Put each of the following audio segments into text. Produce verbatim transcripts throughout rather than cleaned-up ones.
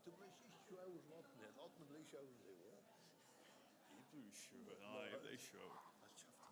Tú bleivst ikki so óður sum Árni, Árni bleiv ikki óður, tú, ja? Eg blívi ikki, nei, eg blívi ikki óður. Halt kjaft.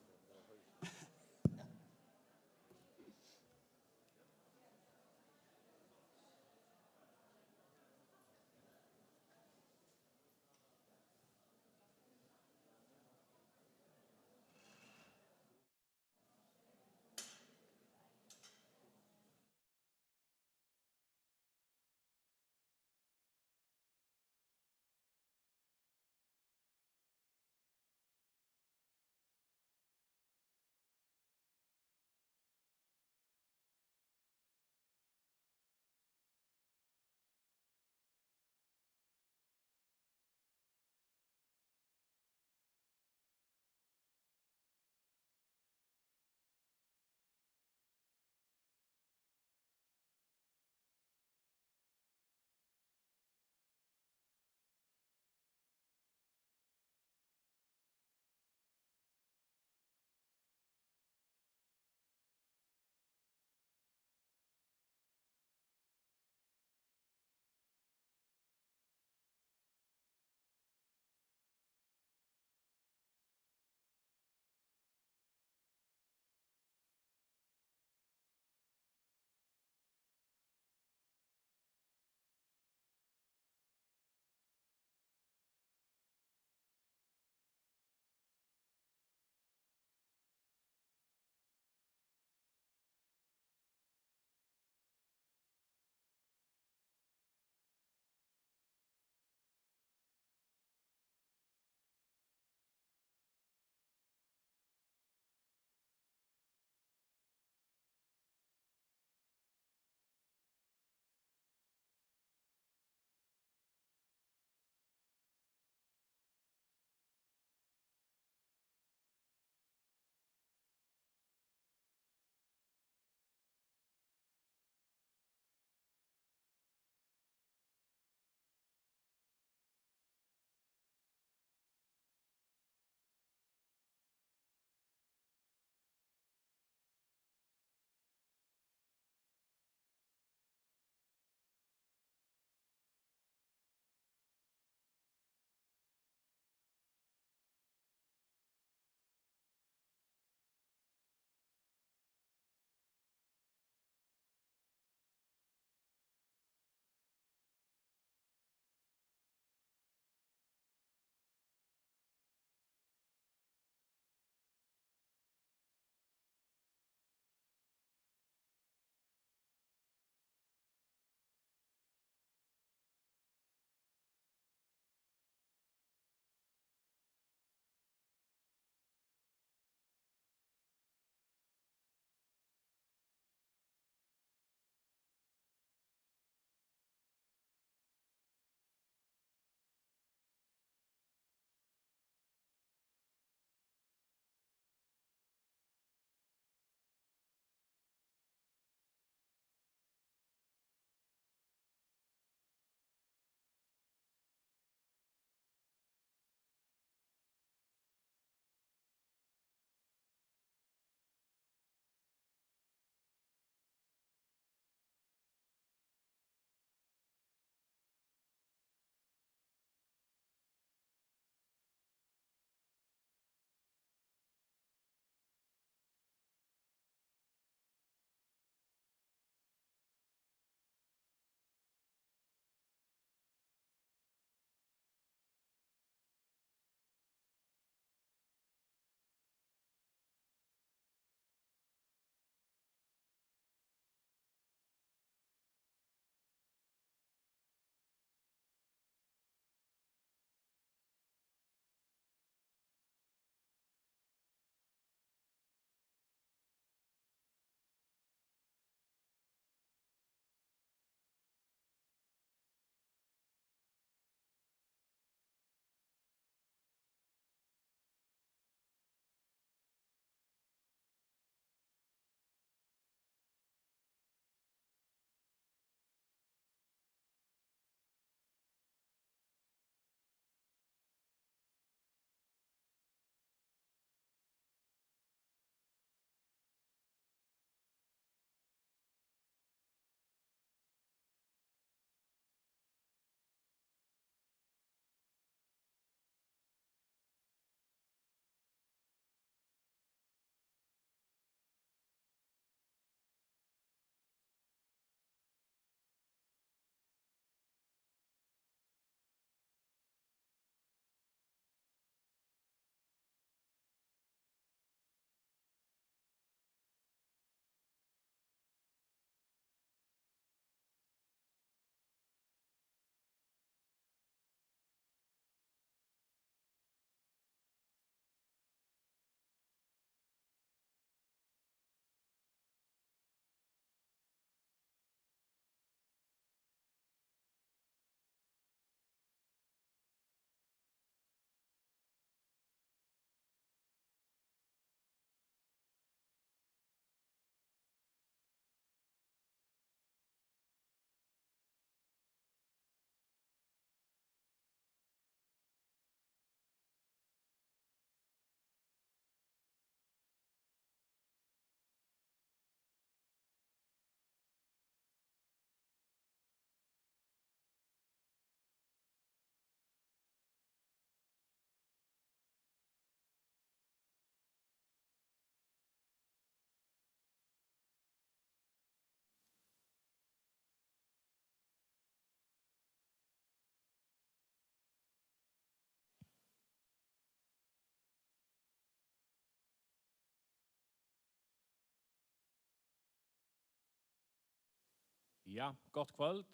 Ja, gott kvøld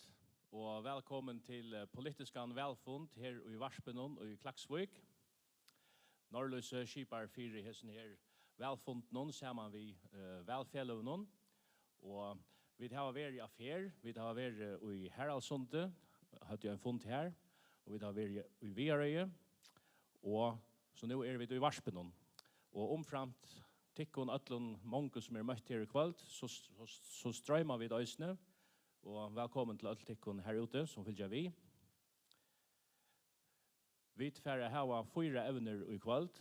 og vælkomin til eh, politiskan vælfund her í Varpinum í Klaksvík. Norðlýsið skipar fyri hesum her vælfundinum saman við eh, vælfeløgunum. Og vit hava verið á ferð, vit hava verið í Haraldssundi, høvdu ein fund har, og vit hava verið í Viðareiði, og so nú eru vit í Varpinum. Og umframt tykkum øllum mongu sum eru møtt her í kvøld, so, so, so stroyma vit eisini, og vælkomin til øll tykkum her úti sum fylgja við. Vit fara at hava fýra evnir í kvøld.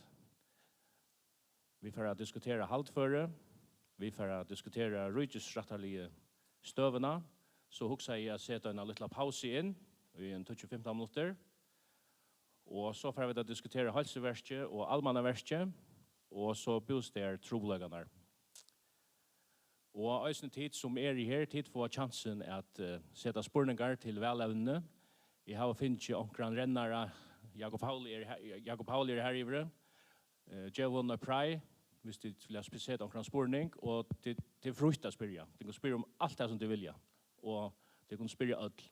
Vit fara at diskutera haldføri, vit fara at diskutera ríkisrættarligu støðuna, so hugsaði eg at seta eina lítla pausu inn í ein tíggju fimtan minuttir. Og so fara vit at diskutera heilsuverkið og almannaverkið, og so bústaðartrupulleikarnar. Og eisini tit sum eru her, tit fáa kjansin at eh, seta spurningar til vælevnini. Eg havi fingið onkran rennara, Jakob Pauli er her, Jakob Pauli er her yviri. Eh, gev honum eitt prei, viss tit vilja sp- seta onkran spurning, og tit, tit er frítt at spyrja. Tit kunnu spyrja um alt tað sum tit vilja, og tit kunnu spyrja øll.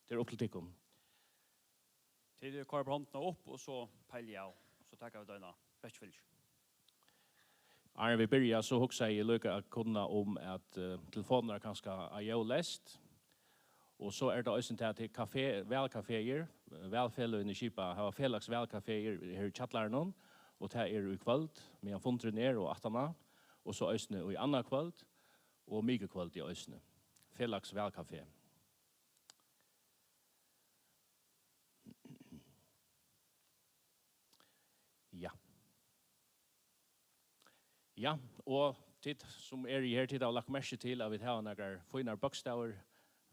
Tað er upp til tykkum. Tit koyra bara hondina upp, og so peili eg av, so taka vit eina rekifylgju. Áðrenn vit byrja, so hugsaði eg líka at kunna um, at eh, telefonirnar kanska á ljóðleyst. Og so er tað eisini tað, at kafé, vælkafeir, eh, vælfeløgini skipa, hava felags vælkafeir her í kjallaranum, og tað er í kvøld, meðan fundurin er, og aftaná, og so eisini í annað kvøld, og mikukvøldið eisini. Felags vælkafé. Ja. Ja, og tit sum eru her, tit hava lagt merki til, at vit hava nakrar fínar bókstavir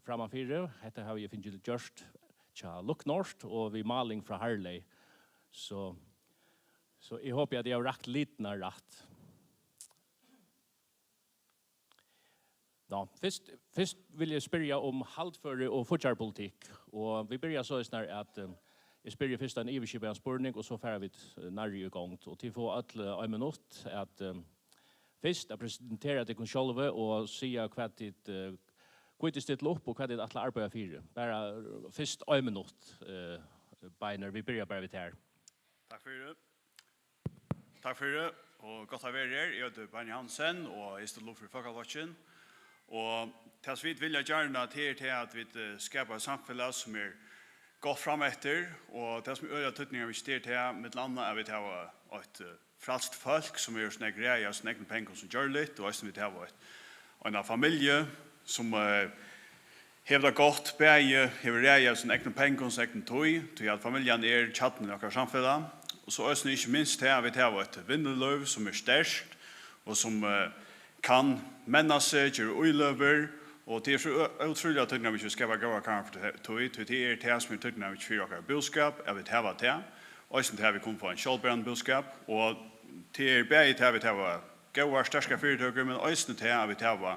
frammanfyri. Hetta havi eg fingið gjørt hjá Look North og við máling frá Harley. So, so eg hopi, at eg havi rakt litirnar rætt. Nå, fyrst, fyrst vil eg spyrja um haldføri og fíggjarpolitikk, og vit byrja soleiðis, at eh, eg spyrji fyrst ein yvirskipaðan spurning, og so fara vit eh, nærri í gongd. Og tit fáa øll eh, ein minutt at eh, fyrst at presentera tykkum sjálvi og siga, hvat tit, eh, hví tit stilla upp og hvat tit ætla at arbeiða fyri. Bara eh, fyrst ein minutt, eh, Beinir, vit byrja bara við tær. Takk fyri. Takk fyri, og gott at vera her. Eg eiti Beinir Hansen, og eg stilli upp fyri Fólkaflokkin. Og tað, sum vit vilja gjarna, tað er tað, at vit eh, skapa eitt samfelag, sum er gott frameftir, og tað, sum er øgiliga týdningarmikið, tað er tað, millum annað, at vit hava eitt eh, frælst fólk, sum hevur so nógv ræði av sínum egnu pengum sum gjørligt, og eisini vit hava eitt, eina familju, sum eh, hevur tað gott, bæði hevur ræði av sínum egnu pengum, sín egnu tíð, tí at familjan er kjarnin í okkara samfelag. Og so eisini ikki minst tað, at vit hava eitt vinnulív, sum er sterkt, og sum eh, kann menna seg, gera íløgur, og tað er so ó- ótrúliga týdningarmikið at skapa góðar karmar fyri tí, tí tað er tað, sum er týdningarmikið fyri okkara búskap, at vit hava tað, eisini tað, at vit kunnu fáa ein sjálvberandi búskap, og tað er bæði tað, at vit hava góðar, sterkar fyritøkur, men eisini tað, at vit hava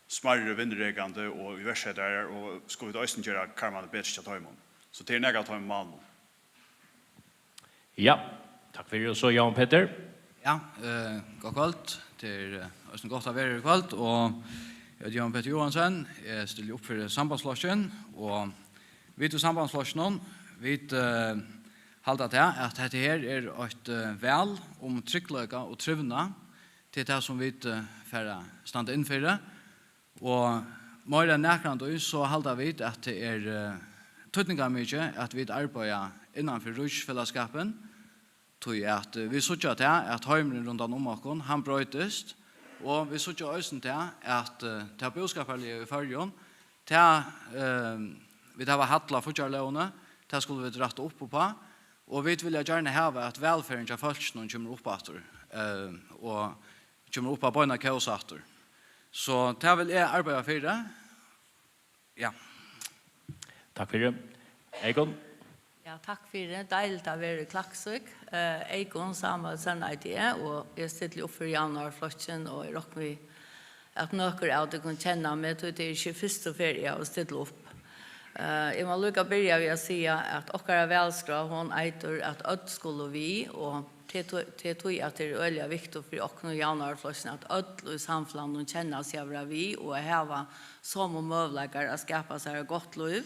smærri vinnurekandi og iverksetarar, og skulu vit eisini gera karmarnar betri hjá teimum. So tað er nakað av teimum málunum. Ja, takk fyri. Og so Jóhan Petur. Ja, eh, gott kvøld. Tað er eh, eisini gott at vera her í kvøld, og eg eiti Jóhan Petur Johansen. Eg stilli upp fyri Sambandsflokkin, og vit í Sambandsflokkinum, vit eh, halda tað, at hetta her er eitt eh, val um tryggleika og trivnað. Tað er tað, sum vit eh, fara at standa inn fyri. Og meira enn nakrantíð, so halda vit, at tað er eh, týdningarmikið, at vit arbeiða innan fyri ríkisfelagsskapin, tí at eh, vit síggja tað, at heimurin rundan um okkum, hann broytist, og vit síggja eisini tað, at eh, tað búskaparliga í Føroyum, tað eh, vit hava halla fíggjarlógini, tað skulu vit rætta upp uppá, og vit vilja gjarna hava, at vælferðin hjá fólkinum kemur upp aftur, eh, og kemur upp á beinar kós aftur. So tað vil eg arbeiða fyri. Ja. Takk fyri. Eygunn? Ja, takk fyri. Deiligt at vera í Klaksvík. Eh, Eygunn Samuelsen eiti eg, og eg stilli upp fyri Javnaðarflokkin, og eg rokni við, at nøkur av tykkum kenna meg, tí tað er ikki fyrstu ferð, eg havi stillt upp. Eh, eg má líka byrja við at siga, at okkara valskrá, hon eitur, at øll skulu við, og Tað er tí, tað er tí, at tað er øgiliga viktigt fyri okkum í Javnaðarflokkinum, at øll í samfelagnum kenna seg at vera við og at hava somu møguleikar at skapa sær eitt gott lív.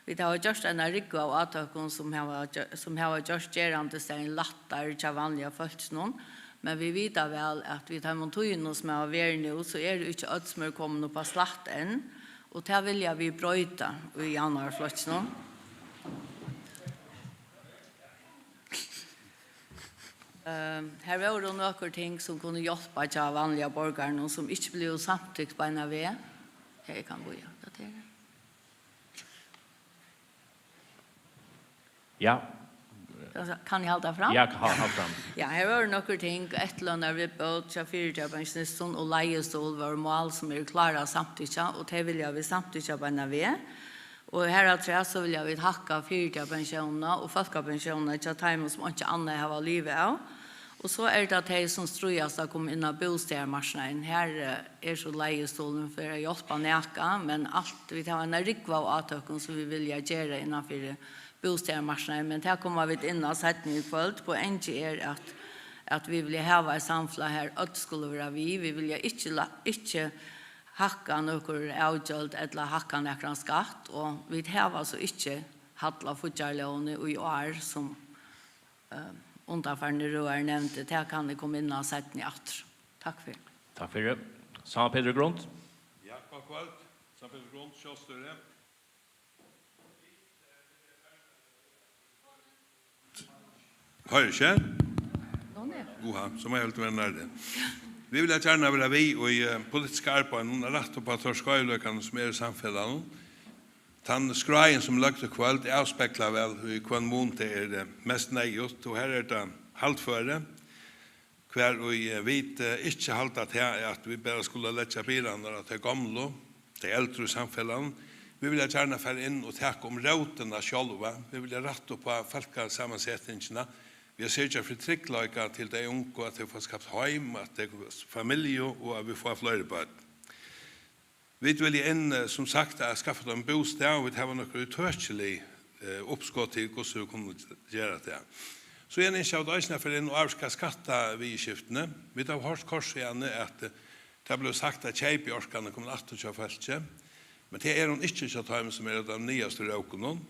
Vit hava gjørt eina rúgvu av átøkum, sum hava gjo-, sum hava gjørt gerandisdagin lættari hjá vanliga fólkinum, men vit vita væl, at við teimum tíðunum, sum hava verið nú, so eru ikki øll, sum eru komin upp á slætt enn, og tað vilja vit broyta í Javnaðarflokkinum. Ehm, her vóru nøkur ting, sum kunnu hjálpa hjá vanliga borgaranum, sum ikki blivu samtykt beinan veg. Ja, eg kann bíða. Hvat er tað? Ja. Altso, kann eg halda fram? Ja, ha-, halt fram. Ja, her vóru nøkur ting, eftirlønarviðbót hjá fyrigevingini og leigjustól vóru mál, sum eru klár at samtykkja, og tey vilja vit samtykkja beinan veg. Og harafturat so vilja vit hækka fyrigevingina og fólkapensjónina hjá teimum, sum einki annað hava at liva av. Og so er tað tey, sum stríðast at koma inn á bústaðarmarknaðin. Her, eh, er so leigjustólin fyri at hjálpa nakað, men alt, vit hava eina rúgvu av átøkum, sum vit vilja gera innan fyri bústaðarmarknaðin, men tað koma vit inn á seinni í kvøld. Poengið er, at, at vit vilja hava eitt samfelag, har øll skulu vera við. Vit vilja ikki la-, ikki hækka nøkur avgjøld ella hækka nakran skatt, og vit hava so ikki halla fíggjarlógini í ár, sum, eh, undanfarni røðarin nevndi. Tað kann eg koma inn á seinni aftur. Takk fyri. Takk fyri. Sanna Petur Grund. Ja, gott kvøld. Sanna Petur Grund, sjálvstýri. Hoyrir ikki? Nú, nei. Uha, so má eg heldur vera nærri. Vit vilja gjarna vera við í, eh, politiska arbeiðinum, rætta upp á teir skeivleikarnar, sum eru í samfelagnum. Tann skráin, sum er løgd í kvøld, avspeglar væl, í hvønn mun tað er, eh, mest neyðugt, og her er tað haldføri, hvar ið, eh, vit, eh, ikki halda tað, at vit bara skulu leggja byrðarnar á tey gomlu, tey eldru í samfelagnum. Vit vilja gjarna fara inn og taka um rótina sjálva. Vit vilja rætta upp á fólkasamansetingina. Vit syrgja fyri tryggleika til tey ungu, at tey fáa skapt heim, at tey fáa familju og at vit fáa fleiri børn. Vit vilja inn, eh, sum sagt, at skaffa teimum bústað, og vit hava nøkur ítøkilig, eh, uppskot til, hvussu vit kunnu gera tað. Síðan ynskja vit eisini at fara inn og avvirka skattaviðurskiftini. Vit hava hoyrt hvørt síðani, at, eh, tað blívur sagt, at keypiorkan er komin aftur hjá fólki, men tað er hon ikki hjá teimum, sum eru á teimum niðastu rókunum.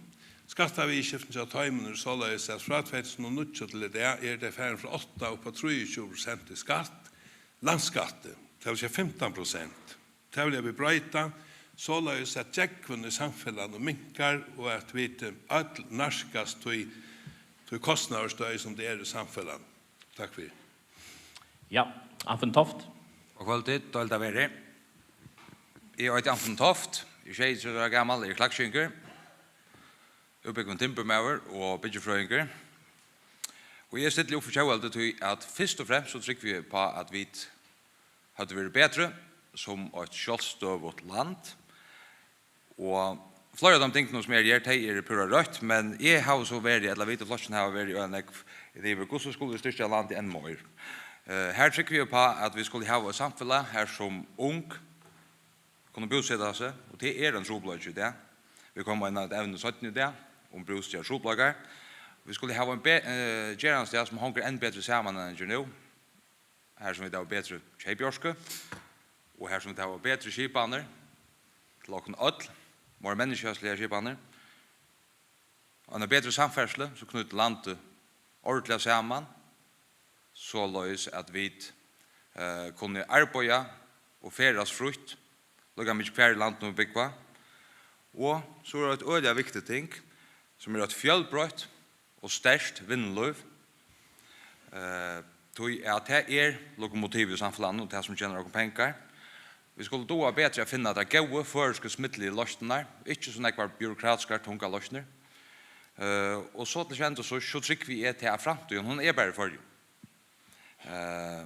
Skattaviðurskiftini hjá teimum eru soleiðis, at frá tvey túsund og níggju til í dag eru tey farin frá átta upp á trýogtjúgu prosent í skatt, landsskatti, tað vil siga fimtan prosent. Tað vilja vit broyta, soleiðis at gjógvin í samfelagnum minkar og at vit, eh, øll nærkast tí, tí kostnaðarstøði, sum tað er í samfelagnum. Takk fyri. Ja, Anfinn Toft. Gott kvøldið, deiligt at vera her. Eg eiti Anfinn Toft, eg eri sjeyogtretivu ára gamal, eg eri klaksvíkingur, útbúgvin timburmaður og byggifrøðingur. Og eg stilli upp fyri tjóðveldið tí at fyrst og fremst so trúgvi eg upp á, at vit høvdu verið betri sum eitt sjálvstøðugt land. Og fleiri av teimum tingunum, sum eru her, tey eru púra røtt, men eg havi so verið, ella vit í flokkinum hava verið øgiliga nógv yvir, hvussu skulu vit styrkja landið enn meir? Eh, her trúgvi eg upp á, at vit skulu hava eitt samfelag, har sum ung kunnu búseta seg, og tað er ein trupulleiki í dag. Vit koma inn á eitt evni seinni í dag, um bústaðartrupulleikar. Vit skulu hava ein be-, eh, gerandisdag, sum hongur enn betri saman, enn hann ger nú. Har sum vit hava betri keypiorku, og har sum vit hava betri skipanir til okkum øll, meira menniskjaligar skipanir, og eina betri samferðslu, sum knýtir landið ordiliga saman, soleiðis at vit, eh, kunnu arbeiða og ferðast frítt, líka mikið hvar í landinum vit búgva. Og so er eitt øgiliga viktigt ting, sum er eitt fjølbroytt og sterkt vinnulív. Eh, tí at tað er lokomotivið í samfelagnum, og tað sum tjenar okkum pengar. Vit skulu duga betri at finna tær góðu føroysku, smidligu loysnirnar, ikki so nógvar byråkratiskar, tungar loysnir. Eh, og so til sjóndar, so, so trúgvi eg til, at framtíðin, hon er bara í Føroyum. Eh,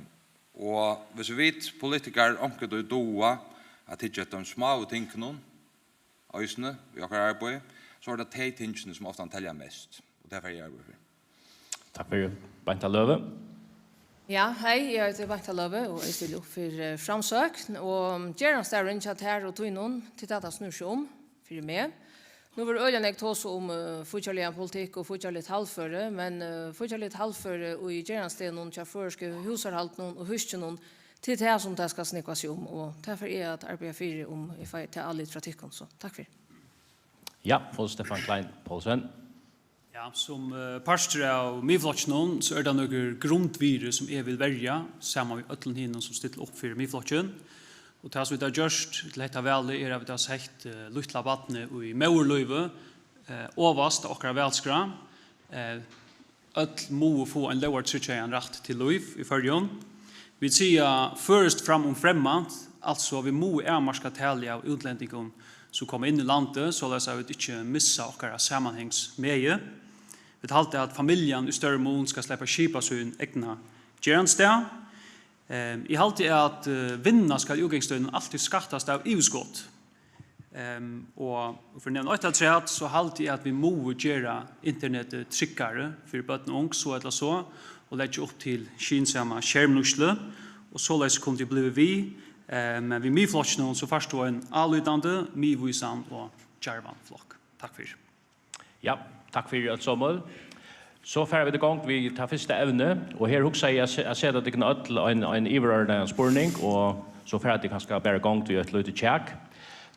og hvis vit politikarar onkuntíð duga at hyggja eftir teimum smáu tingunum, eisini í okkara arbeiði, so er tað tey tingini, sum ofta telja mest, og tað fari eg at arbeiða fyri. Takk fyri. Beinta Løve. Ja, hei, eg eiti Beinta Løve, og eg stilli upp fyri, eh, Framsókn. Og gerandisdagurin hjá tær og tínum, tað er tað, tað snýr seg um fyri meg. Nú verður øgiliga nógv tosað um, eh, fíggjarligan politikk og fíggjarligt talvføri, men, eh, fíggjarligt talvføri í gerandisdegnum hjá føroysku húsarhaldunum og húskinum, til tað sum tað skal snúgva seg um, og tað fari eg at arbeiða fyri, um eg fái tað álit frá tykkum, so takk fyri. Ja, og Stefan Klein Poulsen. Ja, sum, eh, partur av Miðflokkinum, so er tað nøkur grundvirði, sum eg vil verja, saman við øllum hinum, sum stilla upp fyri Miðflokkin. Og tað, sum vit hava gjørt til hetta valið, er, at vit hava sett, eh, lítla barnið í móðurlívið, eh, ovast á okkara valskrá. Eh, øll mugu fáa ein lógartryggjaðan rætt til lív í Føroyum. Vit siga føroyskt fram um fremmant, altso, vit mugu avmarka talið av útlendingum, sum koma inn í landið, soleiðis at vit ikki missa okkara samanhangsmegi. Vit halda, at familjan í størri mun skal sleppa at skipa sín egna gerandisdag. Ehm, eg haldi, at, eh, vinna skal í útgangsstøðinum altíð skattast av yvirskot. Ehm, og fyri at nevna eitt afturat, so haldi eg, at vit mugu gera internetið tryggari fyri børn og ung, so ella so, og leggja upp til skynsama skermnýtslu, og soleiðis kundi eg blivið við, eh, men við Miðflokkinum, so fært tú ein álítandi, miðvísan og djarvan flokk. Takk fyri. Ja, takk fyri øll somul. So fara vit í gongd við tað fyrsta evni, og her hugsaði eg at se-, at seta tykkum øll ein, ein yvirordnaðan spurning, og so fara tit kanska bara í gongd við eitt lítið kjak,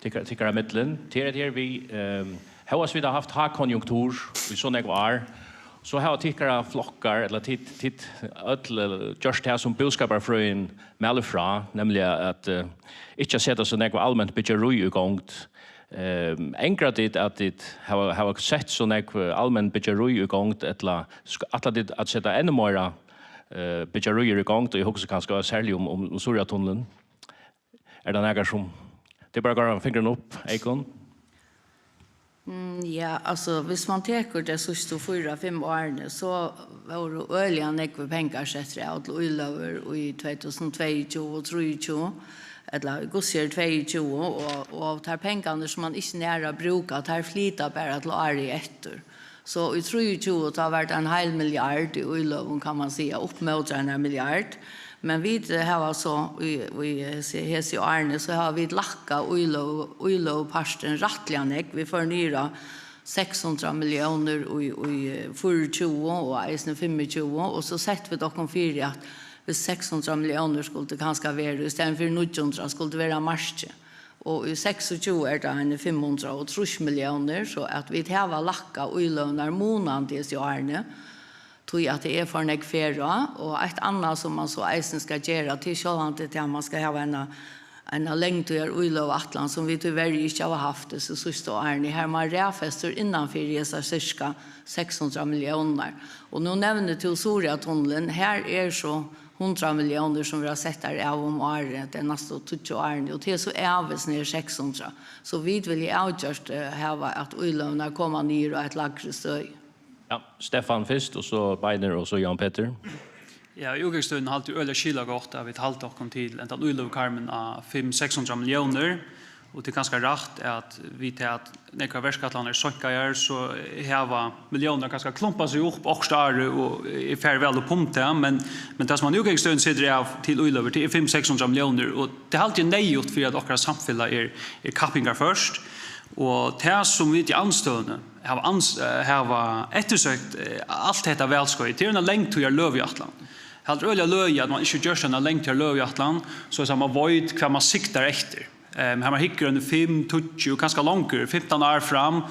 tykkara, tykkara millum. Tað er, at her við, ehm, hóast vit hava havt hákonjunktur í so nógv ár, so hava tykkara flokkar, ella tit, tit øll, eh, gjørt tað, sum búskaparfrøðin mælir frá, nemliga at, eh, ikki at seta so nógv alment byggjarí í gongd. Ehm, angra tit, at tit hava, hava sett so nógv, eh, almenn byggjarí í gongd, ella sk-, ætla tit at seta enn meira, eh, byggjaríir í gongd, og eg hugsi kanska serliga um, um, um Suðuroyartunnilin? Er tað nakar sum, tað er bara at ganga fingurin upp, Eyðgunn? Mm, ja, altso, viss man tekur tey síðstu fýra, fimm árini, so vóru øgiliga nógvir pengar settir av til íløgur í tvey túsund og tveyogtjúgu og trýogtjúgu, ella í hvussu er tveyogtjúgu, og, og teir pengarnir, sum man ikki nær at brúka, teir flyta bara til árið eftir. So í trýogtjúgu, tá var tað ein heil milliard í íløgum, kann man siga, upp móti einari milliard. Men vit, eh, hava so í, í hesi, hesi árini, so hava vit lækkað íløgu-, íløgupartin rættiliga nógv. Vit fóru niður á seks hundrað milliónir í, í, eh, fýraogtjúgu og eisini fimmogtjúgu, og so settu vit okkum fyri, at viss seks hundrað milliónir skuldu kanska vera, í staðin fyri níggju hundrað, skuldu vera markið. Og í seksogtjúgu er tað eini fimm hundrað og trýss milliónir, so at vit hava lækkað íløgurnar munandi hesi árini, tí at tað er for nógv ferð á. Og eitt annað, sum man so eisini skal gera, tað er sjálvandi tað, at man skal hava eina, eina langtíðar íløguætlan, sum vit tíverri ikki hava havt hesi síðstu árini. Har man raðfestir innan fyri hesar sirka seks hundrað milliónirnar. Og nú nevnir tú Suðuroyartunnilin. Har er so hundrað milliónir, sum verða settar av um árið, tey næstu tíggju árini, og tað er so avís niður seks hundrað. So vit vilja avgjørt, eh, hava, at íløgurnar koma niður á eitt lægri støði. Ja, Stefan fyrst, og so Beinir, og so Jan Petur. Ja, í útgangsstøðuni haldi eg øgiliga skilagott, at vit halda okkum til hendan íløgukarmin á fimm, seks hundrað milliónir. Og tað er kanska rætt, at við tað, at nógvar verkætlanir eru seinkaðar, so hava milliónirnar kanska klumpað seg upp okkurt ár og er farið væl upp um tað, men, men tað, sum man í útgangsstøðuni setir av til íløgur, tað er fimm, seks hundrað milliónir, og tað haldi eg er neyðugt, fyri at okkara samfelag er, er kappingarført. Og tað, sum vit í andstøðuni hava ans-, eh, hava eftirsøkt, eh, alt hetta valskeiðið, tað er eina langtíðarløguætlan. Tað er øgiliga løgið, at man ikki ger eina langtíðarløguætlan, so at man veit, hvat man siktar eftir. Ehm, har man hyggur eini fimm, tíggju, kanska longur, fimtan ár fram.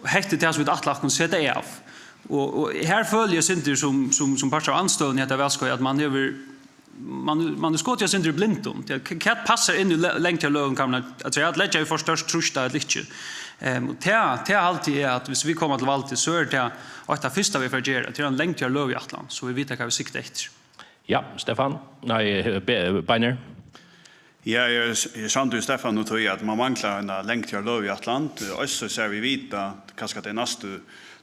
Hetta er tað, sum vit ætla okkum at seta av. Og, og her føli eg eitt sindur sum, sum, sum partur av andstøðuni í hetta valskeiðið, at man hevur, man, man er skotin eitt sindur í blindum. Tað, hvat passar inn í le-, langtíðarløgukarmin, at, at siga, at leggja vit for stórt trýst á ella ikki? Ehm, og tað, tað haldi eg, at viss vit koma til valdið, so er tað eitt av fyrsta, vit fara at gera, tað er ein langtíðarløguætlan, so vit vita, hvat vit sikta eftir. Ja, Stefan. Nei, eh, Be-, Beinir. Ja, eg er s-, eg er samdur við Stefan nú, tí at man manglar eina langtíðarløguætlan. Eisini, so vit vita, kanska tey næstu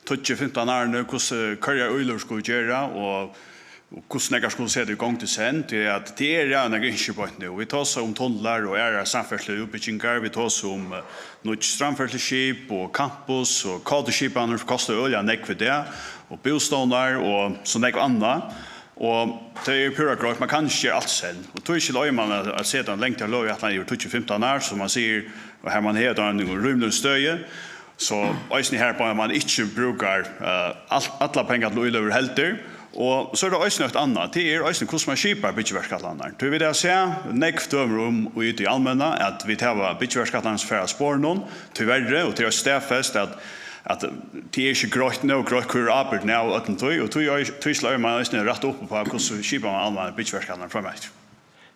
tíggju, fimtan árini, hvussu, hvørjar íløgur skulu gera, og, og hvussu nógvar skulu seta í gongd í senn, tí at tað eru nakrir ynskir beint nú. Vit tosa um tunlar og aðrar samferðsluútbyggingar, vit tosa um, eh, nýggj strandferðsluskip og campus, og kátuskipanir kostar øgiliga nógv í dag, og bústovnar og so nógv annað. Og tað er púra greitt, man kann ikki gera alt í senn. Og tí skilji eg, man at, at seta eina langtíðarløguætlan yvir tíggju, fimtan ár, sum man sigur, og har man hevur tað á einum rímiligum støði. So eisini her, bara man ikki brúkar, eh, all-, allar pengar til íløgur heldur. Og so er tað eisini eitt annað, tað er eisini, hvussu man skipar byggiverkætlanirnar. Tí vit hava sæð nógv dømi um, í tí almenna, at vit hava byggiverkætlanir sum fara av sporunum, tíverri, og tað er staðfest, at, at tað er ikki greitt, nóg greitt, hvør er ábyrgdin av øllum tí, og tí, tí slær man eisini rætt upp á, hvussu skipar man almennar byggiverkætlanir frameftir.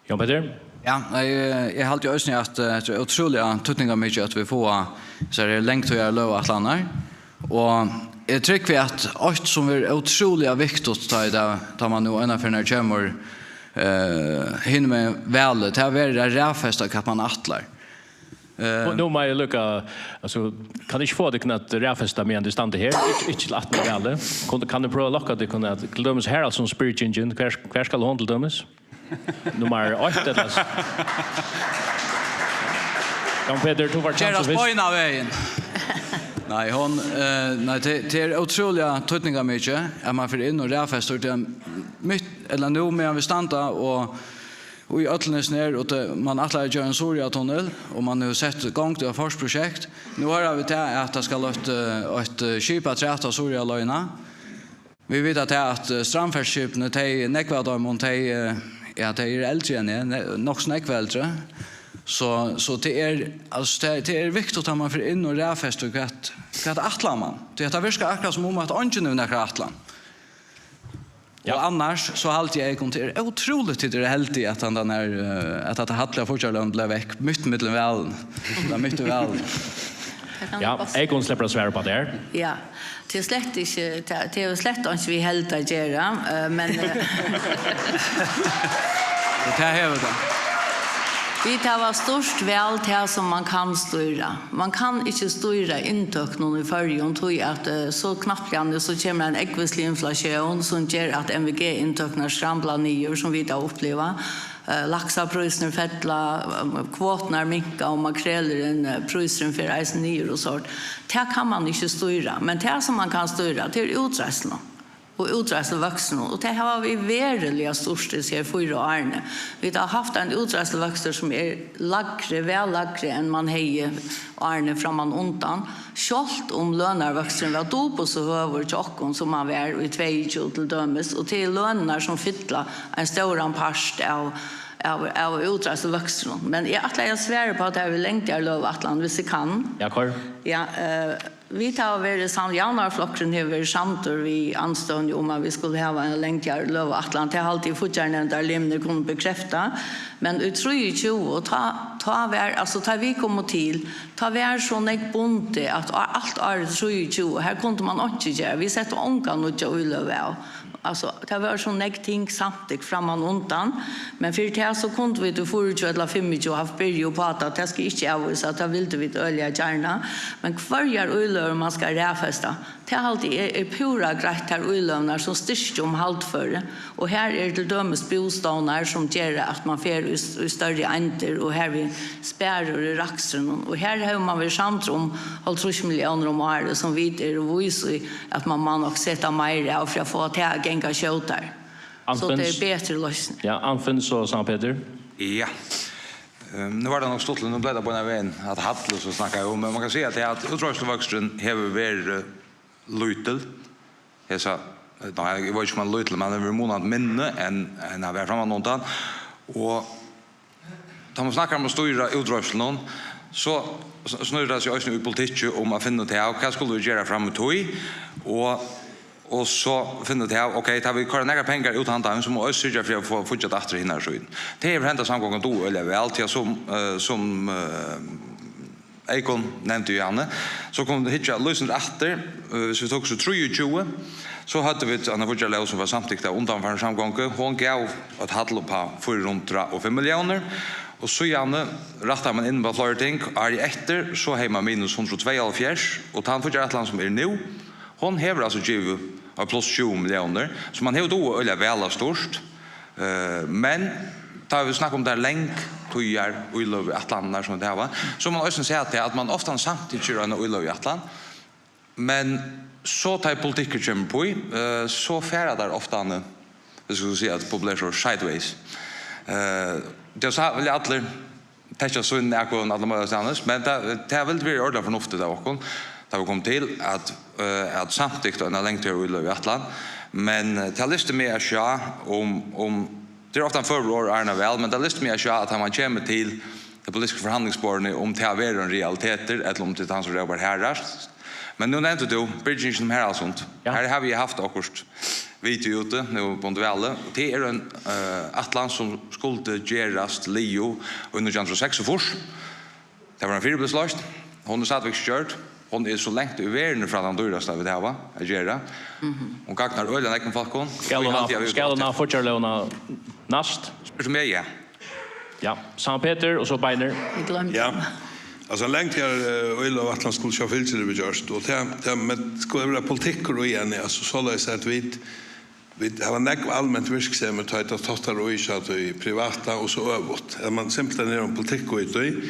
Jan Petur? Ja, nei, eh, eg haldi eisini, at, eh, tað er ótrúliga týdningarmikið, at vit fáa hesar her langtíðar løguætlanir. Og eg trúgvi, at eitt, sum er ótrúliga viktigt, tá í dag, tá man nú einaferð kemur, eh, hinumegin valið, tað er at raðfesta, hvat man ætlar. Eh, Og nú má eg líka, altso, kann eg ikki fáa tykkum at raðfesta, meðan tit standa her? Ikki, ikki til aftan á valið. Kann, kann eg prøva at lokka tykkum at, til dømis, Haraldsson spyrjingin, hvar, hvar skal hon til dømis? Nummar eitt, ella s-, Jan Petur, tú var Gerast fyrst. Beinanvegin. Nei, hon, eh, nei, tað, tað er ótrúliga týdningarmikið, at man fer inn og raðfestir, tað er mitt, ella nú, meðan vit standa, og, og í øllum hesum her, og tað, man ætlar at gera ein Suðuroyartunnil, og man hevur sett í gongd eitt forprosjekt. Nú hoyra vit tað, at tað skal eitt, eh, eitt, eh, skip afturat á Suðuroyarleiðina. Vit vita tað, at, eh, strandferðsskipini, tey, nógv av teimum, tey, eh, ja, tey eru eldri enn eg, ne-, nokk so nógv eldri. So, so tað er, altso, tað, tað er viktigt, at man fer inn og raðfestir, hvat, hvat ætlar man? Tí at tað virkar akkurát, sum um at eingin hevur nakra ætlan. Ja. Og annars, so haldi eg, Eyðgunn, tað er ótrúligt, tit eru heldig, at hann, tann er, eh, at hatta halliga fíggjarlógin bleiv vekk, mitt millum valin. Tað er mitt í valin. Ja, Eyðgunn sleppur at svara upp á tað her. Ja, tað er slett ikki, tað, tað er jo slett einki við held at gera, eh, men, eh, Og tað hevur tað. Vit hava stýrt væl tað, sum man kann stýra. Man kann ikki stýra inntøkunum í Føroyum, tí at, eh, so knappliga, so kemur ein ógvuslig inflatión, sum ger, at M V G-inntøkurnar skrambla niður, sum vit hava upplivað. Eh, laksaprísirnir fella, eh, kvoturnar minka og makrelurin, eh, prísurin fer eisini niður og sovorðið. Tað kann man ikki stýra, men tað sum man kann stýra, tað er útreiðsluna og útreiðsluvøksturin, og tað hava vit veruliga stýrt hesi her fýra árini. Vit hava havt ein útreiðsluvøkstur sum er lægri, væl lægri enn man hevði árini framman undan. Sjálvt um lønarvøksturin var dupult so høgur hjá okkum, sum hann var í tveyogtjúgu til dømis, og tað er lønirnar, sum fylla ein stóran part av, av, av útreiðsluvøkstrinum. Men eg ætlaði at svara upp á tað við lengdarløguætlan, viss eg kann. Ja, koyr. Ja, eh, vit hava verið sam-, Javnaðarflokkurin hevur verið samdur við andstøðuni um, at vit skulu hava eina lengdarløguætlan. Tað haldi eg fíggjarnevndarlimirnir kunnu bekrefta. Men í trýogtjúgu, tá, tá var, altso, tá vit komu til, tá var so nógv bundið, at á-, alt árið trýogtjúgu, har kundi man einki gera. Vit settu onga nýggja íløgu av. Altso, tað var so nógv ting samtykt framman undan, men fyri tað so kundu vit í fýraogtjúgu ella fimmogtjúgu havt byrjað upp á tað. Tað skal eg ikki avvísa, tað vildu vit øgiliga gjarna. Men hvørjar íløgur man skal raðfesta, tað haldi eg er púra greitt, tær íløgurnar sum styrkja um haldføri. Og har eru til dømis bústovnar, sum gera, at man fer í, í størri eindir, og harvið sparir í rakstrinum. Og har hevur man verið samdur um hálvtrýss milliónir um árið, sum vit eru vís í, at man má nokk seta meira av fyri at fáa tað at ganga skjótari. So Anfins. Tað er betri loysnir. Ja, Anfins og Sveinur Petur. Ja. Ehm, nú var tað nokk stuttligt, nú bleiv tað beinanvegin at Hallur so snakkaði um, men man kann siga, at, at útreiðsluvøksturin hevur verið, eh, lítil. Hesa, nei, eg veit ikki, um hann er lítil, men hann hevur verið munandi minni enn, enn hann var frammanundan. Og tá man snakkar um at stýra útreiðslunum, so s-, snýr tað seg eisini í politikki um at finna út av, hvat skulu vit gera fram í tíð, og, og so finna út av, ok, tá vit koyra nakrar pengar út handan, so má eisini syrgja fyri at fáa fíggjað aftur hinar síðuna. Tað hevur henda samgongan dugað øgiliga væl, tí at sum, eh, sum, eh, Eyðgunn nevndi jú hana, so kunnu vit hyggja lýsandi aftur, eh, hvis vit tóku so trýogtjúgu, so høvdu vit hana fíggjarlóg, sum var samtykt av undanfarnu samgongu. Hon gav eitt hall upp á fýra hundrað og fimm milliónir, og síðani rættar man inn á fleiri ting. Árið eftir, so hevði man minus hundrað og tveyoghálvfjerðs, og tann fíggjarætlan, sum er nú, hon hevur altso givið eitt pluss tjúgu milliónir, so man hevur dugað øgiliga væl at stýrt. Eh, men tá vit snakka um tær langtíðar íløguætlanirnar, sum vit hava, so man eisini siga tað, at man ofta samtykkir eina íløguætlan, men so tá ið politikkur kemur upp í, eh, so fara tær ofta, vit skulu siga, eitt populært orð, sideways. Eh, tað sa-, vilja allir tekkja síni atkvøðum alla møguliga staðnis, men tað, tað vildi verið ordiliga fornuftigt av okkum. tá vit komu til at, eh, at samtykt eina langtíðaríløgu í ætlan, men, eh, tað lystir meg at sjá um, um, tað er ofta ein føgur orð, áðrenn væl, men tað lystir meg at sjá, at tá man kemur til tey politisku forhandlingsborðini, um tað verður ein realitetur, ella um tað er tann, sum rópar harðast. Men nú nevndi tú byrgingin um Haraldssund. Ja. Her havi eg havt okkurt video úti, nú bundið væl, og tað er ein, eh, ætlan, sum skuldi gerast liðug í nítjan hundrað og seksogfýrs. Tað var ein fyribils loysn. Hon er stadigvæk ikki gjørd. Hon er so langt í verðini frá tann dýrasta, vit hava at gera. Mhm. Hon gagnar øgiliga nógvum fólkum. Skal hon Tí haldi eg, hava, vit skal hon gott hava fíggjarlógina næst? Spyrt meg, ja. Ja, Sankt Peter og so Beinir. Eg gloymdi Ja. hana. Altso, langt her, eh, og Ylva Vatland skuldi sjá fylgir við gjørst, og tað, tað, men skuldi vera politikkur í henni, altso, soleiðis at vit, vit hava nógv alment virksemi, tá tað táttar í seg, tí privata og so øvugt. At man simpelthen er ein politikkur í tí,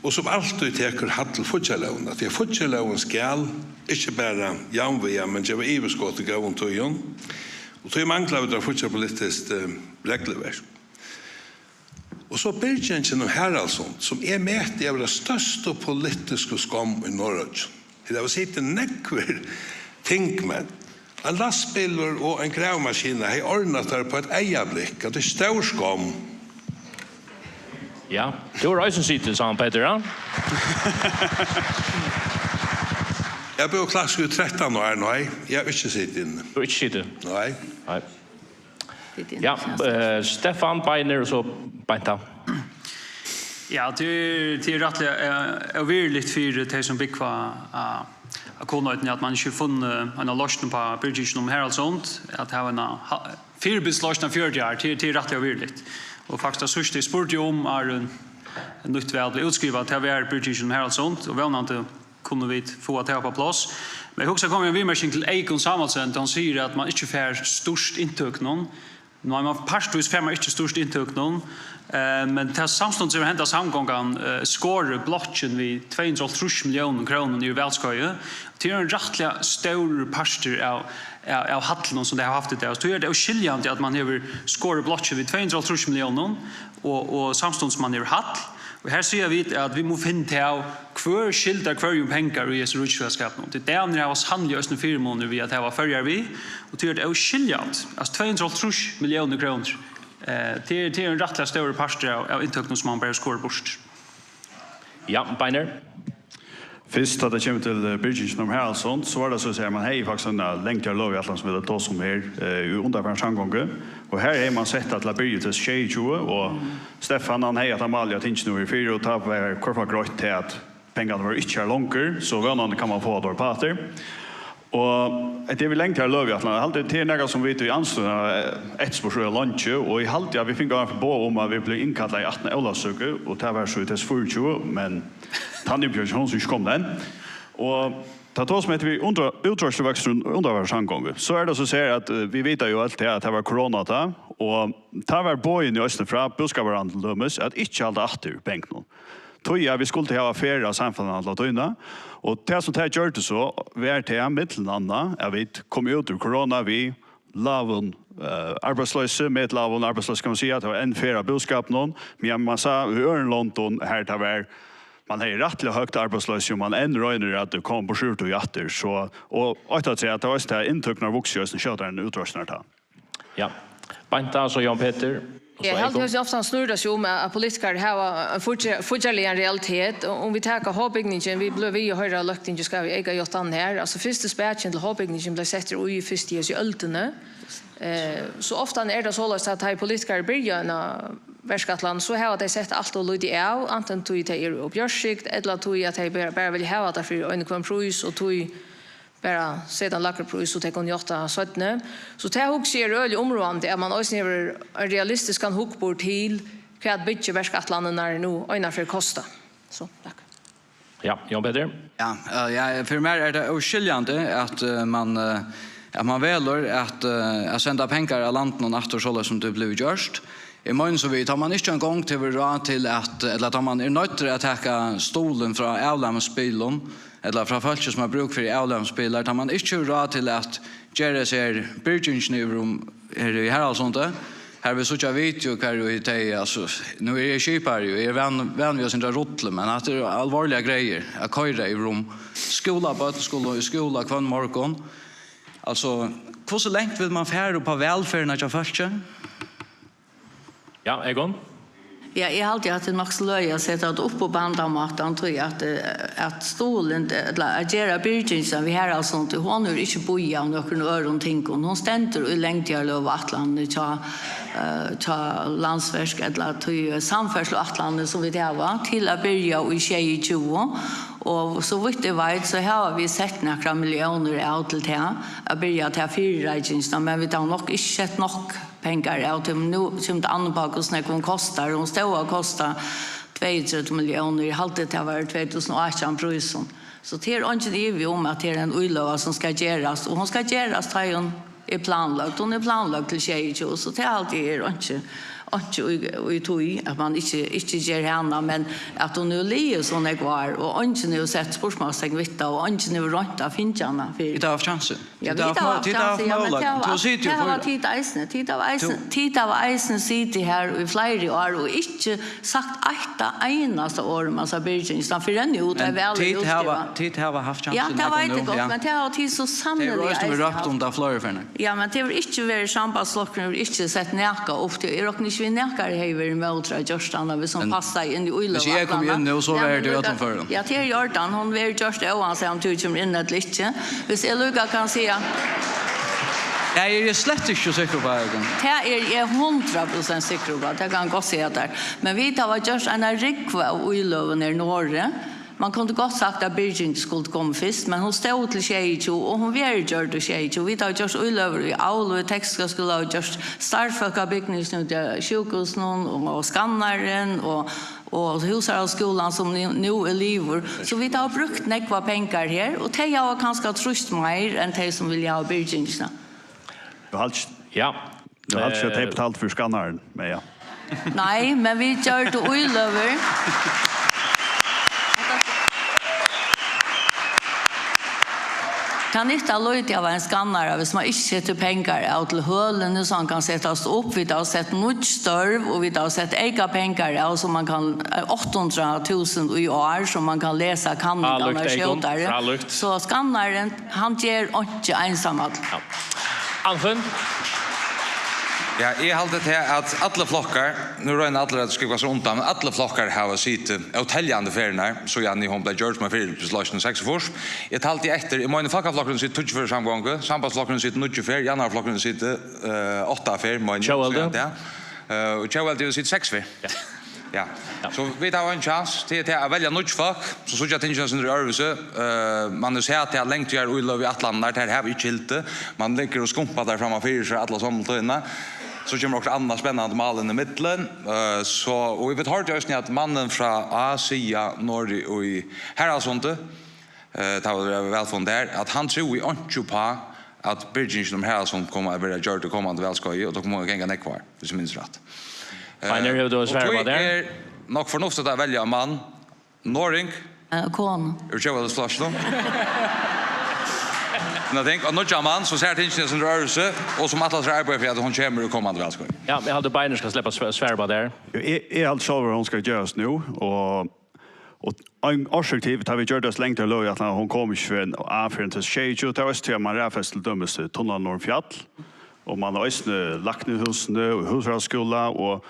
og sum altíð tekur hall fíggjarlógina, tí at fíggjarlógin skal ikki bara javnviga, men geva yvirskot í góðum tíðum, og tí manglar vit eitt fíggjarpolitiskt, eh, regluverk. Og so byrgingin um Haraldssund, sum eg meti at vera størstu politisku skomm í Noregi. Her hava sitið nógvir tingmenn. Ein lastbilur og ein gravmaskina hevði ordnað tær upp á eitt eygablikk, at tað er stór skomm. Ja, tú hevur eisini sitið, Sankt Peter, ja? Eg havi búð í Klaksvík í trettan ár, nei, eg havi ikki sitið inni. Tú hevur ikki sitið? Nei. Nei. Tit eru Ja, interessant. eh, Stefan Beinir og so Beinta. Ja, tað er, tað er rættiliga, eh, óvirðiligt fyri tey, sum búgva á, á Kunoynni, at man ikki hevur funnið eina loysn upp á byrgingina um Haraldssund, at hava eina ha-, fyribils loysn av fjøruti ár, tað er, tað er rættiliga óvirðiligt. Og faktiskt, tað síðsta eg spurdi um, áðrenn nýtt val bleiv útskrivað, tað var byrgingin um Haraldssund, og vónandi kunnu vit fáa tað upp á pláss. Men eg hugsi, eg komi við eini viðmerking til Eyðun Samuelsen, tá hann sigur, at man ikki fær stýrt inntøkunum. Nei, man, partvíst fær man ikki stýrt inntøkunum, eh, men tað samstundis hevur henda samgongan, eh, skorið blokkin við tvey hundrað og hálvtrýss milliónum krónum niður í valskeiðið. Tað er ein rættiliga stórur partur av, av, av hallinum, sum tey hava havt í dag. So tí er tað óskiljandi, at man hevur skorið blokkin við tvey hundrað og hálvtrýss milliónum, og, og samstundis man hevur hall. Og her siga vit, at vit mugu finna út av, hvør skyldar hvørjum pengar í hesum ríkisfelagsskapinum. Tí Danir hava sanniliga eisini fyrimunir við at hava Føroyar við, og tí er tað óskiljandi, altso tvey hundrað og hálvtrýss milliónir krónur. Eh, tað er, tað er ein rættiliga stórur partur av, av inntøkunum, sum man bara skorið burtur. Ja, Beinir? Fyrst, tá tað kemur til, eh, byrgingina um Haraldssund, so var tað so at siga, man hevði faktiskt eina langtíðarlóg í ætlan, sum vit hava tosað um her, eh, í undanfarnu samgongu. Og her hevði man sett tað til at byrja til sjeyogtjúgu, og Stefan, hann hevði hetta málið á tinginum her fyri, og tá var hvørt fall greitt til, at pengarnir vóru ikki har longur, so vónandi kann man fáa teir upp aftur. Og hetta er við langtíðarlóg í ætlan. Eg haldi, tað er nakað, sum vit í Landsstýrinum hava, eh, eftirspurt øgiliga leingi, og eg haldi, at vit fingu boð um, at vit blivu innkallaði í aftan á Ólavsøku, og tað var so í tvey túsund og fýraogtjúgu, men tann útbjóðingin, hon er so ikki komin enn. Og tað, tað sum eitur við undra-, útreiðsluvøksturin í undanfarnu samgongu, so er tað so, sigur, at, eh, vit vita jú alt tað, at tað var korona tá, og tá var boðini eisini frá Búskaparráðnum til dømis, at ikki halda aftur pengunum. Tí at vit skuldu hava ferð av samfelagnum alla tíðina, og tað sum tað gjørdi so, var tað millum annað, at vit komu út úr korona við lágum, eh, arbeiðsloysi, metlágum arbeiðsloysi, kann man siga, tað var enn ferð av búskapinum, men man sá í øðrum londum, har tað var, man hevði rættiliga høgt arbeiðsloysi, og man enn roynir at koma burtur úr tí aftur, so, og eitt afturat, tað var eisini tað, inntøkurnar vuksu eisini skjótari enn útreiðslurnar tá. Ja. Beinta, so Jón Petur, og so Eg haldi Eyðun. Eisini ofta snýr tað seg um, at, at politikarar hava ein fíggjar-, fíggjarligan realitet. Og um vit taka H-bygningin, vit blíva við at hoyra, at Løgtingið skal við eyka játtan her. Altso, fyrsti spakin til H-bygningin bleiv settur í fyrstu í hesi øldini. Eh, so ofta er tað soleiðis, at tá politikarar byrja eina verkætlan, so hava tey sett alt ov lítið av, antin tí tey eru ov bjørtskygd, ella tí at tey bara, bara vilja hava tað fyri ein og hvønn prís, og tí bara seta ein lægri prís, so tey kunnu játta seinni. So tað hugsi eg er øgiliga umráðandi, at man eisini hevur ein realistiskan hugburð til, hvat byggiverkætlanirnar nú einaferð kosta. So, takk. Ja, Jón Petur? Ja, eh, ja, fyri mær er tað óskiljandi, at, eh, man, eh, at man velur at, eh, at senda pengar av landinum aftur, soleiðis sum tað er blivið gjørt. Eg meini so við, tá man ikki eingong hevur ráð til at, ella tá man er noyddur at taka stuðulin frá avlaðnum bilum, ella frá fólki, sum hava brúk fyri avlaðnum bilar, tá man ikki hevur ráð til at gera hesi her byrgingini yvir um her í Haraldssundi, har vit síggja video, hvar ið tey, altso, nú eri eg skipari, og eg eri van, van við at sindra rullu, men hatta eru alvorligar greiðir at koyra yvir um Skúlabørn skulu í skúla hvønn morgun. Altso, hvussu langt vil mann fara upp á vælferðina hjá fólki? Ja, Egon? Ja, eg haldi, at tað er nokk so løgið at seta tað upp á bandamátan, tí at, eh, at stuðulin, ella at gera byrgingina við Haraldssundi, hon hevur ikki bíðað av nøkrum øðrum tingum. Hon stendur í langtíðarløguætlanini hjá, eh, hjá Landsverk, ella tí samferðsluætlanini, sum vit hava, til at byrja í sjeyogtjúgu. Og so vítt eg veit, so hava vit sett nakrar milliónir av til tað, at byrja ta fyrireikingina, men vit hava nokk ikki sett nokk pengar av til, nú kemur tað an upp á, hvussu nógv hon kostar. Hon stóð at kosta tveyogtretivu milliónir, eg haldi, tað var tvey túsund og átjan prísum. So tað er eingin ivi um, at tað er ein íløga, sum skal gerast, og hon skal gerast, tá ið hon er planløgd. Hon er planløgd til sjeyogtjúgu, so tað haldi eg er einki, einki í, í tí, at mann ikki, ikki ger hana, men at hon hevur ligið so nógv ár, og eingin hevur sett spurdsmotstekn við tað, og eingin hevur roynt at fingið hana fyri. Vit hava havt kjansin. Ja, tit hava havt, tit hava havt møguleikan. Tú situr jú fyri. Tit hava tit eisini, tit hava eisini, tit hava eisini sitið her í fleiri ár og ikki sagt eitt tað einasta orð um hasa byrgingina, fyrr enn nú, tá vel er útskrivað. Tit hava, tit hava havt kjansin at koma nú, ja. Ja, tað veit eg gott, men tað hava tit so sanniliga eisini havt. Tað hevur eisini verið rópt um tað fleiri ferðir. Ja, men tað hevur ikki verið, sambandsflokkurin hevur ikki sett nakað upp til, eg rokni ikki við, nakar hevði verið ímóti at gjørt annað, hvis hon passaði inn í íløguætlanina. Men hvis eg komi inn nú, so verður tað í øllum førum. Ja, tað er í ordan, hon verður gjørt óansett um tú kemur inn ella ikki. Hvis eg líka kann siga. Nei, eg eri slett ikki so sikkur uppá, Egon. Tað eri eg hundrað prosent sikkur uppá, tað kann eg gott siga tær. Men vit hava gjørt eina rúgvu av íløgum her norðuri. Man kundi gott sagt, at byrging skuldi komið fyrst, men hon stóð til sjeyogtjúgu, og hon verður gjørd í sjeyogtjúgu. Vit hava gjørt íløgur í Álu, í Tekniska skúla, og gjørt starvsfólkabygningin úti á sjúkrahúsinum, og, og Skannarin, og, og Húsarhaldsskúlan, sum nú, nú er liðugur. So vit hava brúkt nógvar pengar her, og tey hava kanska trýst meir enn tey, sum vilja hava byrgingina. Eg haldi, ja. Eg haldi ikki, at tey, eh, betaldu fyri Skannaran, men ja. Nei, men vit gjørdu íløgur. Tað nyttar lítið at hava ein skannara, hvis man ikki setur pengar av til hølini, so hann kann setast upp. Vit hava sett nýggj størv, og vit hava sett eyka pengar av, so man kann, eh, átta hundrað túsund í ár, so man kann lesa kanningarnar skjótari. Frálíkt, frálíkt. So skannarin, hann ger einki einsamallur. Ja. Anfinn? Ja, eg haldi til at allir flokkar, nú royna allir at skúgva seg undan, men allir flokkar hava sitið óteljandi ferðirnar, síðan hon bleiv gjørd sum ein fyribils loysn í seksogfýrs. Eg taldi eftir, eg meini, Fólkaflokkurin situr tíggju ferðir í samgongu, Sambandsflokkurin situr níggju ferðir, Javnaðarflokkurin situr, eh, átta ferðir, meini eg, Tjóðveldi. Síðan tað. Eh, og Tjóðveldi hevur sitið seks ferðir. Ja. Ja. Ja. So vit hava ein kjans til, til at velja nýggj fólk, sum síggja tingini eitt sindur øðrvísi. Eh, man hevur sæð til at langtíðaríløgur í ætlanirnar, tær hava ikki hildið. Man liggur og skumpar tær framman fyri sær alla somlu tíðina. So kemur okkurt annað spennandi mál inn í millum. Eh, so, og vit hoyrdu eisini, at maðurin frá A-sida norðuri í Haraldssundi, eh, tað var væl funnið har, at hann trúði einki uppá, at byrgingin um Haraldssund kom at verða gjørd í komandi valskeiði, og tað kom at ganga nógv ár, hvis eg minnist rætt. Einar, hevur tú eitt svar uppá tað? Eh, og tí er nokk fornuftigt at velja ein mann, Norðoying. Eh, konu. Úr Tjóðveldisflokkinum. Men eg tenki, ein nýggjan mann, sum sær tingini eitt sindur øðrvísi, og sum ætlar sær at arbeiða fyri, at hon kemur í komandi valskeiði. Ja, eg haldi, Beinir skal sleppa sv-, svara uppá tað. Eg, eg haldi sjálvur, hon skal gerast nú, og, og ein orsøk til, tá vit gjørdu hesa langtíðarløg, at hon kom ikki fyrr enn, á, fyrr enn til sjeyogtjúgu, tað var, tí at man raðfesti til dømis, eh, tunlarnar norður um fjall. Og man hevur eisini lagt niður húsini og húsráðsskúla, og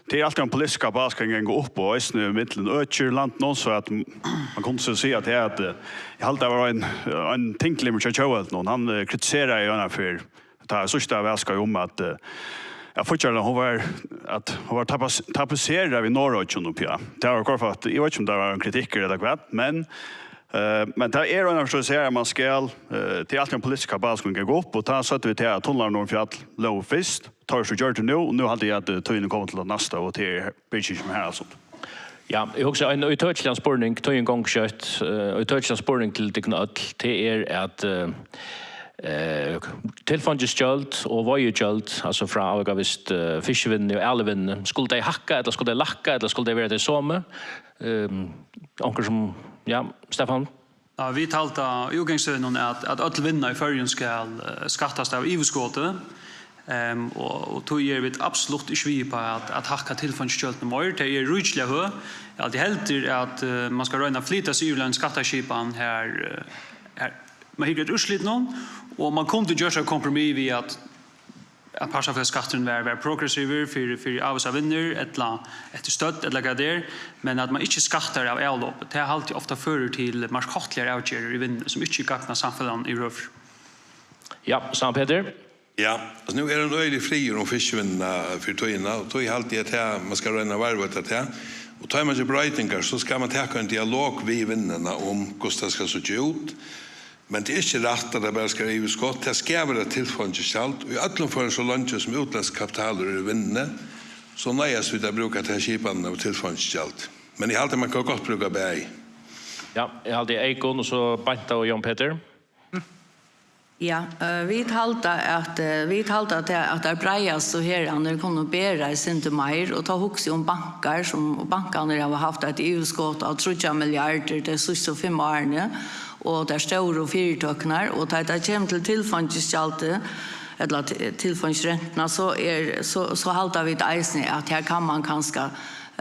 tað er altíð ein politisk batalja sum gongur upp, og eisini millum økir í landinum, so at m-, man kundi so siga at tað er at, eh, eg haldi, tað var ein, ein tinglimur hjá Tjóðveldinum, hann, eh, kritiseraði eina ferð, tá síðsta valskeið, um at, eh, at fíggjarlógin, hon var, at hon var tapes-, tapetserað við Norðoyggjum uppi á. Tað var kortini, eg veit ikki, um tað var ein kritikkur ella hvat, men Eh, men tað er ein av teimum, at man skal, eh, tað er altíð ein politisk batalja sum gongur upp, og tá søgdu vit til at tunlarnar norður um fjall lógu fyrst, teir eru so gjørdir nú, og nú haldi eg at, eh, tíðin er komin til tað næsta, og tað er byrgingin um Haraldssund. Ja, eg hugsi ein ítøkiligan spurning, tíðin gongur skjótt, eh, ítøkiligan spurning til tykkum øll, tað er at, eh, eh, tilfeingisgjøld og veiðigjøld, altso frá, álíka vist, eh, fiskivinnuni og alivinnuni, skulu tey hækka, ella skulu tey lækka, ella skulu tey vera tey somu? Ehm, onkur sum, ja, Stefan? Ja, vit halda í útgangsstøðunum, at, at øll vinna í Føroyum skal, eh, skattast av yvirskoti. Um, og, og tí eru vit absolutt ikki við upp á at, at hækka tilfeingisgjøldini meir. Tey eru ríkiliga høg. Eg haldi heldur, at uh, man skal royna at flyta seg yvir til eina skattaskipan har, uh, har man hyggur eftir úrslitunum, og man kundi gjørt eitt kompromiss við, at, at partaskatturin var, var progressivur fyri, fyri ávísar vinnur, ella eftir stødd, ella hvat tað er, men at man ikki skattar av avlopi. Tað haldi eg ofta førir til margháttiligar avgerðir í vinnuni, sum ikki gagna samfelagnum yvirhøvur. Ja, Sam Peter? Ja, altso, nú er ein øgiligur friður um fiskivinnuna fyri tíðina, og tí haldi eg, at tað, man skal royna at varðveita tað. Og tá man ger broytingar, so skal man taka ein dialog við vinnuna um, hvussu tað skal síggja út. Men tað er ikki rætt, at tað bara skal vera yvirskot. Tað skal vera tilfeingisgjald í øllum førum, so leingi sum útlendsk kapitalur er í vinnuni, so noyðast vit at brúka ta skipanina av tilfeingisgjaldi. Men eg haldi, man kann gott brúka bæði. Ja, eg haldi Eyðgunn, og so Beinta og Jón Petur. Ja, eh, vit halda at, eh, vit halda at tað, at tær breiðastu herðarnar kunnu bera eitt sindur meir, og tá hugsi eg um bankar, sum, og bankarnir hava havt eitt yvirskot á tríggjar milliardir tey síðstu fimm árini, og tær stóru fyritøkurnar, og tá tað kemur til tilfeingisgjaldið, ella ti-, tilfeingisrentuna, so er, so, so halda vit eisini, at her kann man kanska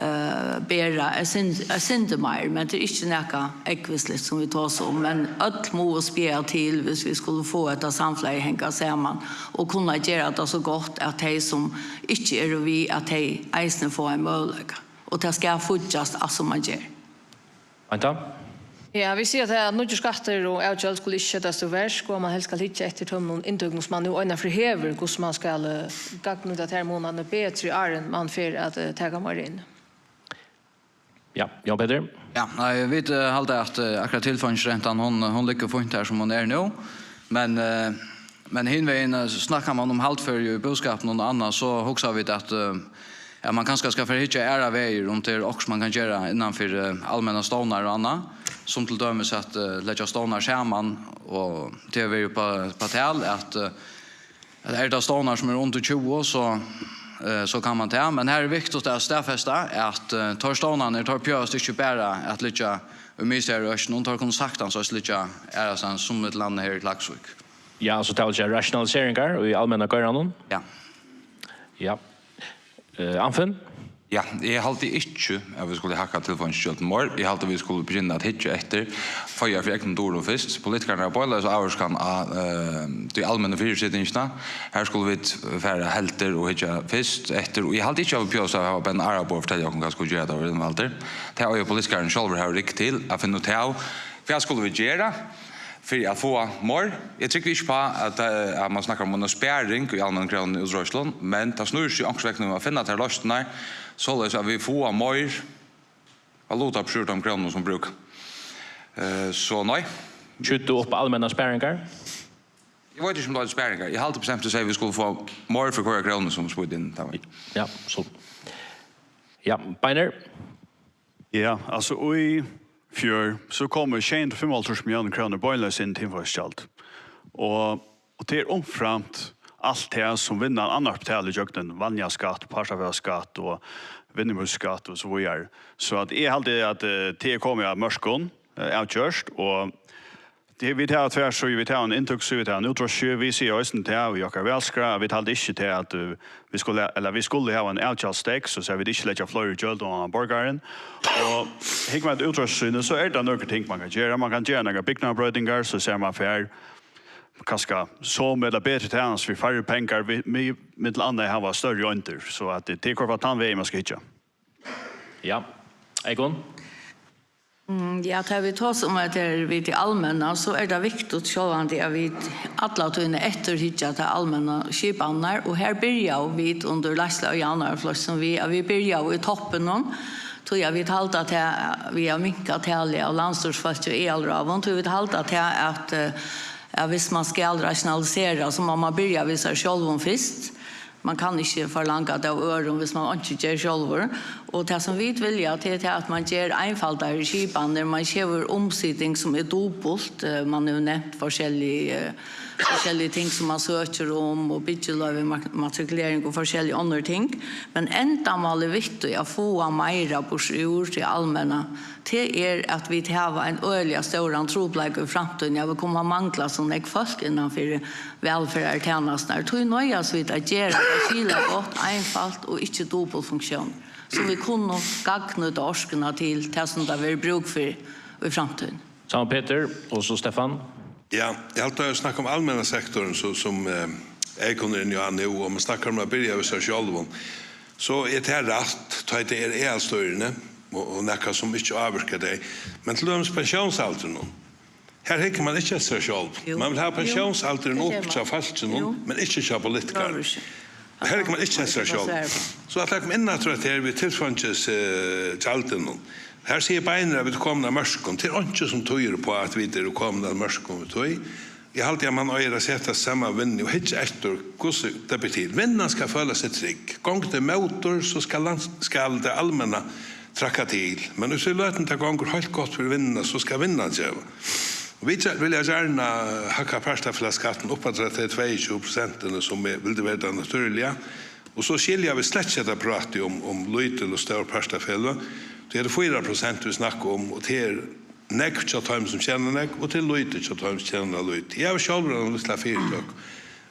eh, bera eitt sind-, eitt sindur meir, men tað er ikki nakað ógvusligt, sum vit tosa um. Men øll mugu spæða til, hvis vit skulu fáa hetta samfelagið at hanga saman og kunna gera tað so gott, at tey, sum ikki eru við, at tey eisini fáa ein møguleika. Og tað skal fíggjast, alt sum man ger. Beinta? Ja, vit siga tað, at nýggir skattar og avgjald skulu ikki setast í verk, og at man helst skal hyggja eftir teimum inntøkum, sum man nú einaferð hevur, hvussu man skal, eh, gagnnýta tær munarnar betri, áðrenn man fer at, eh, taka meir inn. Ja, Jón Petur? Ja, nei, vit, eh, halda, at, eh, akkurát tilfeingisrentan, hon, hon liggur fínt har, sum hon er nú. Men, eh, men hinvegin, eh, snakkar man um haldføri í búskapinum og annað, so hugsa vit, at, eh, at man kanska skal fara hyggja aðrar vegir, um tað er okkurt, man kann gera innanfyri, eh, almennar stovnar og annað, sum til dømis at, eh, leggja stovnar saman, og tað hevur verið upp á, upp á tal, at, eh, at er tað stovnar, sum eru undir tjúgu, so, eh, so kann man tað. Men her er viktigt at staðfesta, at, eh, teir stovnarnir, teir bjóðast ikki bara at liggja í miðstýrisøkinum, teir kunnu saktans eisini liggja aðrastaðni, sum millum annað her í Klaksvík. Ja, so tað vil siga rationaliseringar í almenna geiranum? Ja. Ja. Eh, Anfinn? Ja, eg haldi ikki, at vit skulu hækka tilfeingisgjøldini meir. Eg haldi, vit skulu begynna at hyggja eftir, fáa fyri egnum durum fyrst. Politikararnir hava beinleiðis ávirkan á, eh, tí almennu fyrisitingina. Her skulu vit fara heldur og hyggja fyrst eftir. Og eg haldi ikki, at vit bjóðast at hava Ben Arabor fortelja okkum, hvat skulu gera, tá vit eru innvaldir. Tað eiga politikararnir sjálvir hava rygg til at finna út av. Hvat skulu vit gera fyri at fáa meir? Eg trúgvi ikki á, at, eh, at man snakkar um eina sparing í almennu krónuni í útreiðslum, men tað snýr seg onkursvegna um at finna tær loysnirnar, soleiðis at vit fáa meir valuta upp úr teimum krónunum, sum brúka. Eh, so nei. Skjýtur tú upp almennar sparingar? Eg veit ikki, um tað er sparingar. Eg haldi bestemt, at vit skulu fáa meir fyri hvørja krónu, sum smíta inn. Tað var. Ja, so. Ja, Beinir? Ja, altso, í fjør, so komu sjey hundrað og fimmoghálvtrýss milliónir krónur beinleiðis inn til tilfeingisgjald. Og, og tað er umframt alt tað, sum vinnan annars betalir ígjøgnum, vanligan skatt, partafelagaskatt og vinnuprísskatt og so víðari. So at eg haldi, at, eh, tað er komið av mørkum, eh, avgjørt, og tað, vit hava tvær síður, vit hava eina inntøkusíðu, vit hava eina útreiðslusíðu, vit siga eisini tað í okkara valskrá, at vit halda ikki tað, at, eh, vit skulu, ella vit skulu hava ein avgjaldsstokk, so, so vit ikki leggja fleiri gjøld oman á borgaran. Og hyggur man at útreiðslusíðuni, so er tað nøkur ting, man kann gera. Man kann gera nakrar bygningarbroytingar, so sær man fær kanska somu ella betri tænastur fyri færri pengar, við, við, millum annað hava størri eindir, so at tað, tað er hvørt fall tann vegin, man skal hyggja. Ja. Eyðgunn? Mm, ja, tá vit tosa um, at tað er við tí almenna, so er tað viktigt sjálvandi, at vit alla tíðina eftirhyggja tær almennu skipanirnar, og her byrjaðu vit undir leiðslu av javnaðarflokkinum við, at vit byrjaðu í toppinum, tí at vit halda tað, við at minka talið av landsstýrisfólki og aðalráðum, tí vit halda tað, at, eh, at viss man skal rationalisera, so má man byrja við sær sjálvum fyrst. Man kann ikki forlanga tað av øðrum, viss man einki ger sjálvur. Og tað, sum vit vilja, tað er tað, at man ger einfaldari skipanir, man gevur umsiting, sum er dupult, eh, man hevur nevnt forskellig, eh, forskellige ting, sum man søkir um, og byggiloyvi, mak-, matrikulering og forskellig onnur ting. Men endamálið við tí at fáa meira burtur úr tí almenna, tað er, at vit hava ein øgiliga stóran trupulleika í framtíðini, at vit koma at mangla so nógv fólk innan fyri vælferðartænasturnar. Tí noyðast vit at gera tað skilagott, einfalt og ikki dupult funktión, so vit kunnu gagnnýta orkuna til tað, sum tað verður brúk fyri í framtíðini. Saman Petur, og so Stefan. Ja, eg haldi, at eg snakki um almenna sektorin, so, sum, eh, Eikon er inni á nú, og man snakkar um at byrja við sær sjálvum. So er tað rætt, tá tað er aðalstýrini, og, og nakað sum ikki ávirkar tey. Men til dømis pensjónsaldurin, her hyggur man ikki eftir sær sjálv. Jú. Man vil hava Jú, pensjónsaldurin tað upp ger hjá man. Fólkinum, Jú. Men ikki hjá politikarunum. Lárus. Her hyggur man ikki eftir sær sjálv. Svara. So at koma inn aftur at her við tilfeingi, eh, gjaldinum. Her sigur Beinir, at vit eru komin av mørkum. Tað er einki sum týðir upp á, at vit eru komin av mørkum við tí. Eg haldi, at man eigur at seta saman vinnu og hyggja eftir, hvussu tað ber til. Vinnan skal føla seg trygg. Gongur tað mótur, so skal lands-, skal tað almenna traðka til. Men í so løtuni tað gongur heilt gott fyri vinnuna, so skal vinnan geva. Og vit gjer-, vilja gjarna hækka partafelagskattin upp at tey tveyogtjúgu prosentini, sum er, vildi verið tað natúrliga. Og so skilja vit slett ikki hetta prátið um, um lítil og stór partafeløg. Tað eru fýra prosent, vit snakka um, og tað er nógv hjá teimum, sum tjena nógv, og tað er lítið hjá teimum, sum tjena lítið. Eg havi sjálvur eina lítla fyritøku.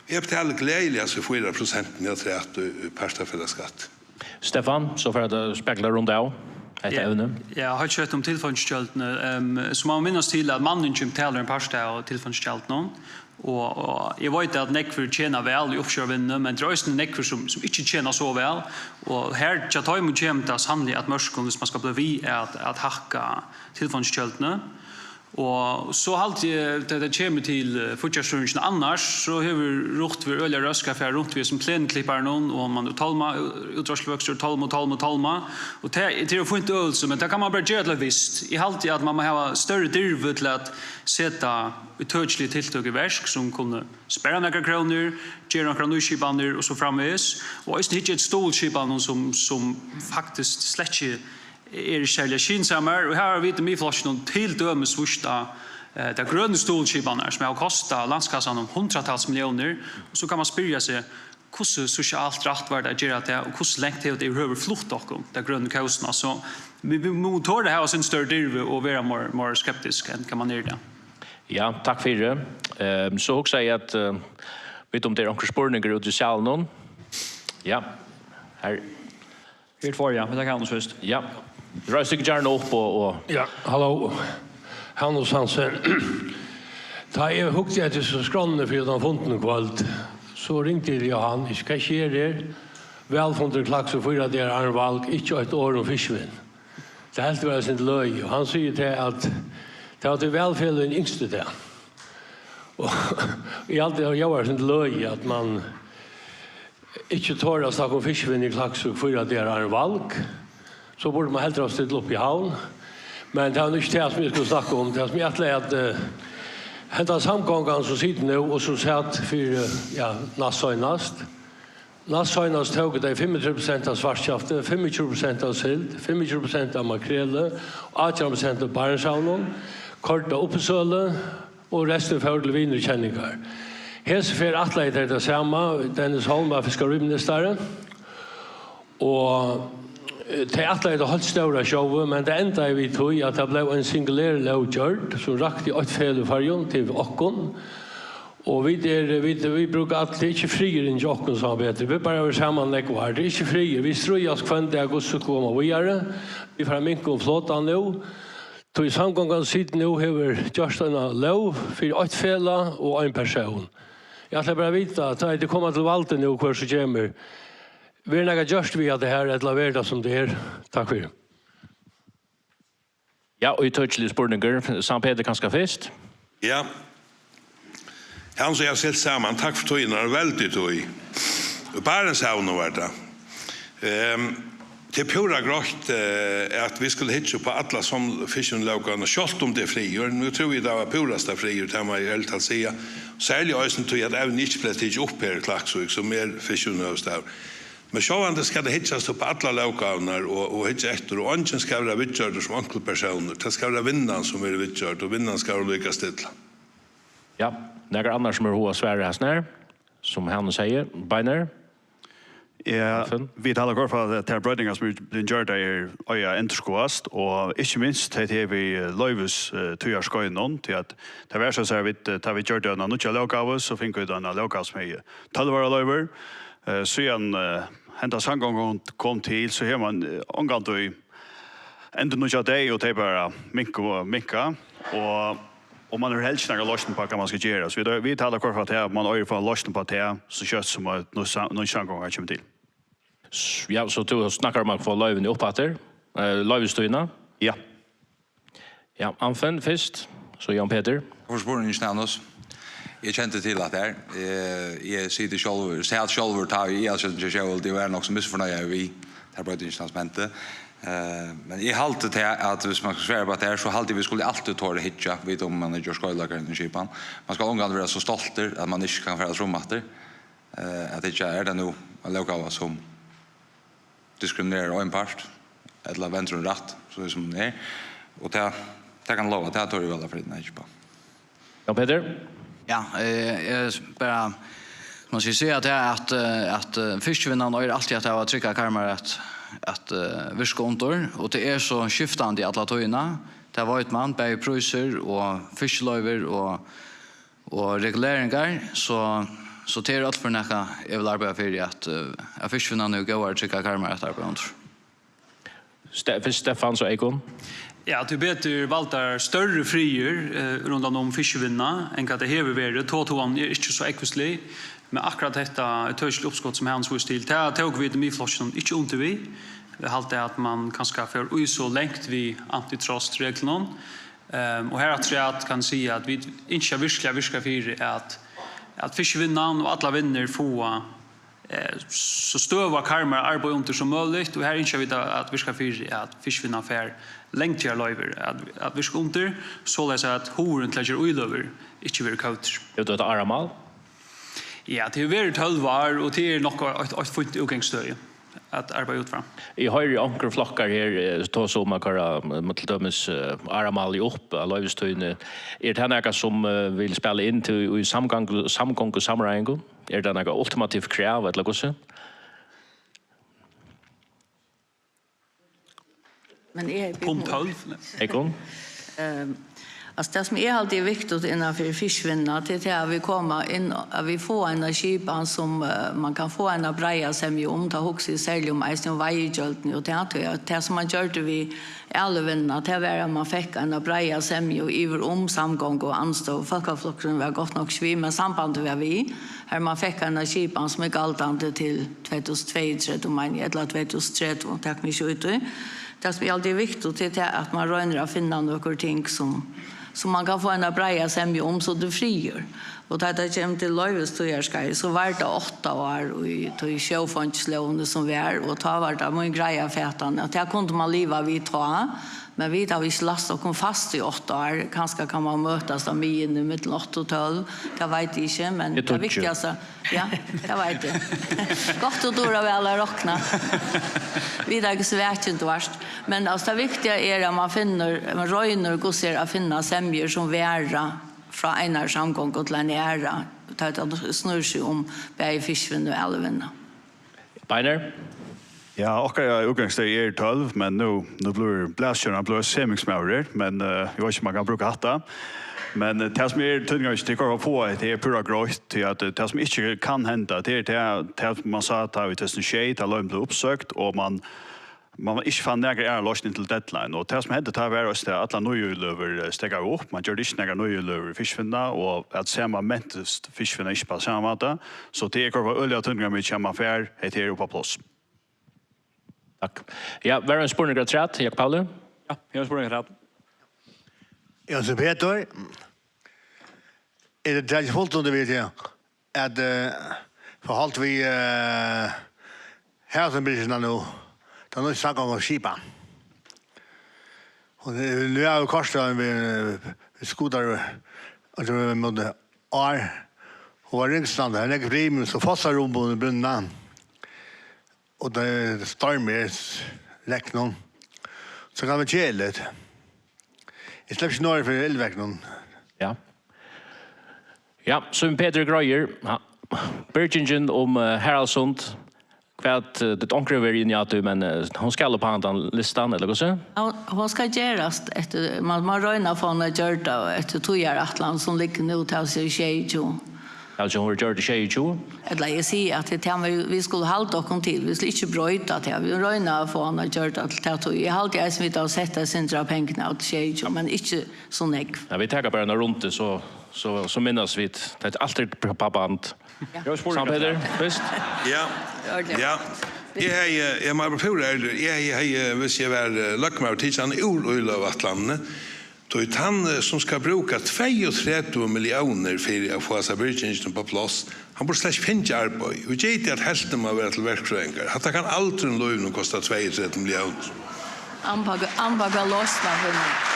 Eg betali gleðiliga hasi fýra prosentini afturat í, í partafelagsskatt. Stefan, so fer at spegla rundan av hetta evnið. Ja, heilt skjótt um tilfeingisgjøldini. Ehm, so má man minnast til, at manningin betalir ein part av tilfeingisgjaldinum. Og, og eg veit, at nógvir tjena væl í uppsjóvarvinnuni, men tað eru eisini nógvir, sum, sum ikki tjena so væl. Og her hjá teimum kemur tað sanniliga at mørkum, viss man skal blíva við at, at hækka tilfeingisgjøldini. Og so haldi eg, tá tað kemur til, eh, fíggjarstýringina annars, so hevur RUT verið øgiliga røsk at fara runt við hesum pleniklipparanum, og man er tálma, útreiðsluvøkstur, tálma, tálma, tálma. Og tað, tað er jo fínt øvelse, men tað kann man bara gera til eitt vist. Eg haldi, at man má hava størri dirvi til at seta ítøkilig tiltøk í verk, sum kunnu spara nakrar krónur, gera onkrar nýskipanir og so framvegis. Og eisini hyggja eftir stuðulsskipanum, sum, sum faktiskt slett ikki eru ikki serliga skynsamar, og her hava vit í Miðflokkinum til dømis víst á, eh, tær grønu stuðulsskipanirnar, sum hava kostað landskassan um hundraðtals milliónir, og so kann man spyrja seg, hvussu sosialt rætt var tað at gera tað, og hvussu langt hevur tað yvirhøvur flutt okkum, ta grønu kósina? So vit, vit mugu tora at hava eitt sindur størri dirvi og vera meir, meir skeptisk enn hvat man er í dag. Ja, takk fyri. Ehm, so hugsaði eg at, eh, vita um tað eru onkrir spurningar úti í salinum. Ja, her. Her er tveir, ja. Vit taka Hanus fyrst. Ja. Reis tykkum gjarna upp og, og Ja, halló. Hanus Hansen. Tá eg hugdi eftir so skránni fyri tann fundin í kvøld, so ringdi eg til Johan, ikki hvat eg eri her. Valfundur í Klaksvík fýra dagar áðrenn val, ikki eitt orð um fiskivinn. Tað helt eg var eitt sindur løgið, og hann sigur tað, at tað var tí valfeløgini ynsktu tað. Og eg haldi, tað var eitt sindur løgið, at man ikki tora at snakka um fiskivinn í Klaksvík fýra dagar áðrenn val, so burdi man heldur havt stillt upp í Havn. Men tað var nú ikki tað, sum eg skuldi snakka um. Tað, sum eg ætlaði at, eh, henda samgongan, sum situr nú, og sum sat fyri, ja, næst seinast. Næst seinast tóku tey fimmogtretivu prosent av svartkjafti, fimmogtjúgu prosent av sild, fimmogtjúgu prosent av makreli, átjan prosent av barentshavinum, koyrdu á uppsølu, og restin fór til vinir og kenningar. Hesa ferð ætlaðu tey tað sama. Dennis Holm var fiskaríministari, og, eh, tey ætlaðu tað heilt stóra sjóið, men tað endaði við tí, at tað bleiv ein singuler lóg gjørd, sum rakti eitt feløg í Føroyum til okkum. Og vit eru, vit, vit brúka alt, tað er ikki friður inni hjá okkum, sum er betri. Vit bara vera saman nógv ár. Tað er ikki friður. Vit stríðast hvønn dag, hvussu skulu koma víðari. Vit fara at minka um flotan nú. Tí samgongan situr nú hevur gjørt eina lóg fyri eitt felag og ein persón. Eg ætli bara at vita, tá ið tit koma til valdið nú, hvør sum kemur, verður nakað gjørt við hatta her, ella verður tað, sum tað er? Takk fyri. Ja, og ítøkiligur spurningur. Sam Peter, kanska fyrst? Ja. Hann, sum eg havi sett saman, takk fyri tíðina, ein veldig tíð. Í Barentshavinum var tað. Ehm, tað er púra greitt, eh, at vit skulu hyggja upp á allar sum fiskilógirnar, sjálvt um tað er friður. Nú trúði eg, tað var púrasta friður, tað má eg ærligt talt siga. Serliga eisini tí, at evnið ikki bleiv tikið upp her í Klaksvík, sum er fiskihøvuðsstaður. Men sjálvandi skal tað hyggjast upp á allar lóggávurnar og, og hyggja eftir, og eingin skal vera viðgjørdur sum onkur persónur. Tað skal vera vinnan, sum verður viðgjørd, og vinnan skal vera líka stilla. Ja, nakar annar sum hevur hug at svara hasum her, sum hann segði, Beinir? Ja, Finn? Vit tala kort frá, at tær broytingar sum eru blivnar gjørdar, eru, eiga at endurskoðast, og ikki minst tey her við, eh, loyvis-, eh, tíðarskeiðinum, tí at tað var so, at vit, eh, tá vit gjørdu eina nýggja lóggávu, so fingu vit eina lóggávu sum hevði tólv ára loyvir. Eh, síðan, eh, henda samgongan kom til, so hevur man, eh, ongantíð endurnýggja tey, og tey bara minka og minka, og, og man hevur helst ikki nakra loysn upp á, hvat man skal gera. So vit, vit tala kort frá, at man eigur at fáa loysn upp á tað, so skjótt sum eitt nýtt sam-, nýggj samgonga kemur til. S-, ja, so tú snakkar um at fáa loyvini upp aftur, eh, loyvistíðina? Ja. Ja, Anfinn fyrst, so Jan Petur. Takk fyri spurningin, Janus. Eg kendi til hatta her. Eh, eg siti sjálvur, sat sjálvur tá í aðalsstjórnini hjá Sjóvá, og eg var nokk so misfornøgdur við tær broytingarnar sum hentu. Eh, men eg haldi til at, viss man skal svara upp á tað her, so haldi eg, vit skulu altíð tora at hyggja, vita um man hevur gjørt skeivleikar í skipan. Man skal ongantíð vera so stoltur, at man ikki kann fara aftur um aftur. Eh, at hyggja, er tað nú ein lóggáva sum diskriminerar ein part, ella vendur hon rætt, so sum hon er. Og tað, tað kann eg lova, tað tori eg væl at fara inn at hyggja upp á. Jan Petur? Ja, eh, eg s-, bara, man skal siga at, at, eh, at, eh, Fiskivinnan eigur altíð at hava tryggar karmar at, at, eh, virka undir, og tað er so skiftandi alla tíðina. Tað veit man, bæði prísir og fiskiloyvir og, og reguleringar, so, so tað er alt for nakað, eg vil arbeiða fyri, at, eh, at Fiskivinnan hevur góðar, tryggar karmar at arbeiða undir. Ste-, fyrst Stefan, so Eyðgunn. Ja, tíbetur valdar størri friður, eh, rundan um Fiskivinnuna enn hvat tað hevur verið. Totoan er ikki so ógvuslig, men akkurát hetta ítøkiligt uppskot sum Hans vísti til, tað tóku vit í Miðflokkinum ikki undir við. Eg haldi, at man kanska fer í so langt við antitrust-reglunum. Ehm, og her afturat kann eg siga, at vit ynskja virkuliga at virka fyri, at, at Fiskivinnan og allar vinnur fáa eh, so støðugar karmar at arbeiða undir sum møguligt, og her ynskja vit at, at virka fyri, at Fiskivinnan fær langtíðarloyvir at, at virka undir, soleiðis at hugurin til at gera íløgur ikki verður koyvdur. Hevur tú eitt áramál? Ja, tað hevur verið tólv ár, og tað er nokk eitt, eitt fínt útgangsstøði at arbeiða út frá. Eg hoyri onkrir flokkar her, eh, tosa um at koyra, eh, til dømis, eh, áramálið upp á loyvistíðini. Er tað nakað sum, eh, vil spæla inn til í samgongu-, samgongusamráðingum? Er tað nakað ultimativt krav, ella hvussu? Men eg hevði Punkt tólv. Eyðgunn? Ehm, altso, tað sum eg haldi er viktigt innanfyri Fiskivinnuna, tað er tað at vit koma inn, at vit fáa eina skipan sum, eh, man kann fáa eina breiða semju um. Tá hugsi eg serliga um eisini um veiðigjøldini og tað, tí at tað sum man gjørdi við Alivinnuna, tað var, at man fekk eina breiða semju yvir um samgongu og andstøðu. Fólkaflokkurin var gott nokk ikki við, men Sambandið var við, har man fekk eina skipan sum er galdandi til tvey túsund og tveyogtretivu, meini eg, ella tvey túsund og tretivu, tak meg ikki út í. Tað sum eg haldi er viktigt, tað er tað, at man roynir at finna nøkur ting sum, sum man kann fáa eina breiða semju um, so tað er friður. Og tá tað kemur til loyvistíðarskeiðið, so var tað átta ár í tí sjófeingislógini sum var, og tá var tað mín greiða fatan, at tað kundi man liva við tá, men vit hava ikki læst okkum fast í átta ár. Kanska kann man møtast á miðjuni millum átta og tólv, tað veit eg ikki, men Eg tað tíggi. Viktigasta, ja, tað veit eg. Gott, tú dugir væl at rokna. Vit hava ikki so vakin, tú vart. Men, altso, tað viktiga er, at man finnur, man roynir, hvussu er, at finna semjur sum vara frá einari samgongu til eina aðra, tá tað snýr seg um bæði Fiskivinnu og Alivinnuna. Beinir? Ja, okkara útgangsstøði er tólv, men nú, nú blívur blaðstjórin, hann blívur semingsmaður her, men, eh, eg veit ikki, um man kann brúka hatta. Men, eh, tað sum er týdningarmikið, tað er at fáa hetta her púra greitt, tí at, eh, tað sum ikki kann henda, tað er tað, tað sum man sá tá í tvey túsund og sjey, tá loyvin bleiv uppsøgd, og man man ikki fann nakra aðra loysn inn til deadline. Og tað sum hendi, tað var eisini, at allar nýju løgur, eh, steðgaðu upp. Man gjørdi ikki nakrar nýju løgur í Fiskivinnuna, og at sama mentist Fiskivinna ikki á sama máta. So tað er kortini øgiliga týdningarmikið, at man fær hetta her upp á pláss. Takk. Ja, var ein spurningur afturat, Jakob Pauli? Ja, eg har ein spurning afturat. Jens Peter, er tað tað fullt undir við tað? At, eh, forholdt við, eh, Haraldsbyrgini nú, tað nýggja samgonguskipan. Og, eh, nú er jo korsleiðin við, við Skútar, og tað er móti ár, og var Ringsland, har er nógv brim, so fossar um brúnna. og tað er stormur, regn, so kann vera keðiligt. Eg sleppi ikki norður fyri illveðrinum. Ja. Ja, sum Petur greiðir, ja. Byrgingin um, eh, Haraldssund, hvat, eh, tað onkur verður inni á tí, men, eh, hon skal upp á handan listan, ella hvussu? Ja, hon skal gerast eftir, man má royna at fáa hana gjørda eftir tíðarætlan sum liggur nú til sjeyogtjúgu. Altso, hon verður gjørd í sjeyogtjúgu? Ella eg sigi at tað er tað, vit, vit skulu halda okkum til. Vit skulu ikki broyta tað. Vit royna at fáa hana gjørda til ta tíð. Eg haldi eisini, vit hava sett eitt sindur av pengum av til sjeyogtjúgu, men ikki so nógv. Ja, vit taka bara eina rundu, so, so, so minnast vit. Tað er alt er på, på band. Ja. Eg havi spurning. Sankt Petur, fyrst. Ja. Ja. Eg hevði, eg má bara púra ærligur, eg hevði, hevði, viss eg var, eh, løgmaður, tikið hann úr íløguætlanini. Tí tann, eh, sum skal brúka tveyogtretivu milliónir fyri at fáa hasa byrgingina upp á pláss, hann burdi slett ikki fingið arbeiði. Og gitið at helvtin má vera til verkfrøðingar. Hatta kann aldrin í lívinum kosta tveyogtretivu milliónir. Anbaka, anbaka losna fyri meg.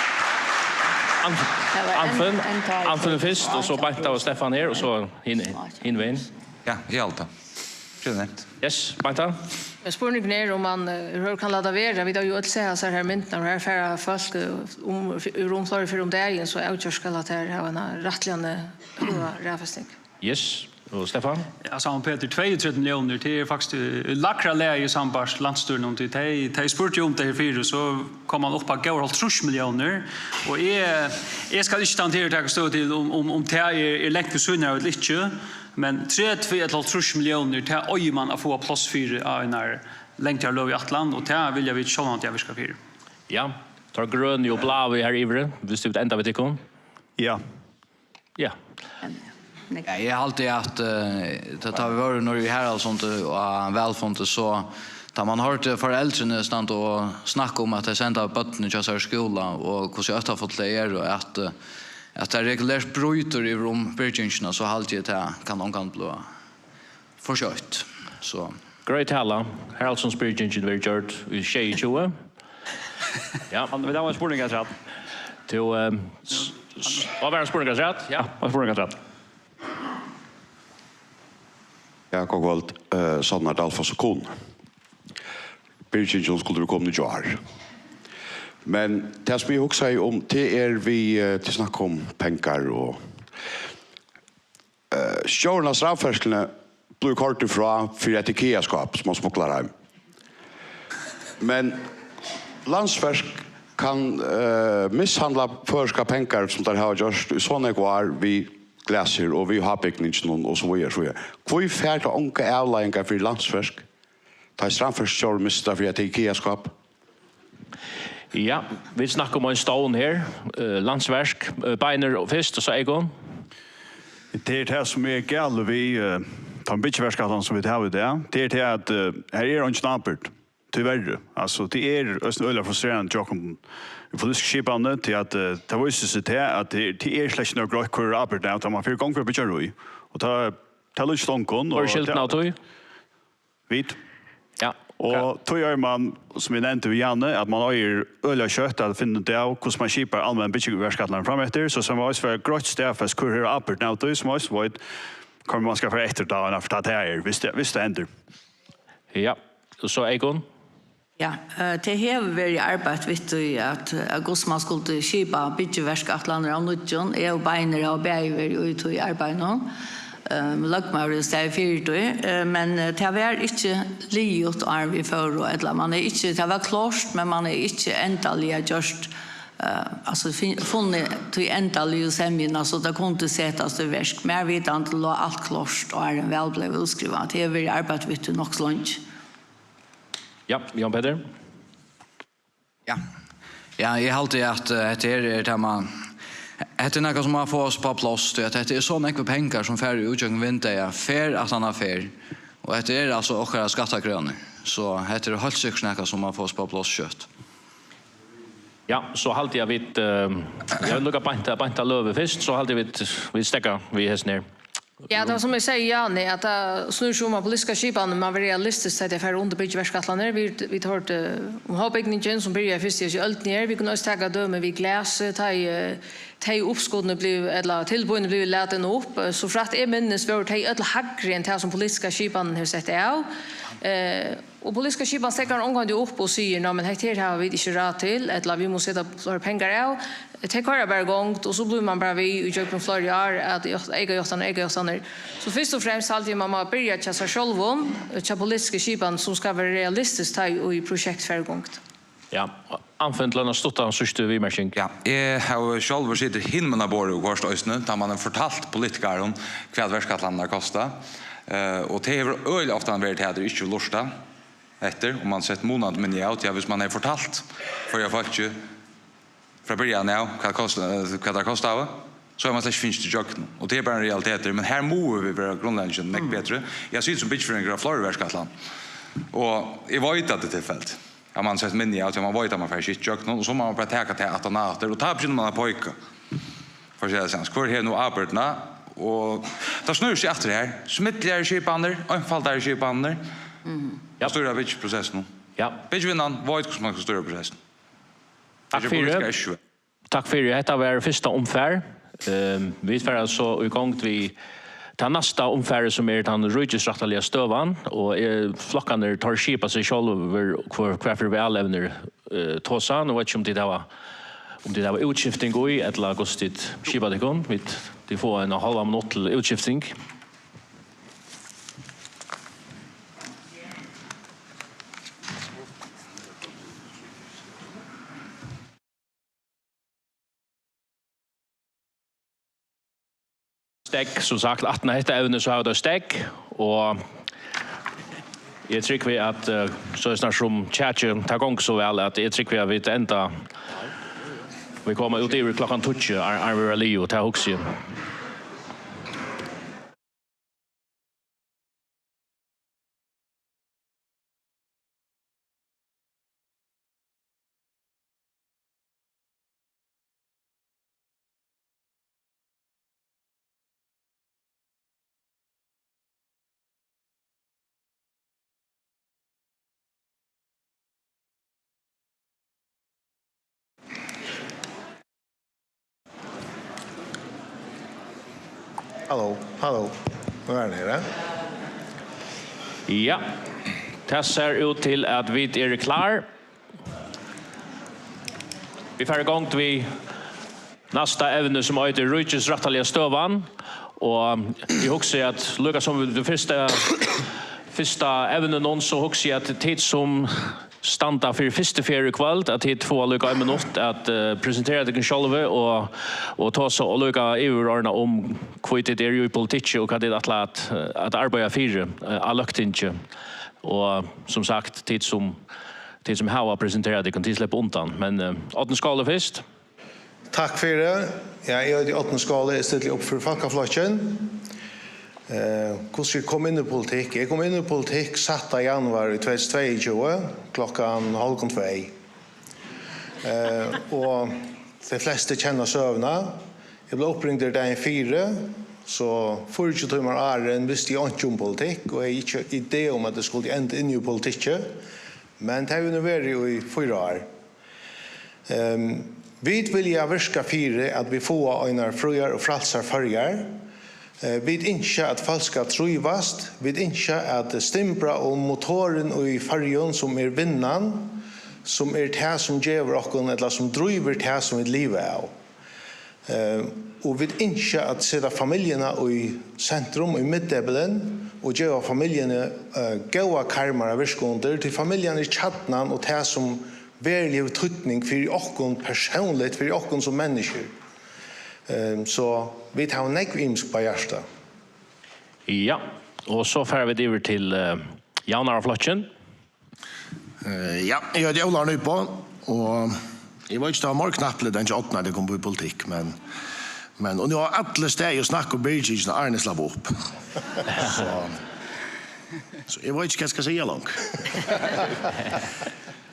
Anf-, Tað var ein, Anfinn, ein tár Anfinn fyrst, og so Beinta og Stefan her, og so hin, hin vegin. Ja, eg haldi. Tað er nett. Yes, Beinta? Men spurningurin er, um man, eh, hevur kann lata vera. Vit hava jú øll sæð hasar her myndirnar, og her fara fólk, eh, um, f-, rúm fleiri ferðir um dagin, so avgjørt skal at her hava eina rættiliga høga raðfesting. Yes, og Stefan? Ja, Sankt Petur, tveyogtretivu milliónir, tað er faktiskt, eh, í lægra lagi sambært landsstýrinum, tí tey, tey spurdu um tað her fyri, so kom man upp á góðar hálvtrýss milliónir, og eg, eg skal ikki standa her og taka støðu til, um, um, um tað er, er langt við síðuna av ella ikki. Men tretivu ella hálvtrýss milliónir, tað eigur man at fáa pláss fyri á einari langari løguætlan, og tað vilja vit sjálvandi virka fyri. Ja, teir grønu og bláu her yviri, viss tú vilt enda við tykkum. Ja. Ja. Ja, eg haldi at, eh, tá, tá vit vóru nú í Haraldssundi og á valfundi, so tá man hoyrdi foreldrini standa og snakka um at tey senda børnini hjá sær í skúla og hvussu óttafullt tað er, og at, eh, at tað regulert brýtur yvir um byrgingina, so haldi eg, tað kann ongan blíva for skjótt. So. Greið tala. Haraldssundsbyrgingin verður gjørd í sjeyogtjúgu. Ja. Hann, vit hava ein spurning afturat. Tú, eh, s-, s-, hvat var ein spurning afturat? Ja. Ja, ein spurning afturat. Ja, gott kvøld. Eh, Sanna Dalfoss og Kuhn. Byrgingin skuldi verið komin í gjár. Men tað sum eg hugsaði um, tað er við, eh, til snakk um pengar og, eh, stjórin av strandferðsluni blívur koyrdur frá fyri eitt IKEA-skáp, sum hann smuglar heim. Men Landsverk kann, eh, mishandla føroyskar pengar, sum teir hava gjørt í so nógv ár við Glasir og við Hábygninginum og so víðari, so víðari. Hví fær tað ongar avleiðingar fyri Landsverk, tá ið strandferðslurin mistir tað fyri eitt IKEA-skáp? Ja, vit snakka um ein stovn her, eh, Landsverk, eh, Beinir fyrst, og so Eyðun. Tað er tað, sum er galið við, eh, tann byggiverksætlan, sum vit hava í dag. Tað er tað, at, eh, her er eingin ábyrgd, tíverri. Altso, tað er eisini øgiliga frustrerandi hjá okkum í politisku skipani, tí at, eh, tað vísir seg tað, at tað, tað er slett ikki nóg greitt, hvør er ábyrgdin av, tá man fer í gongd við byggjarí. Og tað, tað er ikki longur, og hvør er skyldin av tí? Vit. Ja, ok. Og tí eigur man, sum eg nevndi við Jane, at man eigur øgiliga skjótt at finna út av, hvussu man skipar almenn byggiverksætlan frameftir, so sum eisini verður greitt staðfest, hvør hevur ábyrgdina av tí, sum eisini veit, hvør man skal fara eftir tá, tá tað er, viss tað, viss tað hendir. Ja, og so Eyðun? Ja, eh, tað hevur verið arbeitt við tí, at, at hvussu man skuldi skipa byggiverksætlanir av nýggjum. Eg og Beinir hava bæði verið í tí arbeiðinum. Eh, løgmaður hevur staðið fyri tí, eh, men, eh, tað var ikki liðugt, áðrenn vit fóru, ella man er ikki, tað var klárt, men man er ikki endaliga gjørt, eh, altso, fin-, funnið tí endaligu semjuna, so tað kundi setast í verk. Mær vitandi lá alt klárt, áðrenn val bleiv útskrivað. Tað hevur verið arbeitt við tí nokk so leingi. Ja, Jan Peter? Ja. Ja, eg haldi, at, eh, hetta her er tað, man, hetta er nakað, sum má fáast upp á pláss, tí at hetta er so nógvir pengar, sum fara út gjøgnum vindeygað, ferð aftan á ferð. Og hetta er altso okkara skattakrónur. So hetta er heilt sikkurt nakað, sum má fáast upp á pláss skjótt. Ja, so haldi eg, at vit, eh, eg vil lukka Beinta, Beinta Løve fyrst, so haldi eg, vit, vit steðga við hesum her. Ja, tað var sum eg segði, Jane, at tað snýr seg um, at politiska skipanin má vera realistisk, tá tey fara undir byggiverksætlanir. Vit, vit hoyrdu um Hábygningin, sum byrjaði fyrst í hesi øldini her. Vit kunnu eisini taka dømi við Glasi, tá ið, eh, tey uppskotini blivu, ella tilboðini blivu latin upp. Eh, so frægt eg minnist, vóru tey øll hægri enn tað, sum politiska skipanin hevur sett av. Eh, Og politiska skipan steðgar ongantíð upp og sigur: "Ná, men hetta her hava vit ikki ráð til," ella: "Vit mugu seta fleiri pengar av." Tey koyra bara í gongd, og so blívur man bara við í gjøgnum fleiri ár at ját-, eyka játtanir, eyka játtanir. So fyrst og fremst haldi eg, man má byrja hjá sær sjálvum, hjá politisku skipan, sum skal vera realistisk, tá ið projekt fer í gongd. Ja, Anfinn, til eina stutta síðstu viðmerking. Ja, eg havi sjálvur sitið hinumegin borðið og koyrt eisini, tá man hevur fortalt politikarum, hvat verkætlanirnar kosta. Eh, og tað hevur øgiliga ofta verið tað, at teir ikki vilja lurta eftir, og man sett munandi minni av, tí at hvis man hevði fortalt Føroya fólki frá byrjan av, hvat kost-, eh, hvat tað kostaði, so hevði man slett ikki fingið til gjøgnum. Og tað er bara ein realitetur, men her mugu vit vera grundleggjandi nógv betri. Eg havi sitið sum byggiføringur á fleiri verkætlan, og eg veit, at tað er tilfeldi. At man sett minni av, tí man veit, at man fær ikki gjøgnum, og so má man bara taka tað aftan á aftur, og tá begynnar man at peika. For at siga tað, hvør hevur nú ábyrgdina? Og tað snýr seg aftur her. Smidligari skipanir, einfaldari skipanir. Mhm. Ja. Stýra byggiprosessinum. Ja. Byggivinnan veit, hvussu man skal stýra prosessin. Takk fyri. Tað er ikki politiskt issue. Takk fyri. Hetta var fyrsta umfar. Ehm, vit fara so í gongd við tað næsta umfarið, sum er tann ríkisrættaliga støðan, og, eh, flokkarnir, teir skipa seg sjálvir, hvør, hvør fyri valevnir, eh, tosa. Nú veit eg ikki, um tit hava, um tit hava útskifting í, ella hvussu tit skipa tykkum. Vit, tit fáa eina hálva minutt til útskifting. Steðg, sum sagt, aftan á hetta evnið, so hava vit eitt steðg, og eg trúgvi, at, eh, so er snart sum kjakið, tað gongur so væl, at eg trúgvi, at vit enda, vit koma út yvir klokkan tíggju, áðrenn, áðrenn vit verða liðug, og tað hugsi eg. Halló, halló. Nú er hann her, eh? Ja, tað sær út til, at vit eru klár. Vit fara í gongd við næsta evni, sum eitur Ríkisrættaliga støðan. Og eg hugsi, at líka sum við tí fyrsta, fyrsta evninum, so hugsi eg, at tit, sum standa fyri fyrstu ferð í kvøld, at tit fáa líka ein minutt at, eh, presentera tykkum sjálvi og, og tosa og líka yvirorðna um, hví tit eru í politikki og hvat tit ætla at, eh, at arbeiða fyri, eh, á Løgtingi. Og sum sagt, tit sum, tit sum hava presenterað tykkum, tit sleppa undan. Men, eh, Árni Skála fyrst. Takk fyri. Ja, eg eiti Árni Skála, eg stilli upp fyri Fólkaflokkin. Eh, hvussu eg kom inn í politikk? Eg kom inn í politikk sætta januar í tvey túsund og tveyogtjúgu, klokkan hálvgum tvey. Eh, og tey flestu kenna søguna. Eg bleiv uppringdur dagin fyri, so fýraogtjúgu tímar áðrenn visti eg einki um politikk, og eg hevði ikki idé um, at eg skuldi enda inn í politikki. Men tað hevur nú verið í fýra ár. Ehm, vit vilja virka fyri, at vit fáa einar fríar og frælsar Føroyar. Eh, vit ynskja, at fólk skal trívast. Vit ynskja at stimbra um motorin í Føroyum, sum er vinnan, sum er tað, sum gevur okkum, ella sum drívur tað, sum vit liva av. Eh, og vit ynskja at seta familjuna í sentrum, í miðdepilin, og geva familjuni, eh, góðar karmar at virka undir, tí familjan er kjarnan og tað, sum veruliga hevur týdning fyri okkum persónligt, fyri okkum sum menniskjur. Ehm, so vit hava nógv ymiskt á hjarta. Ja, og so fara vit yvir til, eh, Javnaðarflokkin. Eh, ja, eg eiti Ólavur Nybo, og eg veit ikki, tað var meir knappliga enn hjá Árna, at eg kom upp í politikk, men, men, og nú hava allir staðið og snakkað um byrgingina, áðrenn eg slapp upp. So, so eg veit ikki, hvat eg skal siga longur.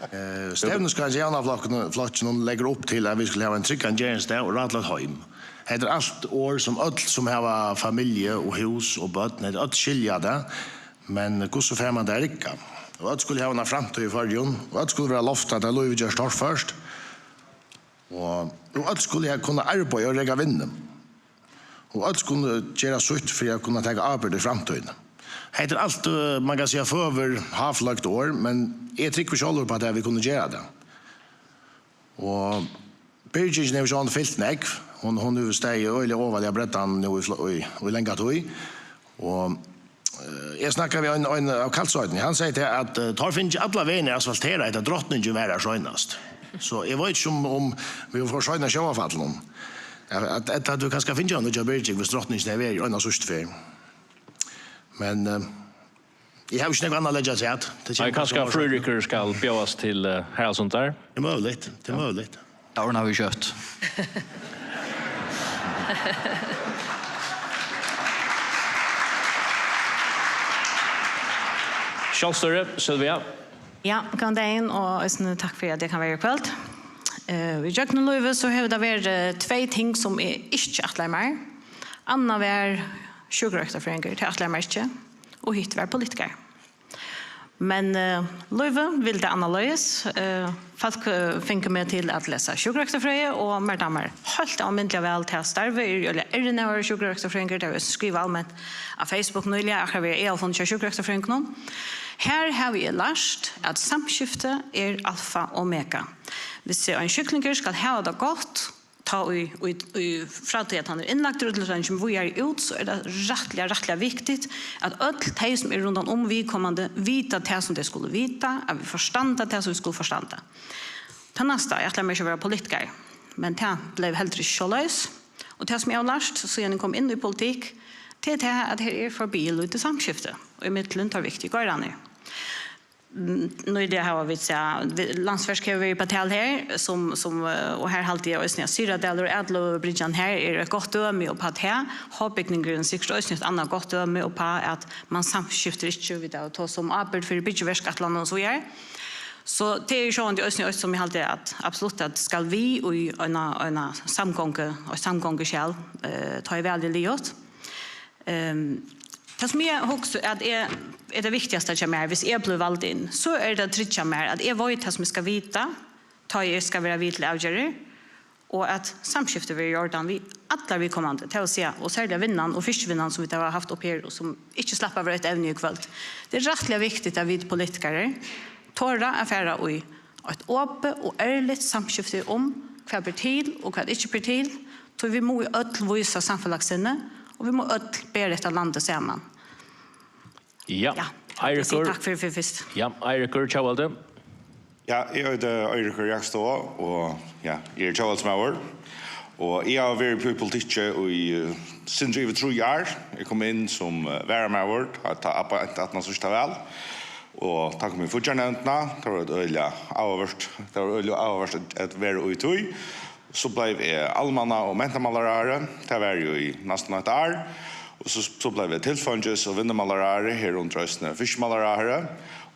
Eh, stevnuskráin hjá Javnaðarflokkinum, flokkinum leggur upp til, at vit skulu hava ein tryggan gerandisdag og ráðlagt heim. Hetta er alt orð, sum øll, sum hava familju og hús og børn, hetta er øll skilja tað. Men hvussu fær man tað at rigga? Og øll skulu hava eina framtíð í Føroyum, og øll skulu vera loftað, tá lívið gerst torført. Og, og øll skulu ha-, kunna arbeiða og reka vinnu. Og øll skulu gera sítt fyri at kunna taka ábyrgd í framtíðini. Hetta er alt, eh, man kann siga, føgur, háfløkt orð, men eg trúgvi sjálvur uppá tað, at vit kunnu gera tað. Og byrgingin hevur sjálvandi fylt nógv. Hon, hon hevur staðið øgiliga ovarliga á breddanum nú í fl-, í, í langa tíð. Og, eh, eg snakkaði við ein, ein av Kalsoynni. Hann segði til, at, eh, teir fingu allar vegirnar asfalteraðar, tá Drotningin var har seinast. So eg veit ikki, um, um vit fáa seinna sjóvarfall nú. At, at, at tú kanska fingu eina nýggja byrging, viss Drotningin hevði verið eina síðstu ferð. Men, eh, eg havi ikki nakað annað at leggja afturat. Tað Nei, kemur kanska kanska Fríðrikur skal bjóðast til, eh, Haraldssundar. Tað er møguligt, tað er møguligt. Tað ordna vit skjótt. Sjálvstýri, Sylvia. Ja, góðan dagin, og eisini takk fyri, at eg kann vera her í kvøld. Eh, í gjøgnum lívið, so hevur tað verið tvey ting, sum eg ikki ætlaði mær. Annað var sjúkrarøktarfrøðingur, tað ætlaði eg mær ikki, og hitt var politikari. Men, eh, lívið vil tað annarleiðis. Eh, fólk, eh, fingu meg til at lesa sjúkrarøktarfrøði, og mær dámar heilt ómetaliga væl tað starvið. Eg eri øgiliga errin av at vera sjúkrarøktarfrøðingur, tað havi eg skrivað alment á Facebook nýliga, akkurát verið á aðalfundi hjá sjúkrarøktarfrøðingunum. Har havi eg lært, at samskifti er alfa og omega. Viss ein sjúklingur skal hava tað gott, tá í, í, í, frá tí at hann er innlagdur, og til at hann kemur víðari út, so er tað rættiliga, rættiliga viktigt, at øll tey, sum eru rundan um viðkomandi, vita tað, sum tey skulu vita, at vit forstanda tað, sum vit skulu forstanda. Tað næsta, eg ætlaði mær ikki at vera politikari, men tað bleiv heldur ikki soleiðis. Og tað, sum eg havi lært, síðan eg kom inn í politikk, tað er tað, at her er forbi lítið samskifti, og ímillum teir viktigu geirarnar. Mm, nú í dag hava vit sæð, vi-, Landsverk hevur verið uppá tal her, sum, sum, eh, og her haldi eg eisini, at Syðradalur og Ædlubryggjan her er eitt gott dømi uppá tað. Hobbygningurin er sikkurt eisini eitt annað gott dømi uppá, at man samskiftir ikki, vit hava tosað um ábyrgd fyri byggiverkætlan og so víðari. So tað er sjálvandi eisini eitt, sum eg haldi, at absolutt, at skal við í eina, eina samgongu, eitt samgonguskjal, eh, tá ið valið er liðugt. Ehm, tað, sum eg hugsi, at eg, er tað viktigasta hjá mær, viss eg blívi vald inn, so er tað at tryggja mær, at eg veit tað, sum eg skal vita, tá eg skal vera við til avgerðir, og at samskiftið verður í ordan við allar viðkomandi, tað vil siga, og serliga vinnan og fiskivinnan, sum vit hava havt uppi her, og sum ikki slapp at vera eitt evni í kvøld. Tað er rættiliga viktigt, at vit politikarar tora at fara í eitt opið og ærligt samskifti um, hvat ber til og hvat ikki ber til, tí vit mugu øll vísa samfelagssinni, og vit mugu øll bera hetta landið saman. Ja, Ja, eg sigi Eiríkur. Takk fyri, fyri fyrst. Ja, Eiríkur Tjóðveldi. Ja, eg eiti Eiríkur Jakobsstoa, og ja, eg eri tjóðveldsmaður. Og eg havi verið í politikki í, eh, sindur yvir trý ár. Eg kom inn sum, eh, varamaður, tá, tá, aftan á síðsta val. Og tá kom eg í fíggjarnevndina. Tað var eitt øgiliga áhugavert, tað var øgiliga áhugavert at, at vera í tí. So bleiv eg almanna- og mentamálaráðharri. Tað var jú í næstan eitt ár. Og so, so bleiv eg tilfeingis- og vinnumálaráðharri, her undir eisini fiskimálaráðharri.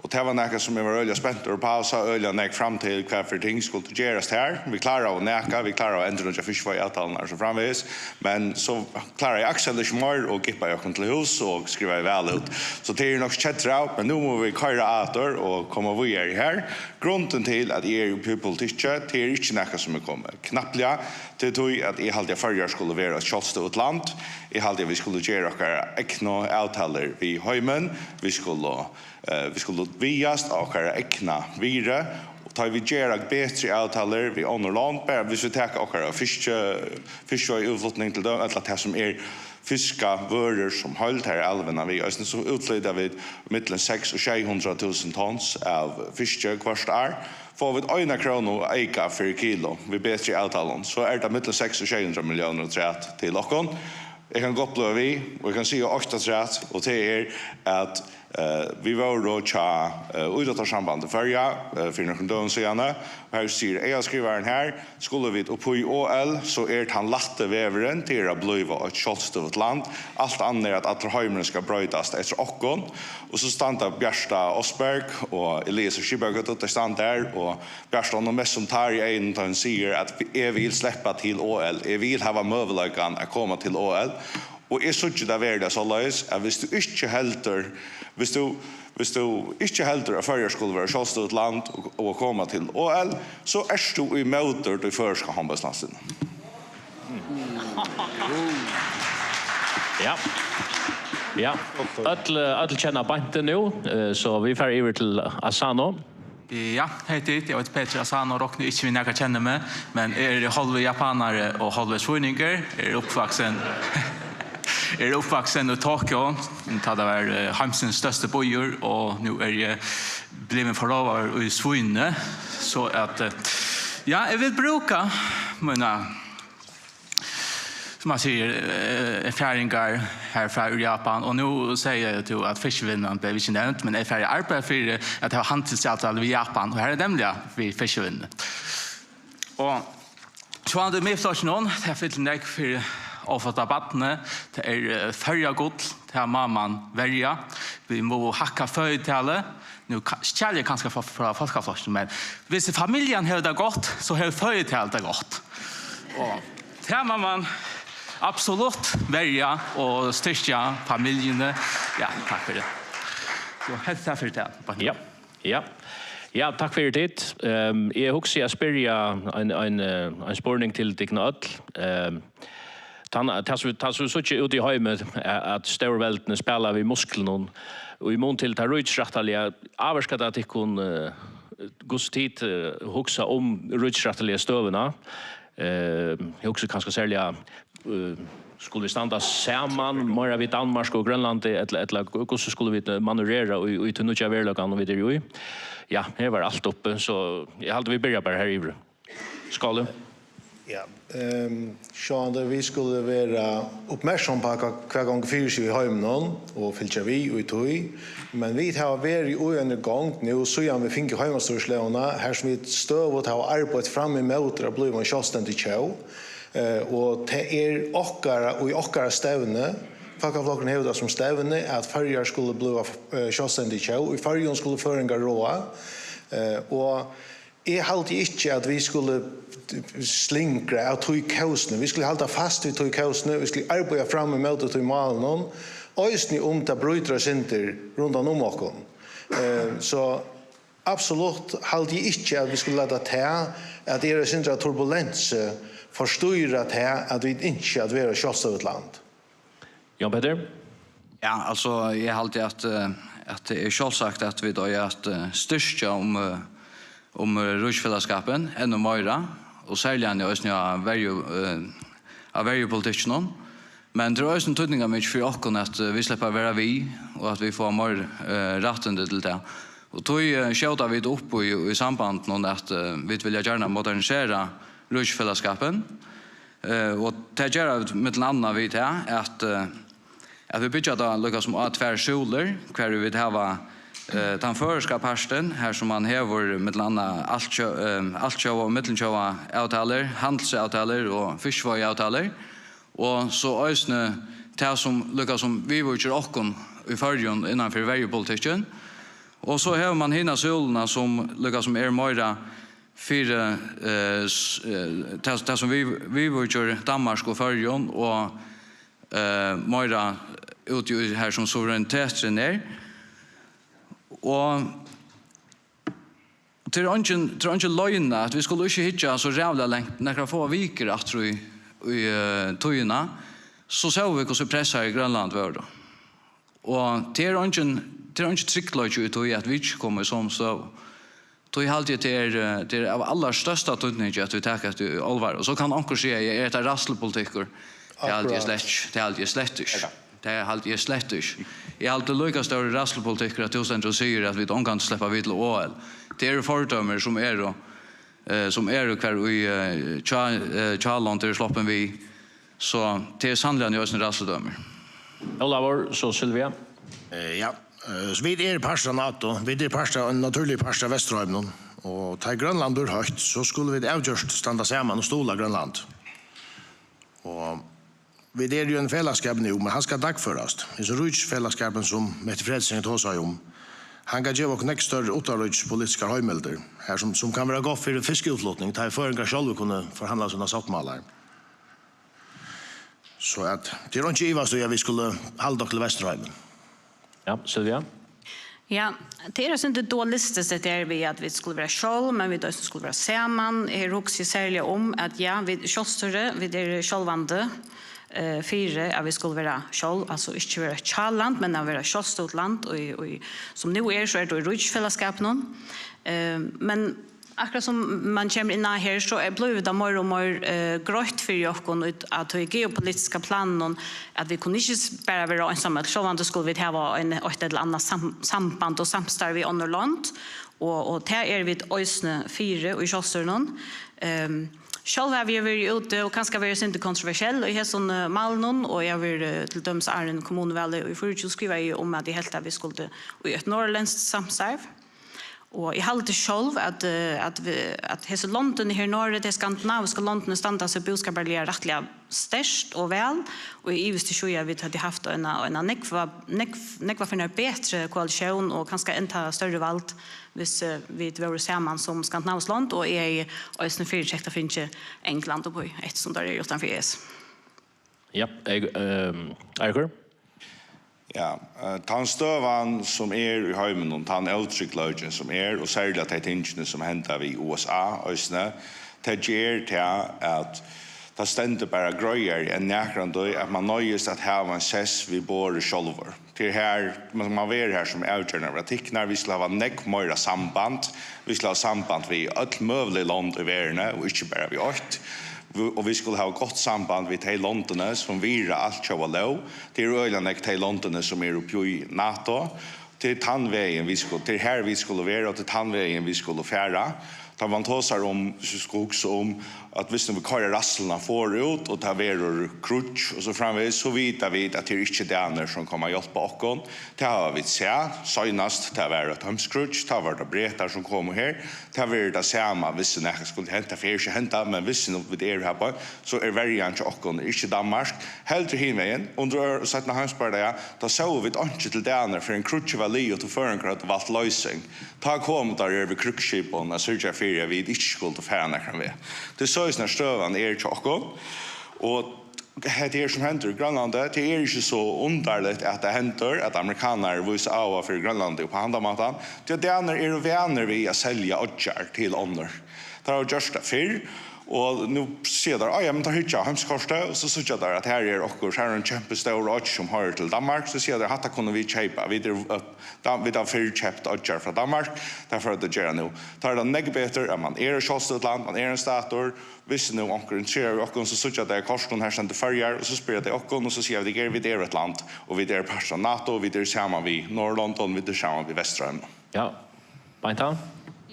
Og tað var nakað, sum eg var øgiliga spentur uppá, og sá øgiliga nógv fram til, hvat fyri ting skuldu gerast her. Vit kláraðu nakað, vit kláraðu at endurnýggja fiskiveiðiavtalurnar og so framvegis. Men so kláraði Aksel ikki meir og gippaði okkum til hús og skrivaði val út. So tað eri eg nokk so keddur av, men nú mugu vit koyra aftur og koma víðari her. Grundin til, at eg eri í politikki, tað er ikki nakað, sum er komið knappliga. Tað er tí, at eg haldi, at Føroyar skulu vera eitt sjálvstøðugt land. Eg haldi, at vit skulu gera okkara egnu avtalur við heimin. Vit skulu, eh, vit skulu vigast á okkara egna virði. Og tá vit gera betri avtalur við onnur lond, bara viss vit taka okkara fiski-, fiskiveiðiútflutning til dømis, ella tað sum er fiskavørur sum heild, har er alvinnan við eisini, so útflyta vit millum seks og sjey hundrað túsund tons av fiski hvørt ár. Fáa vit eina krónu eyka fyri kilo við betri avtalum, so er tað millum seks og sjey hundrað milliónir afturat til okkum. Eg kann gott blíva við, og eg kann siga eitt afturat, og tað er, at, eh, vit vóru hjá, eh, Ítróttarsambandi Føroya, eh, fyri nøkrum døgum síðani, og har sigur eigaskrivarin her, skulu vit upp í O L, so er tann lætti vegurin, tað er at blíva eitt sjálvstøðugt land. Alt annað er, at allur heimurin skal broytast eftir okkum. Og so standa Bjarta Orsberg og Elias Skiberg, og teir standa har, og Bjarta, hon er mest sum tár í eygunum, tá hon sigur, at eg vil sleppa til O L, eg vil hava møguleikan at koma til O L. Og eg síggi tað veruliga soleiðis, at viss tú ikki heldur, viss tú, viss tú ikki heldur, at Føroyar skulu vera sjálvstøðugt land og, og koma til O L, so ert tú ímóti tí føroyska hondbóltslandsliðnum. Ja. Ja, øll, øll kenna Beintu nú, eh, so vit fara yvir til Asano. Ja, hei tit, eg eiti Petri Asano, rokni ikki við nakar kennir meg, men eg eri hálvur japanari og hálvur svíningur. Eg eri uppvaksin, eg eri uppvaksin í Tokyo, tá tað var, eh, heimsins størsti býur, og nú eri eg blivin forlovaður í Svínoy, so at, eh, ja, eg vil brúka mína, sum man sigur, eh, erfaringar herfrá úr Japan, og nú segði tú at fiskivinnan bleiv ikki nevnd, men eg fari at arbeiða fyri at hava handilsavtalu við Japan, og her er nemliga við fiskivinnuni. Og sjálvandi Miðflokkinum, tað fyllir nógv fyri ófødda barnið, tað er, eh, Føroya gull, tað má man verja. Vit mugu hækka føðitalið, nú ka-, stjali eg kanska frá, frá Fólkaflokkinum, men viss familjan hevur tað gott, so hevur føðitalið tað gott. Og tað má man absolutt verja og styrkja familjuni. Ja, takk fyri. So, helst tað fyri tað. Ja, ja. Ja, takk fyri tit. Ehm, eg hugsi at spyrja ein, ein, eh, ein spurning til tykkum øll. Ehm, tann, tað sum, tað sum vit síggja úti í heimi, er at stórveldini spæla við musklunum, og í mun til tað ríkisrættaliga, ávirkar tað tykkum, eh, hvussu tit, eh, hugsa um ríkisrættaliga støðuna? Eh, eg hugsi kanska serliga, eh, skulu vit standa saman meira við Danmark og Grønlandi, ella, ella hvussu skulu vit, eh, manøvrera í, í tí nýggja veruleikanum, vit eru í? Ja, her var alt uppi, so eg haldi, vit byrja bara her yviri. Skál. Ja, ehm, sjálvandi, vit skulu vera uppmerksom á hvat, hvat gongur fyri seg í heiminum og fylgja við í tí. Men vit hava verið í eini gongd nú, síðan vit fingu heimastýrislógina, har sum vit støðugt hava arbeitt fram ímóti at blíva ein sjálvstendig tjóð. Eh, og tað er okkara, í okkara stevnu, Fólkaflokkurin hevur tað sum stevnu, at Føroyar skulu blíva, eh, sjálvstendig tjóð. Í Føroyum skulu føroyingar ráða. Eh, og eg haldi ikki, at vit skulu slingra av tí kósini. Vit skulu halda fast við tí kósini. Vit skulu arbeiða fram ímóti tí málinum, eisini um tað brýtur eitt sindur rundan um okkum. Eh, so absolutt haldi eg ikki, at vit skulu lata tað, at tað er eitt sindur av turbulensi, forstýra tað, at vit ynskja at vera eitt sjálvstøðugt land. Jan Peter? Ja, altso, eg haldi at, eh, at tað er sjálvsagt at vit eiga at, eh, styrkja um, eh, um, eh, ríkisfelagsskapin enn meira, og serliga eisini á verju-, eh, á verjupolitikkinum. Men tað er eisini týdningarmikið fyri okkum at, eh, vit sleppa at vera við, og at vit fáa meir, eh, rættindi til tað. Og tí, eh, skjóta vit upp í, í sambandinum at, eh, vit vilja gjarna modernisera ríkisfelagsskapin. Eh, og tað gera vit millum annað við tað at, eh, at vit byggja tað líka sum á tvær súlur, har vit hava, eh, tann føroyska partin, har sum man hevur millum annað altjó-, eh, altjóða og millumtjóða avtalur, handilsavtalur og fiskiveiðiavtalur, og so eisini tað sum líka sum viðvíkir okkum í Føroyum innan fyri verjupolitikkin. Og so hevur man hina súluna sum líka sum er meira fyri, eh, s-, eh, tað, tað sum við, viðvíkir Danmark og Føroyum og, eh, meira úti í har sum suvereniteturin er. Og tað er eingin, tað er eingin loyna, at vit skulu ikki hyggja so ræðuliga langt, nakrar fáar vikur aftur í, í, eh, tíðina, so sóu vit, hvussu pressaðir Grønland vóru. Og tað er eingin, tað er eingin tryggleiki í tí, at vit ikki koma í somu støðu. Tí haldi eg, tað er, eh, tað er av allarstørsta týdningi, at vit taka hetta í álvara. Og so kann onkur siga, ja, er hetta ræðslupolitikkur? Tað haldi eg slett ikki. Tað haldi eg slett ikki. Tað haldi eg slett ikki. Eg haldi líka stór ræðslupolitikkur, at tú stendur og sigur, at vit ongantíð sleppa við til O L. Tað eru fordømir, sum eru, eh, sum eru, har í, eh, hjá-, eh, hjálond eru sloppin við. So tað er sanniliga eisini ræðsludømir. Ólavur, so Silvia. Eh, ja. Eh, so vit eru partur av NATO. Vit eru partur av, ein natúrligur partur av Vesturheiminum. Og tá Grønland blívur hótt, so skulu vit avgjørt standa saman og stuðla Grønland. Og vit eru í einum felagsskapi nú, men hann skal dagførast. Hesin ríkisfelagsskapurin, sum Mette Frederiksen tosaði um, hann kann geva okkum nógv størri uttanríkispolitiskar heimildir, har sum, sum kann vera gott fyri fiskiútflutning, tá ið føroyingar sjálvir kunnu forhandla sínar sáttmálar. So at, tað er einki ivast í, at vit skulu halda okkum til Vesturheimin. Ja, Silvia? Ja, tað er eitt sindur dualistiskt, hetta her við, at vit skulu vera sjálv, men vit eisini skulu vera saman. Her hugsi eg serliga um, at ja, vit eru sjálvstýri, vit eru sjálvandi. eh, fyri at vit skulu vera sjálv, altso ikki vera eitt hjáland, men at vera sjálvstøðugt land, og í, í, sum nú er, so er tað í ríkisfelagsskapinum. Eh, men akkurát sum mann kemur inn á her, so er, blívur tað meir og meir, eh, greitt fyri okkum í, á tí geopolitiska planinum, at vit kunnu ikki s-, bara vera einsamøll, sjálvandi skulu vit hava ein, eitt ella annað sam-, samband og samstarv við onnur lond, og, og tað eru vit eisini fyri í sjálvstýrinum. Ehm, sjálv havi eg verið úti og kanska verið sindur kontroversiell í hesum, eh, málinum, og eg havi verið, eh, til dømis áðrenn kommunuvalið í fýraogtjúgu skrivaði eg um, at eg helt, at vit skuldu í eitt norðurlendskt samstarv. Og eg haldi sjálv, at, eh, at, vi, at hesi londini her norðuri, tey skandinavisku londini, standa seg búskaparliga rættiliga sterkt og væl, og eg ivist ikki í, at vit høvdu havt eina, eina nógva, nógv, nógva ferðir betri koalitión og kanska enntá størri vald, hvis, eh, vit vóru saman sum skandinavisk lond, og eg hevði eisini fyritrekið at fingið England upp í, eftirsum teir eru uttanfyri E S. Ja, eg, ehm, Eiríkur? Ja, eh, tann støðan sum er í heiminum, tann ótryggleikin sum er, og serliga tey tingini sum henda við U S A eisini, tað ger tað at tað stendur bara greiðari enn nakrantíð, at mann noyðist at hava ein sess við borðið sjálvur. Tað er her, man, man verður her sum avgerðirnar verða tiknar. Vit skulu hava nógv meira samband. Vit skulu hava samband við øll møgulig lond í verðini, og ikki bara við eitt. Vi-, og vit skulu hava gott samband við tey londini, sum virða altjóða lóg. Tað eru øgiliga nógv tey londini, sum eru uppi í NATO. Tað er tann vegin, vit skulu, tað er her, vit skulu vera, og tað er tann vegin, vit skulu fara. Tá mann tosar um, hvis vit skulu hugsa um, at hvis nú vit koyra ræðsluna for út, og tað verður kríggj, og so framvegis, so vita vit, at tað er ikki danir, sum koma at hjálpa okkum. Tað hava vit sæð, seinast, tað var eitt heimskríggj, tá var tað bretar, sum komu her. Tað verður tað sama, hvis nakað skuldi hent, tað fer ikki at henda, men hvis nú vit eru her beint, so er verjan hjá okkum, er ikki Danmark. Heldur hin vegin, undir ø-, seinna heimsbardaga, tá sóu vit einki til danir, fyrr enn kríggið var liðugt og føroyingar høvdu valt loysing. Tá komu teir her við krígsskipum at syrgja fyri, at vit ikki skuldu fara nakran veg. Tað er soleiðis, nær støðan er hjá okkum. Og hetta her, sum hendir í Grønlandi, tað er ikki so undarligt, at tað hendir, at amerikanarar vísa áhuga fyri Grønlandi upp á handan mátan, tí at danir eru vanir við at selja oyggjar til onnur. Teir hava gjørt tað fyrr, og nú siga teir, «Á ja, men teir hyggja á heimskortið», og so síggja teir, at her er okkurt, her er ein kjempestór oyggj, sum hoyrir til Danmark, so siga teir, «Hatta kunnu vit keypa, vit eru, eh, Dan-, vit hava fyrr keypt oyggjar frá Danmark, tað fara vit at gera nú.» Tá er tað nógv betur, at mann er eitt sjálvstøðugt land, mann er ein statur. Hvis nú onkur interesserar í okkum, so síggja tey á kortinum, her stendur Føroyar, og so spyrja tey okkum, og so siga vit, «Vit eru, vit eru eitt land, og vit eru partur av NATO, og vit eru saman við Norðurlondum, vit eru saman við Vesturheiminum.» Ja, Beinta?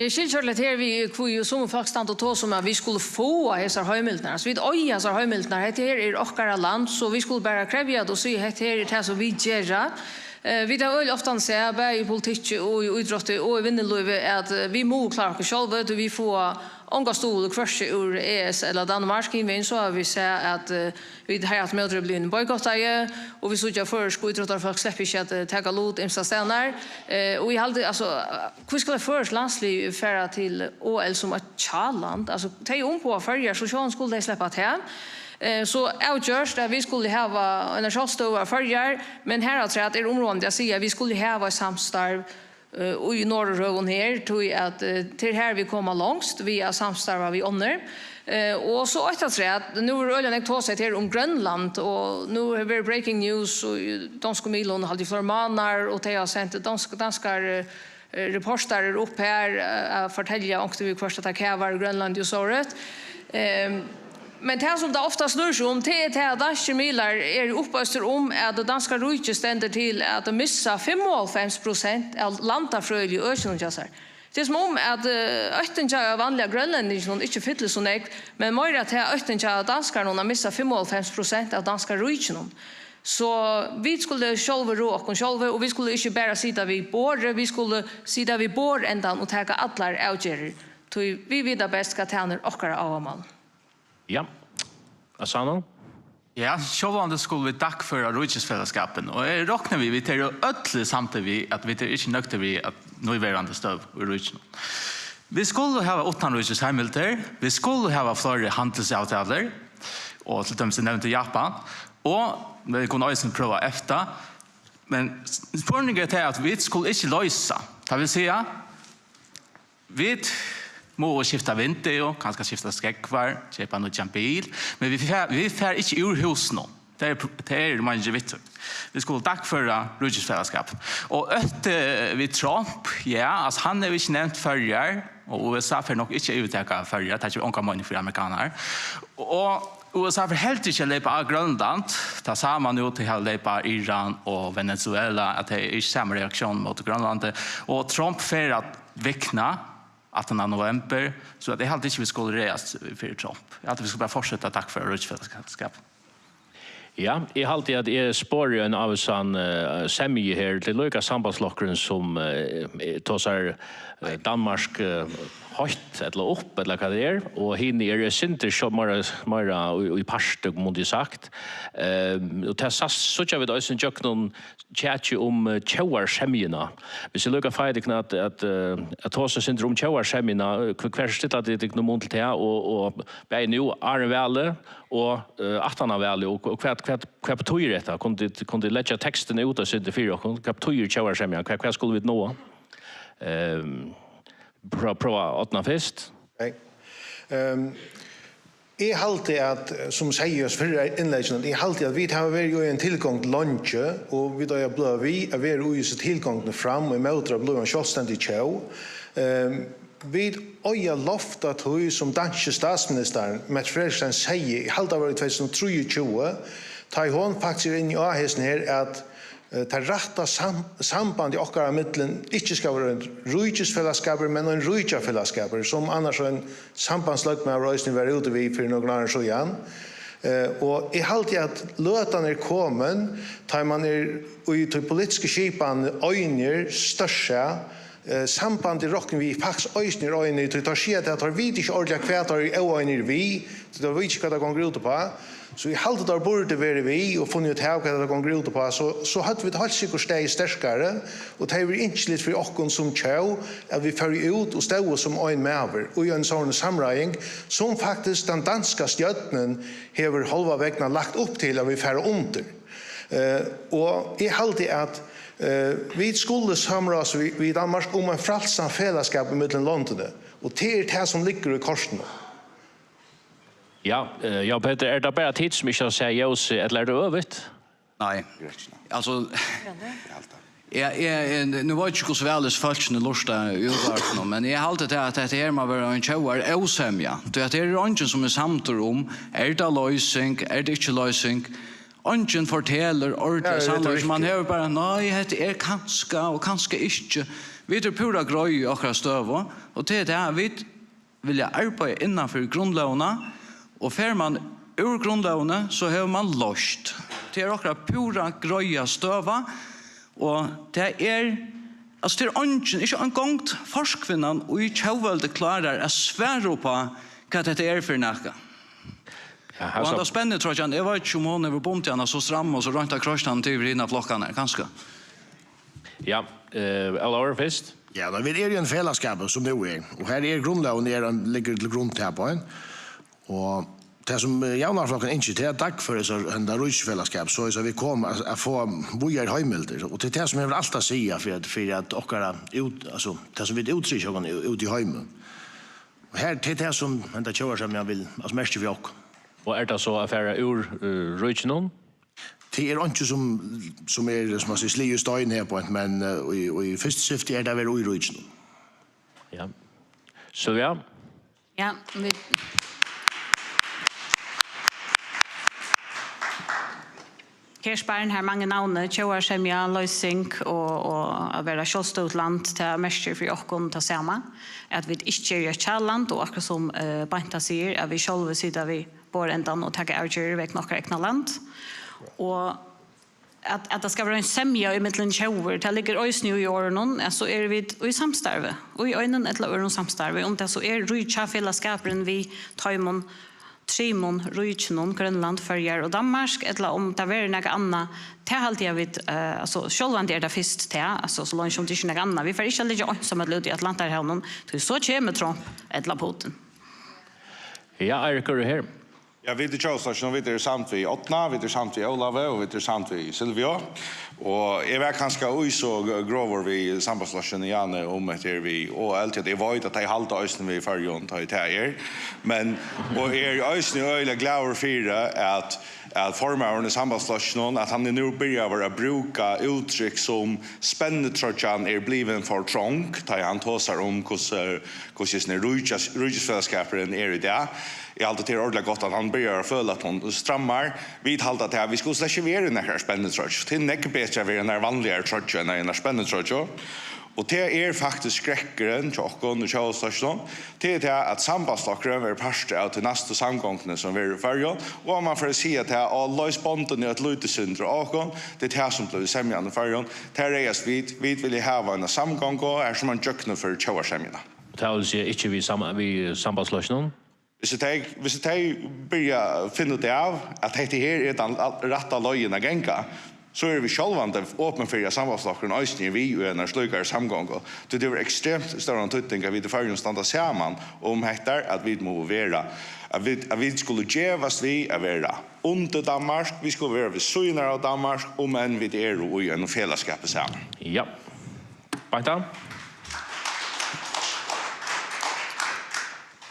Eg skilji ikki heilt her við, hví summi fólk standa og tosa um, at vit skulu fáa hesar heimildirnar. Altso, vit eiga hesar heimildirnar. Hetta her er okkara land, so vit skulu bara krevja tað og siga, «Hetta her er tað, sum vit gera.» Eh, vit hava øgiliga ofta sæð, bæði í politikki og í ítrótti og í vinnulívi, at, eh, vit mugu klára okkum sjálvi, tí vit fáa ongan stuðul hvørki úr E S ella Danmark. Hinvegin so hava vit sæð, at, eh, vit heilt móti eru blivin boykottaði, og vit síggja, at føroysk ítróttarfólk sleppa ikki at, eh, taka lut ymsastaðni. Eh, og eg haldi, altso, hví skal eitt føroyskt landslið fara til O L sum eitt hjáland? Altso, tey umboða Føroyar, so sjálvandi skulu tey sleppa at tað. Eh, so avgjørt, at vit skulu hava eina sjálvstøðu av Føroyar, men harafturat er umráðandi at siga, at vit skulu hava eitt samstarv, eh, í norðurhøvum her, tí at, eh, tað er her, vit koma longst við at samstarva við onnur. Eh, og so eitt afturat, nú er øgiliga nógv tosað her um Grønland, og nú hevur verið breaking news í donsku miðlunum, haldi eg, fleiri mánaðir, og tey hava sent dansk-, danskar, eh, eh, reportarar upp her, eh, at fortelja onkuntíð viðhvørt, at tað kavar í Grønlandi og sovorðið. Ehm, men tað, sum tað ofta snýr seg um, tað er tað, at danskir miðlar eru uppøstir um, at danska ríkið stendur til at missa fimmoghálvfems prosent av landafrøðiligu økinum hjá sær. Tað er sum um, at, eh, óttin hjá vanliga grønlendinginum ikki fyllir so nógv, men meira tað, óttin hjá danskarunum at missa fimmoghálvfems prosent av danska ríkinum. So vit skulu sjálvi ráða okkum sjálvi, og vit skulu ikki bara sita við borðið, vit skulu sita við borðendan og taka allar avgerðir, tí vit vita best, hvat tænir okkara áhugamálum. Ja. Asano? Ja, sjálvandi skulu vit dagføra ríkisfelagsskapin, og eg rokni við, vit eru øll samd við, at vit eru ikki nøgd við at núverandi støðu í ríkinum. Vit skulu hava uttanríkisheimildir, vit skulu hava fleiri handilsavtalur, og til dømis, eg nevndi Japan, og vit kunnu eisini prøva EFTA, men s-, spurningurin er tað, at vit skulu ikki loysa, tað vil siga, vit mugu skifta vindeygu, kanska skifta skógvar, keypa nýggjan bil, men vit fara, vit fara ikki úr húsinum. Tað er, tað er meiningin við tí. Vit skulu dagføra ríkisfelagsskapin. Og ótti við Trump, ja, altso, hann hevur ikki nevnt Føroyar, og U S A fer nokk ikki at yvirtaka Føroyar, tað gevur onga meining fyri amerikanarar. Og U S A fer heldur ikki at leypa á Grønland, tað sama nú, tey hava leypað á Iran og Venezuela, at tað er ikki sama reaktión móti Grønlandi. Og Trump fer at vikna, attanda novembur, so at eg haldi ikki, vit skulu ræðast fyri Trump. Eg haldi, vit skulu bara fortseta at dagføra ríkisfelagsskapin. Ja, eg haldi, at eg spori ein ávísan, eh, semju her. Tað er líka Sambandsflokkurin, sum, eh, tosar, eh, Danmark, eh, høgt ella upp, ella hvat tað er, og hini eru eitt sindur so meira, meira í, í parti, mundi eg sagt. Eh, og tað sæst, síggja vit eisini gjøgnum kjakið um, eh, tjóðarsemjuna. Viss eg líka fái tykkum at, at, eh, at tosa eitt sindur um tjóðarsemjuna, eh, hv-, hvar stilla tit tykkum um til tað, og, og bæði nú, áðrenn valið, og, eh, aftan á valið, og, og hvat, hvat, hvat betýðir hetta? Kunnu tit, kunnu tit leggja tekstin út eitt sindur fyri okkum? Hvat betýðir tjóðarsemja? Hvat, hvat skulu vit náa? Ehm, prøva, prøva Árna fyrst. Nei. Ehm, eg haldi at, eh, sum eg segði í fyrra innlegginum, eg haldi at vit hava verið í ein tilgongd leingi, og vit eiga at blíva við at vera í hesi tilgongdini fram, ímóti at blíva ein sjálvstendig tjóð. Ehm, vit eiga loft at tí, sum danski statsministarin, Mette Frederiksen, segði, eg haldi, tað var í tvey túsund og trýogtjúgu, tá ið hon faktiskt er inni á hesum her, at, eh, tað rætta sam-, sambandið okkara millum ikki skal vera ein ríkisfelagsskapur, men ein ríkjafelagsskapur, sum annars ein sambandsløgmaður eisini var úti við fyri nøkrum árum síðan. Eh, og eg haldi, at løtan er komin, tá ið man er í tí politisku skipan einir, stórsæð, eh, sambandið rokni vit faktiskt eisini er einir, tí teir siga, at teir vita ikki ordiliga, hvat teir eru óeinir við, tí teir vita ikki, hvat tað gongur út uppá. So eg haldi, teir burdu verið við og funnið út av, hvat tað gongur út uppá. So, so høvdu vit heilt sikkurt staðið sterkari, og tað hevði verið ynskiligt fyri okkum sum tjóð, at vit fóru út og stóðu sum ein maður í ein sovorðnari samráðing, sum faktiskt tann danska stjórnin hevur hálva vegin lagt upp til, at vit fara undir. Eh, og eg haldi, at, eh, vit skulu samráðast við, við Danmark um ein frælsan felagsskap ímillum londini, og tað er tað, sum liggur í kortunum. Ja, eh, ja, Peter, er tað bara tit, sum ikki hava sæð ljósið, ella er tað øvugt? Nei. Altso, eg, eg, eg, nú veit eg ikki, hvussu væl hesi fólkini lurta í útvarpinum, men eg haldi tað, at hetta her má vera ein tjóðarósemja. Tí at her er eingin, sum er samdur um, er tað loysing, er tað ikki loysing? Eingin fortelur ordiliga sannleikin. Man hevur bara, nei, hetta er kanska og kanska ikki. Vit eru púra greið í okkara støðu, og tað er tað, vit vilja arbeiða innan fyri grundlógina, og fer man úr grundlógini, so hevur man loysn. Tað er okkara púra greiða støða, og tað er, altso, tað er eingin, ikki eingong forkvinnan í tjóðveldi klárar at svara upp á, hvat hetta er fyri nakað. Ja, og handa spennitroyggjan, eg veit ikki, um hon hevur bundið hana so stramma og so roynt at kroysta hana til yvir hinar flokkarnar, kanska. Ja, eh, Ólavur fyrst. Ja, men vit eru í ein felagsskap, sum nú er, og her er grundlógin, er, hann liggur til grund her uppá, og tað, sum, eh, Javnaðarflokkurin ynskir, tað er at dagføra hesa, henda ríkisfelagsskap, so at vit koma at, at fáa víðari heimildir, og tað er tað, sum hevur alt at siga fyri at, fyri at okkara út-, altso, tað, sum vit úttrykkja okkum út í heimin. Og her, tað er tað, sum henda tjóðarsemjan vil, altso, merkja fyri okkum. Og er tað so at fara úr, eh, ríkinum? Tað er einki, sum, sum er, sum man sigur, sligið í stein her uppá, men, eh, í, í fyrsta skifti er tað at vera í ríkinum. Ja. Sylvia? Ja, vit, her spyr hann her, mangt navn, tjóðarsemja, loysing og, og at vera sjálvstøðugt land, tað merkir fyri okkum tað sama, at vit ikki eru eitt tjóðarland, og akkurát sum, eh, Beinta sigur, at vit sjálvi sita við borðendan og taka avgerðir vegna okkara egna land. Og at, at tað skal vera ein semja ímillum tjóðir, tað liggur eisini í orðunum, at so eru vit í samstarvi, í einum ella øðrum samstarvi, um tað so er ríkjafelagsskapurin við teimum trimum ríkjunum, Grønland, Føroyar og Danmark, ella um tað verður nakað annað, tað haldi eg, at vit, eh, altso, sjálvandi er tað fyrst tað, altso, so leingi sum tað ikki er nakað annað. Vit fara ikki at liggja einsamøll úti í Atlanterhavinum, tí so kemur Trump ella Putin. Ja, Eirik, er tú her? Ja, vit í Tjóðarflokkinum, vit eru samd við Árna, vit eru samd við Ólavi og vit eru samd við Sylviu. Og eg var kanska í so grovur við Sambandsflokkin, Jane, um hetta her við O L, tí at eg veit, at tey halda eisini við Føroyum, tá ið tað er. Men, og eg eri eisini øgiliga glaður fyri, at at formaðurin í Sambandsflokkinum, at hann er nú byrjaður at brúka úttrykk sum: "Spennitroyggjan er blivin for trong", tá ið hann tosar um, hvussu, hvussu hesin ríkis-, ríkisfelagsskapurin er í dag. Eg haldi, tað er ordiliga gott, at hann byrjar at føla, at hon strammar. Vit halda, at vit skulu slett ikki vera í nakrar spennitroyggju. Tað er nógv betri at vera í einari vanligari troyggju enn í einari spennitroyggju. Og tað er faktiskt skrekkurin hjá okkum í Tjóðarflokkinum, tað er tað, at Sambandsflokkurin verður partur av tí næstu samgonguni, sum verður í Føroyum, og man fer at siga tað: "Á, loys bondini eitt lítið sindur á okkum, tað er tað, sum blívur semjan í Føroyum, tað ræðast vit, vit vilja hava eina samgongu, har sum man gjøgnumførir tjóðarsemjuna." Tað vil siga, ikki við sam-, við Sambandsflokkinum? Hvis tey, hvis tey byrja at finna út av, at hetta her er tann al-, rætta leiðin at ganga, so eru vit sjálvandi opin fyri, at Sambandsflokkurin eisini er við í einari slíkari samgongu. Tí tað hevur ekstremt stóran týdning, at vit í Føroyum standa saman um hetta, at vit mugu vera, at vit, at vit skulu gevast við at vera undir Danmark, vit skulu vera við síðuna av Danmark, um enn vit eru í einum felagsskapi saman. Ja. Beint av.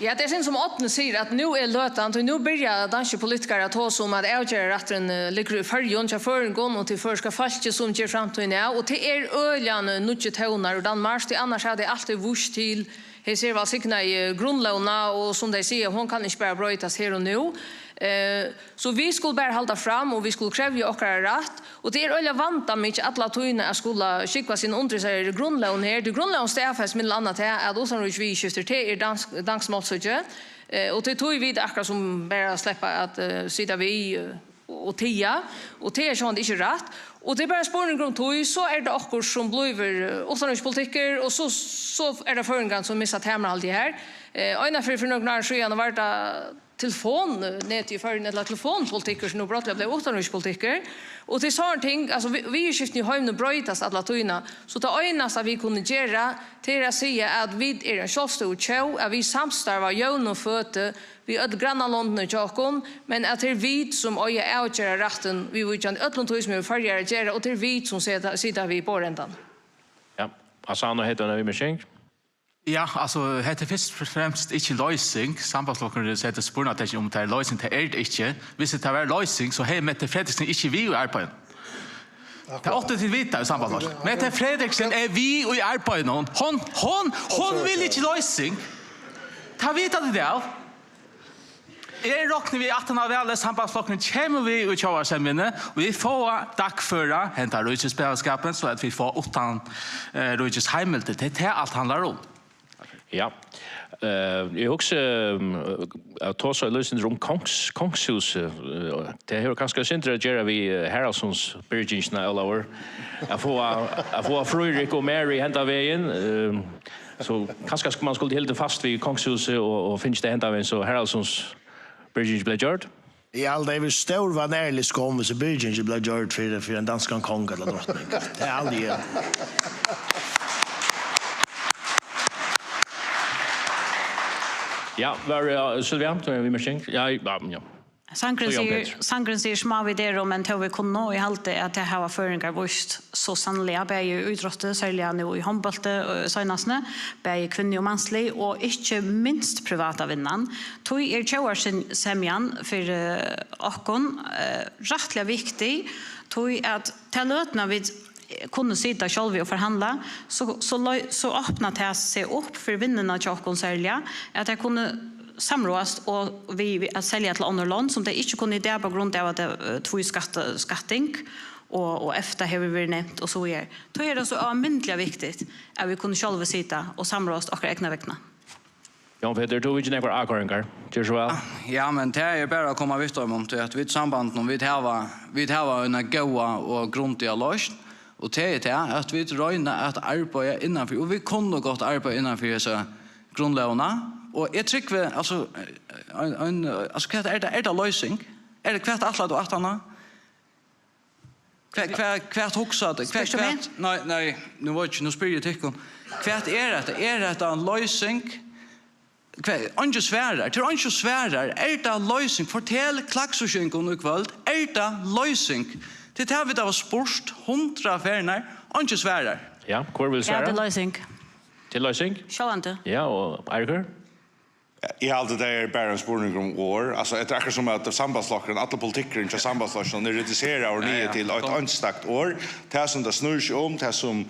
Ja, tað er sum Árni sigur, at nú er løtan, tí nú byrja danskir politikarar at tosa um, at avgerðarrætturin, eh, liggur í Føroyum, hjá føroyingum og tí føroyska fólki, sum ger framtíðina av, og tað er øgiliga nýggir tónar úr Danmark, tí annars hava tey altíð víst til hesa her vælsignaðu grundlógina, og sum tey siga, hon kann ikki bara broytast her og nú. Eh, so vit skulu bara halda fram, og vit skulu krevja okkara rætt, og tað er øgiliga vandamikið alla tíðina at skula skúgva seg undir hesari grundlógini her. Tí grundlógin staðfestir millum annað tað, at uttanríkisviðurskifti, tað er dansk, dansk málsøki. Eh, og tað er tí vit akkurát sum bara sleppa at, eh, sita við, eh, og, og tiga. Og tað er sjálvandi ikki rætt. Og tað er bara ein spurningur um tíð, so er tað okkurt sum blívur, eh, uttanríkispolitikkur, og so, so er tað føroyingarnir sum missa tamarhaldið her. Eh, einaferð fyri nøkrum árum síðan var tað telefonnetið í Føroyum, ella telefonpolitikkur, sum nú brádliga bleiv uttanríkispolitikkur. Og tað er sovorðin ting, altso, vi-, viðurskiftini í heiminum broytast alla tíðina. So tað einasta vit kunnu gera, tað er at siga, at vit eru ein sjálvstøðug tjóð, at vit samstarva jøvnum føti við øll grannalondini hjá okkum, men at tað er vit, sum eiga avgerðarrættin viðvíkjandi øllum tí, sum hevur við Føroyar at gera, og tað er vit, sum seta, sita við borðendan. Ja, Asano, hevur tú eina viðmerking? Ja, altso, hetta er fyrst og fremst ikki loysing. Sambandsflokkurin setir spurningartekin um tað er loysing, tað er tað ikki. Viss tað var loysing, so hevði Mette Frederiksen ikki verið við í arbeiðinum. Tað áttu tit at vita í Sambandsflokkinum. Mette Frederiksen er við í arbeiðinum. Hon, hon, hon vil ikki loysing. Tað vita tit av. Eg rokni við, at aftan á valið Sambandsflokkurin kemur við í tjóðarsemjuni, og vit fáa dagføra henda ríkisfelagsskapin, so at vit fáa uttan, eh, ríkisheimildir. Tað er tað, alt handlar um. Ja. Eh, eg hugsi, um, at tosa eitt lítið sindur um kongs-, kongshúsið. Eh, tað hevur kanska eitt sindur at gera við, eh, Haraldssundsbyrgingina, Ólavur. At fáa, at fáa Fríðrik og Mary henda vegin. Eh, so kanska sk-, man skuldi hildið fast við kongshúsið og, og fingið tað henda vegin, so Haraldssundsbyrgingin bleiv gjørd. Eg haldi, tað hevði verið stór vanærlig skomm, viss byrgingin bleiv gjørd fyri, fyri ein danskan kong ella drotning. Tað haldi eg. Ja, var, ja, Sylvia, tú hevur viðmerking? Ja, ja, ja. Sangurin So, Jón sigur, Petur. Sangurin sigur: "Smá vit eru, men tó vit kunnu", og eg haldi, at tað hava føroyingar víst so sanniliga, bæði í ítrótti, serliga nú í hondbólti, eh, seinastuni, bæði kvinnu- og manslið, og ikki minst privata vinnan. Tí er tjóðarsemjan fyri, eh, okkum, eh, rættiliga viktig, tí at ta løtuna vit, eh, kunnu sita sjálvi og forhandla, so, so lei-, so opnar tað seg upp fyri vinnuna hjá okkum serliga, at tey kunnu samráðast og við, við at selja til onnur lond, sum tey ikki kunnu í dag, á grund av at, eh, tvískatt-, skatting og, og EFTA hevur verið nevnt og so víðari. Tí er tað so ómetaliga viktigt, at vit kunnu sjálvi sita og samráðast okkara egna vegna. Jón Petur, tú viðger nakrar ákoyringar. Ger so væl. Ja, men tað er bara at koma við teimum, tí at vit í Sambandinum, vit hava, vit hava eina góða og grundiga loysn, og tað er tað, at vit royna at arbeiða innanfyri, og vit kunnu gott arbeiða innanfyri hesa grundlógina, og eg trúgvi, altso, ein, ein, altso, hvat er tað, er tað loysing? Er tað, hvat ætlar tú aftaná? Hvat, hvat, hvat hugsar tú? Hvat, Spyrt tú meg? hvat, nei, nei, nú veit eg ikki, nú spyrji eg tykkum. Hvat er hetta? Er hetta ein loysing? Hvat, eingin svarar. Tað er eingin svarar. Er tað loysing? Fortel klaksvíkingum í kvøld. Er tað loysing? Tað er tað, vit hava spurt hundrað ferðir. Eingin svarar. Ja, hvør vil Ja, svara? Tað er loysing. Til loysing? Sjálvandi. Ja, og Eiríkur? Eg haldi, tað er bara ein spurningur um orð. Altso, tað er akkurát sum at sambandsflokkurin, allur politikkurin hjá sambandsflokkinum er reduseraður niður til eitt einstakt orð. Tað, sum tað snýr seg um, tað, sum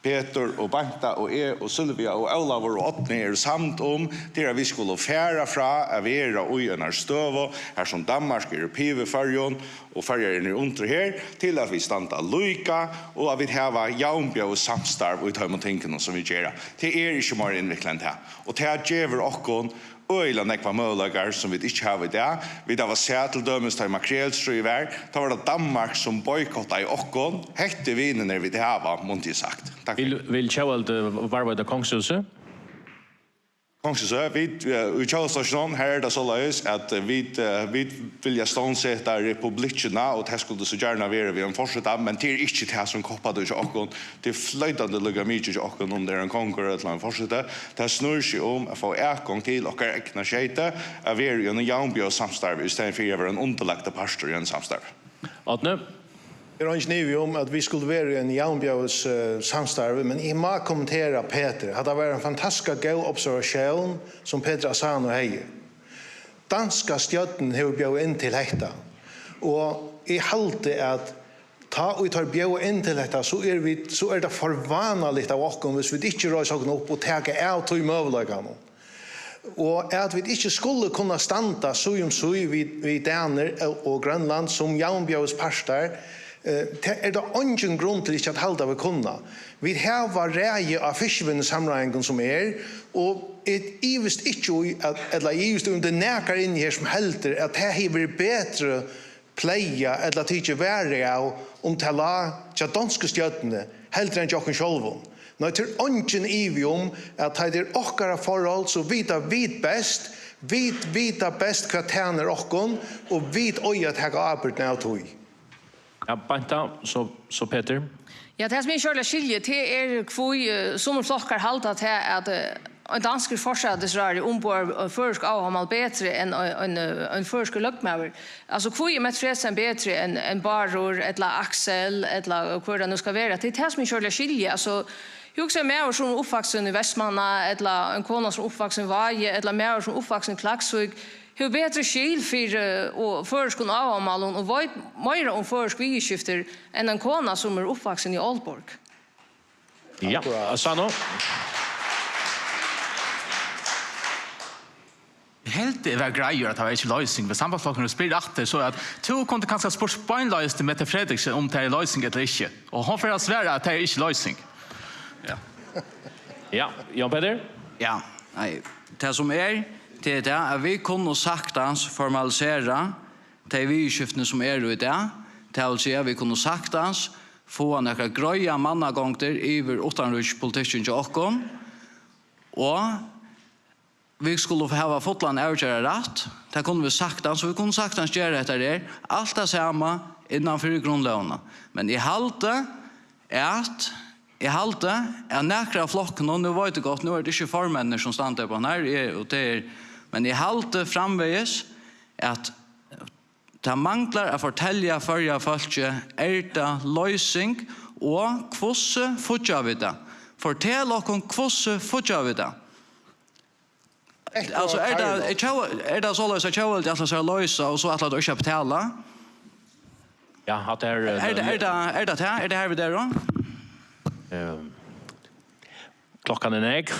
Petur og Beinta og eg og Sylvia og Ólavur og Árni eru samd um, tað er, at vit skulu fara frá at vera í einari støðu, har sum Danmark er uppi yvir Føroyum, og Føroyar eru undir her, til at vit standa líka, og at vit hava javnbjóðis samstarv í teimum tingunum, sum vit gera. Tað er ikki meira innviklað enn tað. Og tað gevur okkum øgiliga nógvar møguleikar, sum vit ikki hava í dag. Vit hava sæð til dømis, tá ið makrelstríðið var, tá var tað Danmark, sum boykottaði okkum. Hetta er vinirnir, vit hava, mundi eg sagt. Takk fyri. Vil, vil Tjóðveldi varðveita kongshúsið? Kongshúsið, vit, eh, í Tjóðveldsflokkinum, har er tað soleiðis, at, eh, vit, eh, vit vilja stovnseta republikkina, og tað skuldi so gjarna verið við ein forseta, men tað er ikki tað, sum koppar til hjá okkum. Tað er floytandi líka mikið hjá okkum, um tað er ein kongur ella ein forseti. Tað snýr seg um at fáa atgongd til okkara egna skeyti, at vera í einum javnbjóðis samstarvi, í staðin fyri at vera ein undirlagdur partur í einum samstarvi. Árni? Tað er eingin ivi um, at vit skuldu verið í einum javnbjóðis, eh, samstarvi, men eg má kommentera Petur. Hatta var ein fantastiskt góð observatión, sum Petur Asano hevði. Danska stjórnin hevur bjóðað inn til hetta, og eg haldi, at tá ið teir bjóða inn til hetta, so er vit, so er tað for vánaligt av okkum, hvis vit ikki reisa okkum upp og taka av tí møguleikanum. Og at vit ikki skulu kunna standa síð um síð við, við Danir og, og Grønland sum javnbjóðis partar, eh, tað er tað eingin grund til ikki at halda, vit kunna. Vit hava ræði á fiskivinnusamráðingum sum er, og eg ivist ikki í, at, ella eg ivist í, um tað er nakar inni her, sum heldur, at tað hevði verið betri pleiga ella tikið vara av, um tað lá hjá donsku stjórnini, heldur enn hjá okkum sjálvum. Nei, tað er eingin ivi um, at tá tað er okkara forhold, so vita vit best, vit vita best, hvat tænir okkum, og vit eiga at taka ábyrgdina av tí. Ja, Beinta, so, so Petur. Ja, tað, sum eg ikki ordiliga skilji, tað er, hví, eh, summir flokkar halda tað, at, eh, ein danskur forsætisráðherra umboðar, eh, føroysk áhugamál betri enn ein, ein, eh, ein føroyskur løgmaður. Altso, hví er Mette Frederiksen betri enn, enn Bárður, ella Aksel, ella hvør tað nú skal vera? Tað er tað, sum eg ikki ordiliga skilji. Altso, hugsa, ein maður, sum er uppvaksin í Vestmanna, ella ein kona, sum er uppvaksin í Vági, ella maður, sum er uppvaksin í Klaksvík, hevur betri skil fyri, eh, og føroyskum áhugamálum og veit meira um føroysk viðurskifti enn ein kona, sum er uppvaksin í Aalborg. Ja, akkurát. Asano. Eg helt, eg var greiður, at tað var ikki loysing, men sambandsflokkurin spyr aftur, so at tú kundi kanska spurt beinleiðis til Mette Frederiksen, um tað er loysing ella ikki. Og hon fer at svara, at tað er ikki loysing. Ja. Ja, Jan Peter? Ja, nei, tað sum er, tað er tað, at vit kunnu saktans formalisera tey viðurskiftini, sum eru í dag. Tað vil siga, vit kunnu saktans fáa nakrar greiðar mannagongdir yvir uttanríkispolitikkin hjá okkum, og vit skulu hava fullan avgerðarrætt. Tað kunnu vit saktans, og vit kunnu saktans gera hetta her, alt tað sama innan fyri grundlógina. Men eg haldi, at, eg haldi, at nakrir av flokkunum, nú veit eg gott, nú er tað ikki formenninir, sum standa upp á hana her, eg, og tað er, men eg haldi framvegis, at tað manglar at fortelja Føroya fólki, er tað loysing, og hvussu fíggja vit tað? Fortel okkum, hvussu fíggja vit tað? Altso, er tað, er tjóð-, er tað soleiðis, at tjóðveldið ætlar sær at loysa, og so ætlar tað ikki at betala? Ja, at tað er, eh, er tað, er tað, er tað tað? Er tað har, vit eru? Ehm, klokkan er nógv.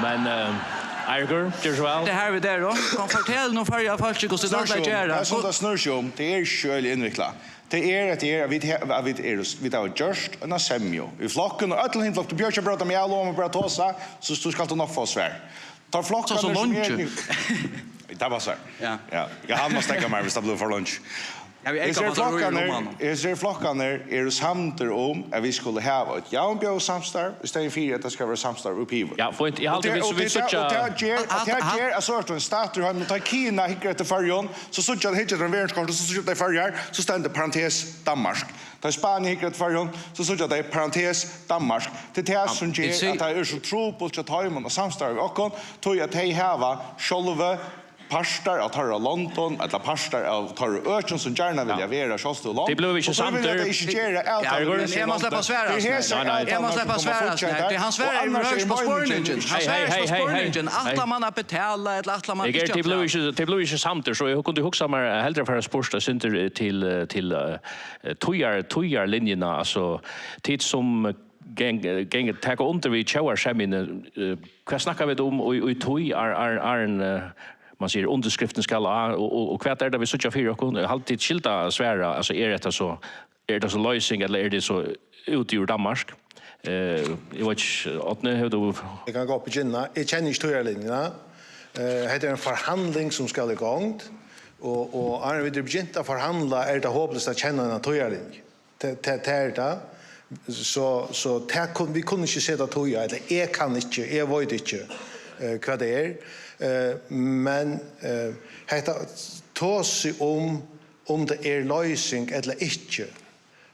Men, eh, Eiríkur, ger so væl. Er tað har, vit eru? Kom, fortel nú Føroya fólki, hvussu tað ætlar at gera. Tað er sum tað snýr seg um. Tað er ikki øgiliga innviklað. Tað er, at tað er, at vit he-, at vit eru, vit hava gjørt eina semju í flokkin, og øll hin flokk, tú behøvir ikki at bróta meg av, lova meg bara at tosa, so, so skalt tú nokk fáa svar. Tá flokkarnir sum eru... Tað passar. Ja. Ja. Ja, hann má steðga mær, viss tað blívur for leingi. Ja, vit... Hesir flokkarnir, hesir flokkarnir eru samdir um, at vit skulu hava eitt javnbjóðssamstarv, í staðin fyri at tað skal vera samstarv uppi yvir. Ja, fínt. Eg haldi, vit, vit síggja, og tað ger, og tað ger, at so er ein statur í heiminum, tá Kina hyggur eftir Føroyum, so síggja, hyggja eftir verðinum, so síggja tey Føroyar, so stendur parentes Danmark. Tá Spania hyggur eftir Føroyum, so síggja tey parentes Danmark. Tað er tað, sum ger, at tað er so trupult hjá teimum at samstarva við okkum, tí at tey hava sjálvi partar av teirra londum, ella partar av teirra økjum, sum gjarna vilja vera sjálvstøðug lond. Tey blíva ikki samdir. Og tí vilja tey ikki gera avtalur við síni lond. Eg má sleppa at svara. Tað er hesi avtalurnar sum koma at fíggja hetta. Tað hann svarar, er annars er meiningin. Hann svarar ikki á spurningin. Ætlar mann at betala, ella ætlar mann ikki at betala? Tey blíva ikki, tey blíva ikki samdir, so eg kundi hugsað mær heldur at fara spurt eitt sindur, eh, til, eh, til, eh, tíðar-, tíðarlinjuna, altso, tit sum geng-, geng-, taka undir við tjóðarsemjuni, eh, hvat snakka vit um í, í tíð, ar-, ar-, áðrenn, eh, man sigur, undirskriftin skal á, og, og, og hvat er tað, vit síggja fyri okkum? Halda tit skylda at svara, altso, er hetta so, er hetta so loysing, ella er tað so úti úr Danmark? Eh, eg veit ikki, Árni, hevur tú... Eg kann gott begynna. Eg kenni ikki tíðarlinjuna. Eh, hetta er ein forhandling, sum skal í gongd, og, og áðrenn vit eru begynt at forhandla, er tað hopleyst at kenna eina tíðarlinju. Tað, tað, tað er tað. So, so tað kun-, vit kunnu ikki seta tíð á, ella eg kann ikki, eg veit ikki, eh, hvat tað er. Eh, men, eh, hetta tosi um, um tað er loysing ella ikki,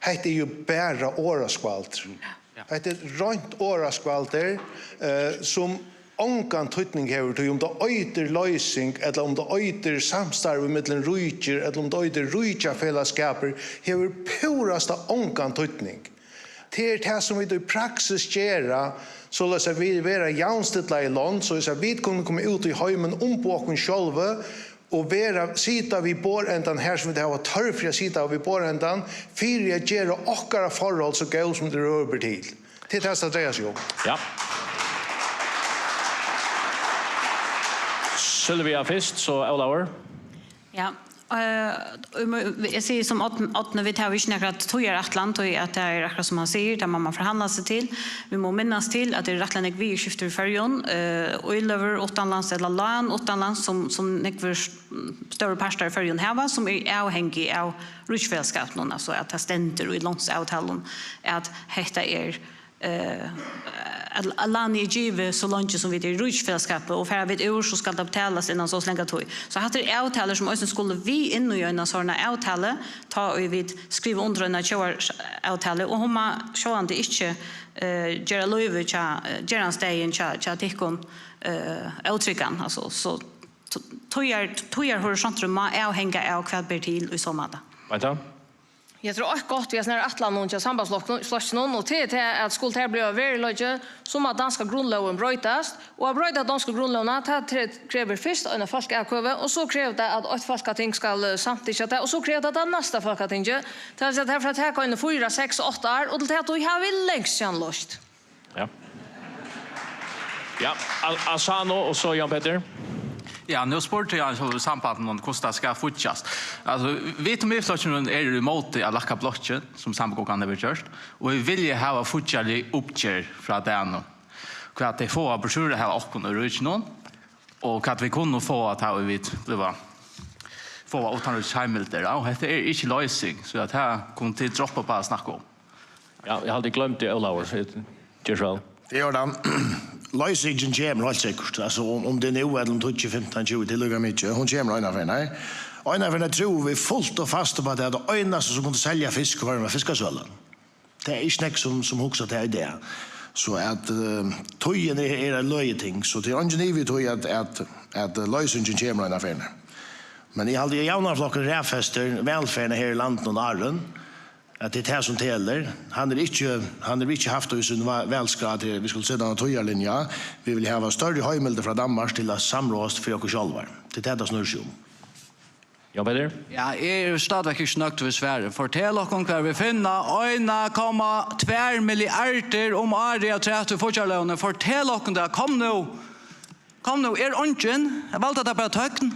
hetta er jú bara orðaskvaldur. Ja. Hetta er reint orðaskvaldur, eh, sum ongan týdning hevur, tí um tað eitur loysing, ella um tað eitur samstarv ímillum ríkir, ella um tað eitur ríkjafelagsskapur, hevur púrasta ongan týdning. Tað er tað, sum vit í praksis gera, soleiðis at vit vera javnstillað í lond, soleiðis at vit kunnu koma út í heimin, umboða okkum sjálvi, og vera, sita við borðendan har, sum vit hava tørv fyri at sita við borðendan, fyri at gera okkara forhold so góð, sum tað røður til. Tað er tað, sum tað dreiar seg um. Ja. Sylvia fyrst, so Ólavur. Ja, eh, um, eg sigi sum Árn-, Árni, vit hava ikki nakra tíðarætlan, tí at tað er akkurát sum hann sigur, tað má man forhandla seg til. Vit mugu minnast til, at tað eru rættiliga nógv viðurskifti í Føroyum, eh, íløgur uttanlands ella lán uttanlands, sum, sum nógvir s-, stórir partar í Føroyum hava, sum er avhangig av ríkisfelagsskapinum, altso at tað stendur í lánsavtalum, at hetta er eh, at, at lánið er givið so leingi sum vit eru í ríkisfelagsskapi, og fara vit úr, so skal tað betalast innan so og so langa tíð. So hatta eru avtalur sum eisini skulu við inn í eina sovorðna avtalu, tá ið vit skriva undir eina tjóðaravtalu, og hon má sjálvandi ikki, eh, gera lívið hjá, eh, gerandisdagin hjá, hjá tykkum, eh, ótryggan, altso, so t-, tíðar-, tíðarhorisonturin má avhanga av, hvat ber til í so máta. Beint av. Eg trúgvi eitt gott við hesum her ætlanum hjá Sambandsflokkinum, og tað er tað, at skuldi tað blíva veruleiki, so má danska grundlógin broytast, og at broyta donsku grundlógina, tað tre-, krevur fyrst eina fólkaatkvøðu, og so krevur tað, at eitt fólkating skal, eh, samtykkja tað, og so krevur tað, tað næsta fólkatingið, tað vil siga, tað fer at taka eini fýra, seks, átta ár, og til ta tíð hava vit langt síðan loyst. Ja. Ja, Al-, Asano og so Jan Peter. Ja, nú spurdi eg, altso, sambandinum, hvussu tað skal fíggjast. Altso, vit í Miðflokkinum eru ímóti at lækka blokkir, sum Samgongan hevur gjørt, og vit vilja hava fíggjarlig uppgerð frá dagnum. Hvat tey fáa burtur at hava okkum í ríkinum, og hvat vit kunnu fáa, tá ið vit blíva, fáa uttanríkisheimildir. Og hetta er ikki loysing, so at her kunnu tit droppa bara at snakka um. Ja, eg haldi, eg gloymdi Ólavur, so ger so væl. Tað er í ordan. Loysingin kemur heilt sikkurt. Altso, um, um tað er nú ella um tíggju, fimtan, tjúgu, tað er líka mikið. Hon kemur eina ferð, nei. Eina ferð trúðu vit fult og fast upp á tað, at tað einasta sum kundi selja fisk var fiskasølan. Tað er ikki nógv sum, sum hugsa tað í dag. So at, eh, tíðin er, er eitt løgið ting. So tað er eingin ivi í tí, at, at, at loysingin kemur eina ferð. Men eg haldi, at Javnaðarflokkurin raðfestir vælferðina her í landinum um árini, at tað er tað sum telur. Hann er ikki, hann hevur ikki havt tað í sín va-, valskrá, at vit skulu seta eina tíðarlinju. Vit vilja hava størri heimildir frá Danmark til at samráðast fyri okkum sjálvar. Tað er tað, tað snýr seg um. Jan Peter? Ja, eg eri stadigvæk ikki nøgd við svarið. Fortel okkum, hvar vit finna ein komma tvær milliardir um árið afturat í fíggjarlógini. Fortel okkum tað. Kom nú. Kom nú, er eingin? Valda tað bara tøgn?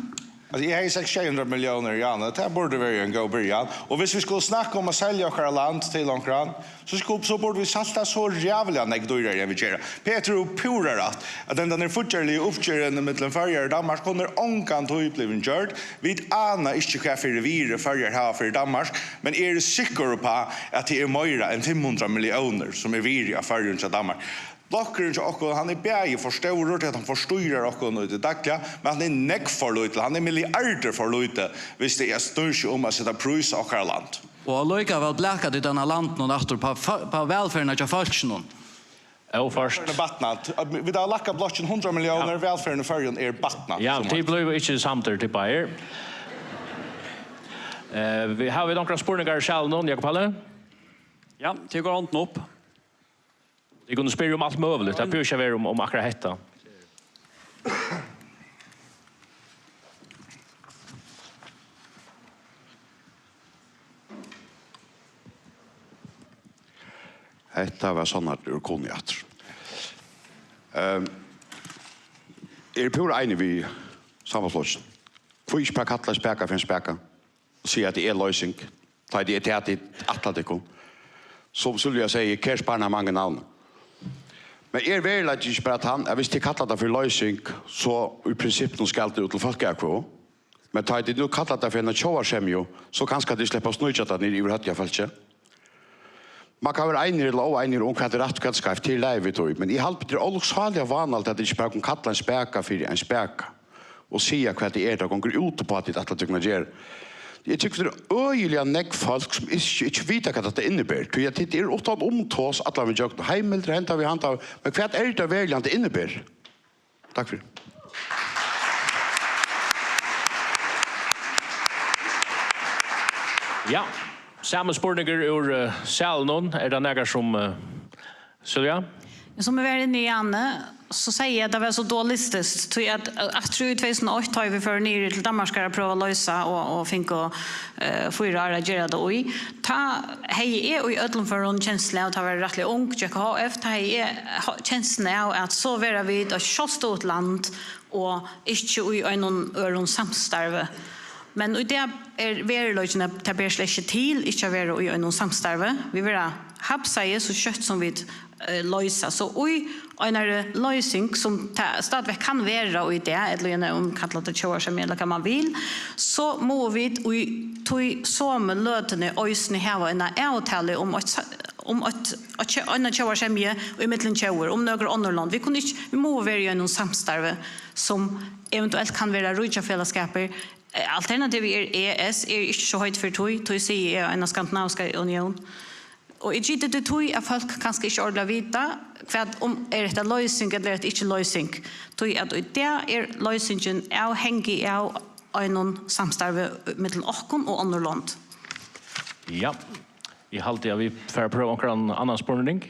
Altso, eg hevði sagt sjey hundrað milliónir, Jane. Tað burdi verið ein góð byrjan. Og viss vit skulu snakka um at selja okkara land til onkran, so sku-, so burdu vit selt tað so ræðuliga nógv dýrari enn vit gera. Petur hevur púra rætt, at hendan her fíggjarliga uppgerðin millum Føroyar og Danmark, hon er ongantíð blivin gjørd. Vit ana ikki, hvat fyri virði Føroyar hava fyri Danmark, men eg eri sikkur uppá, at tað er meira enn fimm hundrað milliónir, sum er virðið av Føroyum hjá Danmark. Flokkurin hjá okkum, hann er bæði for stórur til, at hann forstýrar okkum í tí dagliga, men hann er nógv for lítil, hann er milliardir for lítil, viss tað er, snýr seg um at seta prís á okkara land. Og allíkavæl blaka tit hana landinum aftur á fó-, á vælferðina hjá fólkinum. Óført. Vit hava lækkað blokkin hundrað milliónir, vælferðin í Føroyum er batnað. Ja, tit blíva ikki samdir, tit báðir. Eh, vit, hava vit onkrar spurningar í salinum, Jakob Halli? Ja, tit kunnu hondina upp. Tit kunnu spyrja um alt møguligt, tað behøvist ikki at vera um, um akkurát hetta. Hetta var sannarliga úr kunni aftur. Ehm, eg eri púra einig við Sambandsflokkin. Hví ikki bara kalla ein spaka fyri ein spaka og siga, at tað er loysing, tá tað er tað, tit ætla tykkum? Sum Sylvia segði, kært barn har mangler navn. Men er veruleikin ikki bara tann, at viss tit kalla tað fyri loysing, so í prinsippinum skal tað út til fólkaatkvøðu? Men tá tit nú kalla tað fyri eina tjóðarsemju, so kanska tit sleppa at sníkja tað niður yvir høvdið á fólki. Man kann vera einir ella óeinir um, hvat er rætt og hvat er skeivt, tað er í lagi við tí, men eg haldi, tað er ólukksáliga vánaligt, at tit ikki bara kunnu kalla ein spaka fyri ein spaka og siga, hvat tað er, tað gongur út uppá, at tit ætla tykkum at gera. Eg trúgvi, tað er øgiliga nógv fólk, sum ikki, ikki vita, hvat hatta inniber, tí at tit eru uttan um tos allan vegin gjøgnum, heimildir henda vegin, handa vegin, men hvat er tað veruliga, tað inniber? Takk fyri. Ja, sami spurningur úr, eh, salinum. Er tað nakar sum, eh, Sylvia? Sum eg var inni í áðni, so segði eg at tað var so dualistiskt, tí at, eh, aftur í tvey túsund og eitt, tá ið vit fóru niður til Danmarkar at prøva at loysa og, og fingu, eh, fýra ár at gera tað í, tá hevði eg í øllum førum kenslu av, tá var eg rættiliga ung, gekk á H F, tá hevði eg ha-, kensluna av, at so verða vit eitt sjálvstøðugt land og ikki í einum øðrum samstarvi. Men í dag er veruleikin, at tað ber slett ikki til ikki at vera í einum samstarvi. Vit verða hapsaði so skjótt sum vit, eh, loysa. So í einari loysing, sum tað stadigvæk kann vera í dag, ella í eini, um kalla tað tjóðarsemju, ella hvat man vil, so mugu vit í tí somu løtuni eisini hava eina avtalu um eitt sa-, um eitt, eitt tjó-, eina tjóðarsemju í millum tjóðir, um nøkur onnur lond. Vit kunnu ikki, vit mugu vera í einum samstarvi, sum eventuelt kann vera ríkjafelagskapur. Eh, alternativið er E S, eg eri ikki so heit fyri tí, tí sigi eg eina skandinaviska unión. Og eg giti til tí, at fólk kanska ikki ordiliga vita, hvat um, er hetta loysing ella er hetta ikki loysing? Tí at í dag er loysingin avhangig av einum samstarvi millum okkum og onnur lond. Ja, eg haldi, at vit fara at prøva onkran annan spurning.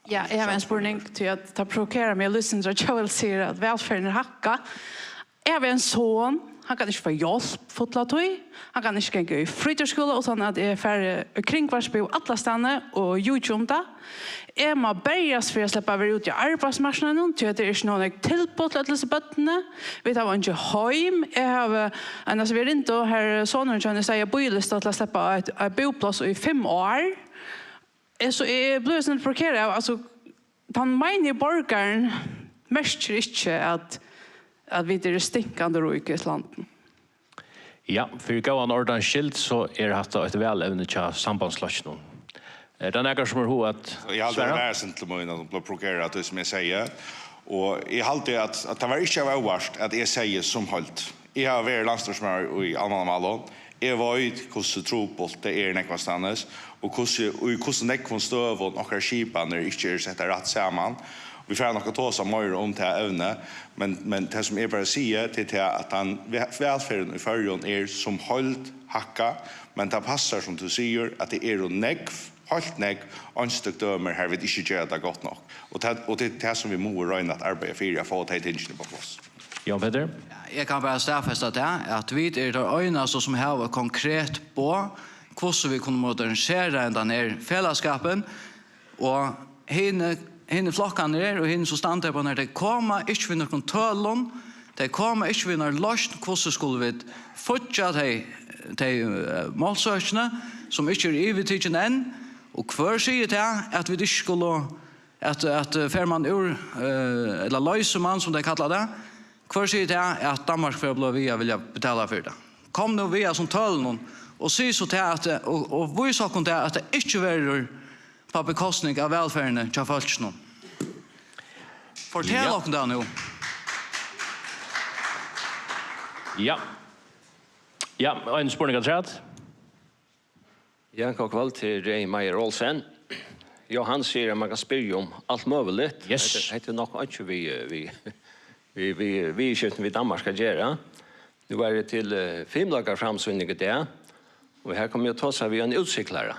Ja, eg havi ein spurning, tí at tað provokerar meg, at Lýsindur Kjøvel sigur, at vælferðin er hækkað. Eg havi ein son, hann kann ikki fáa hjálp fulla tíð, hann kann ikki ganga í frítíðarskúla, uttan at eg fari í kringvarpi og allastaðni og juki um tað. Eg má berjast fyri at sleppa at vera úti á arbeiðsmarknaðinum, tí at tað er ikki nóg nógv tilboð til øll hesi børnini. Vit hava eingi heim. Eg havi einans verið inn, har sonurin hjá henni segði bíðilista til at sleppa eitt, eitt búpláss í fimm ár. Eg, so eg blívi soleiðis provokerað av, altso, tann meinigi borgarin merkir ikki, at, at vit eru stinkandi rík í hesum landinum. Ja, fyri góðan ordans skyld, so er hatta eitt valevni hjá Sambandsflokkinum. Er tað nakar, sum hevur hug at svara? Eg haldi, tað er sent til mín, at hon bleiv provokerað av tí, sum eg segði. Og eg haldi, at, at tað var ikki av óvart, at eg segði sum heild. Eg havi verið landsstýrismaður í almannamálum. Eg veit, hvussu trupult tað er nógvastaðnis, og hvussu, í hvussu nógvum støðum okkara skipanir ikki eru settar rætt saman. Vit fara nokk at tosa meira um tað evnið, men, men tað, sum eg bara sigi, tað er tað, at tann ve-, vælferðin í Føroyum er sum heild hækkað, men tað passar, sum tú sigur, at tað eru nógv, heilt nógv, einstøk dømi, har vit ikki gera tað gott nokk. Og tað, og tað er tað, sum vit mugu royna at arbeiða fyri, at fáa tey tingini upp á pláss. Jón Petur? Ja, eg kann bara staðfesta tað, at vit eru teir einastu, sum hava eitt konkret boð, hvussu vit kunnu modernisera hendan her felagsskapin, og hini, hini flokkarnir her, og hini, sum standa her, tey koma ikki við nøkrum tølum, tey koma ikki við nær loysn, hvussu skulu vit fíggja tey, tey, eh, málsøkini, sum ikki eru yvirtikin enn, og hvør sigur tað, at vit ikki skulu at, at, eh, fer mann úr, eh, ella loysir mann, sum tey kalla tað, hvør sigur tað, at Danmark fer at blíva við at vilja betala fyri tað? Kom nú við hasum tølunum og sig so tað, at, eh, og, og vís okkum tað, at tað ikki verður á bekostning av vælferðini hjá fólkinum. Fortel okkum tað nú. Ja. Ja, ein spurning afturat. Ja, gott kvøld, tað er Rey Meyer Olsen. Jóhan sigur, at man kann spyrja um alt møguligt. Yes. Hetta, hetta er nokk einki við, eh, við, við, við, viðurskiftum við Danmark at gera. Nú er tað til, eh, fimleikaframsýning í dag, og her kom eg at tosa við ein útsiklara.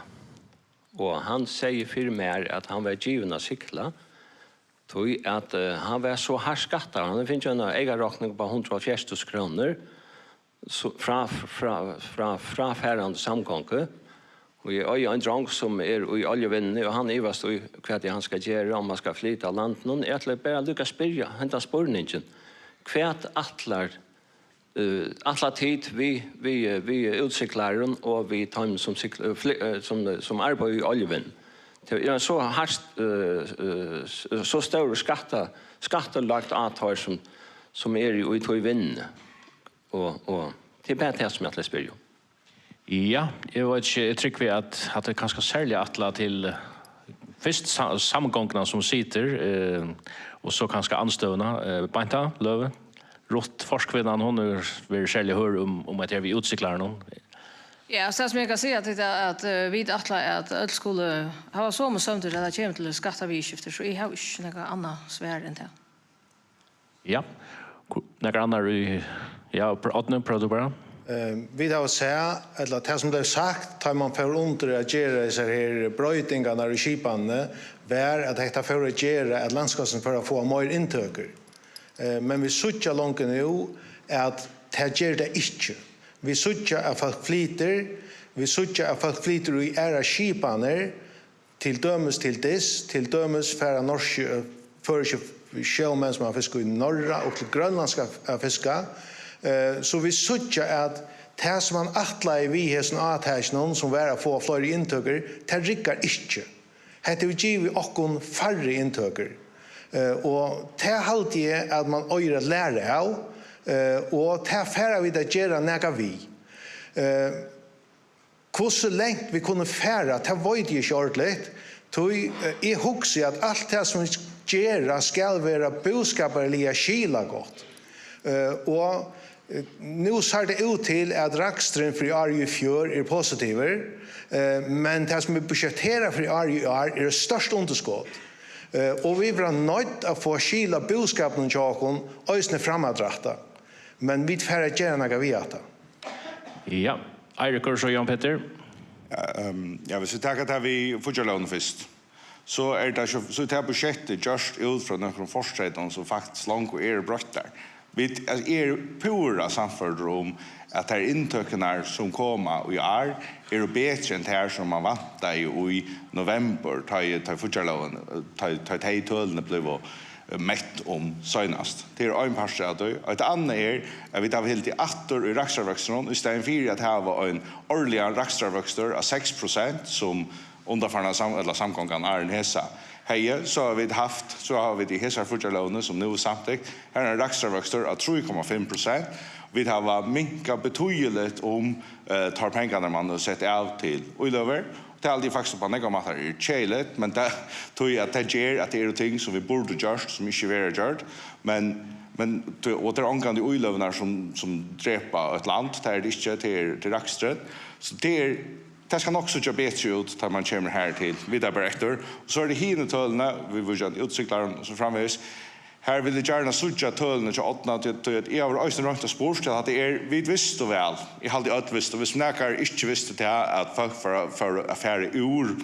Og hann segði fyri mær, at hann var givin at sigla, tí at, eh, hann var so hart skattaður. Hann hevur fingið eina eykarokning upp á hundrað og hálvfjerðs túsund krónur, so, frá, frá, frá, frá farandi samgongu. Og eg eigi ein drong, sum er í oljuvinnuni, og hann ivast í, hvat ið hann skal gera, um hann skal flyta av landinum. Eg ætli bara líka at spyrja henda spurningin. Hvat ætlar, eh, ætla tit við, við, eh, við útsiklarum og við teimum, sum sigl-, eh, fly-, eh, sum, eh, sum arbeiða í oljuvinnuni? Tað er so hart, eh, eh, s-, so stór skatta-, skattlagt á teir, sum, sum eru í tí vinnuni. Og, og tað er bara tað, sum eg ætli at spyrja um. Ja, eg veit ikki, eg trúgvi, at hatta er kanska serliga ætlað til, eh, fyrst sa-, samgonguna sum situr, eh, og so kanska andstøðuna, eh, Beinta Løve. Ruth, forkvinnan, hon hevur verið serliga hørð um, um at tað er við útsiklarunum. Ja, so tað sum eg kann siga, at, at, eh, vit ætla, at øll skulu hava somu sømdir, tá tað kemur til skattaviðurskifti, so eg havi ikki nakað annað svar enn tað. Ja. Ku-, nakar annar í, ja, pr-, Árni, prøv tú bara. Eh, vit hava sæð, ella tað sum bleiv sagt, tá man fór undir at gera hesar her broytingarnar í skipanini, var, at hetta fór at gera, at landskassin fór at fáa meir inntøkur. Eh, men vit síggja longu nú, at tað ger tað ikki. Vit síggja, at fólk flytur, vit síggja, at fólk flytur í aðrar skipanir, til dømis til dys, til dømis fara norskir, eh, føroyskir sjómenn, sum hava fiskað í Norra, og til Grønlands at, at fiska. Eh, so vit síggja, at tað, sum man ætlaði við hesum átakinum, sum var at fáa fleiri inntøkur, tað riggar ikki. Hetta hevur givið okkum færri inntøkur. Eh, og tað haldi eg, at man eigur at læra av, eh, og tað fara vit at gera nakað við. Eh, Hvussu langt vit kunnu fara, tað veit eg ikki ordiligt, tí, eh, eg hugsi, at alt tað, sum vit gera, skal vera búskaparliga skilagott. Eh, og, eh, nú sær tað út til, at raksturin fyri árið í fjør er positivur, eh, men tað, sum er budsjetterað fyri árið í ár, er eitt stórt undirskot. Eh, og vit verða noydd at fáa skil á búskapinum hjá okkum, eisini framatrættað. Men vit fara at gera nakað við hatta. Ja, Eirikur og so Jón Petur. Ja, ehm, ja, hvis vi tar det her vi fortsetter fyrst, så er det så, så tar budsjettet just ut fra noen fortsetter som faktisk langt og er brøtt der. Vi er pura samført om at her inntøkene som kommer i år, er jo bedre enn det her som man vant i november, da, da fortsetter, da, da, da tølene ble eh, mett um seinast. Tað er ein partur av tí. Og eitt annað er, at vit hava hildið aftur í rakstrarvøkstrinum, í staðin fyri at hava ein árligan rakstrarvøkstur av seks prosent, sum undanfarna sam-, ella samgongan áðrenn hesa hevði, so hava vit havt, so hava vit í hesar fíggjarlógini, sum nú er samtykt, har er ein rakstrarvøkstur av trý komma fimm prosent. Vit hava minkað betýðiligt um, eh, teir pengarnar, man hevur sett av til íløgur. Tað haldi eg faktiskt upp á nógvar mátar er keðiligt, men tað, tí at tað ger, at tað eru ting, sum vit burdu gjørt, sum ikki verða gjørt, men, men, tí, og tað er ongantíð íløgurnar, sum, sum drepa eitt land, tað er tað ikki, tað er, tað er raksturin. So tað er, tað skal nokk síggja betri út, tá man kemur her til, vit eru bara eftir. Og so er tað hini tølini, viðvíkjandi útsiklarum og so framvegis. Her vil eg gjarna síggja tølini hjá Árna, tí, tí at eg havi eisini roynt at spurt, at hatta er, vit vistu væl, eg haldi øll vistu, hvis nakar ikki visti tað, at fólk fóru, fóru at fara úr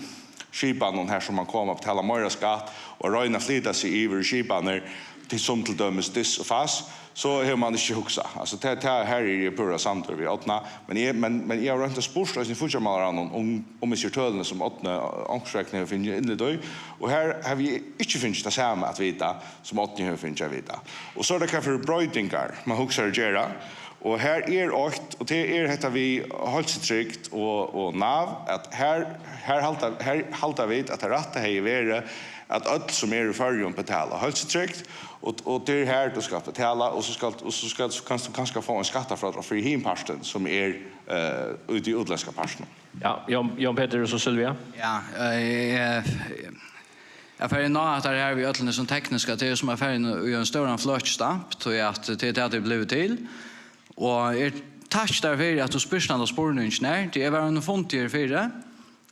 skipanum her, sum man kom at betala meira skatt og royna at flyta seg yvir í skipanir, til, sum til dømis dys og fas, so hevur man ikki hugsað. Altso, tað, tað, her eri eg púra samdur við Árna, men eg, men, men eg havi roynt at spurt eisini fíggjarmálaráðnum um, um hesi tølini, sum Árni onkursvegna hevur fingið innlit í, og her havi eg ikki fingið tað sama at vita, sum Árni hevur fingið at vita. Og so er tað, hvat fyri broytingar man hugsar at gera. Og her er eitt, og tað er hetta við heilsutrygd og, og Nav, at her, her halda, her halda vit, at tað rætta hevði verið, at øll, sum eru í Føroyum, betala heilsutrygd, og, og tað er her, tú skalt betala, og so skalt, og so skalt, kanst tú kanska fáa ein skattafrádrag fyri hin partin, sum er, eh, í tí útlendska partinum. Ja, Jón, Jón Petur og so Sylvia. Ja, eh, eg, eg fari inn á at tað er her við øllum hesum tekniska, tað er sum at fara inn í ein stóran fløkistamp, tí at tað er tað, tað er blivið til. Og eg takki tær fyri, at tú spyrt handa spurningin her. Tí eg var á einum fundi her fyri,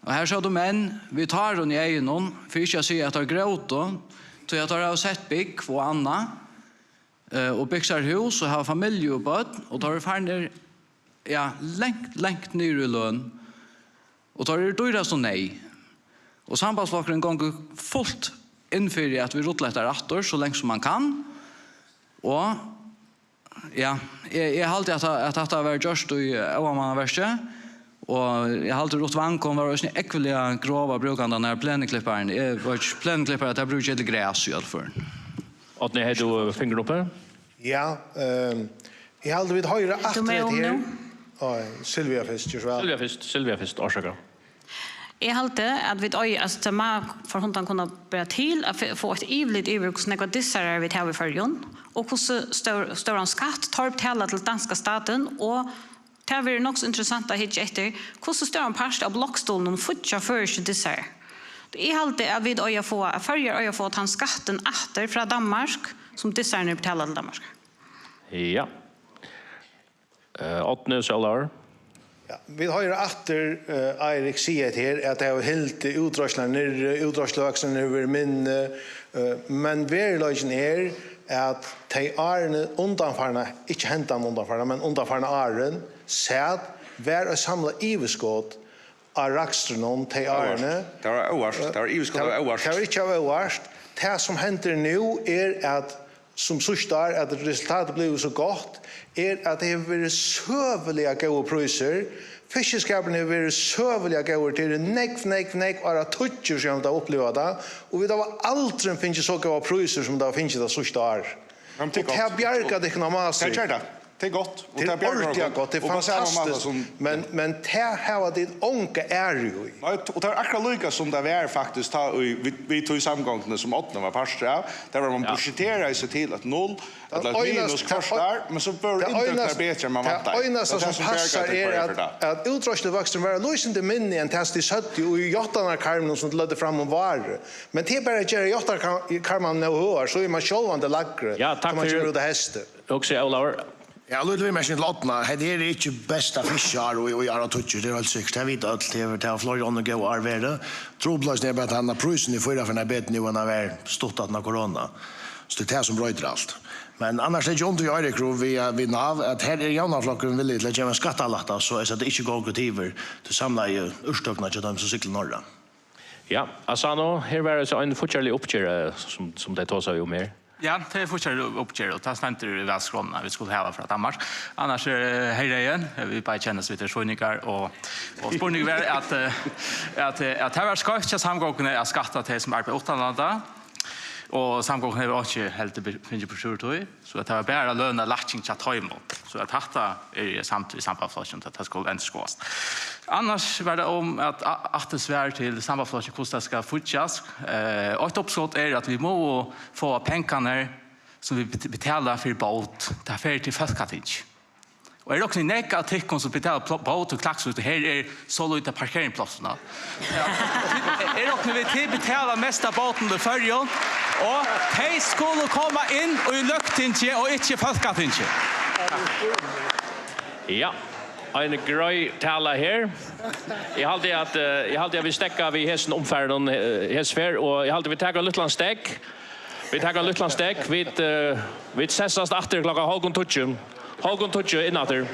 Og her sótu menn við tárum í eygunum, fyri ikki at siga, at teir grótu, tí at teir hava sett búgv og annað, eh, og bygt sær hús og hava familju og børn, og teir eru farnir, ja, langt, langt niður í løn, og teir eru dýrast og neyð. Og Sambandsflokkurin gongur fult inn fyri, at vit rulla hetta aftur, so langt sum man kann, og Ja, eg, eg haldi, at, at hatta var gjørt í óamannaverki, og eg haldi, Ruth Wang, hon var eisini ógvuliga grov at brúka handan her pleniklipparan. Eg veit ikki, pleniklipparar, tað brúki eg til gras í øllum førum. Árni, hevði tú fingurin uppi? Ja, ehm, eg haldi, vit hoyra Ert tú aftur við hetta her. Nú? Á, Silvia fyrst, ger so væl. Silvia fyrst, Silvia fyrst, orsaka. Eg haldi, at vit eiga, altso, tað má for hundan kunna bera til at f-, fáa eitt yvirlit yvir, hvussu nógvar dissarar vit hava í Føroyum, og hvussu stór, stóran skatt teir betala til danska statin, og tað verður nokk so interessant at hyggja eftir, hvussu stóran part av blokkstuðlinum fáa føroyskir dissarar. Eg haldi, at vit eiga at fáa, at Føroyar eiga at fáa tann skattin aftur frá Danmark, sum dissararnir betala til Danmark. Ja. Eh, Árni, Sólar. Ja, vit hoyra aftur, eh, Eirik siga hetta her, at tey hava hildið útreiðslurnar niðri, útreiðsluvøksturin hevur verið minni, eh, men veruleikin er, at tey árini undanfarna, ikki hendan undanfarna, men undanfarna árini, sat, var eitt samlað yvirskot á rakstrinum tey árini. Óvart. Tað var óvart. Tað var yvirskot av óvart. Tað var ikki av óvart. Tað, sum hendir nú, er, at sum síðsta ár, at resultatið blívur so gott, er, at tað hevur verið søguliga góðir prísir. Fiskiskapurin hevur verið søguliga góður. Tað eru nógv, nógv, nógv áratíggir síðan vit hava upplivað tað, og vit hava aldrin fingið so góðar prísir, sum vit hava fingið tað síðsta ár. Men tað er gott. Og tað bjargar tykkum á Másvík. Tað ger tað. Tað er gott, og tað er ordiliga gott, tað er fantastiskt, men, men tað hava tit onga æru í. Nei, og tað er akkurát líka sum tað var faktiskt, tá ið við, við tí samgonguni, sum Árni var partur av, har man budgeterar seg til eitt null ella eitt minus hvørt ár, men so vóru inntøkurnar betri enn man væntaði. Tað einasta sum passar er, at, at útreiðsluvøksturin var eitt lítið sindur minni enn tað, sum tit søgdu í játtanarkarminum, sum tit løgdu fram um várið. Men tað er bara at gera játtanarkarmarnar nóg høgar, so er man sjálvandi lægri, tá man kemur út á heystið. Hugsi, Ólavur? Ja, lítið viðmerking til Árna. Hetta her er ikki besta fiskiárið í, í áratíggju, tað er heilt sikkurt. Tað vita øll. Tað er, tað eru fleiri onnur góð ár verið. Trupulleikin er bara tann, at prísurin í fýra ferð er betri nú, enn hann var stutt aftan á korona. So tað er tað, sum broytir alt. Men annars er ikki undir Eirik og við, við Nav, at her er Javnaðarflokkurin villigur til at geva ein skattalætta, so at tað ikki gongur út yvir ta samlaðu úrtøkuna hjá teimum, sum sigla norður. Ja, Asano, her var so ein fíggjarlig uppgerð, eh, sum, sum tey tosaðu um her. Ja, tað er fíggjarlig uppgerð, og tað stendur í valskránni, at vit skulu hava frá Danmark. Annars er, eh, hey, Reyðar, eh, vit bæði kennast, vit eru svíningar, og, og spurningurin var at, eh, at, eh, at tað var skeivt hjá Samgonguni at skatta tey, sum arbeiða uttanlanda, og Samgongan hevur ikki heldur be-, fingið brochure tí. So at tað var bara lønalækking hjá teimum. So at hatta eri eg samd við Sambandsflokkin, at tað skal endurskoðast. Annars var tað um at a-, aftursvar til Sambandsflokkin, hvussu tað skal fíggjast. Eh, eitt uppskot er, at vit mugu fáa pengarnar, sum vit bet-, betala fyri bót, tað fer til Fólkatingið. Og eg rokni nógv av tykkum, sum betala pl-, bót til Klaksvík, og her er so lítið parkeringspláss nú. Ja. Eg rokni við, tit betala mest av bótum í Føroyum, og tey skulu koma inn í Løgtingið og ikki Fólkatingið. Ja, ein greið tala her. Eg haldi, at, eh, eg haldi, at vit steðga við hesum umfarinum, eh, hesa ferð, og eg haldi, vit taka ein lítlan steðg. Vit taka ein lítlan steðg. Vit, eh, vit sessast aftur klokkan hálvgum tíggju. Hálvgum tíggju inn aftur.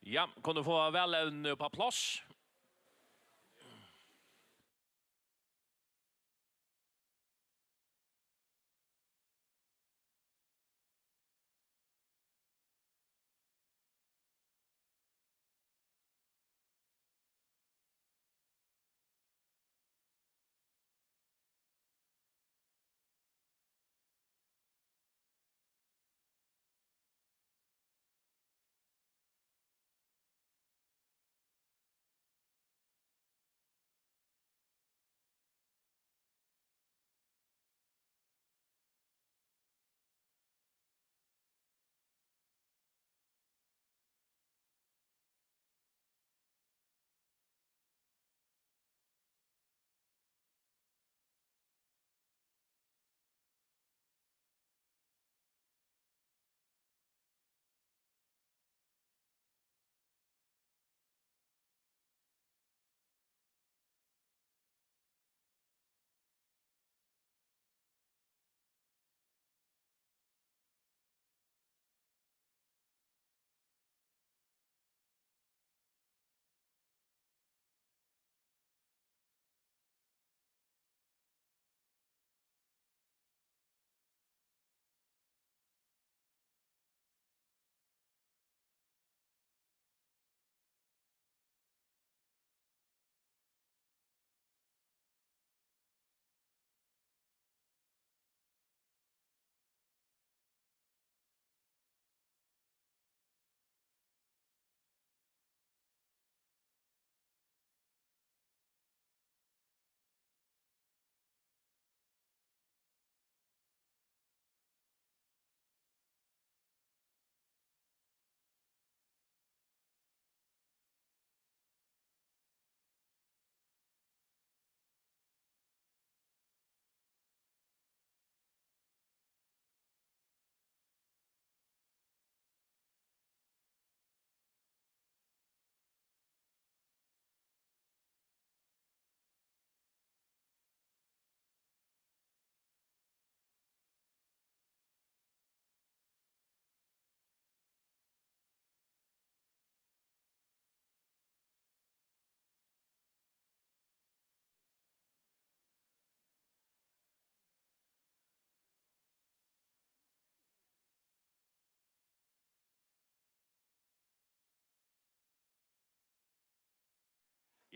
Ja, kunnu fáa valevnini upp á pláss.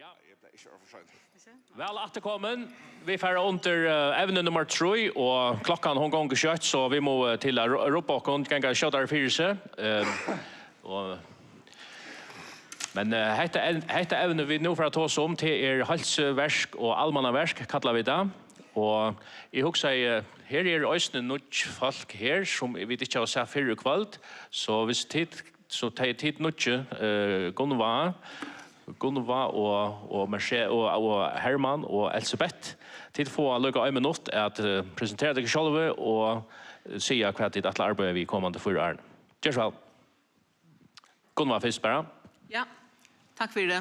Ja. Eg bleiv ikki orðin for sein. Væl afturkomin. Vit fara undir, eh, evni nummar trý, og klokkan, hon gongur skjótt, so vit mugu, eh, til at ro-, rubba okkum, ganga skjótari fyri seg. Eh, og, men, eh, hetta ev-, hetta evni, vit nú fara at tosa um, tað er heilsuverk og almannaverk, kalla vit tað. Og eg hugsaði, eh, her eru eisini nýggj fólk her, sum vit ikki hava sæð fyrr í kvøld, so viss tit So tey, tit nýggju, eh, Gunnvá, Gunnvá og, og Merce-, og, og Hermann og Elsebeth, tit fáa líka ein minutt at, eh, presentera tykkum sjálvi og siga, hvat tit ætla at arbeiða við komandi fýra árini. Ger so væl. Gunnvá fyrst bara. Ja, takk fyri.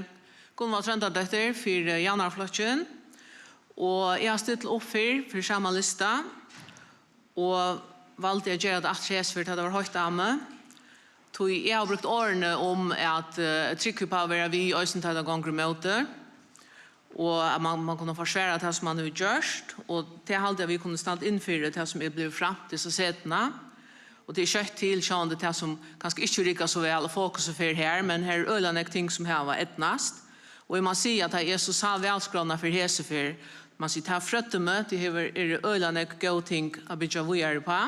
Gunnvá Tróndardóttir fyri Javnaðarflokkin. Og eg havi stillt upp fyrr fyri sama lista. Og valdi at gera tað aftur hesa ferð, tá tað var heitt á meg. Tí eg havi brúkt orðini um, at, eh, trúgv upp á at vera við, eisini tá tað gongur ímóti, og at mann, mann kunnu forsvara tað, sum mann hevur gjørt, og tað haldi eg, at vit kunnu standa inn fyri, tað, sum er blivið framt hesa setuna. Og tað er skjótt til, sjálvandi tað, sum kanska ikki riggar so væl, og fokusið fer her, men her er øgiliga nógv ting, sum hava eydnast. Og eg má siga, at tá eg so sá valskránna fyri hesi ferð, má siga, tað frøddi meg, tí hevur, eru øgiliga nógv góð ting at byggja víðari uppá.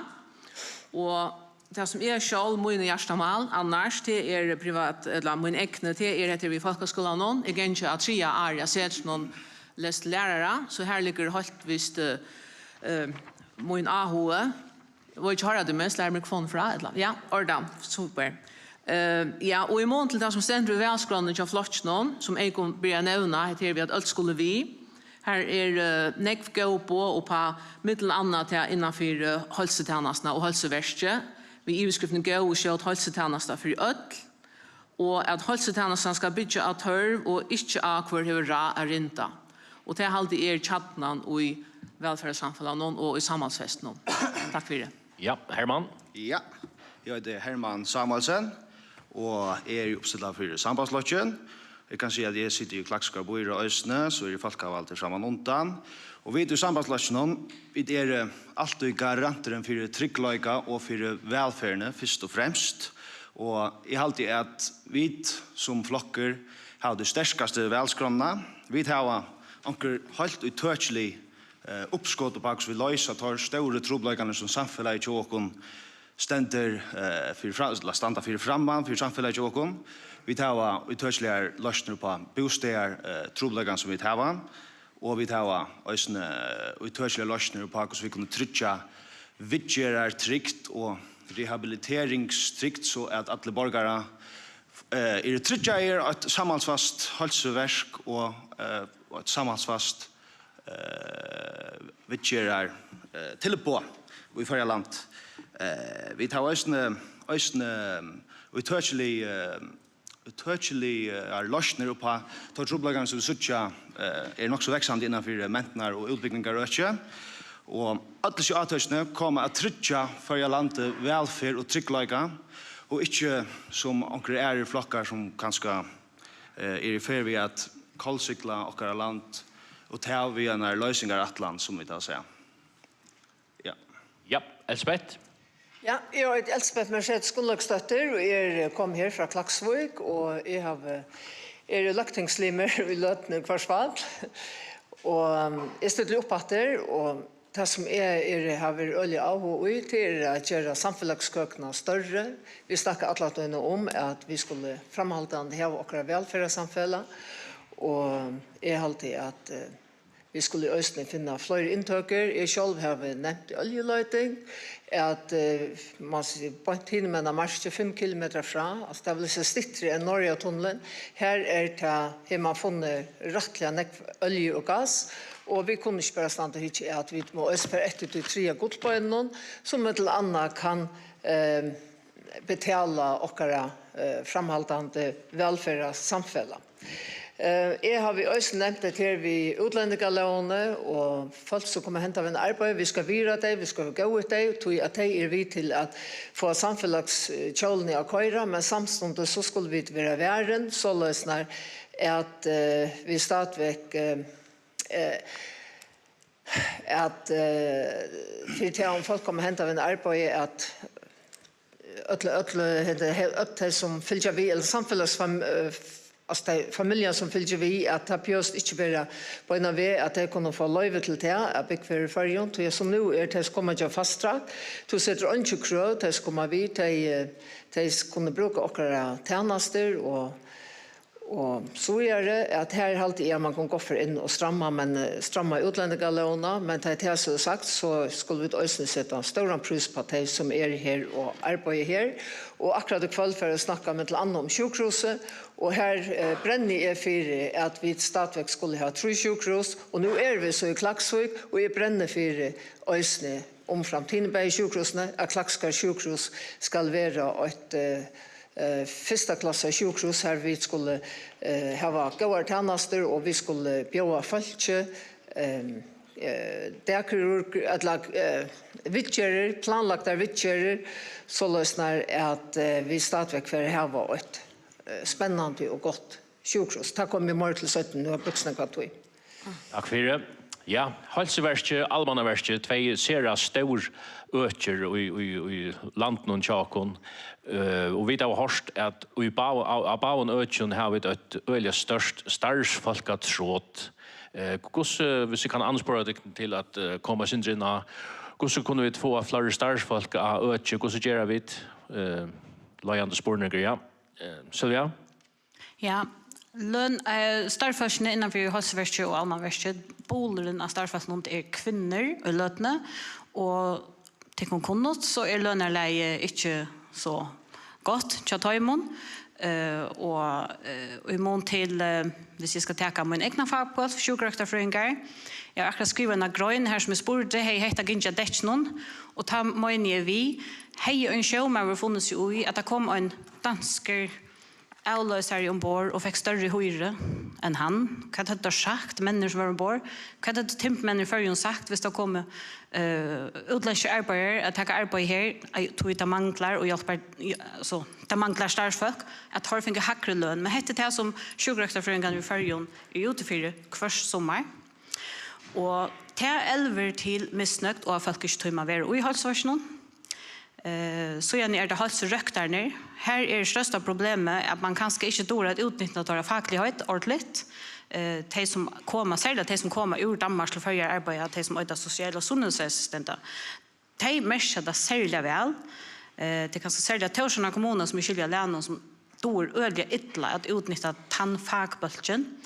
Og tað, sum eg sjálv, míni hjartamál annars, tað er privat, ella mín egni, tað er hetta við fólkaskúlanum. Eg gangi á triðja ári á Setrinum, lesi til lærara, so har liggur heilt vist, eh, eh, mín áhugi. Eg veit ikki, hoyra tit meg? Slær mikrofonin frá, ella? Ja, ordan, super. Eh, ja, og í mun til tað, sum stendur í valskránni hjá flokkinum, sum Eyðgunn byrjaði at nevna, hetta her við, at øll skulu við, har er, eh, nógv góð boð uppá, millum annað tað innanfyri, eh, heilsutænastuna og heilsuverkið, við yvirskriftini Góð og skjót heilsutænasta fyri øll, og at heilsutænastan skal byggja á tørv og ikki á, hvør hevur ráð at rinda. Og tað haldi eg er kjarnan í vælferðarsamfelagnum og í samhaldsfestinum. Takk fyri. Ja, Hermann. Ja, eg eiti Hermann Samuelsen, Og eg eri uppstillaður fyri Sambandsflokkin. Eg kann siga, at eg siti í Klaksvíkar býráð eisini, so eri eg fólkavaldur frammanundan. Og vit í Sambandsflokkinum, vit eru altíð garanturin fyri tryggleika og fyri vælferðini, fyrst og fremst. Og eg haldi, at vit sum flokkur hava tey sterkastu valskránna. Vit hava onkur heilt ítøkilig, eh, uppskot upp á, hvussu vit loysa teir stóru trupulleikarnar, sum samfelagið hjá okkum stendur, eh, fyri fra-, ella standa fyri framman fyri samfelagið hjá okkum. Vit hava ítøkiligar loysnir upp á bústaðar, eh, trupulleikan sum vit hava, og vit hava eisini, eh, ítøkiligar loysnir upp á, hvussu vit kunnu tryggja viðgerðartrygd og rehabiliteringstrygd, so at allir borgarar, eh, eru tryggjaðir, eitt samhaldsfast heilsuverk og, eh, og eitt samhaldsfast, eh, viðgerðar, eh, tilboð í Føroya land. Eh, vit hava eisini, eisini, eh, ítøkilig, eh, ítøkiligar loysnir upp á teir trupulleikarnar, sum vit síggja, eh, er nokk so vaksandi innan fyri mentanar- og útbúgvingarøki. Og øll hesi átøkini koma at tryggja Føroya landi vælferð og tryggleika, og ikki sum onkrir aðrir flokkar, sum kanska, eh, eru í ferð við at kollsigla okkara land, og tað við einari loysingarætlan, sum vit hava sæð. Ja. Ja, Elsbeth? Ja, eg eiti Elsbeth Mercedes Gunnlaugsdóttir, og eg eri komin her frá Klaksvík, og eg havi, eri løgtingslimur í løtuni í hvørt fall. Og, um, eg stilli upp aftur, og tað sum eg eri, havi verið øgiliga áhugað í, tað er at gera samfelagskøkuna størri. Vit snakka alla tíðina um, at vit skulu framhaldandi hava okkara vælferðarsamfelag, og eg haldi, at, eh, vit skulu eisini finna fleiri inntøkur. Eg sjálv havi nevnt oljuleiting, at, eh, man sigur, beint hinumegin av Marki, fimm kilometrar frá, altso, tað vil siga styttri enn Norðoyatunnilin. Her er tað, hevur man funnið rættiliga nógv olju og gass, og vit kunnu ikki bara standa og hyggja at, vit mugu eisini fara eftir tí triðja gullbeininum, sum millum annað kann, eh, betala okkara, eh, framhaldandi vælferðarsamfelag. Eh, eg havi eisini nevnt hetta her við útlendingarlógini og fólk, sum koma at henda við arbeiði. Vit skal virða tey, vit skal vera góð við tey, tí at tey eru við til at fáa samfelagshjólini at koyra, men samstundis so skulu vit vera varin, soleiðis nær at, eh, vit stadigvæk, eh, eh, at, eh, fyri tað, um fólk koma at henda við arbeiði, at øll, øll, hetta, he-, øll tey, sum fylgja við, ella samfelagsfam-, eh, f-, altso, tey familjan, sum fylgir við, at tað behøvist ikki vera beinan veg, at tey kunnu fáa loyvi til tað, at búgva her í Føroyum, tí at sum nú er, tey, sum koma hjá Fast Track, tú setir eingi krøv, tey, sum koma við, tey, eh, tey, s-, kunnu brúka okkara tænastur og, og so víðari, at her haldi eg, at man kann gott fara inn og stramma, men, eh, stramma útlendingarlógina, men tá ið tað so er sagt, so skulu vit eisini seta stóran prís uppá tey, sum eru her og arbeiða her. Og akkurát í kvøld fara vit at snakka millum annað um sjúkrahúsið, og her, eh, brenni eg fyri, at vit stadigvæk skulu hava trý sjúkrahús, og nú eru vit so í Klaksvík, og eg brenni fyri eisini umframt hini bæði sjúkrahúsini, at Klaksvíkar sjúkrahús skal vera eitt, eh, eh, fyrsta klassa sjúkrahús, har vit skulu, eh, hava góðar tænastur, og vit skulu bjóða fólki, eh, eh, dagkirurg-, ella, eh, viðgerðir, planlagdar viðgerðir, soleiðis nær at, eh, vit stadigvæk fara at hava eitt, eh, spennandi og gott sjúkrahús. Tað komi eg meira til seinni, nú havi eg brúkt so nógva tíð. Takk fyri. Ja, heilsuverkið, almannaverkið, tvey sera stór økir í, í, í landinum hjá okkum. Eh, og vit hava hoyrt, at í báð-, á, á báðum økjum hava vit eitt øgiliga stórt starvsfólkatrot. Eh, hvussu, hvis eg kann anspora tykkum til at, eh, koma eitt sindur inn á, hvussu kunnu vit fáa fleiri starvsfólk á økið? Hvussu gera vit? Eh, leiðandi spurningur, ja. Eh, Sylvia? Ja, løn, eh, starvsfólkini innanfyri heilsuverkið og almannaverkið, bulurin av starvsfólkum er kvinnur í løtuni, og tykkum kunnugt, so er lønarlagið ikki so gott hjá teimum, eh, og, eh, í mun til, eh, hvis eg skal taka mín egna fakbólk, sjúkrarøktarfrøðingar, eg havi akkurát skrivað eina grein her sum eg spurdi, hevði hetta gingið á dekkinum, og tá meini eg við, hevði ein sjómaður funnið seg í, at tað kom ein danskur avloysari umborð og fekk størri hýru enn hann. Hvat høvdu teir sagt, menninir sum vóru umborð? Hvat høvdu timburmenn í Føroyum sagt, viss tað komu, eh, útlendskir arbeiðarar at taka arbeiði her, ei, tí tað manglar og hjálpar, ja, so, tað manglar starvsfólk, at teir fingu hægri løn? Men hetta er tað sum sjúkrarøktarfrøðingarnir í Føroyum eru úti fyri hvørt summar. Og tað elvir til misnøgd og at fólk ikki tíma at vera í heilsuverkinum. Eh, síðani er tað heilsurøktararnir. Har er størsta problemið, at man kanska ikki dugir at útnytta teirra fakligheit ordiligt. Eh, tey sum koma, serliga tey sum koma úr Danmark til Føroyar, arbeiða, tey sum eita sosial- og sundhedsassistentar. Tey merkja tað serliga væl. Eh, tað er kanska serliga Tórshavnar kommuna, sum er skyldi á lærum, sum dugir øgiliga illa at útnytta tann fakbólkin.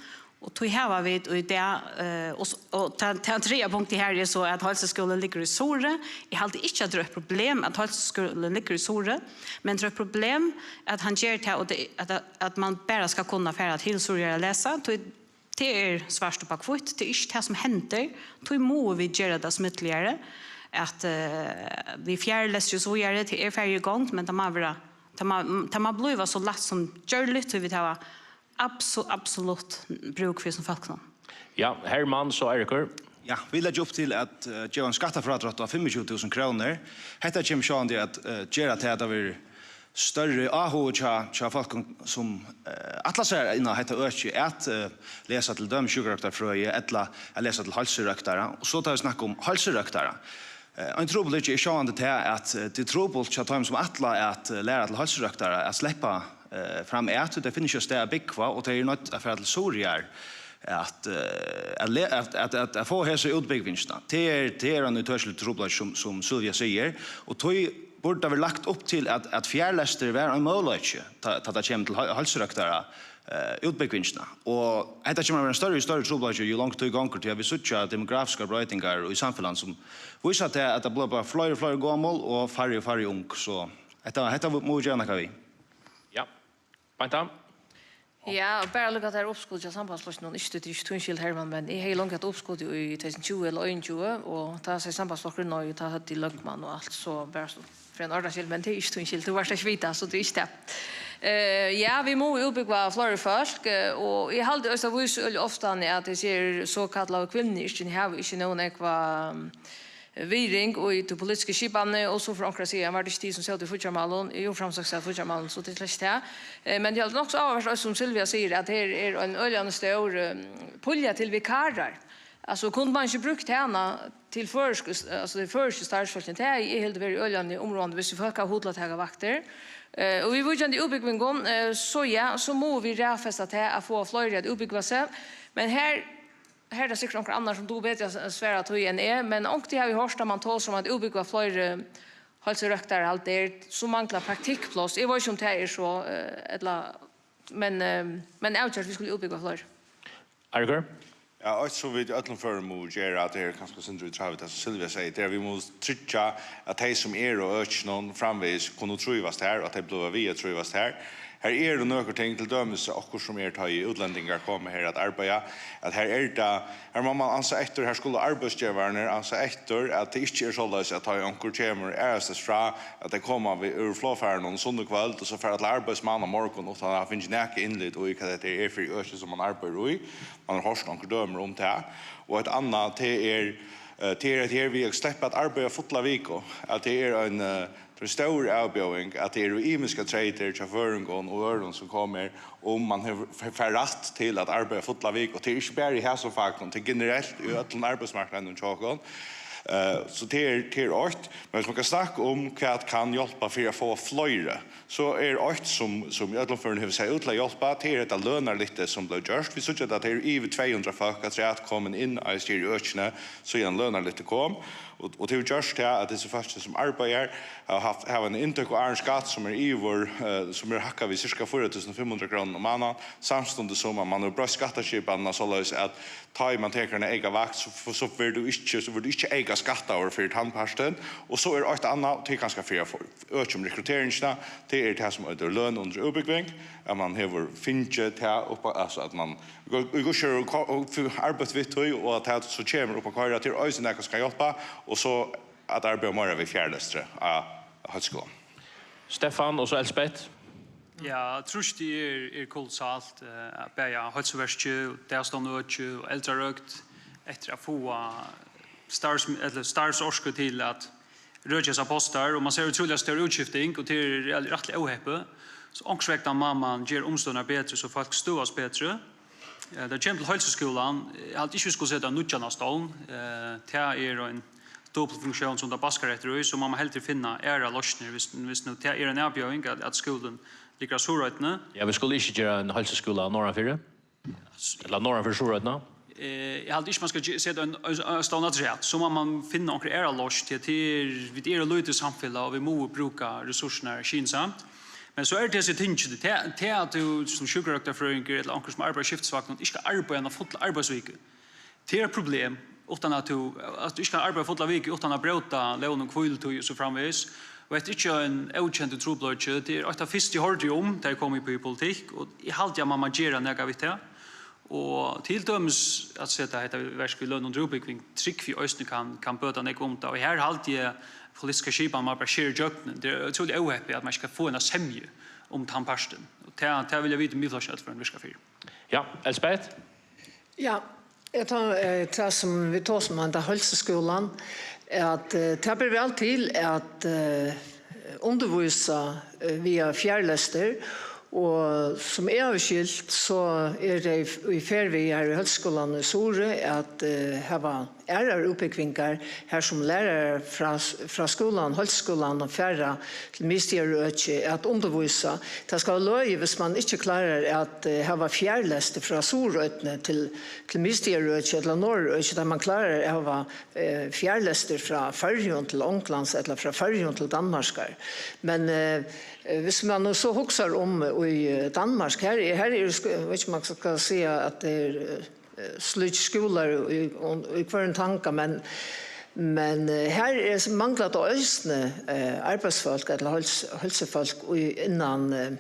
Og tí hava vit í dag, eh, og s-, og tað, tað triðja punktið her er so, at heilsuskúlin liggur í Suðuroy. Eg haldi ikki, at tað er eitt problem, at heilsuskúlin liggur í Suðuroy, men tað er eitt problem, at hann ger tað, og tað, at, at man bara skal kunna fara til Suðuroyar at lesa, tí tað er svart upp á hvítt, tað er ikki tað, sum hendir, tí mugu vit gera tað smidligari, at, eh, við fjarlestri og so víðari, tað er farið í gongd, men tað má vera, tað má, tað má blíva so lætt sum gjørligt, tí vit hava abso-, absolutt brúk fyri hesum fólkunum. Ja, Hermann, so Eiríkur. Ja, vit leggja upp til at, eh, geva ein skattafrádrátt á fimmogtjúgu túsund krónur. Hetta kemur sjálvandi at, eh, gera tað, at tað verður størri áhugi hjá, hjá fólkum, sum, eh, ætla sær inn á hetta økið at, eh, lesa til dømis sjúkrarøktarfrøði ella at lesa til heilsurøktara. Og so tá vit snakka um heilsurøktara, eh, ein trupulleiki er sjálvandi tað, at, eh, tað er trupult hjá teimum, sum ætla at, eh, læra til heilsurøktara, at sleppa, eh, fram at, tí tey finna ikki eitt stað at búgva, og tey eru noydd at fara til Suðuroyar at, eh, at le-, at, at, at, at fáa hesa útbúgvingina. Tað er, tað er ein ítøkilig trupulleiki, sum, sum Sylvia sigur, og tí burdi tað verið lagt upp til, at, at fjarlestur var ein møguleiki, tá, tá tað kemur til heil-, heilsurøktara, eh, útbúgvingina. Og hetta kemur at vera ein størri og størri trupulleiki, jú longri tíð gongur, tí at vit síggja demografiskar broytingar í samfelagnum, sum vísa tað, at tað blíva bara fleiri og fleiri gomul og færri og færri ung. So hetta, hetta mugu vit gera nakað við. Ja. Beinta? Ja, og bara líka, at tað er uppskot hjá Sambandsflokkinum, ikki, tað er ikki tín skyld, Hermann, men eg hevði longu hatt uppskot í tvey túsund og tjúgu ella einogtjúgu, og tá segði Sambandsflokkurin nei, og tá høvdu tit løgmann og alt, so bara so, fyri ein ordans skyld, men tað er ikki tín skyld, tú varst ikki við tá, so tað er ikki tað. Eh, ja, vit mugu útbúgva fleiri fólk, eh, og eg haldi eisini, at vísir øgiliga ofta, at hesi sokallaðu kvinnuyrkini hava ikki nóg nógva, virðing í tí politisku skipanini, og so fer onkur at siga, "Var tað ikki tit, sum sótu í fíggjarmálinum?" Jú, Framsókn sat í fíggjarmálinum, so tað er slett tað. Eh, men tað er nokk so áhugavert, eisini sum Sylvia sigur, at her er ein øgiliga stór, eh, pulja til vikarar. Altso, kundi man ikki brúkt hana til føroysku, altso, til føroysku starvsfólkini? Tað hevði eg hildið verið øgiliga umráðandi, viss fólk hava hug til at taka vaktir. Eh, og viðvíkjandi útbúgvingum, eh, so ja, so mugu vit raðfesta tað at fáa fleiri at útbúgva seg. Men her Her er tað sikkurt onkur annar, sum dugir betri at s-, svara tí enn eg, men onkuntíð havi eg hoyrt, at man tosar um at útbúgva fleiri heilsurøktarar, alt er, sum manglar praktikkpláss. Eg veit ikki, um tað er so, eh, ella, men, eh, men avgjørt, vit skulu útbúgva fleiri. Eiríkur? Ja, eitt sum vit í øllum førum mugu gera, tað er kanska eitt sindur í tráð við tað, sum Sylvia segði, tað er, at vit mugu tryggja, at tey, sum eru á økinum framvegis, kunnu trívast har, og at tey blíva við at trívast har. Her eru nøkur ting, til dømis okkurt sum er, tá ið útlendingar koma her at arbeiða, at her er tað, her má man ansa eftir, her skulu arbeiðsgevararnir ansa eftir, at tað ikki er soleiðis, at tá ið onkur kemur aðrastaðni frá, at tey koma við, úr flogfarinum sunnukvøld, og so fara til arbeiðis mánadag morgun, uttan at hava fingið nakað innlit í, hvat hetta er fyri øki, sum man arbeiðir í. Man hevur hoyrt onkur dømi um tað. Og eitt annað, tað er, eh, tað er, at her við at sleppa at arbeiða fulla viku, at tað er ein, eh, tað er ein stór avbjóðing, at tað eru ymiskar treytir hjá føroyingum og øðrum, sum koma her, um man hevur, f-, fær rætt til at arbeiða fulla viku. Og tað er ikki bara í hasum fakunum, tað er generelt í øllum arbeiðsmarknaðinum hjá okkum. Eh, so tað er, tað er eitt. Men viss man skal snakka um, hvat kann hjálpa fyri at fáa fleiri, so er eitt, sum, sum í øllum førum hevur sæð út til at hjálpa, tað er hetta lønarlyftið, sum bleiv gjørt. Vit síggja, at tað eru yvir tvey hundrað fólk afturat komin inn á hesi her økini, síðan lønarlyftið kom. Og, og tað hevur gjørt tað, at hesi fólkini, sum arbeiða, hava havt, hava eina inntøku áðrenn skatt, sum er yvir, eh, sum er hækkað við sirka fýra túsund fimm hundrað krónur um mánaðin, samstundis sum at man hevur broytt skattaskipanina soleiðis, at tá ið man tekur eina eyka vakt, so, so verður tú ikki, so verður tú ikki eyka skattaður fyri tann partin. Og so er eitt annað, tað er kanska fyri at fáa øki um rekrutteringina, tað er tað, sum eitur løn undir útbúgving, at man hevur fingið tað upp á, altso, at man í gu-, í gudskjøvur ko-, og f-, arbeitt við tí, og at tað so kemur upp at koyra, tað er eisini nakað, sum kann hjálpa, og so at arbeiða meira við fjarlestri á heilskúlanum. Stefan og so Elsbeth. Ja, trýstið er, er kolossalt, eh, bæði á heilsuverki, dagstovnaøki og eldrarøkt, eftir at fáa starvs-, ella starvsorku til at røkja hesar postar, og man sær ótrúliga stór útskifting, og tað er rættiliga óheppið. So onkursvegna má man gera umstøðurnar betri, so fólk støðast betri. Eh, tað kemur til heilsuskúlan, eg haldi ikki, vit skulu seta nýggjan á stovn. Eh, tað er ein dupultfunksjón, sum tað baskar eftir í, so má man heldur finna aðrar loysnir, viss, viss nú tað er ein avbjóðing, at, at skúlin liggur á Suðuroynni. Ja, vit skulu ikki gera ein heilsuskúla norðanfyri? Ella norðanfyri Suðuroynna? Eh, eg haldi ikki, man skal ge-, seta ein, ein, ein stovn afturat. So má man finna onkra aðra loysn, tí at tað er, vit eru eitt lítið samfelag, og vit mugu brúka resursirnar skynsamt. Men so er tað hesi tingini, tað, tað at tú sum sjúkrarøktarfrøðingur ella onkur sum arbeiðir í skiftisvagni ikki skal arbeiða eina fulla arbeiðsviku. Tað er eitt problem, uttan at tú, at tú ikki kann arbeiða fulla viku uttan at bróta lógin um hvílutíð og so framvegis. Og hetta er ikki ein ókendur trupulleiki, tað er eitt av fyrstu, eg hoyrdi um, tá eg kom upp í politikk, og eg haldi, at man má gera nakað við tað. Og til dømis at seta hetta í verk við løn undir útbúgving, trúgvi eg eisini kann, kann bøta nógv um tað. Og her haldi eg, politiska skipan má bara skera ígjøgnum. Tað er ótrúliga óheppið, at man ikki kann fáa eina semju um tann partin. Og tað, tað vilja vit í Miðflokkinum øll vera virka fyri. Ja, Elsbeth? Ja, eg tar, eh, tað sum vit tosa um, henda heilsuskúlan, at, eh, tað ber væl til at, eh, undirvísa, eh, via fjarlestur, og sum eg havi skilt, so er tey í ferð við her í Heilsuskúlanum í Suðuroy at, eh, hava aðrar útbúgvingar, har sum lærarar frá, frá skúlanum, heilsuskúlanum, fara til miðstaðarøki at undirvísa. Tað skal løgið, viss man ikki klárar at, eh, hava fjarlestur frá Suðuroynni til, til miðstaðarøki ella norðurøki, tá man klárar at hava, eh, fjarlestur frá Føroyum til Onglands ella frá Føroyum til Danmarkar. Men, eh, eh, viss man nú so hugsar um í, eh, Danmark, her, her er, sk-, eg veit ikki, man skal siga at tað er, eh, eh, slíkir skúlar í, í, í hvørjum tanga, men, men, eh, her er, manglar tað eisini, eh, arbeiðsfólk ella heils-, heilsufólk í, innan, eh,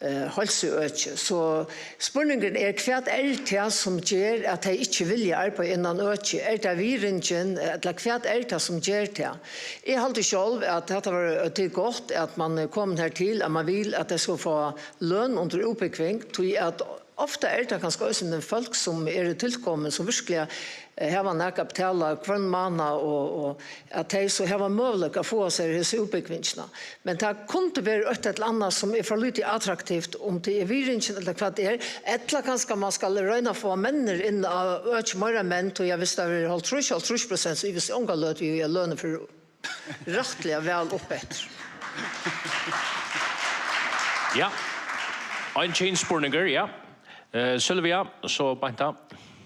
eh, heilsuøki. So spurningurin er, hvat er tað sum ger at tey ikki vilja arbeiða innan øki? Er tað virðingin, ella hvat er tað sum ger tað? Eg haldi sjálv at hetta var, tað er gott at man er komin her til, at man vil at tey skal fáa løn undir útbúgving, tí at ofta er tað kanska eisini fólk, sum eru tilkomin, sum virkliga, eh, hava nakað at betala hvønn mánað, og, og at tey so hava møguleika at fáa sær hesa útbúgvingina. Men tað kundi verið eitt ella annað, sum er for lítið attraktivt, um tað er virðingin ella hvat tað er, ella kanska man skal royna at fáa menninir inn á øki, meira menn, tí at viss tað verður hálvtrýss, hálvtrýss prosent, so eg visti onga løtu, jú, eg løni fyri rættiliga væl uppeftir. Ja. Ein kynsspurningur, ja. Eh, Sylvia, so beint tá.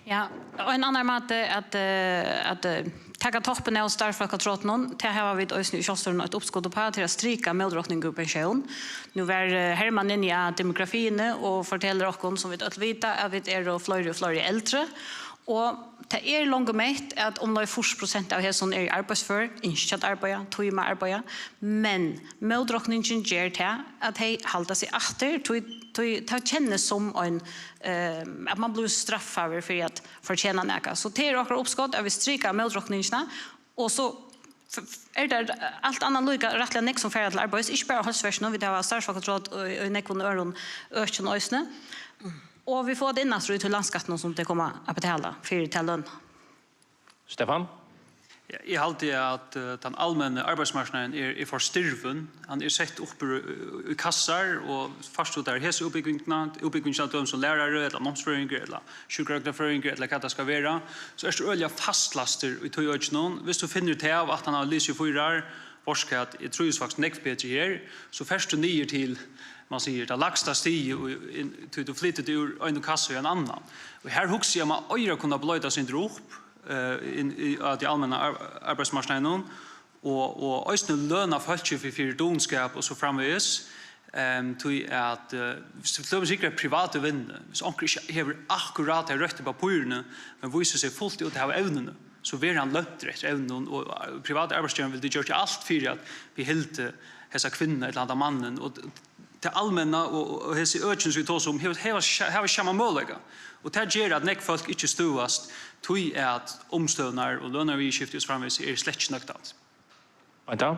Ja, og ein annar máti at, eh, at, eh, taka toppin av starvsfólkatrotlinum, tað hava vit eisini í Sjálvstýrinum eitt uppskot uppá, til at strika mótrokning úr pensjón. Nú var, eh, Hermann inni á demografiini og fortelur okkum, sum vit øll vita, at vit eru fleiri og fleiri eldri, og tað er longu mett, at umleið fýrs prosent av hesum eru arbeiðsfør, ynskja at arbeiða, tíma at arbeiða, men mótrokningin ger tað, at tey halda seg aftur, tí, tí tað kennist sum ein, eh, at man blívur straffaður fyri at fortjena nakað. So tað er okkara uppskot, at vit strika mótrokningina, og so f-, f-, er tað alt annað líka rættiliga nógv sum fara til arbeiðis, ikki bara á heilsuverkinum, vit hava starvsfólkatrot í, í nógvum øðrum økjum eisini. Og vit fáa tað inn aftur í tí landsskattinum, sum tey koma at betala fyri ta løn. Stefan? Ja, eg haldi, at, eh, tann almenni arbeiðsmarknaðurin er, er for stirvin. Hann er sett upp í, í kassar, og fært tú tær hesa útbúgvingina, útbúgvingina til dømis sum lærari, ella námsfrøðingur, ella sjúkrarøktarfrøðingur, ella hvat tað skal vera, so ert tú øgiliga fastlæstur í tí økinum. Viss tú finnur tað av, at hann hevur lisið fýra ár, veitst hvat, eg trívist faktiskt nógv betri her, so fert tú niður til, man sigur, tað lægsta stigið, og inn, tí tú flytur teg úr einum kassa í ein annan. Og her hugsi eg, at man eigur at kunna bløta seg sindur upp, eh, inn í, á tí almenna ar-, arbeiðsmarknaðinum, og, og eisini løna fólki fyri, fyri dugnaskap og so framvegis. Ehm, tí at, eh, viss tú til dømis hyggur at privatu vinnuni, viss onkur ikki hevur akkurát tey røttu pappírini, men vísir seg fult út at hava evnini, so verður hann løntur eftir evnunum, og, eh, privati arbeiðsgevarin vildi gjørt alt fyri at viðhalda hesa kvinnuna ella handa mannin, og t-, tað almenna og, og, og hesi økini, sum vit tosa um, hava, hava, hava sama møguleika. Og tað ger, at nógv fólk ikki støðast, tí at umstøðurnar og lønarviðurskifti og so framvegis er slett ikki nøktandi. Beint tá.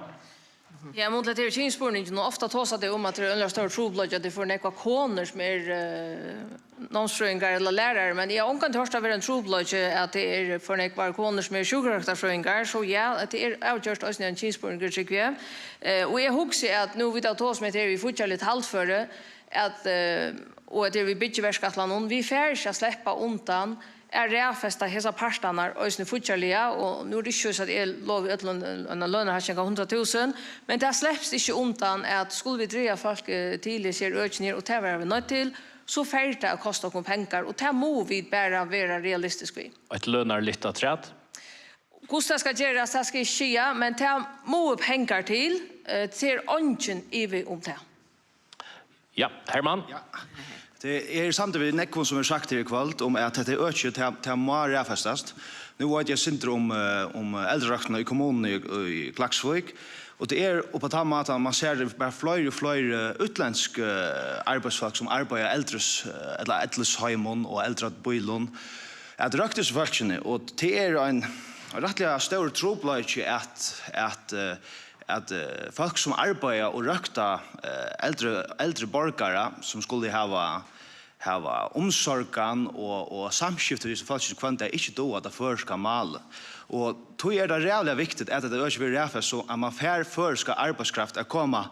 Ja, munnliga, tað er kynsspurningin, og ofta tosa tey um, at tað er ein øgiliga stórur trupulleiki, at tað er for nógvar konur sum eru, eh, námsfrøðingar ella lærarar, men eg havi ongantíð hoyrt tað vera ein trupulleiki, at tað er for nógvar konur sum eru sjúkrarøktarfrøðingar, so ja, at tað er avgjørt eisini ein kynsspurningur, trúgvi eg. Eh, og eg hugsi, at nú vit hava tosað um hetta her við fíggjarligt haldføri, at, eh, og at tað er við byggiverkætlanum, vit fara ikki at sleppa undan at raðfesta hesar partarnar eisini fíggjarliga, og nú er tað ikki soleiðis, at eg lovi øllum eina lønarhækking á hundrað túsund, men tað slepst ikki undan, at skulu vit draga fólk, eh, til hesi her økini her, og tað verða vit noydd til, so fer tað at kosta okkum pengar, og tað mugu vit bara vera realistisk við. Eitt lønarligt afturat? Hvussu tað skal gerast, tað skal eg ikki siga, men tað mugu pengar til, eh, tað er eingin ivi um tað. Ja, Hermann. Ja. Tað er samtidig við nógvum, sum er sagt her í kvøld, um at hetta økið, tað, tað má raðfestast. Nú veit eg eitt sindur um, eh, um eldrarøktina í kommununi í, í Klaksvík, og tað er upp á tann mátan, man sær bara fleiri og fleiri útlendsk, eh, arbeiðsfólk, sum arbeiða í eldris-, eh, ella ellisheimum og eldrabýlum, at røkta hesi fólkini, og tað er ein rættiliga stórur trupulleiki at, at, eh, at, eh, fólk, sum arbeiða og røkta, eh, eldri, eldri borgarar, sum skulu hava, hava umsorgan og, og samskifti við hesi fólkini hvønn dag, ikki duga tað føroyska málið. Og tí er tað ræðuliga viktigt, at hetta økið verður raðfest, so at man fær føroyska arbeiðskraft at koma,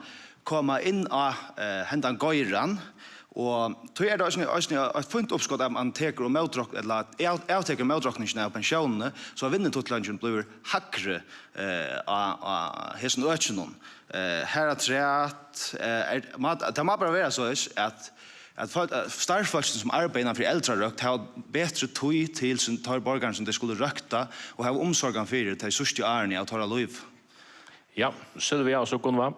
koma inn á, eh, hendan geiran. Og tí er tað eisini, eisini eitt fínt uppskot, at man tekur og mótrok-, ella av-, avtekur mótrokningina av pensjónini, so at vinnutíðarlongdin blívur hægri, eh, á, á hesum økinum. Eh, harafturat, eh, er, má, tað má bara vera soleiðis, at, at fólk, at starvsfólkini, sum arbeiða innan fyri eldrarøkt, hava betri tíð til sín, teir borgararnar, sum tey skulu røkta og hava umsorgan fyri tey síðstu árini av teirra lív. Ja, Sylvia og so Gunnvá.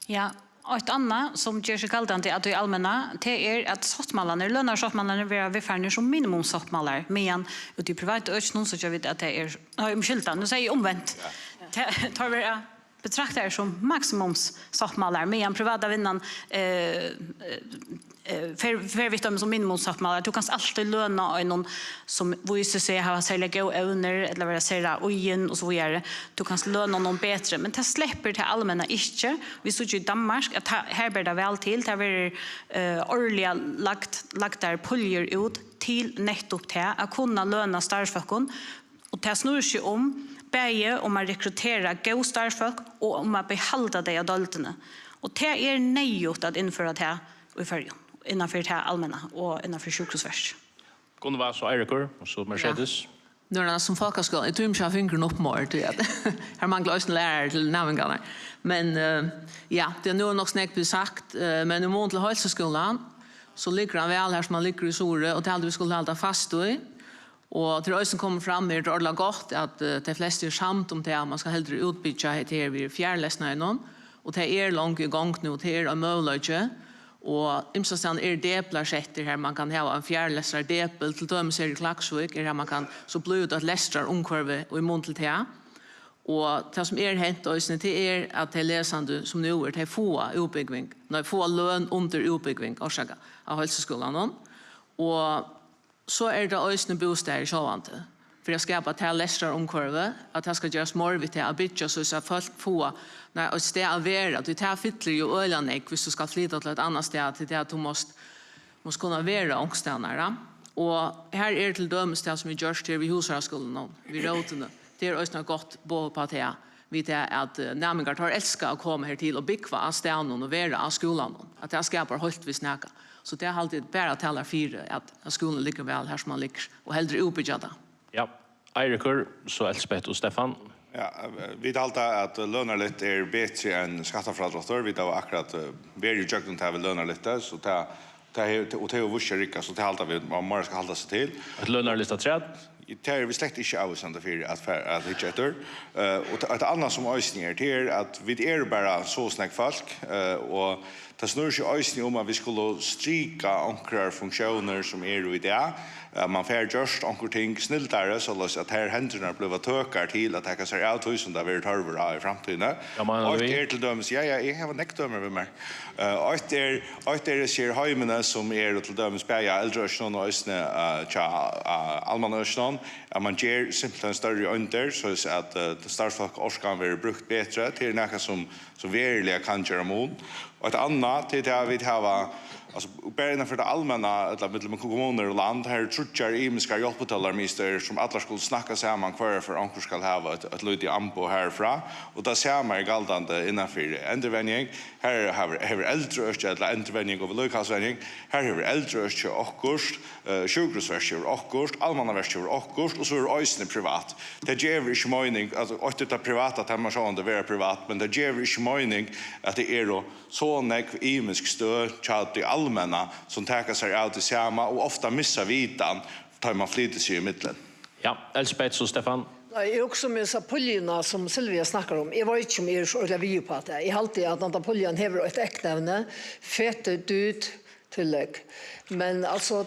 Ja, eitt annað, sum ger seg galdandi av tí almenna, tað er, at sáttmálarnir, lønarsáttmálarnir, verða viðfarnir sum minimumssáttmálar, meðan úti í privatu økinum, so gera vit, at tað er, nei, umskylda, nú sigi eg umvent. Ja. Tað, teir verða betraktaðir sum maksimumssáttmálar, meðan privata vinnan, eh, eh, eh, fer, fer við teimum sum minimumssáttmálar. Tú kanst altíð løna einum sum vísir seg at hava serliga góð evnir, ella vera sera íðin og so víðari. Tú kanst løna honum betri, men tað sleppur tað almenna ikki. Vit síggja í Danmark, at ta-, har ber tað væl til. Tað verður, eh, árliga lagt, lagdar puljur út til nettupp tað, at kunna løna starvsfólkum. Og tað snýr seg um, bæði um at rekruttera góð starvsfólk og um at behalda tey á deildini. Og tað er neyðugt at innføra tað í Føroyum, innan fyri tað almenna og innan fyri sjúkrahúsverkið. Gunnvá, so Eirikur, og so Mercedes. Ja. Nú er tað sum fólkaskúlin, eg tími ikki at hava fingurin upp meir, tí at her manglar eisini lærarar til næmingarnar. Men, eh, ja, tað er nú nokk so nógv blivið sagt, eh, men í mun til heilsuskúlan, so liggur hann væl her sum hann liggur í Suðuroy, og tað haldi eg vit skulu halda fast í. Og tað er eisini komið fram her, tað er ordiliga gott, at, eh, tey flestu eru samd um tað, at man skal heldur útbyggja hetta her við fjarlesnarunum, og tað er longu í gongd nú, tað er ein møguleiki, og ymsastaðni eru deplar settir har man kann hava ein fjarlestrardepil, til dømis her í Klaksvík, er har man kann, so blívur tað eitt lestrarumhvørvi í mun til tað. Og tað sum er hent eisini, tað er, at tey lesandi sum nú eru, tey fáa útbúgving, nei, fáa løn undir útbúgving, orsaka, av heilsuskúlanum. Og so er tað eisini bústaðir sjálvandi, fyri at skapa tað lestrarumhvørvi, at tað skal gerast meir við tað at byggja, so at fólk fáa, nei, eitt stað at vera, tí tað fyllir jú øgiliga nógv, viss tú skal flyta til eitt annað stað, tí tað at tú mást, mást kunna vera onkustaðni, ja. Og her er til dømis tað, sum er gjørt her við Húsaraskúlanum, við Rótini. Tað er eisini eitt gott boð upp á tað, við tað at, eh, næmingar, teir elska at koma her til og búgva á staðnum og vera á skúlanum, at tað skapar heilt vist nakað. So tað haldi eg bara talar fyri, at, at skúlin liggur væl her, sum hann liggur, og heldur útbyggja tað. Ja, Eirikur, so Elsbeth og Stefan. Ja, eh, vit halda, at lønarligt er betri enn skattafrádráttur. Vit hava akkurát, eh, verið ígjøgnum tað við lønarligt, so tað, tað hevur, og tað hevur víst seg at rigga, so tað halda vit, man meira skal halda seg til. Eitt lønarligt afturat? Tað eru vit slett ikki avvísandi fyri at fara at hyggja eftir. Eh, og tað, eitt annað sum eisini er, tað er, at vit eru bara so og so nógv fólk, eh, og tað snýr seg eisini um, at vit skulu strika onkrar funktiónir, sum eru í dag. At man fær gjørt onkur ting snildari, soleiðis at tær hendurnar blíva tøkar til at taka sær av tí, sum tað verður tørvur á í framtíðini. Ja, men eitt er til dømis, ja, ja, eg havi nógv dømi við mær. Eh, eitt er, eitt er hesi her heimini, sum eru til dømis bæði á eldraøkinum og eisini, eh, hjá, eh, almannaøkinum. at man ger simpelthen størri eindir, soleiðis at, eh, starvsfólkaorkan verður brúkt betri. Tað er nakað sum, sum veruliga kann gera mun. Og eitt annað, tað er tað, at vit hava, altso, bara innanfyri tað almenna, ella millum kommunur og land, har eru tríggjar ymiskar hjálpartólamiðstøðir, sum allar skulu snakka saman, hvørja ferð onkur skal hava eitt, eitt lítið amboð harfrá, og tað sama er galdandi innanfyri endurvenjing. Har hevur, hevur eldraøkið ella endurvenjing og viðlíkahaldsvenjing, har hevur eldraøkið okkurt, eh, sjúkrahúsverkið hevur okkurt, almannaverkið hevur okkurt, og so er eisini privat. Tað gevur ikki meining, altso, eitt er tað privata, tað má sjálvandi vera privat, men tað gevur ikki meining, at tað eru so nógv ymisk støð hjá tí almenna, sum taka sær av tí sama og ofta missa vitan, tá man flytur seg ímillum. Ja, Elsebeth og Stefan. Nei, eg hugsi um hesa puljuna, sum Silvia snakkar um. Eg veit ikki, um eg eri so ordiliga við upp á tað. Eg haldi, at handa puljan hevur eitt eyknevni, fetidydtillegg. Men, altso,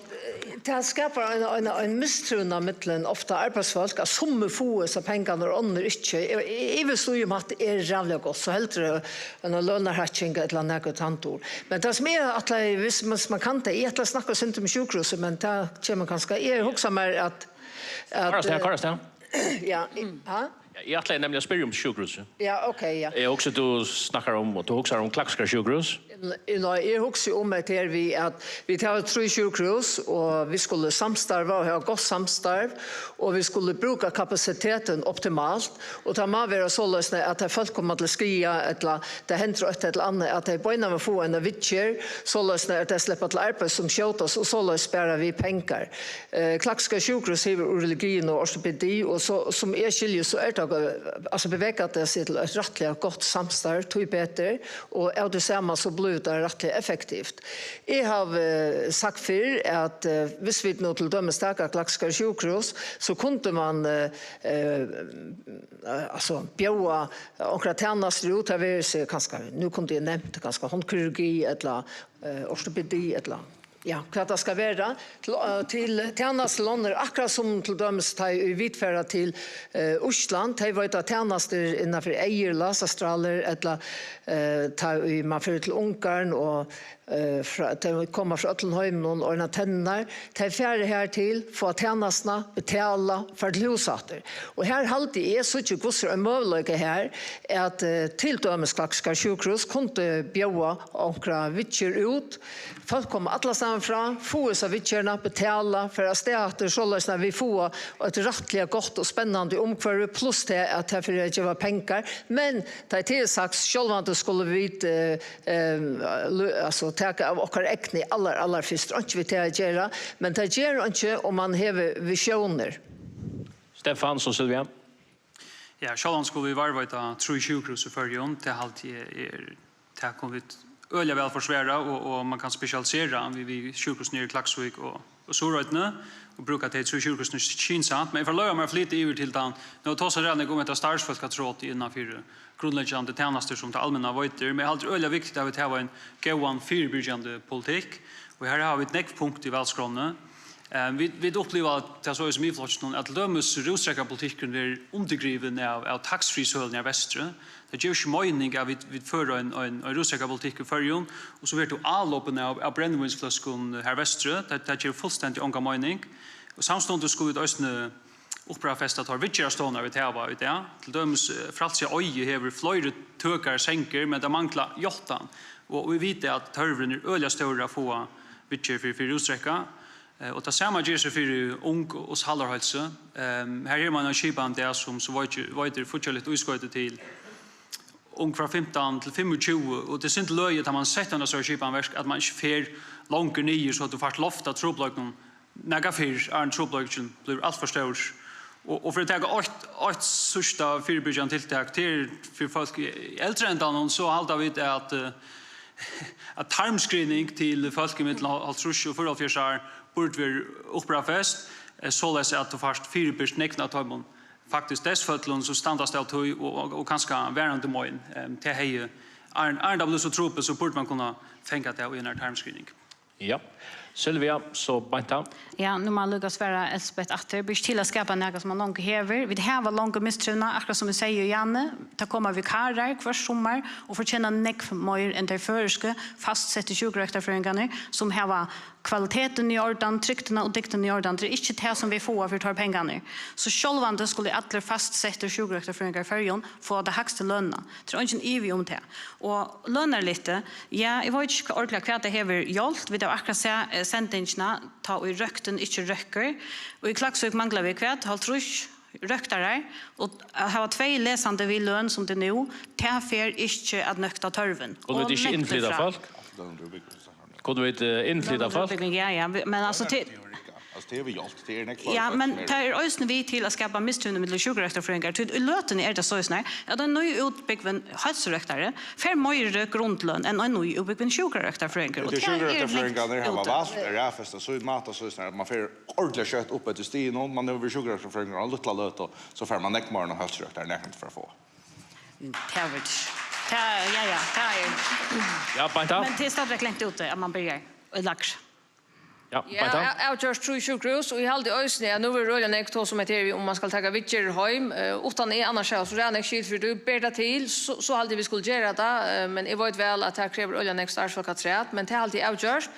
tað skapar ein, ein, ein mistrivnað millum ofta arbeiðsfólk, at summi fáa hesar pengarnar og onnur ikki. Eg, eg ivist í, um hatta er ræðuliga gott, so heldur ein lønarhækking ella nakað í tann dur. Men tað, sum eg ætlaði, viss man, man kann tað, eg ætlaði at snakka eitt sindur um sjúkrahúsið, men tað kemur kanska. Eg hugsi mær, at, at, Koyr av stað, eh, koyr av stað. Ja, í-, ha? Ja, eg ætlaði nemliga at spyrja um sjúkrahúsið. Ja, ok, ja. Eg hugsi, tú snakkar um, og tú hugsar um Klaksvíkar sjúkrahús. N-, nei, eg hugsi um, at her við, at vit hava trý sjúkrahús, og vit skulu samstarva og hava gott samstarv, og vit skulu brúka kapasitetin optimalt, og tað má vera soleiðis, at tey fólk koma til skaða, ella tað hendir eitt ella annað, at tey beinanvegin fáa eina viðgerð, soleiðis at tey sleppa til arbeiðis sum skjótast, og soleiðis spara vit pengar. Eh, Klaksvíkar sjúkrahús hevur urologi og ortopedi, og so, sum eg skilji, so er tað, eh, altso, bevægar tað seg til eitt rættiliga gott samstarv, tí betur, og av tí sama so blívur tað rættiliga effektivt. Eg havi, eh, sagt fyrr, at, eh, viss vit nú til dømis taka Klaksvíkar sjúkrahús, so kundi man, eh, eh, altso, bjóða onkrar tænastur út, tað verður seg kanska, nú kundi eg nevnt kanska hondkirurgi ella, eh, ortopedi ella, ja, hvat tað skal vera, til, eh, til tænastur, akkurát sum til dømis tá ið vit fara til, eh, Ísland, tey veita tænastur innanfyri eygu, laserstrálir, ella, eh, tá ið man fer til Ungarn og, eh, frá, tey koma frá øllum heiminum og ordna tenninar, tey fara her til, fáa tænastuna, betala, fara til hús aftur. Og her haldi eg, síggi, hvussu er ein møguleiki her, at, eh, til dømis Klaksvíkar sjúkrahús kundi bjóða onkra viðgerð út. Fólk koma allastaðni frá, fáa hesa viðgerðina, betala, fara avstað aftur, soleiðis at vit fáa eitt rættiliga gott og spennandi umhvørvi, pluss tað, at tað fer at geva pengar. Men tá ið tað er sagt, sjálvandi skulu vit, eh, eh, lu-, altso, taka av okkara egni allar, allar fyrst. Einki við tað at gera, men tað ger einki, um man hevur visjónir. Stefan, so Silvia. Ja, sjálvandi skulu vit varðveita trý sjúkrahús í Føroyum. Tað haldi eg er, tað kunnu vit øgiliga væl forsvara, og, og man kann spesialisera við, við sjúkrahúsini í Klaksvík og, og Suðuroynni, og brúka tey trý sjúkrahúsini skynsamt. Men eg fari at loyva mær at flyta yvir til tann, nú tosa vit ræðuliga um hetta starvsfólkatrotið innanfyri grundleggjandi tænastur, sum tað almenna veitir. Men eg haldi, tað er øgiliga viktigt, at vit hava ein góðan fyribyrgjandi politikk, og her hava vit nógv punkt í valskránni. Eh, vit, vit uppliva tað so í Miðflokkinum, at til dømis rúsdrekkapolitikkurin verður undirgrivin av, av tax-free-søluni av vestri. Tað gevur ikki meining, at vit, vit føra ein, ein, ein rúsdrekkapolitikk í Føroyum, og so verður tú álopin av, av brennivínsfløskum her vestri. Tað, tað gevur fullstendiga onga meining. Og samstundis skulu vit eisini upprófesta tær viðgerðarstovnar, vit hava í dag. Til dømis, eh, Frælsið Oyðið hevur fleiri tøkar sengur, men tað manglar játtan. Og, og vit vita, at tørvurin er øgiliga stórur at fáa viðgerð fyri, fyri rúsdrekka. Eh, og tað sama ger seg fyri Ung og Sálarheilsu. Ehm, her hevur man ein skipan í dag, sum, sum veitir, veitir fíggjarligt ískoyti til ung frá fimtan til fimmogtjúgu, og tað er sindur løgið, tá man setti eina so skipan í verk, at man ikki fer longur niður, so at tú fært loft á trupulleikunum nakað fyrr, áðrenn trupulleikin blívur alt for stórur. Og, og fyri at taka eitt, eitt síðsta fyribyrgjandi tiltak, tað er fyri fólk í eldri endanum, so halda vit at, eh, at tarmscreening til fólk í millum hálvtrýss og fýraoghálvfjerðs ár burdi verið upprófest, eh, soleiðis at tú fært fyribyrgt nógv av teimum faktiskt deyðsføllum, sum standast av tí, og, og, og kanska varandi mein. Ehm, tað hevði, áðrenn, áðrenn tað bleiv so trupult, so burdi man kunna fanga tað í einari tarmscreening. Ja. Silvia, so Beinta. Ja, nú má eg líka svara Elsebeth aftur. Ber ikki til at skapa nakað sum man longu hevur. Vit hava longu mistrivnað, akkurát sum vit segði í Jane. Tað koma vikarar hvørt summar og fortjena nógv meir enn teir føroysku fastsettu sjúkurøktarfrøðingarnir, sum hava kvaliteten í ordan, trygdina og dygdina í ordan. Tað er ikki tað, sum vit fáa fyri teir pengarnar. So sjálvandi skulu allir fastsettir sjúkrarøktarfrøðingar í Føroyum fáa ta hægstu lønina. Tað er eingin ivi um tað. Og lønarlyfti, ja, eg veit ikki ordiliga, hvat tað hevur hjálpt. Vit hava akkurát sæð, eh, sendingina, tá ið røktin ikki røkkur. Og í Klaksvík mangla vit hvat? Hálvtrýss røktarar. Og at hava tvey lesandi við løn, sum tað er nú, tað fer ikki at nøkta tørvin. Kunnu vit ikki innflyta fólk? Kunnu vit, eh, innflyta fólk? Ja, ja, men altso, til, Altso, tað hevur hjálpt. Tað er nógv fleiri ja, fólk men sum eru tað er eisini við til at skapa mistrivnað millum sjúkrarøktarfrøðingar. Tí í løtuni er tað soleiðis, nei, at ein nýútbúgvin heilsurøktari fær meiri grundløn enn ein nýútbúgvin sjúkrarøktarfrøðingur. Og tað er sjúkrarøktarfrøðingarnir hava valt at raðfesta sín máta soleiðis, at man fer ordiliga skjótt upp eftir stigunum. Man hevur verið sjúkrarøktarfrøðingur eina lítla løtu, so fær man nógv meira enn ein heilsurøktari nakrantíð fer at fáa. Tað veit eg. Tað, ja, ja, tað er. Ja, beint av. Men tað er stadigvæk langt úti, at man byrjar í lægri. Ja, ja, beint av. Av-, avgjørt trý sjúkrahús, og eg haldi eisini, at nú verður øgiliga nógv tosað um, at her, um man skal taka viðgerðir heim, eh, uttan eg annars havi so ræðuliga nógv skil fyri, tú ber tað til, so, so haldi eg, vit skulu gera tað, eh, men eg veit væl, at tað krevur øgiliga nógv starvsfólk afturat, men tað haldi eg avgjørt.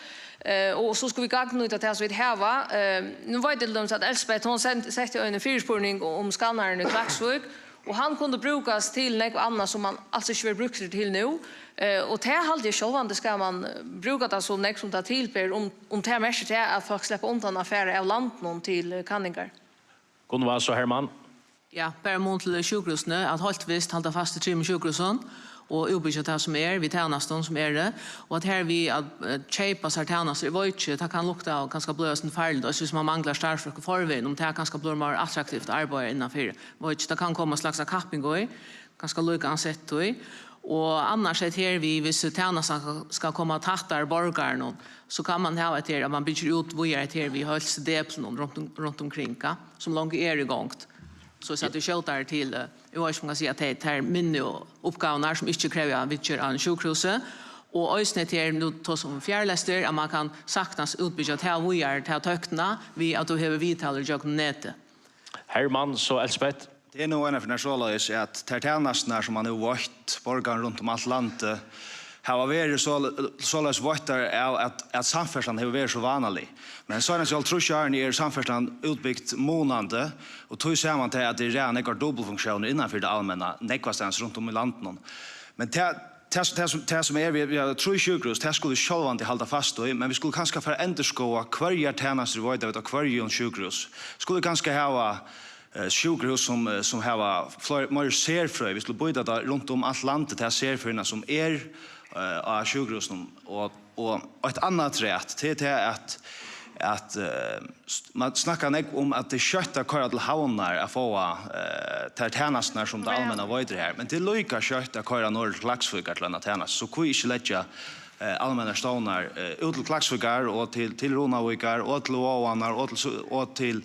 Eh, og so skulu vit gagnnýta tað, sum vit hava. Eh, nú veit eg til dømis, at Elsbeth, hon send-, setti ein fyrispurning um skannaran í Klaksvík, og hann kundi brúkast til nógv annað, sum hann als ikki verður brúktur til nú. Eh, og tað haldi eg sjálvandi, skal man, eh, brúka tað so nógv, sum tað tilber, um, um tað merkir tað, at fólk sleppa undan at fara av landinum til, eh, kanningar. Gunnvá, so Hermann. Ja, bara mun til sjúkrahúsini, at heilt vist halda fast í trimum sjúkrahúsum og útbyggja tað sum er, við tænastum sum eru, og at her við at, eh, keypa sær tænastur, eg veit ikki, tað kann lukta og kanska blíva eitt sindur farligt, eisini hvis man manglar starvsfólk í forvegin, um tað kanska blívur meira attraktivt at arbeiða innanfyri. Veit ikki, tað kann koma ein slags av kapping í, kanska líka ansett í. Og annars er her við, hvis tænastan skal, skal koma tættari borgarunum, so kann man hava hetta her, at man byggir út víðari hetta her við heilsudeplinum runt um, runt umkring, ja, sum longu er í gongd. So, so at tú skjótar til, eh, eg veit ikki, um man kann siga, at tey, tær minni uppgávurnar, sum ikki krevja viðgerð á einum sjúkrahúsi, og eisini at her nú tosað um fjarlestur, at man kann saktans útbyggja tað víðari, ta tøknina, við at tú hevur viðtalur gjøgnum netið. Hermann, so Elsbeth. Tað er nú einaferð soleiðis, at tær tænasturnar, sum man hevur veitt borgarum runt um alt landið, hava verið so, soleiðis veittar av, at, at samferðslan hevur verið so vánalig. Men seinastu hálvtrýss árini er samferðslan útbygd munandi, og tí sær man tað, at tað er ræðuliga nógvar dupultfunksjónir innanfyri tað almenna, nógvastaðni runt um í landinum. Men tað, tað, tað, sum, tað, sum er við, við at hava trý sjúkrahús, tað skulu vit sjálvandi halda fast í, men vit skulu kanska fara at endurskoða, hvørjar tænastur veita vit á hvørjum sjúkrahús. Skulu vit kanska hava, eh, sjúkrahús, sum, eh, sum hava fleiri, meiri serfrøði. Vit skulu býta tað runt um alt landið, tað serfrøðina, sum er, eh, á sjúkrahúsunum. Og, og eitt annað afturat, tað er tað, at, at, eh, s-, man snakkar nógv um, at tað er skjótt at koyra til Havnar at fáa, eh, tær tænasturnar, sum tað almenna veitir her. Men tað er líka skjótt at koyra norður til Klaksvíkar til eina tænastu. So hví ikki leggja, eh, almennar stovnar, eh, út til Klaksvíkar og til, til Runavíkar og til Vágarnar og til Su-, og til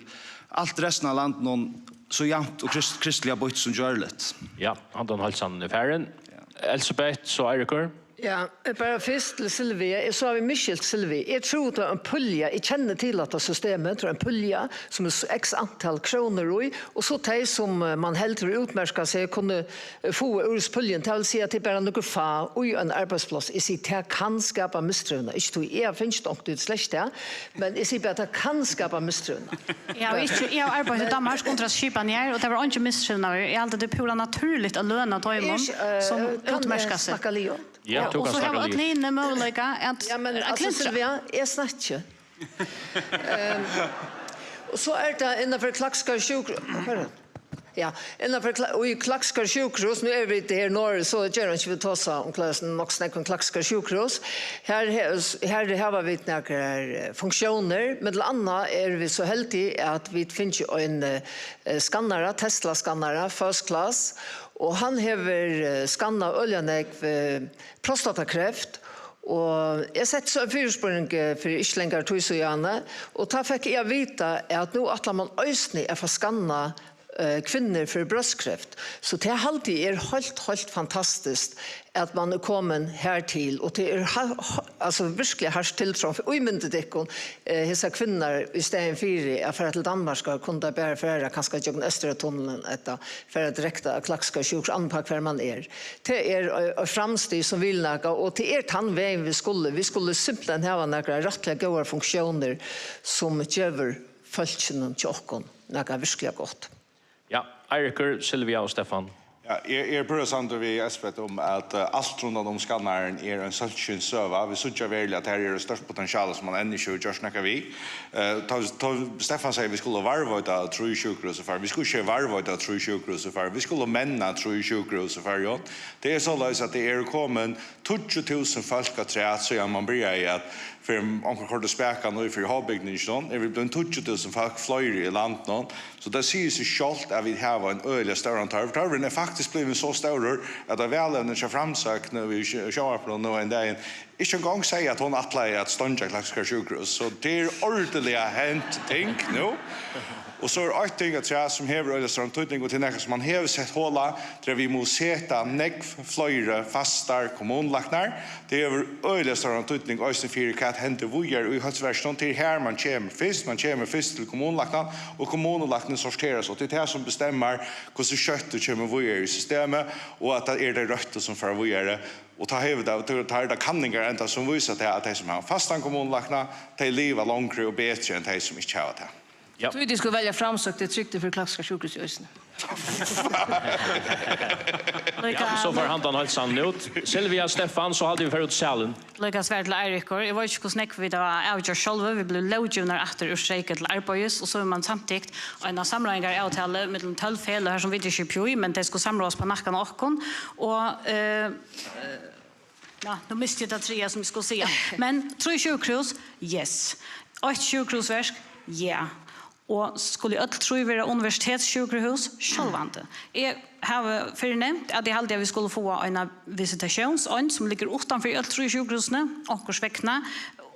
alt restina av landinum, so javnt og krist-, kristiliga býtt sum gjørligt. Ja, handan heilsan er farin. Ja. Elsebeth, so Eirikur. Ja, bara fyrst til Silvia. Eg sá, vit misskilt Silvia. Eg trúði, tað var ein pulja. Eg kenni til hatta systemið. Eg trúði, ein pulja, sum er s-, x antal krónur í, og so tey, sum, eh, man heldur útmerka seg, kunnu, eh, fáa úr hesi puljuni. Tað vil siga, at tað er bara nøkur fá í ein arbeiðspláss. Eg sigi, tað kann skapa mistrivnað. Ikki tí eg havi fingið onkuntíð slett tað, men eg sigi bara, at tað kann skapa mistrivnað. Eg havi ikki, eg havi arbeitt í Danmark, undir skipan her, og tað var eingin mistrivnaður. Eg haldi, tað er púra natúrligt at løna teimum, eh, sum útmerka seg. Eg, eh, kann eg snakka liðugt? Ja, ja, tú kanst snakka liðugt. Og so hava øll hini møguleika at, ja, men, at altso, klintra. Silvia, eg snakki. Ehm, og so er tað innanfyri Klaksvíkar sjúkra-, ja, innanfyri Kla-, í Klaksvíkar sjúkrahús, nú eru vit her norður, so ger hon ikki, vit tosa um Kla-, nokk so nógv um Klaksvíkar sjúkrahús. Her he-, her hava vit nakrar, eh, funktiónir. Millum annað eru vit so heldig, at vit fingu ein, eh, skannara, Tesla-skannara, first class, og hann hevur, eh, skannað øgiliga nógv, eh, prostatakreft, og eg setti so ein fyrispurning, eh, fyri ikki langari tíð síðani, og tá fekk eg at vita, at nú ætlar man eisini at fáa skannað, eh, kvinnur fyri brøstkreft. So tað haldi eg er heilt, heilt fantastiskt, at man er komin hertil, og tað er ha-, ha-, altso, virkuliga hart tiltron. Ímyndið tykkum, eh, hesar kvinnur í staðin fyri at fara til Danmarkar, kunnu tær bara fara kanska gjøgnum Eysturoyartunnilin, ella fara direkte á Klaksvíkar sjúkrahús, annar uppá hvar man er. Tað er, eh, eitt framstig sum vil nakað, og tað er tann vegin vit skulu. Vit skulu simpelthen hava nakrar rættiliga góðar funktiónir, sum gevur fólkinum hjá okkum nakað virkuliga gott. Ja, Eirikur, Silvia og Stefan. Ja, eg, eg er púra samdur við Esbeth um, at, eh, alt rundan um skannaran er ein sólskinssøga. Vit síggja veruliga, at her er stórt potential, sum man enn ikki hevur gjørt nakað við. Eh, tá, tá Stefan segði, vit skulu varðveita trý sjúkrahús í Føroyum, vit skulu ikki varðveita trý sjúkrahús í Føroyum, vit skulu menna trý sjúkrahús í Føroyum. Tað er soleiðis, at tað eru komin tíggju túsund fólk afturat, síðan man byrjaði at, fyrr onkur koyrdi spakan í fyri hovuðbygninginum, eru vit blivin tíggju túsund fólk fleiri í landinum. So tað sigur seg sjálvt, at vit hava ein øgiliga stóran tørv. Tørvurin er faktiskt blivin so stórur, at ein vælevnað hjá Framsókn í sj-, sjónvarpinum nú ein dagin ikki eingong segði, at hon ætlaði at steingja Klaksvíkar sjúkrahús. So tað er ordiliga hent ting nú. Og so er eitt ting afturat, sum hevur øgiliga stóran týdning, og tað er nakað, sum man hevur sett hol á, tað er, at vit mugu seta nógv fleiri fastar kommunulæknar. Tað hevur øgiliga stóran týdning eisini fyri, hvat hendir víðari í heilsuverkinum. Tað er her, man kemur fyrst. Man kemur fyrst til kommunulæknan, og kommunulæknin sorterar so. Tað er tað, sum bestemmar, hvussu skjótt tú kemur víðari í systemið, og at tað er tey røttu, sum fara víðari. Og tá hevur tað, tá, tá eru tað kanningar enntá, sum vísa tað, at tey, sum hava fastan kommunulækna, tey liva longri og betri enn tey, sum ikki hava tað. Ja. Tí tit skulu velja Framsókn, tað er trygt fyri Klaksvíkar sjúkrahús eisini. Ja, so fær hann tann heilsan út. Silvia, Stefan, so haldi eg vit fara út í salin. Líka svar til Eirikur. Eg veit ikki, hvussu nógv vit hava avgjørt sjálvi. Vit blivu lóggivnar aftur úr streiki til arbeiðis, og so hevur man samtykt eina samráðingaravtalu millum tólv feløg her, sum vit ikki eru í, men tey skulu samráðast á nakkan av okkum. Og, eh, Ja, nú misti eg tað triðja, sum eg skuldi siga. Men trý sjúkrahús, yes. Eitt sjúkrahúsverk, ja. Og skulu øll trý vera universitetssjúkrahús? Sjálvandi. Eg havi fyrr nevnt, at eg haldi, at vit skulu fáa eina visitatiónseint, sum liggur uttan fyri øll trý sjúkrahúsini, onkursvegna,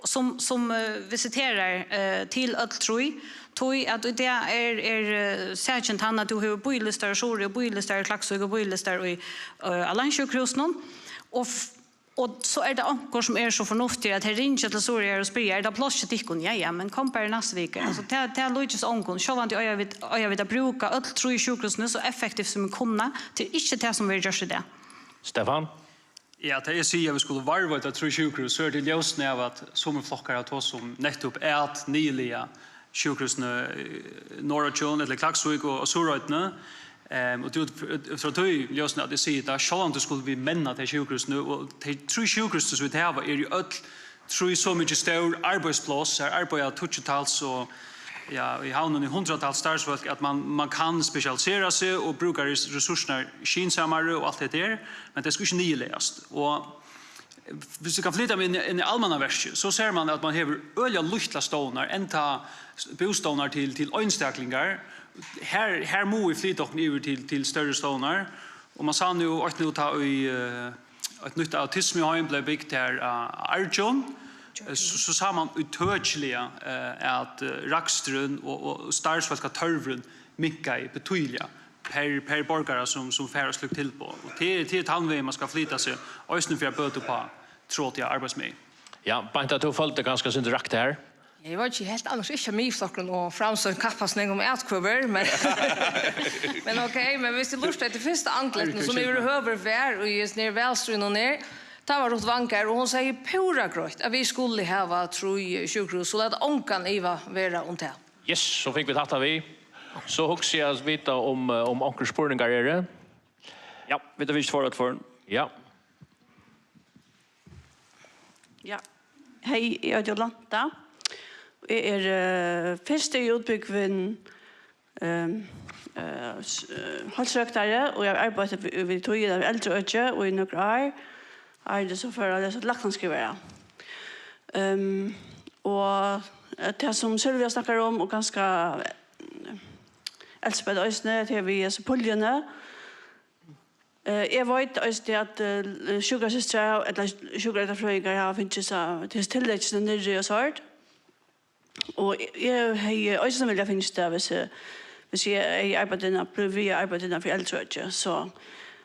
sum, sum, eh, visiterar, eh, til øll trý. Tí at í dag er, er, eh, sakin tann, at tú hevur bíðilistar í Suðuroy og bíðilistar í Klaksvík og bíðilistar í, eh, á Landssjúkrahúsinum. Og f-, Og so er tað onkur, sum er so fornuftigur, at tey ringja til Suðuroyar og spyrja: "Er tað pláss til tykkum?" "Ja, ja, men kom bara í næstu viku." Altso, tað, tað líkist ongum. Sjálvandi eiga vit, eiga vit at brúka øll trý sjúkrahúsini so effektivt, sum vit kunna. Tað er ikki tað, sum verður gjørt í dag. Stefan? Ja, tá eg sigi, at vit skulu varðveita trý sjúkrahús, so er tað í ljósinum av, at summir flokkar hava tosað um nettupp at niðurlaga sjúkrahúsini, eh, Norðuroyggjum, ella Klaksvík og, og Suðuroynni. Ehm, og tað er út, út frá tí ljósinum, at eg sigi tað, sjálvandi skulu vit menna tey sjúkrahúsini, og tey trý sjúkrahúsini, sum vit hava, eru jú øll trý so mikið stór arbeiðspláss. Her arbeiða tíggjutals og, ja, í Havnini hundraðtals starvsfólk, at man, man kann spesialisera seg og brúka res-, resursurnar skynsamari og alt hetta her, men tey skulu ikki niðurlagast. Og Hvis eg kann flyta meg inn, inn í almannaverkið, so sær man, at man hevur øgiliga lítlar stovnar, enntá bústovnar til, til einstaklingar. Her, her mugu vit flyta okkum yvir til, til størri stovnar. Og man sá nú, eitt nú tá í, eh, eitt nýtt autismuheim bleiv bygt her á Argjum, eh, so, so sá man ítøkiliga, eh, at, eh, raksturin og, og starvsfólkatørvurin minkaði betýðiliga per, per borgara, sum, sum fær eitt slíkt tilboð. Og tað er, tað er tann vegin, man skal flyta seg, eisini fyri at bøta upp á trotið arbeiðsmegi. Ja, Beinta, tú føldi kanska eitt sindur rakt her? Eg veit ikki, eg helt annars ikki, at Miðflokkurin og Framsókn kappast nógv um atkvøður, men, men ok, men hvis tú lurtar eftir fyrsta andlitinum, sum yvirhøvur var í hesum her valstríðnum her, tá var Ruth Wang her, og hon segði púra greitt, at vit skulu hava trý sjúkrahús, so lat ongan iva vera um tað. Yes, so fingu vit hatta við. So hugsi eg at vita um, eh, um onkrir spurningar eru. Ja, vit hava ikki forrætt for. Ja. Ja. Hey, eg eiti Jolanta. Eg eri, eh, fyrst í útbúgving, ehm, eh, s-, eh, heilsurøktari, og eg havi arbeitt við, við tí í eldraøki í nøkur ár. Áðrenn so fór eg at lesa til læknaskrivari. Ehm, og, eh, tað sum Sylvia snakkar um, og kanska, eh, Elsebeth eisini, at her við hesi puljuni. Eh, eg veit eisini at, eh, sjúkrasystrar ella sjúkrarøktarfrøðingar hava fingið seg til tilleggini niðri og so. Og eg, eg hevði eisini viljað fingið tað, hvis eg, hvis eg, eg arbeiði innan, blívi við at arbeiða innan fyri eldrøki, so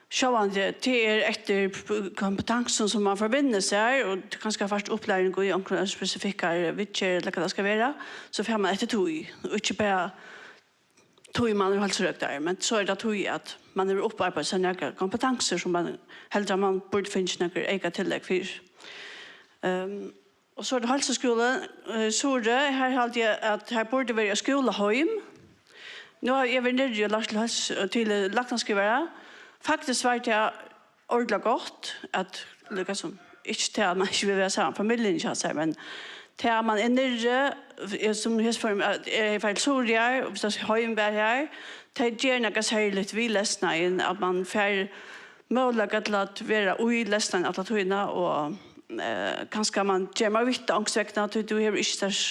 sjálvandi, tað er eftir p-, kompetansun, sum man forvinnur sær, og kanska fært upplæring í onkra spesifikkari viðgerð, ella hvat tað skal vera, so fær man eftir tí, og ikki bara tí man er heilsurøktari, men so er tað tí, at man hevur upparbeitt sær nakrar kompetansur, sum man heldur, at man burdi fingið nakrar eyka tillegg fyri. Ehm, og so er tað heilsuskúli, eh, Suðuroy, her haldi eg, at her burdi verið eitt skúlaheim. Nú havi eg verið niðri og lært til heils-, til læknaskrivari. Faktiskt var tað ordiliga gott, at, líka sum, ikki tað, at man ikki vil vera saman við familjuni hjá sær, men tað, at man er niðri, er sum hesum, at eg fari til Suðuroyar, og hvis tað heim var her, tað ger nakað serligt við lesnaðin, at man fær møguleika til at vera í lesnaðin alla tíðina, og, eh, kanska man ger meir við tað onkursvegna, tí tú hevur ikki tær,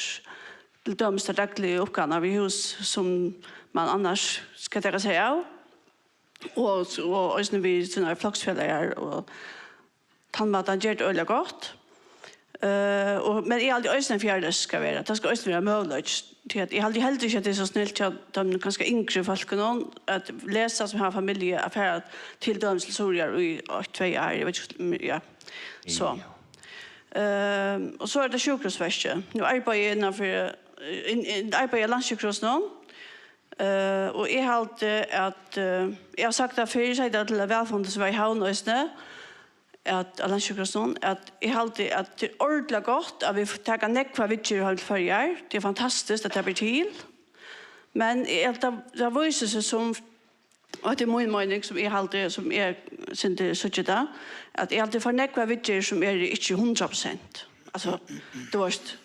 til dømis tær dagligu uppgávurnar við hús, sum man annars skal taka sær av. Og, og eisini við sínar floksfelagar, og tann mátan ger tað øgiliga gott. Eh, og, men eg haldi eisini, at fjarlesing skal vera, tað skal eisini vera møguleiki, tí at eg haldi heldur ikki, at tað er so snilt hjá teimum kanska yngri fólkunum at lesa, sum hava familju, at fara til dømis til Suðuroyar í eitt, tvey ár, eg veit ikki, ja. So. Ja. Ehm, og so er tað sjúkrahúsverkið. Nú arbeiði eg innanfyri, inn, inn, arbeiði eg á Landssjúkrahúsinum, eh, og eg haldi, at, eh, eg havi sagt tað fyrr, eg segði tað til Vælfundin, sum var í Havn eisini, at, á Landssjúkrahúsinum, at eg haldi, at tað er ordiliga gott, at vit taka nógvar viðgerðir heim til Føroyar. Tað er fantastiskt, at tað ber til. Men eg, tað, tað vísir seg sum, og hetta er mín meining, sum eg haldi, sum eg sýndi, síggi tað, at eg haldi for nógvar viðgerðir, sum eru ikki hundrað prosent. Altso, tú veitst,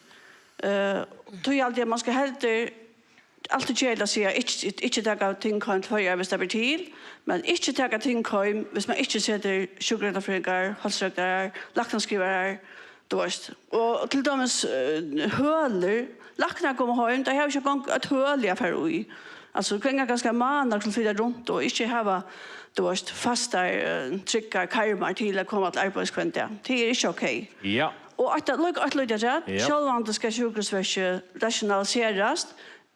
eh, tí haldi eg, man skal heldur, alt er keðiligt at siga, ikki, ikki taka ting heim til Føroyar, hvis tað ber til, men ikki taka ting heim, hvis man ikki setir sjúkrarøktarfrøðingar, heilsurøktarar, læknaskrivarar, tú veitst. Og til dømis, eh, hølur, læknar koma heim, tey hava ikki eingong eitt høli at fara í. Altso, ganga kanska mánaðir til at flyta runt og ikki hava, tú veitst, fastar, eh, tryggar karmar til at koma til arbeiðis hvønn dag. Tað er ikki ok. Ja. Og eitt, líka eitt lítið afturat, ja, sjálvandi skal sjúkrahúsverkið rationaliserast,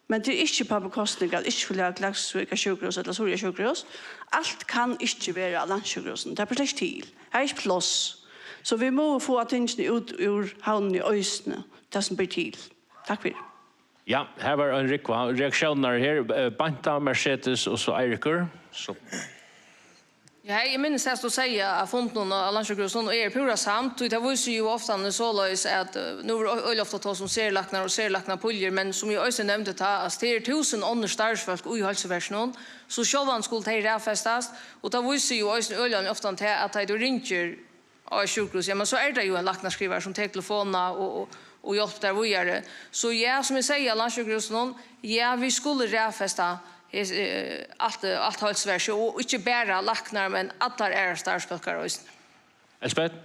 men tað er ikki upp á kostnað at ikki skula Klaksvíkar sjúkrahús ella Suðuroyar sjúkrahús. Alt kann ikki vera á Landssjúkrahúsinum. Tað ber slett ikki til. Har er ikki pláss. So vit mugu fáa tingini út úr Havnini eisini, tað sum ber til. Takk fyri. Ja, her var ein rúgva reaktiónar her. Eh, Beinta, Mercedes og so Eirikur. So. Ja, eg minnist tað, tú segði á fundinum á Landssjúkrahúsinum, og eg eri púra samd, tí tað vísir jú ofta soleiðis, at, eh, nú er ø-, øgiliga ofta tosað um serlæknar og serlæknapulju, men sum eg eisini nevndi tá, at tað eru túsund onnur starvsfólk í heilsuverkinum, so sjálvandi skulu tey raðfestast, og tað vísir jú eisini øgiliga ofta tað, at tá tú ringir á sjúkrahús, ja, men so er tað jú ein læknaskrivari, sum tekur telefonina og, og, og hjálpir tær víðari. So ja, sum eg segði á Landssjúkrahúsinum, ja, vit skulu raðfesta hes-, eh, alt, eh, alt heilsuverkið, og ikki bara læknar, men allar aðrar starvsbólkar eisini. Elsbeth?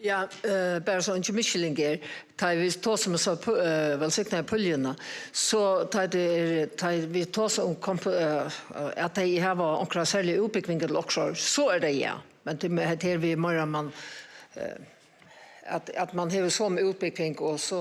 Ja, eh, bara so ein misskiljing er, tá vit tosa um so pu-, eh, vælsignaðu puljuna, so tá tað er, tá vit tosa um komp-, eh, at tey hava onkra serliga útbúgving ella okkurt, so er tað ja. Men tað er her við meira man, eh, at, at man hevur somu útbúgving og so,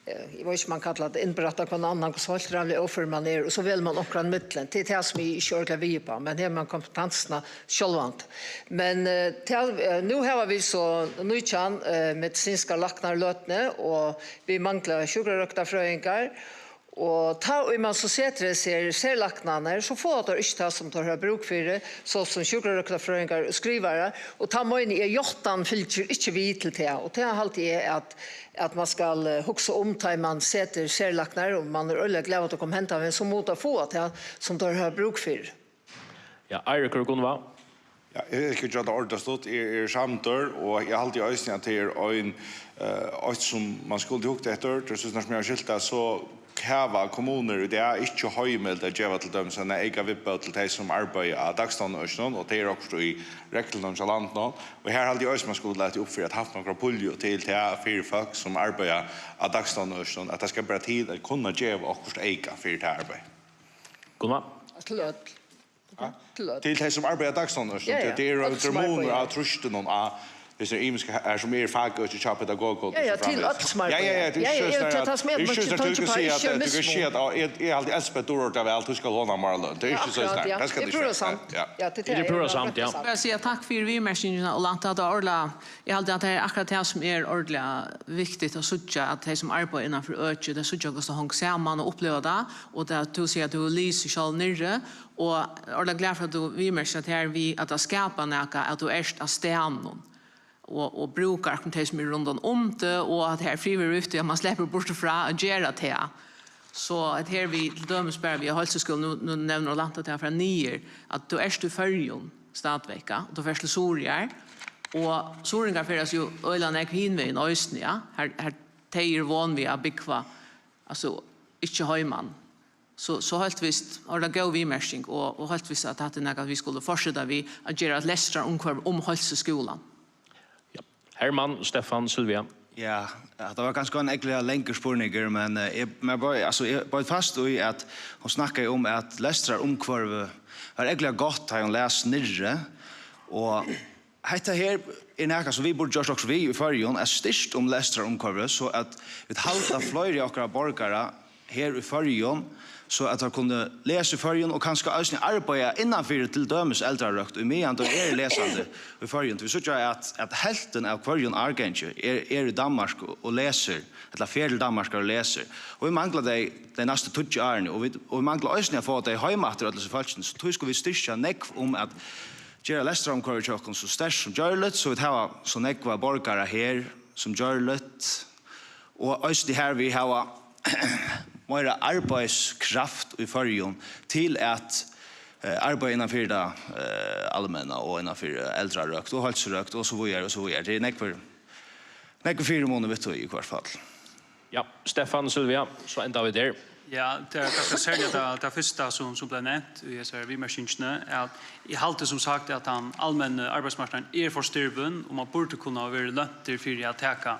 eh, eg veit ikki, man kallar tað innberætta hvønn annan, hvussu heilt ræðuliga óførur man er, og so velur man onkran millum. Tað er tað sum eg ikki ordiga við upp á, men hevur man kompetansuna sjálvandi. Men, eh, tað, eh, nú hava vit so nítjan, eh, medisinskar læknar í løtuni, og vit mangla sjúkrarøktarfrøðingar. Og tá ið man so setir hesar serlæknarnar, so fáa teir ikki tað, sum teir hava brúk fyri, so sum sjúkrarøktarfrøðingar og skrivarar. Og tá meini eg, játtan fylgir ikki við til tað. Og tað haldi eg, at, at man skal, eh, hugsa um, tá ið man setir serlæknar, og man er øgiliga glaður, at tað kom henda, men so mugu teir fáa tað, sum teir hava brúk fyri. Ja, Eirikur og Gunnvá. Ja, eg skal gera tað ordiliga stutt. Eg eri samdur, og eg haldi eisini, at tað er ein, eh, eitt, sum man skuldi hugt eftir. Tí, soleiðis sum eg havi skilt tað, so hava kommunur í dag ikki heimild at geva til dømis eina eyka viðbót til tey, sum arbeiða á dagstovnaøkinum, og tað er okkurt í reglunum hjá landinum. Og her haldi eg eisini, man skuldi latið upp fyri at havt nakra pulju til tað fyri fólk, sum arbeiða á dagstovnaøkinum, at tað skal bara til at kunna geva okkurt eyka fyri tað arbeiðið. Gunnvá? Til øll. Ja. Til øll. Til tey, sum arbeiða dagstovnaøkinum. Ja, ja. Tað, tað er, øll, tað er sum munur arbeiða á trýstinum á Hesar ymisku her, sum eru fakøki hjá pedagogum og so framvegis. Ja, ja, til øll sum arbeiða. Ja, ja, ja, tað er ikki soleiðis, tað er ikki soleiðis, at tú kann siga at, at tú kann siga at, eg, eg haldi Elspeth dugir ordiliga væl, tú skal hon hava meira løn. Tað er ikki soleiðis, nei. Tað skal tú ikki siga. Ja, ja. Tað er púra samt, ja. Eg vil siga takk fyri viðmerkingina, Jolanta, tað var ordiliga, eg haldi at tað er akkurát tað sum er ordiliga viktigt at síggja, at tey sum arbeiða innanfyri økið, tey síggja hvussu tað hongur saman og uppliva tað, og tað at tú sigur at tú hevur lisið sjálv niðri, og ordiliga glað fyri at tú viðmerkir at tað er við at tað skapar nakað, at tú ert á staðnum. Og, og brúkar akkurát tey sum eru rundan um teg, og at her er frivilligt, at man sleppur burtur frá at gera tað. So at her við til dømis bara við heilsuskúla, nú, nú nevnir Jolanta tað frá niður, at tú ert í Føroyum stadigvæk, ja, og tú fert til Suðuroyar, og suðuroyingar ferðast jú øgiliga nógv hin vegin eisini, ja, her, her tey eru von við at búgva, altso, ikki heiman. So, so heilt vist, og tað er góð viðmerking, og, og heilt vist at hatta er nakað, vit skulu fortseta við at gera eitt lestrarumhvørvi um heilsuskúlan. Ja. Hermann, Stefan, Sylvia. Ja, ja, tað var kanska ein ógvuliga langur spurningur, men, eh, eg, men bara, altso, eg beit fast í, at hon snakkaði um, at lestrarumhvørvið var ógvuliga gott, tá hon las niðri, og hetta her er nakað, sum vit burdu gjørt okkurt við í Føroyum, at styrkt um lestrarumhvørvið, so at vit halda fleiri av okkara borgara her í Føroyum, so at teir kunnu lesa í Føroyum og kanska eisini arbeiða innanfyri til dømis eldrarøkt, í meðan teir eru lesandi í Føroyum. Vit síggja, at, at helvtin av hvørjum árgangi er, er í Danmark og, og lesur, ella fer til Danmarkar og lesur. Og vit mangla tey, tey næstu tíggju árini, og vit, og vit mangla eisini at fáa tey heim aftur, øll hesi fólkini. So tí skulu vit styrkja nógv um at gera lestrarumhvørvið hjá okkum so sterkt sum gjørligt, so vit hava so nógvar borgarar her sum gjørligt, og eisini her vit hava meira arbeiðskraft í Føroyum til at, eh, arbeiða innan fyri tað, eh, almenna og innan fyri eldrarøkt og heilsurøkt og so víðari og so víðari. Tað er nógvur, nógvur fyrimunur við tí í hvørt fall. Ja, Stefan, Sylvia, so enda vit her. Ja, tað er kanska serliga tað, tað fyrsta sum, sum bleiv nevnt í hesari viðmerkingini, at eg haldi sum sagt, at tann almenni arbeiðsmarknaðurin er for stirvin, og man burdi kunna verið løntur fyri at taka,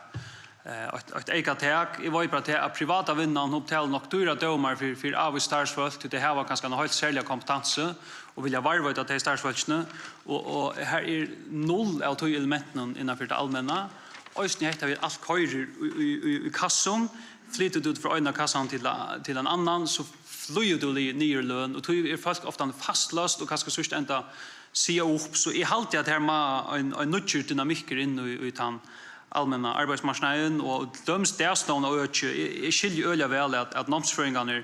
eh, eitt, eitt eyka tak. Eg veit bara tað, at privata vinnan, hon betalir nokk dýrar dómar fyri, fyri avís starvsfólk, tí tey hava kanska eina heilt serliga kompetansu og vilja varðveita tey starvsfólkini, og, og her er null av tí elementunum innanfyri tað almenna. Eisini hetta við, alt koyrir í, í, í, í kassum, flytur tú frá einum kassanum til, til ein annan, so flýgur tú li-, niður í løn, og tí eru fólk ofta fastløst og kanska síðst enda siga upp. So eg haldi, at her má ein, ein nýggjur dynamikkur inn í, í tann almenna arbeiðsmarknaðin, og til dømis dagstovnaøki. Eg, eg skilji øgiliga væl, at, at námsfrøðingarnir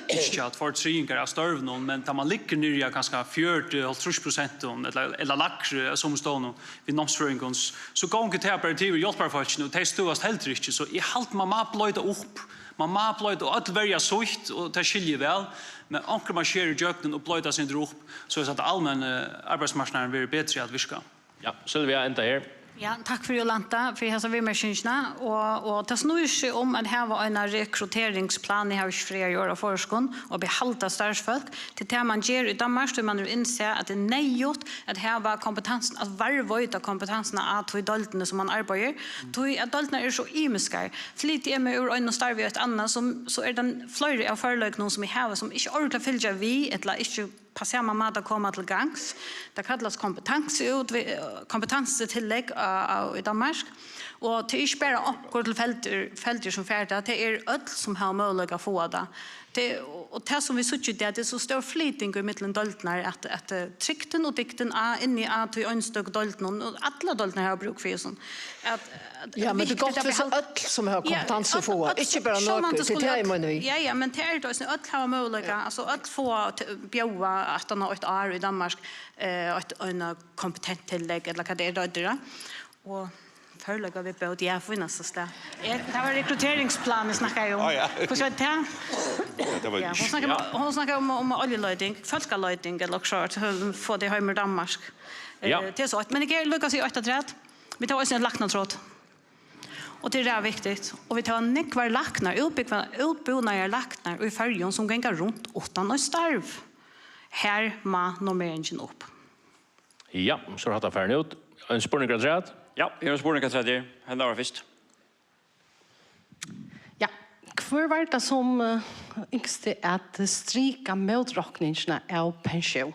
ynskja at fáa triðingar av størvunum, men tá man liggur niðri á kanska fjøruti, hálvtrýss prosent, ella, ella lægri á sommum stovnum, við námsfrøðingum, s-, so gongur tað bara yvir hjálparfólkini, og tey støðast heldur ikki. So eg haldi, man má broyta upp. Man má broyta, og øll verja sítt, og tað skilji eg væl, men onkur má skera ígjøgnum og broyta seg upp, so at almenni arbeiðsmarknaðurin verður betri at virka. Ja, Sylvia, enda her. Ja, takk fyri, Jolanta, fyri hesa viðmerkingina. Og, og tað snýr seg um at hava eina rekrutteringsplan, eg havi ikki frægari orð á føroyskum, og behalda starvsfólk. Tað er tað, man ger í Danmark, tí man hevur innsæð, at tað er neyðugt at hava kompetansin, at varðveita kompetansin á tí deildini, sum man arbeiðir. Tí at deildirnar eru so ymiskar. Flyti eg meg úr einum starvi í eitt annað, sum, so er tað fleiri av førleikunum, sum eg havi, sum ikki ordiliga fylgja við, ella ikki á sama máta koma til gangs. Tað kallast kompetanseút-, kompetansetillegg á, á, í Danmark. Og tað er ikki bara onkur tilfeldur, feldur sum fær tað. Tað eru øll, sum hava møguleika at fáa tað. Tað, og, og tað, sum vit síggja í dag, tað er so stór flyting í millum deildirnar, at, at, eh, trygdin og dygdin á, inni á tí einstøku deildunum, og allar deildirnar hava brúk fyri hesum. At, at Ja, men tað er viktigt gott at viss behalda øll sum hava Ja, kompetansu at fáa, øll, ikki bara sjálvandi nøkur, tað er skuldi tað eg øll meini við. Ja, ja, men tað er tað eisini, øll hava møguleika, altso øll fáa t-, bjóða aftan á eitt ár í Danmark, eh, eitt, eina kompetent tillegg, ella hvat tað er, tað eitur, ja. Og førleika viðbót, ja, fínasta stað. Eg, tað var rekrutteringsplan eg snakkaði um. Á, ja. Hvussu var tað? Ja, tað var Ja, hon snakkaði um, Ja. hon snakkaði um, um oljuleiting, fólkaleiting, ella okkurt, fáa tey heim úr Danmark. Eh, Ja. Tað er so eitt, men eg kann líka siga eitt afturat. Vit hava eisini eitt læknatráð. Og tað er ræðuviktigt. Og vit hava nógvar læknar, útbúgva-, útbúnaðar læknar í Føroyum, sum ganga runt uttan eitt starv. Her má normeringin upp. Ja, so er hatta farin út. Ein spurningur afturat? Ja, eg havi ein spurning afturat her. Henda var fyrst. Ja, hvør var tað, sum, eh, ynskti at strika mótrokningina av pensjón?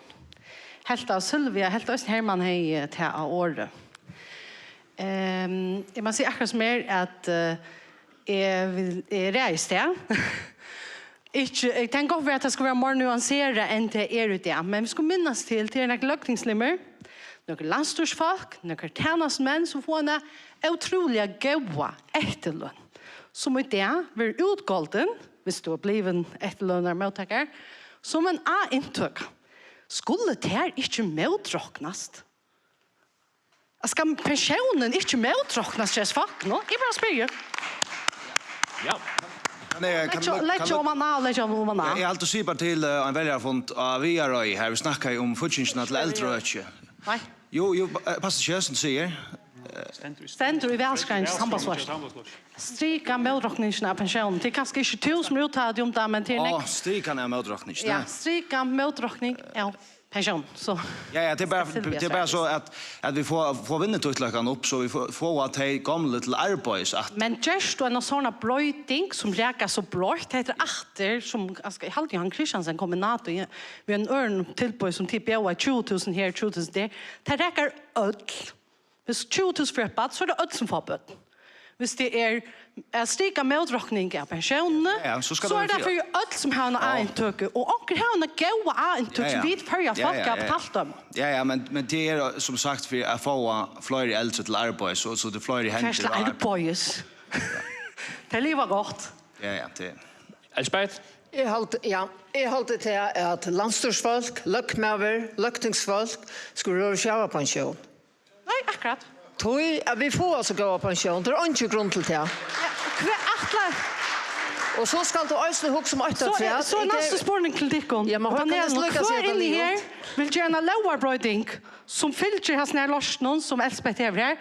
Helt at Sylvia, helt eisini Hermann hevði, eh, tað á orði. Ehm, eg má siga akkurát sum er, at, eh, eg vil, eg ræðist tað. Ikki, eg kann gott vera, at tað skal vera meira nuanserað enn tað er í dag. Men vit skulu minnast til, tað eru nakrir løgtingslimir, nøkur landsstýrisfólk, nøkur tænastumenn, sum fáa eina ótrúliga góða eftirløn, sum í dag verður útgoldin, viss tú ert blivin eftirlønarmóttakari, sum ein A-inntøka. Skulu tær ikki mótroknast? Skal pensjónin ikki mótroknast hjá fólk nú? Eg bara spyrji. Ja. Kann eg, kann, Leggja, kann, leggja oman á, leggja oman á. Ja, eg haldi sipar til uh, ein veljarfund á Viðareiði, har vit snakkaðu um fíggingina til eldraøki. Nei. Jú, jú, eh, passar ikki, sum tú sigur. Stendur í valskráini til Sambandsflokkin. Strika mótrokningina av pensjónum. Tað er kanska ikki tú sum er úttalandi um tað, men tað er Á, nógv. Strika hana av mótrokningina. Ja, strika mótrokning av pensjón. So. Ja, ja, tað er bara, Silvia tað er bara so Sveinsen. at, at vit fáa, fáa vinnutíðarløkkan upp, so vit fáa, fáa tey gomlu til arbeiðis aftur. Men gerst tú eina sånn broyting sum rakar so broytt, hetta er aftur, sum, altso, eg haldi, Johan Christiansen kom inn á tað, við ein øðrum tilboði sum tit bjóða tjúgu túsund her, tjúgu túsund der. Tað rakar øll. Viss tjúgu túsund fyri eitt barn, so er tað øll sum fáa børn. Viss tað er at strika mótrokning av pensjónini, Ja, ja, so skal so tað er tað vera fyri øll sum hava eina A-inntøku, og onkur hevur eina góða A-inntøku Ja, ja. sum vit Føroya Ja, fólk ja, hava ja, ja. betalt teimum. Ja, ja, men, men tað er sum sagt fyri at fáa fleiri eldri til arbeiðis, so, so tað er fleiri hendur Færsla á arbeiðis. Tað liva gott. Ja, ja, tað Elsbeth? Eg haldi, ja, eg haldi til at landsstýrisfólk, løgmaður, løgtingsfólk skulu vera sjóvarpensjón. Nei, akkurát. Tí at vit fáa so góða pensjón, tað er eingin grund til tað. Hvat ætlar Og so skalt tú eisini hugsa um eitt So er, afturat. so er næsta spurning til tykkum. Ja, men Á hvat kann eg panelinum. líka Hvør siga tað inni liðugt? Her vil gjarna lógarbroyting sum fylgir hasum her loysninum sum Elsbeth hevur her,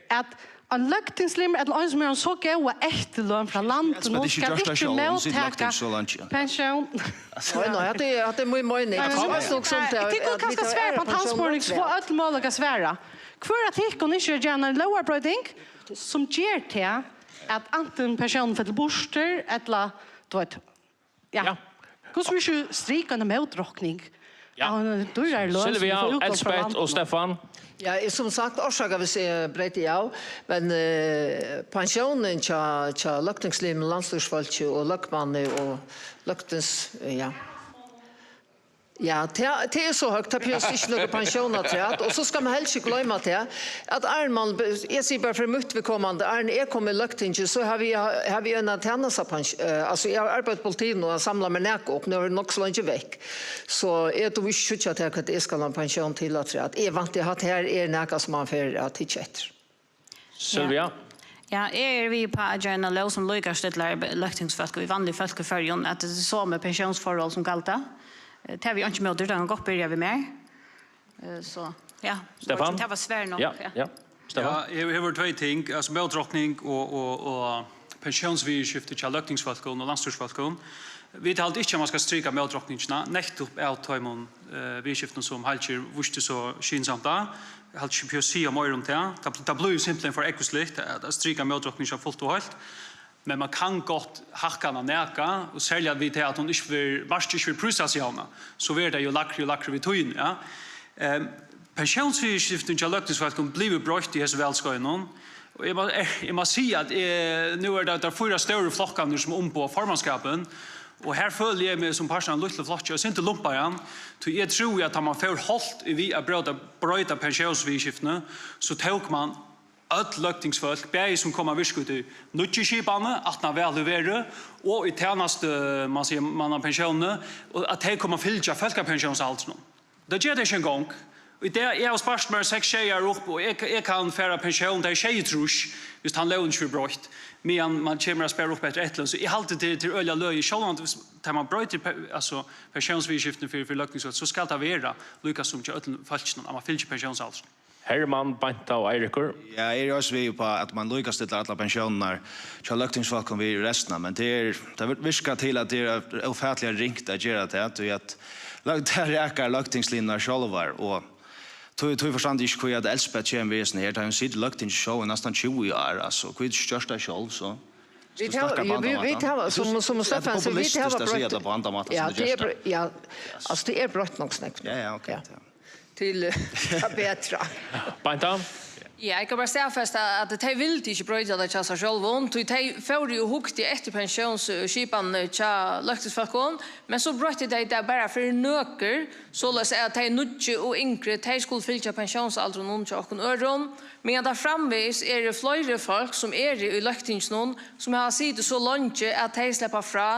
at ein løgtingslimur ella ein sum hevur eina so góða eftirløn frá landinum Elsbeth ikki skal gjørt tað ikki sjálv, hon situr móttaka løgting so leingi. Pensjón. Nei, nei, hatta er, hatta er mín meining. Nei, Tú men- mást hugsa um tað, Tit kunnu at vit kanska hava svara aðra upp á tann spurning, so fáa pensjón øll møguleika at svara. Hvør av tykkum ynskir at gera eina lógarbroyting sum ger tað at antin pensjónin fellur burtur, ella, tú veit, ja. Ja. Hvussu vil tú strika eina mótrokning Ja. av eini dýrari løn sum Silvia, vit fáa útgoldið frá Elsbeth landinum? og Stefan. Ja, eg, sum sagt, orsaka viss eg breyti av, men eh, pensjónin hjá, hjá løgtingslimum, landsstýrisfólki og løgmanni og løgtings... Ja. Ja, tað tað er so høgt, tað er just ikki nøkur pensjón afturat, og so skal man helst ikki gloyma tað, at áðrenn man, eg sigi bara fyri mítt viðkomandi, áðrenn eg kom í løgtingið, so havi eg, havi eg eina tænastupens-, eh, altso, eg havi arbeitt í politiinum og samlað mær nakað upp, nú eri eg nokk so leingi vekk, so eg dugi ikki síggja tað, hvat eg skal hava pensjón til afturat, eg vænti, at her er nakað sum man fer at hyggja eftir. Silvia? Ja, eg eri við uppá at gera eina lóg sum líkastillar løgtingsfólk við vanlig fólk í Føroyum, at tað er somu pensjónsforhold sum galda. Eh, tað havi eg einki ímóti, tað kann gott byrja við mær. Eh, so, ja. Stefan? Tað var svar nokk. Ja, ja. Stefan? Ja, her, her vóru tvey ting, altso mótrokning og, og, og pensjónsviðurskifti hjá løgtingsfólkum og landsstýrisfólkum. Vit halda ikki, at man skal strika mótrokningina, nettupp av teimum eh, viðurskiftum, sum Heilkjær vísti so skynsamt á. Eg haldi ikki, P S C siga meira um tað. Tað, tað blívur simpelthen for ógvusligt at, at strika mótrokningina fult og heilt. Men man kann gott hækka hana nakað, og serliga við tað, at hon ikki verður, markið ikki verður prístalsjavnað, so verður tað jú lægri og lægri við tíðini, ja. Ehm, Pensjónsviðurskiftum hjá løgtingsfólkum blívur broytt í hesum valskeiðinum, og eg má, eg má siga, at eg, nú er tað teir fýra stóru flokkarnir, sum umboða formannskapin, og her føli eg meg sum partur av einum lítlum flokki eitt sindur lumpaðan, tí eg trúði, at tá man fór hálvt við at broyta, broyta pensjónsviðurskiftini, so tók man øll løgtingsfólk, bæði sum koma at virka út í nýggju skipani, aftan á valið verður, og í tænastu, man sigur, mannapensjónini, og at tey koma at fylgja fólkapensjónsaldrinum. Tað gera tey ikki eingong. Í dag, eg havi spart mær seks, sjey ár upp, og eg, eg kann fara á pensjón, tá eg er sjeyogtrýss, viss tann lógin ikki verður broytt, meðan man kemur at spara upp eftir eftirløn. So eg haldi, tað, tað er øgiliga løgið, sjálvandi viss, tá man broytir pe-, altso, pensjónsviðurskiftini fyri, fyri løgtingsfólk, so skal tað vera líka sum hjá øllum fólkinum, at man fylgir pensjónsaldrinum. Hermann, Beinta og Eirikur. Ja, eg eri eisini við uppá, at man líkastillar allar pensjónirnar hjá løgtingsfólkum við restina, men tað er, tað vir-, virkar til, at tað er ófatiliga ringt at gera tað, tí at løg-, tað rakar løgtingslimurnar sjálvar, og tí, tí forstandi eg ikki, hví at Elsbeth kemur við hesum her, tá hon situr í løgtingi sjálv í næstan tjúgu ár, altso, hví hevur ikki gjørt tað sjálv, so? Vit hava, jú, vit, vit hava, sum, sum Stefan sigur, vit hava Populistiskt at siga broytt. tað á annan máta, Ja, sum tað tað er gerst. Bro-, ja, altso, tað er broytt nokk so nógv. Ja, ja, ok. Ja. Til eh, tað betra. Beinta? Ja, eg kann bara staðfesta, at tey vildu ikki broyta tað hjá sær sjálvum, tí tey fóru og hugdu eftir pensjónsskipanini hjá løgtingsfólkum, men so broyttu tey tað bara fyri nøkur, soleiðis at tey nýggju og yngri, tey skulu fylgja pensjónsaldrinum hjá okkum øðrum, meðan tað framvegis eru fleiri fólk, sum eru í løgtinginum, sum hava sitið so leingi, at tey sleppa frá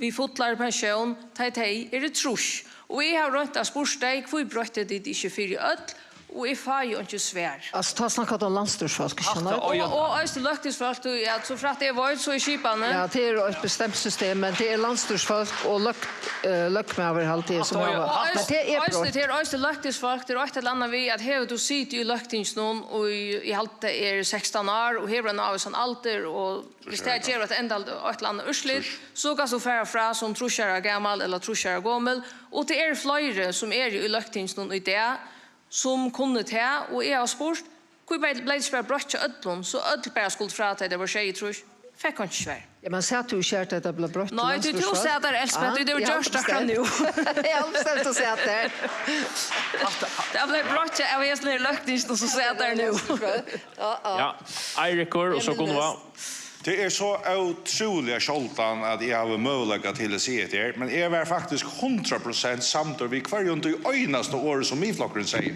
við fullari pensjón, tá ið tey eru trýss. Og eg havi roynt at spurt tey, hví broyttu tit ikki fyri øll? Og eg fái einki svar. Altso, tá snakkar tú um landsstýrisfólk, ikki sant? Og, og eisini løgtingsfólk, tí at so frægt eg veit, so er skipanin. Ja, tað er eitt bestemt system, men tað er landsstýrisfólk og løg-, eh, løgmaður, haldi eg, sum hava. Og eisini, tað er eisini, tað er eisini løgtingsfólk, tað er eitt ella annað við, at hevur tú sitið í løgtinginum í, eg haldi, tað er sekstan ár, og hevur ein ávísan aldur, og hvis tað gevur eitt endal-, eitt ella annað úrslit, so kanst tú fara frá sum trýss ára gamal ella trýss ára gomul, og tað eru fleiri, sum eru í løgtinginum í dag, sum kunnu tað, og eg havi spurt, hví bleiv, bleiv tað ikki bara broytt hjá øllum, so øll bara skuldu frá, tá tey vóru sjeyogtrýss? Fekk einki svar. Ja, men sat tú ikki har, tá tað bleiv broytt til landsstýrisfólk? Nei, tú, tú sat har, Elspeth, ja, tú, tú ert gjørt akkurát nú. Eg havi bestemt at sat har. Tað bleiv broytt av hesum her løgtinginum, og so sat har nú. Ja, ja. Ja, Eirikur og so Gunnvá. Tað er so ótrúliga sjáldan, at eg havi møguleika til at siga hetta her, men eg var faktiskt hundrað prosent samdur við hvørjum tí einasta orði, sum Miðflokkurin segði.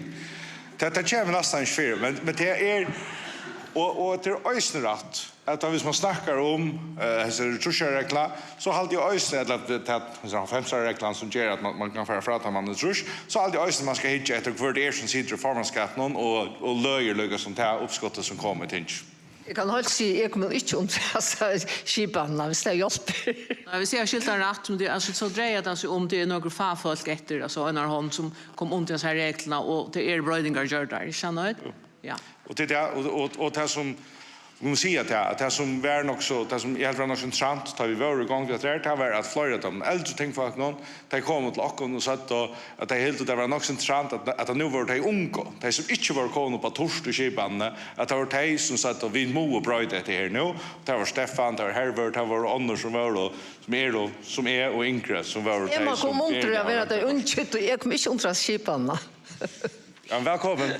Tað, tað kemur næstan ikki fyri, men, men tað er, og, og tað er eisini rætt, at tá, hvis man snakkar um, eh, hesa trýss ára regluna, so haldi eg eisini, ella at, at, at hesa hálvfems ára reglan, sum ger, at man, man kann fara frá, tá man er trýss, so haldi eg eisini, man skal hyggja eftir, hvør tað er, sum situr í formannsskapinum og, og løðir líka sum tað uppskotið, sum kom í ting. Eg kann heilt siga, eg komi ikki undir hasa skipanina, hvis tað hjálpir. Nei, hvis eg havi skilt hann rætt, sum tað, altso, so dreiar tað seg um, tað er nøkur fagfólk eftir, altso, ein hond sum kom undir hasa regluna, og tað eru broytingar gjørdar, ikki sant? Ja. Og tað er tað, og, og, og tað sum, vit mugu siga tað, at tað sum var nokk so, tað sum eg helt var nokk so interessant, tá vit vóru í gongd við hetta her, tað var, at fleiri av teimum eldru tingfólkunum, tey komu til okkum og søgdu, at tey hildu, tað var nokk so interessant, at, at nú vóru tey ungu, tey sum ikki vóru komin upp á turt í skipanini, at tað vóru tey, sum søgdu, vit mugu broyta hetta her nú. Tað var Stefan, tað var Hervør, tað vóru onnur, sum vóru, sum eru, sum eg og yngri, sum vóru tey, sum... Eg má koma undir at vera tey ungu, og eg kom ikki undir at skipanina. Ja, men vælkomin.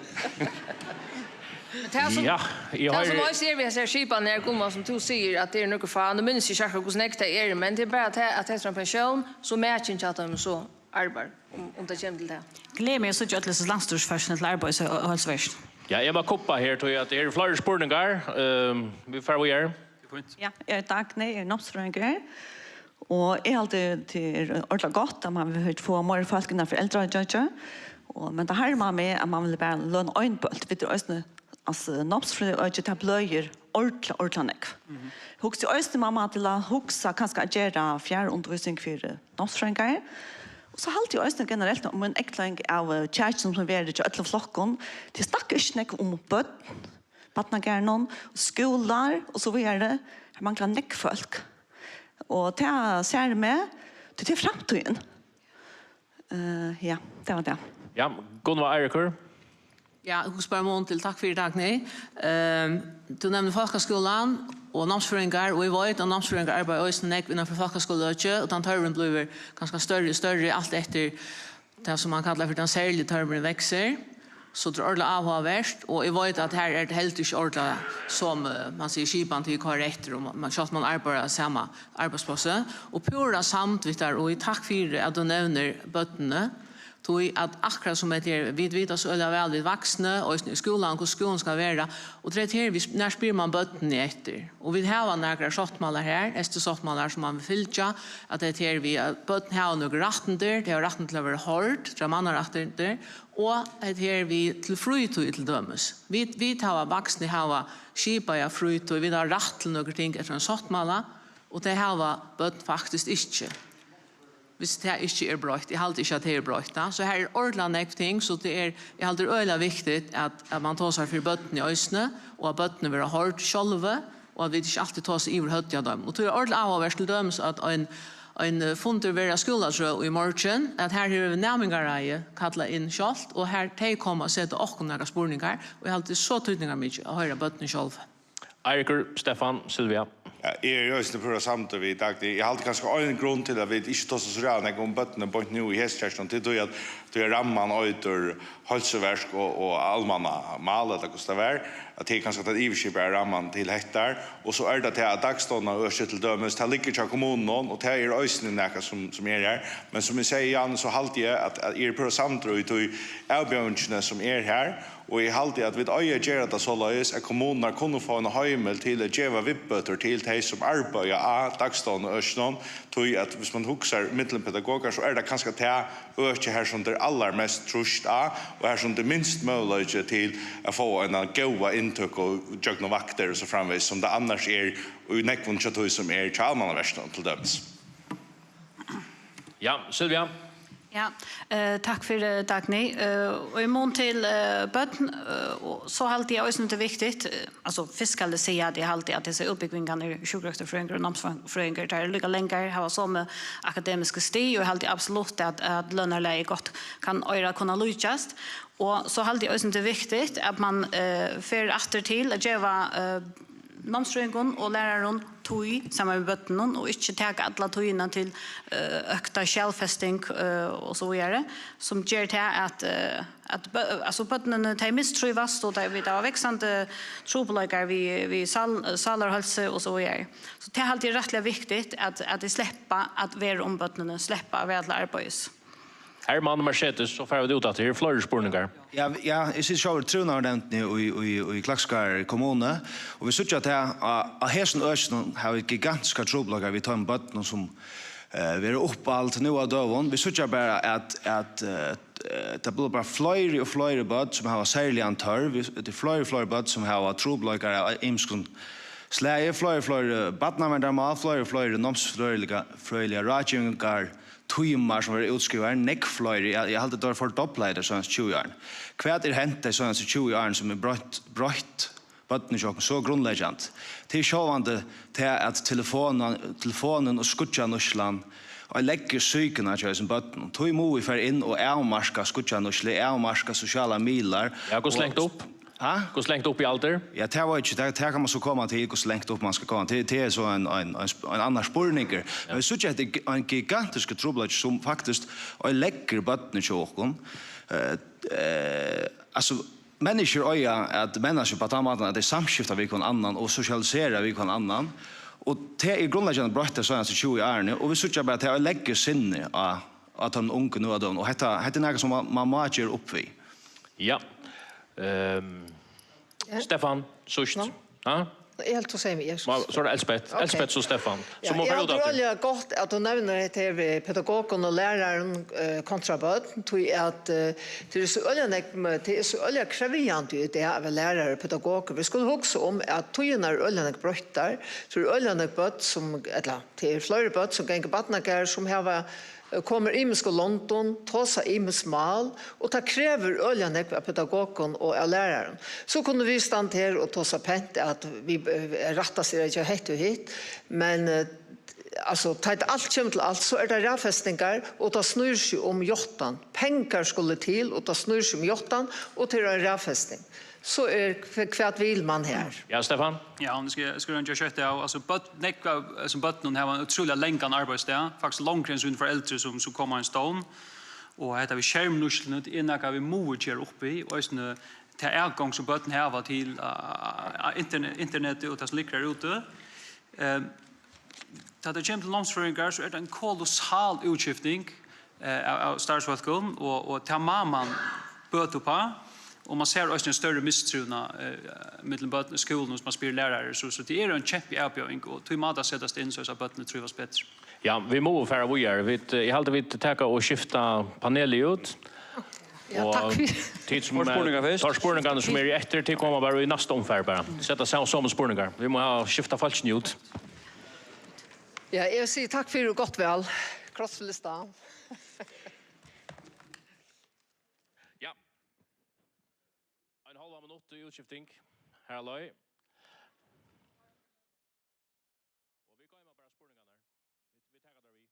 Men tað sum, ja, eg tað sum eisini er við hesar skipanir, Guðmund, sum tú sigur, at tað eru nøkur fá, nú minnist eg ikki akkurát, hvussu nógv tað eru, men tað er bara tað, at hetta er ein pensjón, so matching hjá teimum, so arbeiðir, um, um tað kemur til tað. Gleði meg at síggja øll hesi landsstýrisfólkini til arbeiðis og, og heilsuverkin. Ja, eg má kuppa her, tí at tað eru fleiri spurningar. Ehm, vit fara víðari. Ja, eg eri Dagny, eg eri námsfrøðingur. Og eg haldi, tað er ordiliga gott, at man vil fáa meiri fólk innanfyri eldraøkið. Og, men tað harmar meg, at man vil bara løna ein bólk. Vit eru eisini, altso, námsfrøðiøkið, tað bløðir ordiliga, ordiliga nógv. Mhm. Hugsi eisini, man má til at hugsa, kanska at gera fjarundirvísing fyri námsfrøðingar. Og so haldi eg eisini generelt um ein eygleiðing av, eh, kjakinum sum verður hjá øllum flokkum. Tey snakka ikki nógv um børn, barnagarðinum, skúlar og so víðari. Har manglar nógv fólk. Og tað sær meg, tí tað er framtíðin. Eh, ja, tað var tað. Ja, Gunnvá, Eirikur? Ja, eg hugsi bara mun til, takk fyri, Dagny. Ehm, tú nevnir fólkaskúlan og námsfrøðingar, og eg veit, at námsfrøðingar arbeiða eisini nógv innanfyri fólkaskúlaøkið, og tann tørvurin blívur kanska størri og størri, alt eftir tað, sum man kallar fyri tann serligi tørvurin, veksur, so tað er ordiliga áhugavert, og eg veit, at har er tað heldur ikki ordiliga somu, man sigur, skipan til at koyra eftir, og man, man, sjálvt man arbeiðir á sama arbeiðsplássi. Og púra samd við tær, og takk fyri, at tú nevnir børnini, tí at akkurát sum hetta her, vit vita so øgiliga væl, vit vaksnu, eisini í skúlanum, hvussu skúlin skal vera, og tað er her, vit, nær spyr man børnini eftir? Og vit hava nakrar sáttmálar her, Eystursáttmálar, sum man vil fylgja, at tað er her við, at børn hava nøkur rættindi, tey hava rættin til at verða hoyrd, tey hava mannarættir, og tað er her við til frítíð til dømis. Vit, vit hava, vaksni hava skipaða frítíð, vit hava rætt til nøkur ting eftir ein sáttmála, og tey hava børn faktiskt ikki. Hvis tað ikki er broytt, eg haldi ikki, at tað er broytt, da. So her er ordiliga nógv ting, so tað er, eg haldi, er øgiliga viktigt, at, at man tosar fyri børnini eisini, og at børnini verða hoyrd sjálvi, og at vit ikki altíð tosa yvir høvdið á teimum. Og tað er ordiliga áhugavert, til dømis, at ein, ein, eh, fundur verður á Skúlatrøð í morgin, at har hevur Næmingaráðið kallað inn sjálvt, og har tey koma at seta okkum nakrar spurningar, og eg haldi, tað er so týdningarmikið at hoyra børnini sjálv. Eirikur, Stefan, Sylvia. Ja, eg eri eisini púra samdur við Dagny. Eg haldi kanska ein grund til, at vit ikki tosa so ræðuliga nógv um børnini beint nú í hesi kertlunum, til tí at, tí at ramman eitur heilsuverk og, og almannamál, ella hvussu tað var, at tað er kanska tann yvirskipaða ramman til hettar. Og so er tað tað, at dagstovnaøkið til dømis, tað liggur hjá kommununum, og tað er eisini nakað sum, sum er har. Men sum eg segði, Jan, so haldi eg, at, at eg eri púra samdur í tí avbjóðingini, sum er har. Og eg haldi, at vit eiga at gera tað soleiðis, at kommunurnar kunnu fáa eina heimild til at geva viðbøtur til tey, sum arbeiða á dagstovnaøkinum, tí at, viss mann hugsar millum pedagogar, so er tað kanska tað økið her, sum tað er allarmest trýst á, og her, sum tað er minst møguleiki til at fáa eina góða inntøku gjøgnum vaktir og so framvegis, sum tað annars er í nógvum hjá tí, sum er hjá almannaverkinum, til dømis. Ja, Silvia. Ja, eh, takk fyri, Dagny. Eh, og í mun til, eh, børn, eh, og so haldi eg eisini, tað er viktigt, eh, altso, fyrst skal eg siga, at eg haldi, at hesar útbúgvingarnar, sjúkrarøktarfrøðingar og námsfrøðingar, tær eru líka langar, hava somu akademiska stig, og eg haldi absolutt, at, at lønarlagið gott kann, eiga at kunna líkjast. Og so haldi eg eisini, tað er viktigt, at mann, eh, fer aftur til at geva, eh, námsfrøðingum og lærarum tíð saman við børnunum og ikki taka alla tíðina til, eh, økta skjalfesting, eh, og so víðari, sum ger tað at, eh, at bø-, altso, børnini, tey mistrívast, og tey, vit hava vaksandi trupulleikar við, við sál-, sálarheilsu og so víðari. So tað haldi eg er rættiliga viktigt, at, at tey sleppa at vera um børnini, sleppa at vera til arbeiðis. Hermann Mercedes, so fara vit út aftur. Her eru fleiri spurningar. Ja, ja, eg siti sjálvur í trúnaðarnevndini í, í, í Klaksvíkar kommunu, og vit síggja, at á, á hesum økinum hava vit gigantiskar trupulleikar við teimum børnum, sum, eh, verða uppald nú á døgum. Vit síggja bara, at, at, eh, tað blíva bara fleiri og fleiri børn, sum hava serligan tørv. Vit, tað er fleiri og fleiri børn, sum hava trupulleikar av ymiskum slagi. Fleiri og fleiri barnaverndarmál, fleiri og fleiri námsfrøðiliga, frøðiliga ráðgevingar, tímar, sum verða útskrivaðir, nógv fleiri. Eg, eg haldi, tað var fordoblað í tey seinastu tjúgu árini. Hvat er hent tey seinastu tjúgu árini, sum er broytt, broytt børnini hjá okkum so grundleggjandi? Tað er sjálvandi tað, at telefonan, telefonin og skíggjanýtslan oyðileggur psykuna hjá hesum børnum. Tí mugu vit fara inn og avmarka skíggjanýtslu, avmarka sosialar miðlar. Ja, hvussu langt upp? Ha? Hvussu langt upp í aldur? Ja, tað veit eg ikki. Tað, tað kann man so koma til, hvussu langt upp man skal koma. Tað, tað er so ein, ein, ein, sp-, ein annar spurningur. Ja. Men vit síggja, at tað er ein gigantiskur trupulleiki, sum faktiskt oyðileggur børnini hjá okkum. Eh, eh, altso, menniskjur eiga at menna seg upp á tann mátan, at tey samskifta við hvønn annan og sosialisera við hvønn annan. Og tað er grundleggjandi broytt tey seinastu tjúgu árini, og vit síggja bara, at tað oyðileggur sinnið á, á teimum ungu nú á døgum. Og hetta, hetta er nakað, sum man, man má gera upp við. Ja. Ehm, Ja. Stefan, síðst. Nå. Ha? Eg helt, tú segði meg, Jesus. Má-, so er tað Elspeth. Ok. Elspeth og Stefan. So Ja, má eg fara út haldi aftur. Øgiliga gott, at tú nevnir hetta her við pedagogum og lærarum, eh, kontra børn, tí at, eh, tað er so øgiliga nógv, tað er so øgiliga krevjandi í dag at vera lærari og pedagogur. Vit skulu hugsa um, at tíðirnar eru øgiliga nógv broyttar. Tað eru øgiliga nógv børn, sum, ella, tað eru fleiri børn, sum ganga í barnagarð, sum hava, eh, koma úr ymiskum londum, tosa ymisk mál, og tað krevur øgiliga nógv av pedagogum og av lærarum. So kunnu vit standa her og tosa pent, at vit, eh, rættast er at gera hetta og hitt, men, eh, altso, tá ið alt kemur til alt, so er tað raðfestingar, og tað snýr seg um játtan. Pengar skulu til, og tað snýr seg um játtan, og tað er ein raðfesting. So er, hv-, hvat vil man her? Ja, Stefan? Ja, nú skal eg, skal eg skjóta av. Altso, børn, nógv av, eh, sum børnum hava ein ótrúliga langan arbeiðsdag, faktiskt longri enn síni foreldur, sum, sum koma ein stund. Og hetta við skermnýtsluni, tað er nakað, vit mugu gera upp við, og eisini ta atgongd, sum børn hava til, eh, internet, internetið og tað, sum liggur har úti. Eh, tá tað kemur til námsfrøðingar, so er tað ein kolossal útskifting, eh, av, av starvsfólkum, og, og tað má man bøta upp á. Og man sær eisini ein størri mistrivnað, eh, millum børn í skúlum, sum man spyr lærarar, so, so tað er ein kempi avbjóðing, og tí má tað setast inn, so at børnini trívast betri. Ja, vit mugu fara víðari. Vit, eh, eg haldi, vit taka og skifta panelið út. Ja, og takk fyri. Tit sum, eh, spurningar fyrst. Tar spurningarnar sum eru eftir, tit koma bara í næsta umfar bara. Seta seg somu spurningar. Vit mugu hava skifta fólkini út. Ja, eg sigi takk fyri og gott val. Kross fyri lista. Ja. Ein hálvan minutt í útskifting. Her er løg. Og vit goyma bara spurningarnar. Vit, vit taka tær við.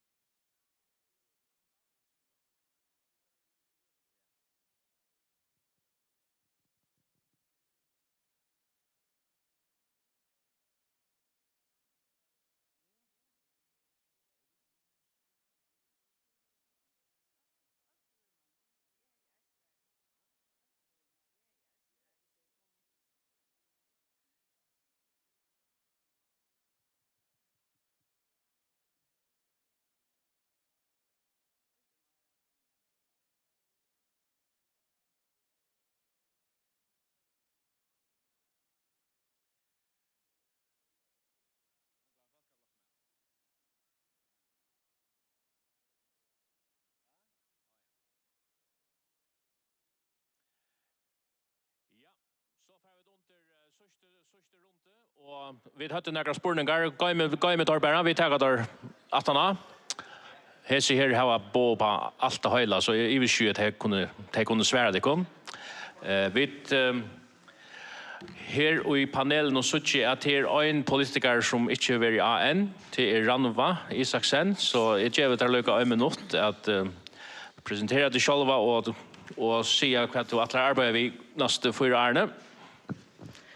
Og vit høvdu nakrar spurningar. Goymið, goymið teir bara. Vit taka teir aftaná. Hesi her hava boð upp á alt tað heila, so eg ivist ikki, at tey kunnu, tey kunnu svara tykkum. Eh, vit, eh, her í panelinum síggi eg, at tað er ein politikari, sum ikki hevur verið á enn. Tað er Rannvá Isaksen, so eg gevi tær líka ein minutt at, eh, presentera teg sjálva og, og siga, hvat tú ætlar at arbeiða við næstu fýra árini.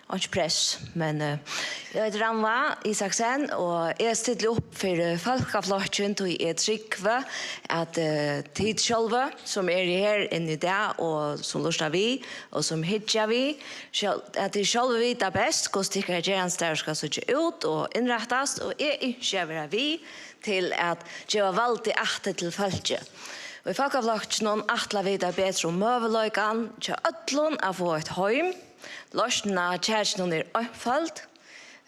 Einki press, men, eh, eg eiti Rannvá Isaksen, og eg stilli upp fyri Fólkaflokkin, tí eg trúgvi, at, eh, tit sjálvi, sum eru her inni í dag, og sum lurta við, og sum hyggja við, sjálv, at tit sjálvi vita best, hvussu tykkara gerandisdagur skal síggja út og innrættast, og eg ynski at vera við til at geva valdið aftur til fólkið. Og í Fólkaflokkinum ætla vit at betra um møguleikan hjá øllum at fáa eitt heim. Loysnin á kjakinum er einføld.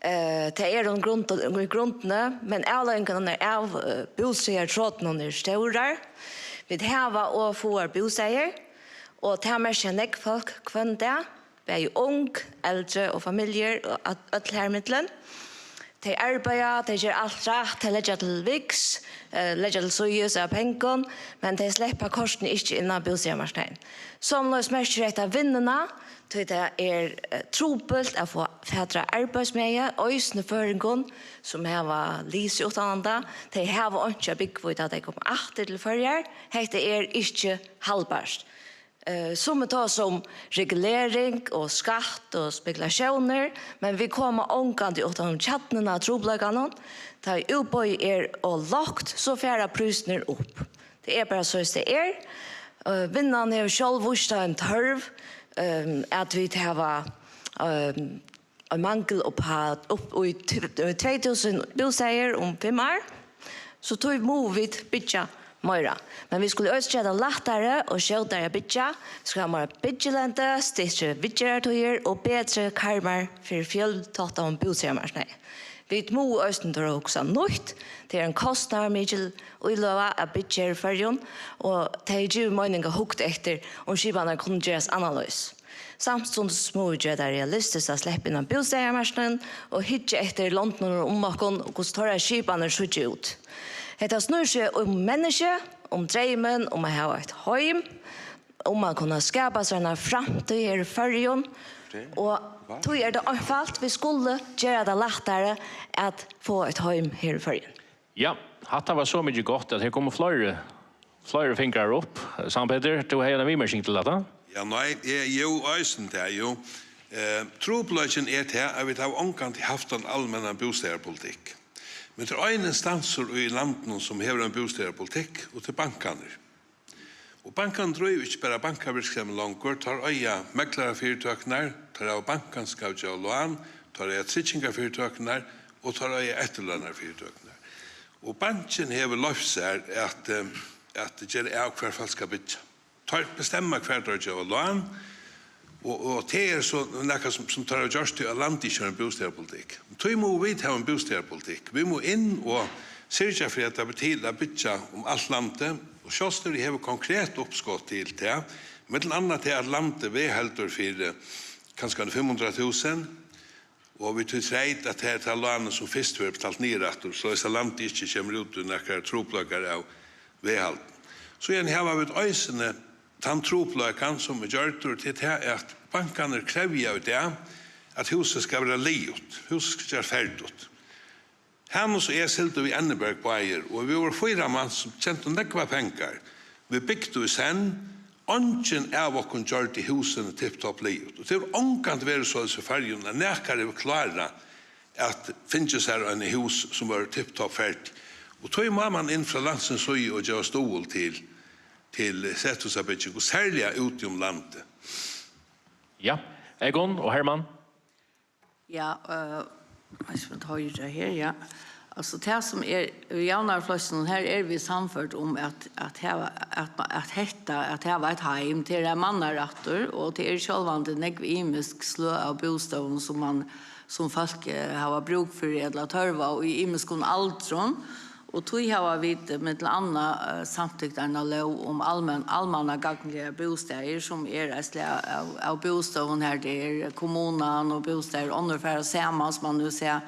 Eh, tað er hon grund-, í grundini, men avleiðingarnar av, eh, bústaðartrotinum eru stórar. Vit hava ov fáar bústaðir, og tað merkja nógv fólk hvønn dag, bæði ung, eldri og familjur og øll, øll har millum. Tey arbeiða, tey gera alt rætt, tey leggja til viks, eh, leggja til síðis av pengum, men tey sleppa kortini ikki inn á bústaðarmarknaðin. Somuleiðis merkir hetta vinnuna, tí tað er, eh, trupult at fáa fatur á arbeiðsmegi, eisini føroyingum, sum hava lisið uttanlanda. Tey hava einki at búgva í, tá tey koma aftur til Føroyar. Hetta er ikki haldbart. Eh, summi tosa um regulering og skatt og spekulatiónir, men vit koma ongantíð uttan um kjarnan av trupulleikanum. Tá ið útboðið er ov lágt, so fara prísirnir upp. Tað er bara soleiðis, tað er. Eh, vinnan hevur sjálv víst ein tørv, ehm, at vit hava, ehm, ein mangel upp á, upp í t-, tvey túsund bústaðir um fimm ár, so tí mugu vit byggja meira. Men vit skulu eisini gera tað lættari og skjótari at byggja. Vit skulu hava meira byggilendi, styttri viðgerðartíðir og betri karmar fyri fjøltáttaðum bústaðarmarknaði. Vit mugu eisini tora at hugsa nýtt. Tað er ein kostnaðarmikil íløga at byggja her í Føroyum, og tað hevði givið meining at hugt eftir, um skipanir kunnu gerast annarleiðis. Samstundis mugu vit gera tað realistiskt at sleppa inn á bústaðarmarknaðin og hyggja eftir londunum um okkum og hvussu teirra skipanir síggja út. Hetta snýr seg um menniskju, um dreymin um at hava eitt heim, um at kunna skapa sær eina framtíð her í Føroyum. Og tí er tað einfalt, vit skulu gera tað lættari at fáa eitt heim her í Føroyum. Ja, hatta var so mikið gott, at her komu fleiri, fleiri fingrar upp. Sankt Petur, tú hevði eina viðmerking til hatta? Ja, nei, eh, jú, eisini tað, jú. Eh, trupulleikin er tað, at vit hava ongantíð havt ein almennan bústaðarpolitikk. Men tað er ein instansur í landinum, sum hevur ein bústaðarpolitikk, og tað er bankarnir. Og bankarnir dríva ikki bara bankavirksemi longur, teir eiga meglarafyritøkurnar, teir hava bankan sum skal geva lán, teir eiga tryggingarfyritøkurnar og teir eiga eftirlønarfyritøkurnar. Og bankin hevur loyvt sær at, eh, at gera av, hvar fólk skal byggja. Teir bestemma, hvar teir geva lán, og, og tað er so nakað sum, sum teir hava gjørt, tí at landið ikki hevur ein bústaðarpolitikk. Tí mugu vit hava ein bústaðarpolitikk. Vit mugu inn og syrgja fyri, at tað ber til at byggja um alt landið, og Sjálvstýrið hevur konkret uppskot til tað, millum annað tað, at landið veðheldur fyri kanska fimm hundrað túsund, og við tí treyt, at tað er tað lánið, sum fyrst verður betalt niður aftur, soleiðis at landið ikki kemur út í nakrar trupulleikar av veðhaldi. Síðan hava vit eisini tann trupulleikan, sum er gjørdur, til tað, at bankarnir krevja í dag, at húsið skal vera liðugt, húsið skal gerast ferdigt. Hanus og eg sigldu við Enniberg báðir, og vit vóru fýra mans, sum tjentu nógvar pengar. Vit bygdu í senn, eingin av okkum gjørdi húsini tipptopp liðug. Og tað hevur ongantíð verið soleiðis í Føroyum, at nakar hevur klárað at fingið sær eini hús, sum vóru tipptopp ferdig. Og tí má mann inn frá landsins síðu og geva stuðul til, til sethúsabygging, og serliga úti um landið. Ja, Egon og Hermann. Ja, eh, eg skal hoyra her, ja. Altso, tað sum er, í Javnaðarflokkinum, her eru vit sannførd um, at, at hava, at, at hetta, at hava eitt heim, tað er ein mannarættur, og tað eru sjálvandi nógv ymisk sløg av bústøðum, sum mann, sum fólk, eh, hava brúk fyri ella tørv á í ymiskum aldrum, Og tí hava vit, eh, millum annað, eh, samtykt eina lóg um almenn-, almannagagnligar bústaðir, sum er eitt slag av, av bústøðum, har tað er kommunan og bústaðir, onnur fara saman, sum man nú sær,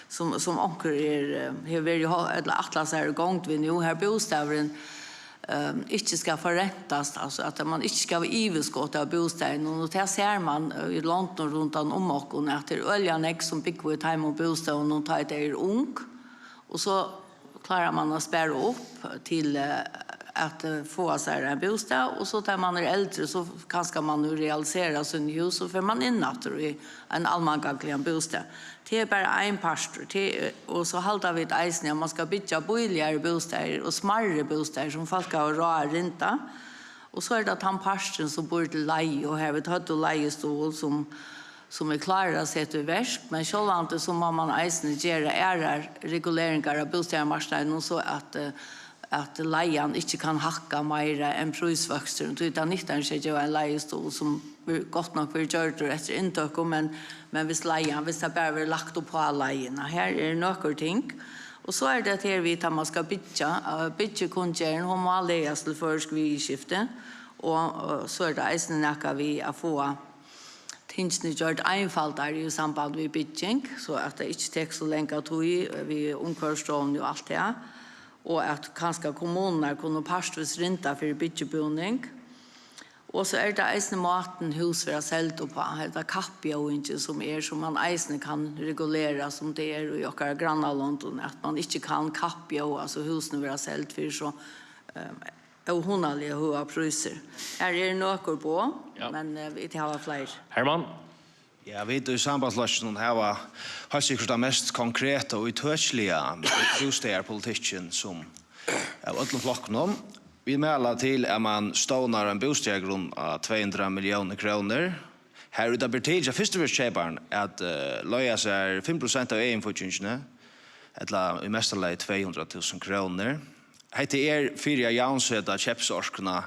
sum, sum onkur er, eh, hevur verið í ho-, ella ætlað sær í gongd við nú, har bústaðurin, eh, ikki skal forrentast, altso at man ikki skal hava yvirskot av bústaðinum, og tað sær man, eh, í londum rundan um okkum, at tað er øgiliga nógv, sum búgva í teimum bústøðunum, tá ið tey eru ung, og so klárar man at spara upp til, eh, at, eh, fáa sær ein bústað, og so tá man er eldri, so kanska man nú realiserar síni hús, so fer man inn aftur í ein almangagnligan bústað. Tað er bara ein partur, tað er, og so halda vit eisini, at man skal byggja bíligari bústaðir og smærri bústaðir, sum fólk hava ráð at rinda. Og so er tað tann parturin, sum býr til leigu, og har vit høvdu leigustuðul, sum sum er klárur at seta í verk, men sjálvandi so má man eisini gera aðrar reguleringar av bústaðarmarknaðinum, so at, eh, at leigan ikki kann hækka meira enn prísvøksturin, tí tað nyttar ikki at geva ein leigustuðul, sum ver-, gott nokk verður gjørdur eftir inntøku, men, men viss leigan, viss tað bara verður lagt upp á leiguna. Her eru nøkur ting, og so er tað her við, at man skal byggja, eh, byggikunngerðin, hon má lagast til føroysk viðurskifti, og, eh, so er tað eisini nakað við at fáa tingini gjørd einfaldari í samband við bygging, so at tað ikki tekur so langa tíð við umhvørvisstovuni og alt tað, og at kanska kommunurnar kunnu partvíst rinda fyri byggibúning. Og so er tað eisini mátin hús verða seld uppá, hetta kappbjóðingin sum er, sum man eisini kann regulera, sum tað er í okkara grannalondum, at man ikki kann kappbjóða, so húsini verða seld fyri so, eh, óhugnaliga høgar prísir. Her eru nøkur boð, ja, men, eh, vit hava fleiri. Hermann? Ja, vit í Sambandsflokkinum hava heilt sikkurt tað mest konkreta og ítøkiliga bústaðarpolitikkin sum av øllum flokkunum. Vit mæla til, at man stovnar ein bústaðargrunn á tvey hundrað milliónir krónur. Har út av ber tikið av fyrstuferðskeyparan at, eh, leiga sær fimm prosent av eginfíggingini, ella í mesta lagi tvey hundrað túsund krónur. Hetta er fyri at javnseta keypsorkuna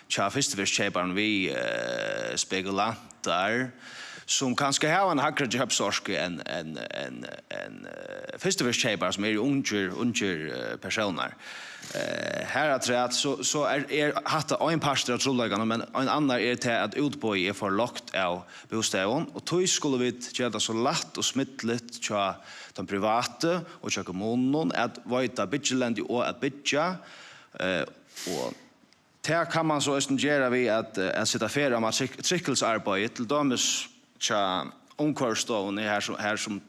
hjá fyrstuferðskeyparanum við, eh, spekulantar, sum kanska hava eina hægri keypsorku enn, enn, enn, enn, eh, fyrstuferðskeyparar, sum eru ungir, ungir, eh, persónar. Eh, harafturat, so, so er, er hatta ein partur av trupulleikanum, men ein annar er tað, at útboðið er for lágt av bústaðum, og tí skulu vit gera tað so lætt og smidiligt hjá teimum privatu og hjá kommununum at veita byggilendi og at byggja, eh, og tað kann man so eisini gera við at, eh, at seta ferð á matrik-, trikkilsarbeiði, til dømis hjá Umhvørvisstovuni, her sum, her sum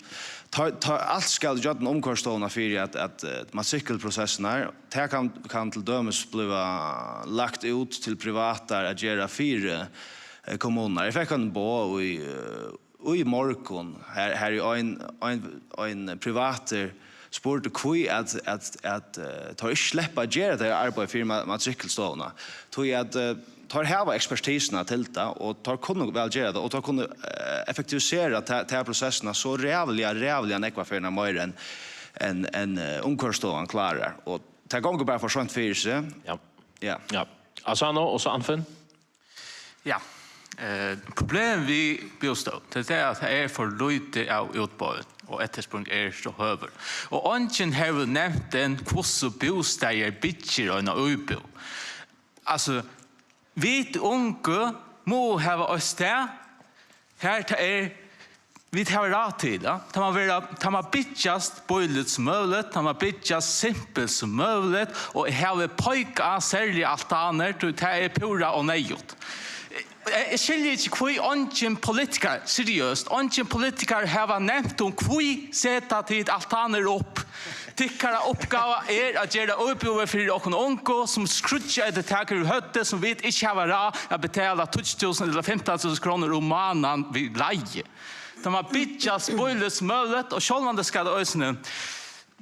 tá, tá alt skal gjøgnum Umhvørvisstovuna fyri at, at, eh, matrikkelprosessirnar, tað kann, kann til dømis bliva lagt út til privatar at gera fyri, eh, kommunurnar. Eg fekk ein boð í, eh, í morgun, har, har er ein, ein, ein privatur spurdi, hví at, at, at, eh, teir ikki sleppa at gera tað arbeiðið fyri ma-, matrikkulstovuna. Tí at, eh, teir hava ekspertisuna til tað, og teir kunnu væl gera tað, og teir kunnu, eh, effektivisera ta, ta prosessina so ræðuliga, ræðuliga nógvar ferðir meira enn, enn, enn, eh, Umhvørvisstovan klárar. Og tað gongur bara for seint fyri seg. Ja. Ja. Ja. Asano, og so Anfinn. Ja. Eh, problemið við bústøð, tað er, at tað er for lítið av útboði, og eftirspurningurin er so høgur. Og eingin hevur nevnt enn, hvussu bústaðir byggir eina íbúð. Altso, vit ungu mugu hava eitt stað, har tað er, vit hava ráð til, ja. Tað má vera, tað má byggjast bíligt sum møguligt, tað má byggjast simpult sum møguligt, og eg havi peikað á serliga altanir, tí tað er púra óneyðugt. Eg, eg skilji ikki, hví eingin politikari, seriøst, eingin politikari hava nevnt um, hví seta tit altanir upp? Tykkara uppgáva er at gera íbúðir fyri okkum ungu, sum skríggja eftir tak yvir høvdið, sum vit ikki hava ráð at betala tíggju túsund ella fimtan túsund krónur um mánaðin við leigu. Tað má byggjast bíligt sum møguligt, og sjálvandi skal tað eisini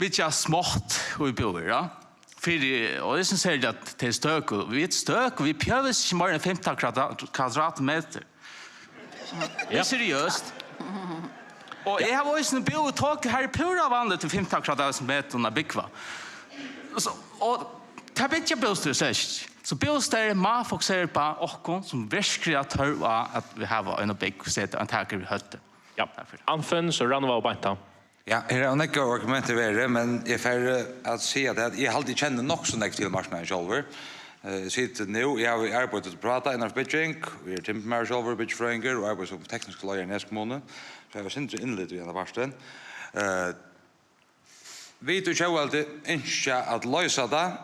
byggjast smátt íbúðir, ja. Fyri, og eg synist, at tað er støk, og vit eru støk, vit behøva ikki meira enn fimtan kvadra-, kvadratmetur. Tað er seriøst. Og eg havi eisini búð í Tokyo, har er púra vanligt við fimtan kvadratmetrum at búgva. So, og tað byggja bústaðir, so ikki. So bústaðir má fokusera upp á okkum, sum virkiligt hava tørv á at vit hava eina búgv, seta ein tak yvir høvdið. Ja. Takk fyri. Anfinn, so Rannvá og Beinta. Ja, her eru nógv argument verið, men eg fari at siga tað, at eg haldi, eg kenni nokk so nógv til marknaðin sjálvur. Eh, eg siti nú, eg havi arbeitt til privata innanfyri bygging, og eg eri timburmaður sjálvur, byggifrøðingur, og arbeiði sum tekniskur leiðari í Nes kommunu, so eg havi eitt sindur innlit í henda partin. Eh, vit í Sjóeldi ynskja at loysa tað.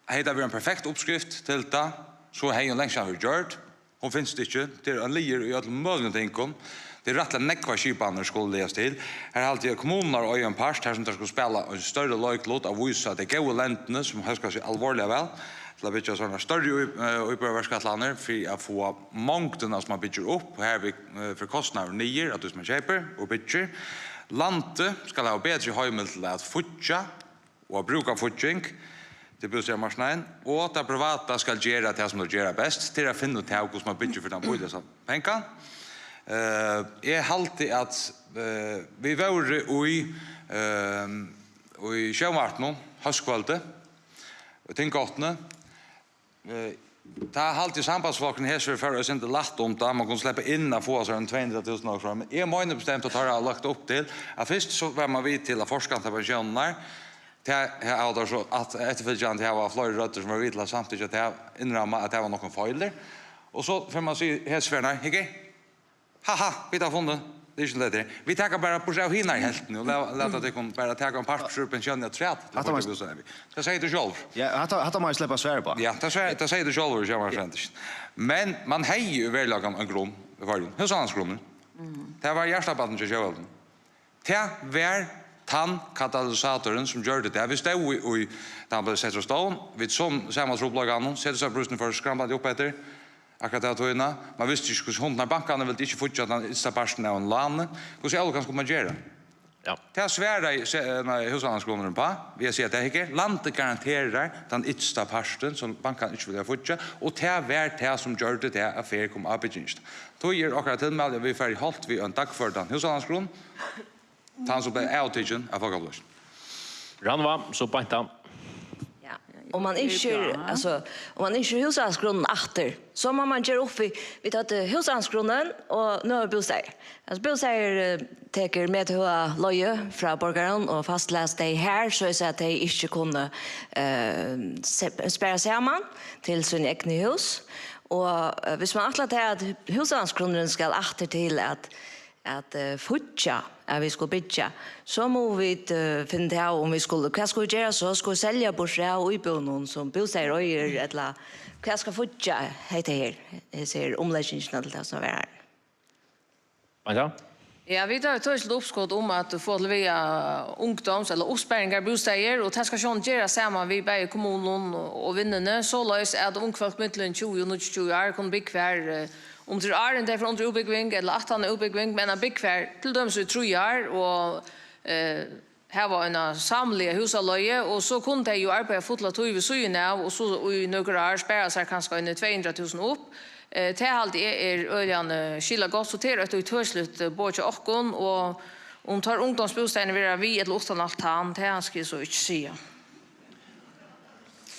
Hevði tað verið ein perfekt uppskrift til tað, so hevði hon langt síðan verið gjørd. Hon finst ikki. Tað er ein liður í øllum møguligum tingum. Tað er rættiliga nógvar skipanir skulu leggjast til. Her haldi eg, at kommunurnar eiga ein part, har sum tær skulu spæla ein størri leiklut, at vísa tey góðu lendini, sum hóskar seg álvarsliga væl, til at byggja sovorðnar størri í-, eh, íbúðarverkætlanir, fyri at fáa mongdina, sum man byggir upp, og hervið, eh, fer kostnaðurin niður, at tí sum man keypir og byggir. Landið skal hava betri heimild til at fíggja og at brúka fígging til bústaðarmarknaðin, og tað privata skal gera tað, sum tey gera best, til at finna út av, hvussu man byggir fyri tann bíligasta pengan. Eh, eg haldi, at, eh, vit vóru í, eh, í sjónvarpinum hóskvøldið, í Tingváttini, Eh, tá haldi eg, Sambandsflokkurin hesvegna fór eitt sindur lætt um tað, man kundi sleppa inn at fáa sær ein tvey hundrað túsund krónur, men eg meini bestemt, at teir hava lagt upp til, at fyrst so var man við til at forskanta pensjónirnar, tað hava teir so, at eftirfylgjandi hava fleiri røddir, sum var við til at samtykkja, at tað innramma, at tað var nokk ein feilir, og so fer man at siga hesvegna, hygg, haha, vit hava funnið, tað er ikki tað, tað er. Vit taka bara burtur av hinari helvtini og la-, lata tykkum bara taka ein part úr pensjónini afturat. Hatta má Tað segði tú sjálvur. Ja, hatta, hatta má eg sleppa at svara upp á. Ja, tað segði, tað segði tú sjálvur, Sjónvarpsroyndin. Men man hevði í veruleikanum ein grunn í Føroyum. Húsnæðisgrunnin. Tað var hjartabarnið hjá Sjóeldinum. Tað var tann katalysatorin, sum gjørdi tað. Vit stóðu í, í, tá hann bleiv settur á stovn, við sum sama trupulleikanum, setursaprísurin fór skramlandi upp eftir, akkurát ta tíðina. Man visti ikki, hvussu hundarnir, bankarnir vildu ikki fíggja tann ytsta partin av einum láni. Hvussu álopsliga skuldi man gera? Ja. Tað svaraði se-, nei, húsnæðisgrunnurin uppá, við at siga, at tað her, landið garanterar tann ytsta partin, sum bankarnir ikki vilja fíggja, og tað var tað, sum gjørdi tað, at ferð kom á byggingina. Tí er okkara tilmæli, at vit fara í holt við ein dagførdan húsnæðisgrunn, tann sum bleiv avtikin av Fólkaflokkinum. Rannvá, so beint á. Ja. Um man ynskir, altso, um man ynskir húsnæðisgrunnin aftur, so má man gera upp við, vit høvdu húsnæðisgrunnin og nú er bústaðir. Altso, bústaðir, eh, tekur methøga leigu frá borgarum og fastlæs tey har, so at tey ikki kunnu, eh, se-, spara saman til síni egnu hús. Og, eh, viss man ætlar tað, at húsnæðisgrunnurin skal aftur til at at, eh, fíggja, at vit skulu byggja, so mugu vit, eh, finna út av, um vit skulu, hvat skulu vit gera so? Skulu vit selja burtur av íbúðunum, sum Bústaðir eigur, ella hvat skal fíggja hetta her, hesa her umleggingina til tað sum var har? Anja? Ja, vit hava toytt uppskot um at fáa til vega ungdóms- ella uppsparingar bústaðir, og tað skal sjálvandi gerast saman við bæði kommunum og, og Vinnuni, soleiðis at ung fólk millum tjúgu og níggjuogtjúgu ár kunnu búgva har, eh, um trý ár, enn tey fara undir útbúgving ella aftan á útbúgving, men at búgva har til dømis í trý ár og, eh, hava eina sámliga húsaleigu, og so kunnu tey jú arbeiða fulla tíð við síðuna av, og so í nøkur ár spara sær kanska eini tvey hundrað túsund upp. Eh, tað haldi eg er øgiliga, eh, skilagott, so tað er eitt ítøkiligt, eh, boð hjá okkum, og um teir ungdómsbústaðirnir verða við ella uttan altan, tað skal eg so ikki siga.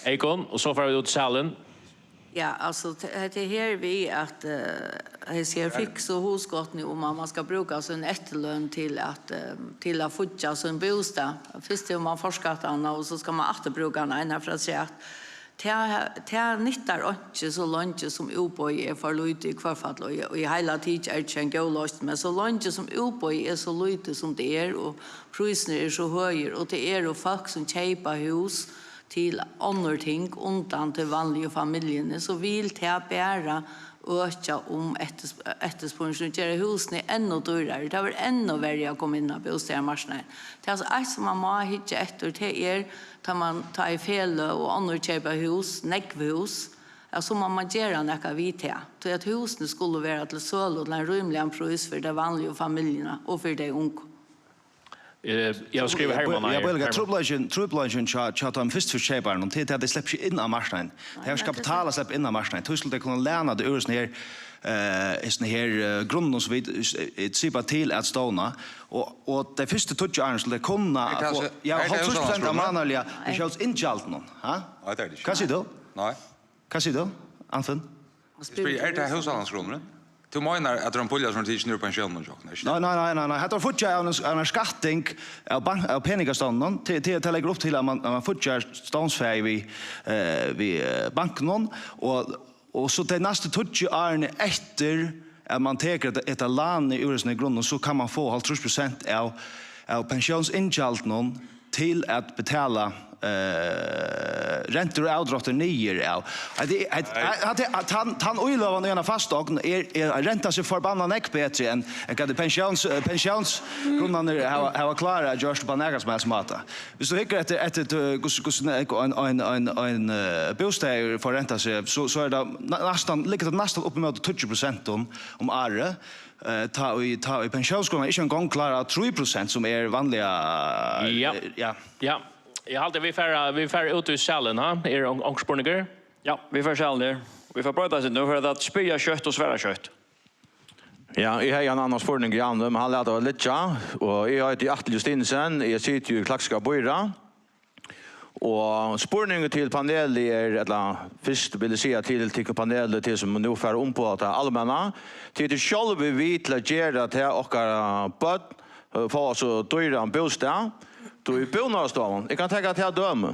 Eyðgunn, og so fara vit út í salin. Ja, altso, t-, hetta her við at, eh, hesi her fiksu hugskotini um at man skal brúka sín eftirløn til at, eh, til at fíggja sín bústað. Fyrst hevur man forskatt hana, og so skal man aftur brúka hana eina ferð afturat. Tað, tað nyttar einki, so leingi sum útboðið er for lítið í hvørt fall, og í, í heila tikið er tað ein góð loysn, men so leingi sum útboðið er so lítið sum tað er, og prísirnir eru so høgir, og tað eru fólk sum keypa hús, til onnur ting undan tí vanligu familjuni, so vil tað bara økja um eftirs-, eftirspurningin og gera húsini enn dýrari. Tað verður enn verri at koma inn á bústaðarmarknaðin. Tað er altso eitt, sum man má hyggja eftir, tað er, tá man, tá ið feløg og onnur keypa hús, nógv hús, at so má man gera nakað við tað. Tí at húsini skulu vera til sølu til ein rímiligan prís fyri ta vanligu familjuna og fyri tey ungu. Eh, eg havi skrivað Hermann. Ja, Hermann. Trupulleikin, trupulleikin hjá, hjá teimum fyrstu keyparunum, tað er at tey sleppa ikki inn á marknaðin. Tey hava ikki kapital at sleppa inn á marknaðin. Tí skulu tey kunna læna tað úr hesum her, eh, hesum her, eh, grunninum sum vit, eh, sipa til at stovna. Og, og tey fyrstu tíggju árini skulu tey kunna fáa, ja, hálvtrýss prosent av mánaðarliga pensjónsinntjaldinum. Ha? Hvat sigur tú? Nei. Hvat sigur tú, Anfinn? Eg spyrji, er tað húshaldsgrunnurin? Tú meinar, at tað er ein pulja, sum er tikin úr pensjónunum hjá okkum, ikki? Nei, nei, nei, nei, nei. Hetta var fíggjar av ein, av ein skatting av bank-, av peningastovnunum. Til, til, til leggur upp til, at man, at man fíggjar stovnsfæi við, eh, við, eh, bankunum, og, og so tey næstu tíggju árini eftir, at man tekur hetta, hetta lánið úr hesum grunninum, so kann man fáa hálvtrýss prosent av, av pensjónsinntjaldinum til at betala, eh, rentur og avdráttir niður av. At, at, at, at, at tann, tann íløgan í eina fasteign er, er at renta seg forbanna nógv betri enn, enn hvat pensjóns-, eh, pensjónsgrunninir hava, hava klárað at gjørt upp á nakran sum helst máta. Viss tú hyggur eftir, eftir, eh, hvussu, hvussu ein, ein, ein, ein, eh, bústaður forrentar seg, so, so er tað næ-, næstan, liggur tað næstan upp ímóti tíggju prosent um, um árið. Eh, tá ið, tá ið pensjónsgrunnin ikki eingong klárar trý prosent, sum er vanliga, Ja. eh, ja. Ja. Eg haldi, vit fara, vit fara út í salin, ha? Er on-, onkur spurningur? Ja, vit fara í salin her. Vit fara broyta seg nú, fyri at spyrja skjótt og svara skjótt. Ja, eg hevði ein annan spurning, Jan, men hann læt tað liggja. Og eg eiti Atle Justinsen, eg siti í Klaksvíkar býráð. Og spurningur til panelið er, ella fyrst vil eg siga til, til panelið, til sum nú fara umboða tað almenna, tit eru sjálvi við til at gera tað okkara børn, eh, fáa so dýran bústað, tú í Búnaðarstovan. Eg kann taka tað dømi,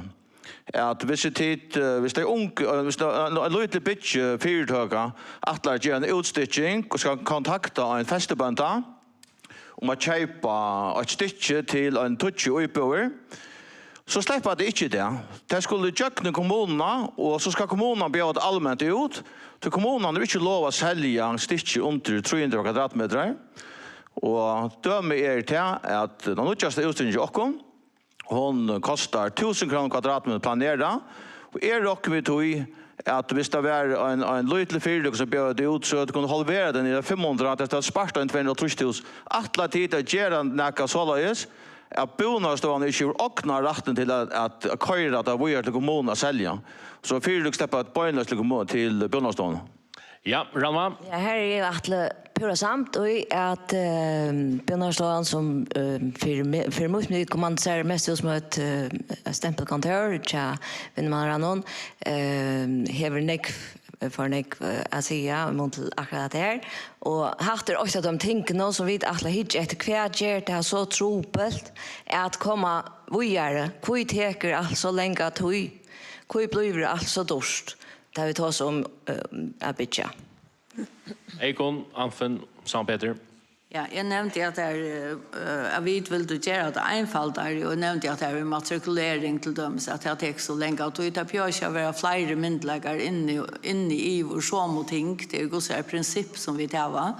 at viss tit, eh, viss tey ung, eh, viss tað, ein, ein lítil byggifyritøka ætlar at gera eina útstykking og skal kontakta ein festibónda, um at keypa eitt stykki til ein tíggju íbúðir, so sleppa tey ikki tað. Tey skulu ígjøgnum kommununa, og so skal kommunan bjóða tað alment út, tí kommunan hevur ikki lov at selja stykki undir trý hundrað kvadratmetrar. Og dømi er tað, at tann nýggjasta útstykking hjá okkum, hon kostar túsund krónur kvadratmetrar planerað, og eg rokni við tí, at viss tað var ein, ein lítil fyritøka, sum bjóðaði tað út, so at kunnu halvera tað niður á fimm hundrað, tað er spart ein tvey hundrað og hálvtrýss túsund. Ætla tit at gera nakað soleiðis, at Búnaðarstovan ikki hevur ognarrættin til at, at, at koyra tað víðari til kommununa at selja? So fyritøkur sleppa beinleiðis til kommu-, til Búnaðarstovuna. Ja, Rannvá? Ja, her er eg Atle púra samd í, at, eh, Búnaðarstovan, sum, eh, fyri me-, fyri mítt viðkomandi sær mest út sum eitt, eh, stempilkontór hjá Vinnumálaráðnum, eh, hevur nógv, eh, for nógv, eh, at siga í mun til akkurát hetta her. Og hatta er eitt av teimum tingunum sum vit ætla at hyggja eftir. Hvat ger tað so trupult at koma víðari? Hví tekur alt so langa tíð? Hví blívur alt so dýrt? Tá vit tosa um, eh, at byggja. Eyðgunn, Anfinn, Svampur Petur. Ja, eg nevndi at tær, eh, at vit vildu gera tað einfaldari, og eg nevndi at tær við matrikulering til dømis, at tað tekur so langa tíð. Tað behøvist ikki at vera fleiri myndugleikar inni, inni yvir somu ting. Tað er hvussu er prinsipp sum vit hava.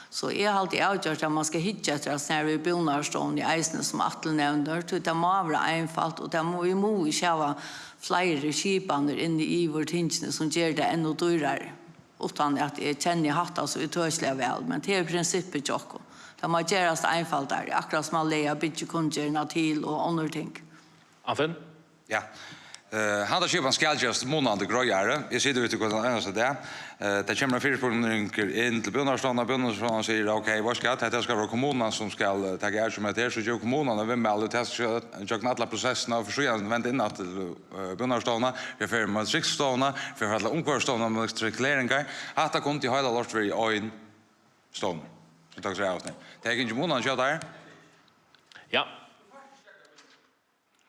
So eg haldi avgjørt at man skal hyggja eftir at snara við Búnaðarstovuni eisini, sum Atle nevnir, tí tað má vera einfalt, og tað má, vit mugu ikki hava fleiri skipanir inni yvir tingini sum ger tað enn dýrari. Uttan at eg kenni hatta so ítøkiliga væl, men tað er prinsippið hjá okkum. Tað má gerast einfaldari, akkurát sum at laga byggikunngerðina til og onnur ting. Anfinn? Ja. Eh, handa skipan skal gerast munandi greiðari. Eg siti við tí hvønn einasta dag. Eh, tað kemur ein fyrispurningur inn til Búnaðarstovuna. Búnaðarstovan sigur, ok, veitst tú hvat, hetta skal vera kommunan sum skal, eh, taka avgerð um hetta her, so gevur kommunan eitt viðmæli, tað skal gjøgnum alla prosessina, og fyri síðan venda inn aftur til, eh, Búnaðarstovuna. Vit fara til Matrikelstovuna, vit fara til Umhvørvisstovuna, matrikuleringar. Hatta kundi heilt loyst verið ein stovnur, sum tók sær av okkum. Tað er ikki kommunan skjótari. Ja.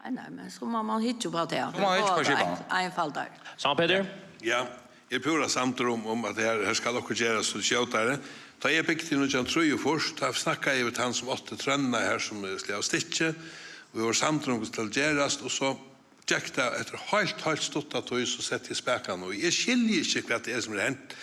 Nei, nei, men so má man hyggja upp á tað. So má man hyggja upp á skipan. Ein-, einfaldari. Svampur Petur? Ja, eg eri púra samdur um, um at her, her skal okkurt gerast so skjótari. Tá eg bygdi nítjan trýogfýrs, tá snakkaði eg við tann sum átti trøðina her, sum eg slæ av stykki, og vit vóru samdir um, hvat skal gerast, og so gekk tað eftir heilt, heilt stutta tíð, so setti eg spakan í. Eg skilji ikki, hvat tað er, sum er hent.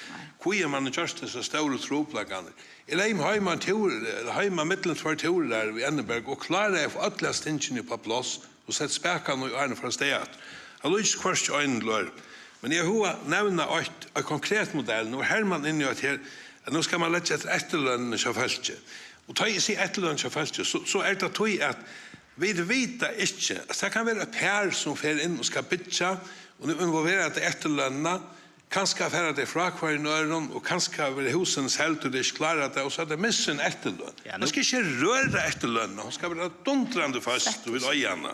Hví er man gjørt hesar stóru trupulleikarnar? Eg legði meg heim ein túr, heim millum tveir túrar í Edinburgh og kláraði at fáa øll hesi tingini upp á pláss og sett spakan í, áðrenn eg fór avstað aftur. Hann líkist hvørki einum ella øðrum. Men eg havi hug at nevna eitt, eitt konkret modell. Nú er Hermann inni á eitt her, at nú skal man leggja eftir eftirlønini hjá fólki. Og tá eg sigi eftirløn hjá fólki, so, so er tað tí, at vit vita ikki, at tað kann vera eitt par, sum fer inn og skal byggja, og nú involverar tað eftirlønina, kanska fara tey frá hvørjum øðrum, og kanska verða húsini seld, og tey ikki klára tað, og so at tey missa sína eftirløn. Ja, man nú skal ikki røra eftirlønina, hon skal vera dundrandi føst, og vit eiga hana.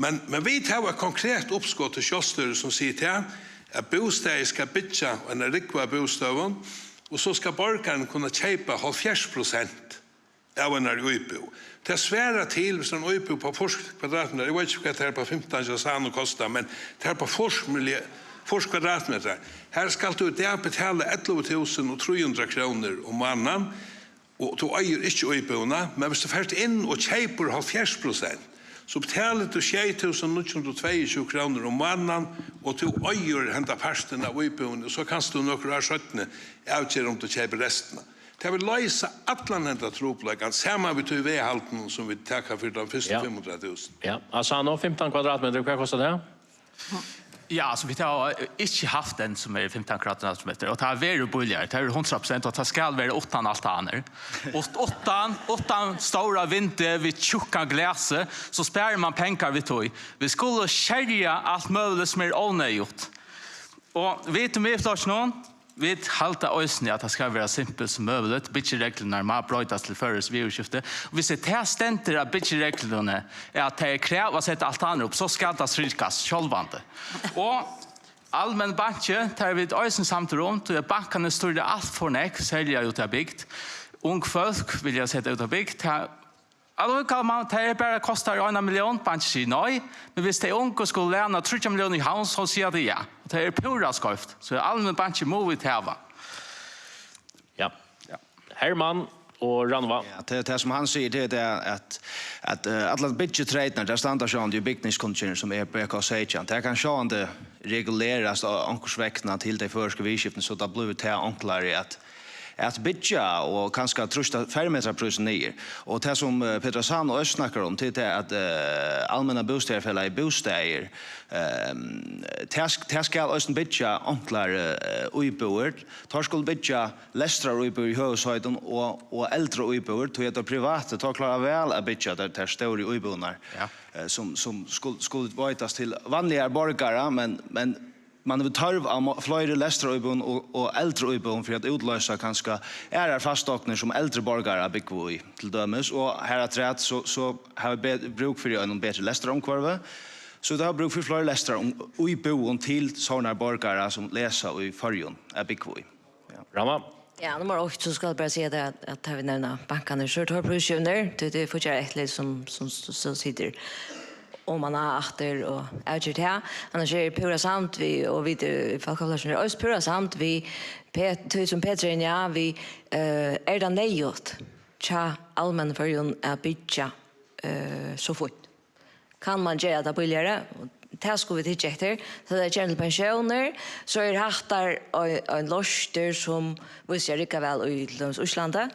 Men, men vit hava eitt konkret uppskot til sjálvstýri, sum sigur tað, at bústaðir skal byggja eina rúgvu av bústøðum, Og so skal borgarin kunna keypa hálvfjerðs prosent av einari íbúð. Tað svarar til, viss ein íbúð på fýrs kvadratmetrar, eg veit ikki, hvat tað er på fimtan hjá Sanu kostar, men tað er på fýrs milli-, fýrs kvadratmetrar. Her skalt tú í dag betala ellivu túsund og trý hundrað krónur um mánaðin, og tú eigur ikki íbúðina, men viss tú fert inn og keypir hálvfjerðs prosent, so betalir tú sjey túsund níggju hundrað og tveyogtjúgu krónur um mánaðin, og tú eigur henda partin av íbúðini, og so kanst tú nøkur ár seinni avgera, um tú keypir restina. Tað vil loysa allan henda trupulleikan, saman við tí veghaldinum, sum vit taka fyri teir fyrstu Ja. fimm hundrað túsund. Ja, Asano, fimtan kvadratmetrar, hvat kostar tað? Ja, altså, vit hava ikki havt ein sum er fimtan kvadratmetrar, og tað verður bíligari, tað er hundrað prosent, og tað skal vera uttan altanir. Og uttan, uttan stóra vindu við tjúkka glasi, so sparir man pengar við tí. Vit skulu skerja alt møguligt sum er óneyðugt. Og vit í Miðflokkinum, vit halda eisini, at tað skal vera simpelt sum møguligt. Byggireglurnar má broytast til føroyskt viðurskifti. Og viss tað stendur á byggireglunum, at tað er krav at seta altanir upp, so skal tað strikast sjálvandi. Og almenn banki, tað eru vit eisini samdir um, tí at bankarnir stýra alt for nógv, serliga út av bygd. Ung fólk vilja seta út av bygd, tað Allíkavæl, man, tað er bara kostar eina millión, bankin sigur nei, men viss tey ungu skulu læna tríggjar milliónir í Havn, so siga tey ja. Og tað er púra skeivt, so almenn banki mugu vit hava. Ja. Ja. Hermann og Rannvá. Ja, tað, tað sum hann sigur, tað er tað at, at, eh, allar byggjatreytirnar, tær standa sjálvandi í bygningskunngerðini, sum er B K seytjan. Tað kann sjálvandi regulerast á onkurs vegna til tey føroysku viðurskiftini, so tað blívur tað onklari at at byggja og kanska trýsta fermetraprísin niður. Og tað sum, eh, Petur Asano eisini snakkar um, tað er tað at, eh, Almenna Bústaðarfelagið Bústaðir, ehm, tað sk-, tað skal eisini byggja onklar, eh, íbúðir. Teir skulu byggja lestraríbúðir í høvuðsheitum og, og eldri íbúðir, tí at teir privatu, teir klára væl at byggja tær, tær stóru íbúðirnar, Ja. eh, sum, sum skul-, skulu veitast til vanligar borgarar, men, men man hevur tørv á mo-, fleiri lestraríbúðum og, og eldri íbúðum fyri at útloysa kanska aðrar fasteign sum eldri borgarar búgva í, til dømis, og harafturat so, so hava vit be-, brúk fyri einum betri lestrarumhvørvi, so vit hava brúk fyri fleiri lestrar-, um, íbúðum til sovorðnar borgarar sum lesa í Føroyum at búgva í. Ja. Rannvá? Ja, nummar eitt, so skal eg bara siga tað, at, at tá vit nevna bankarnir, so eru teir prísgivnir, tí tað er fíggjareftirlitið sum, sum, sum, sum situr oman á aftur og avger tað. Annars eri eg púra samd við, og vit í Fólkaflokkinum eru eisini púra samd við Pet-, tí sum Petur er inni á, við, eh, er tað neyðugt hjá Almenna Føroyum at byggja, eh, so fínt? Kann man gera tað bíligari? Og tað skulu vit hyggja eftir. Tá tað kemur til pensjónir, so er hattar ein, ein loystur sum vísir seg at rigga væl í til dømis Íslandi.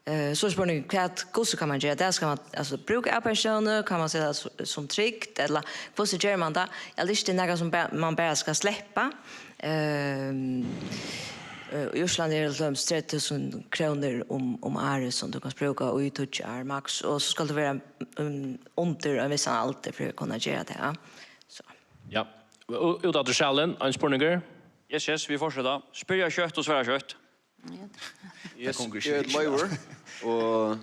Eh, so er spurningurin, hvat, hvussu kann man gera tað? Skal man, altso, brúka av pensjóni? Kann man seta tað s-, sum trygd? Ella hvussu ger man tað? Eg haldi ikki, tað er nakað sum ba-, man bara skal sleppa. Ehm, eh, í Íslandi er tað til dømis tretivu túsund krónur um, um árið sum tú kanst brúka í tíggju ár maks, og so skal tú vera, um, undir ein vissan aldur fyri at kunna gera tað, ja. So. Ja. Ú-, út aftur salin, ein spurningur? Yes, yes, vit fortseta. Spyrja skjótt og svara skjótt. Ja. Yes, tað gongur ikki eg heiti illa. Leivur, og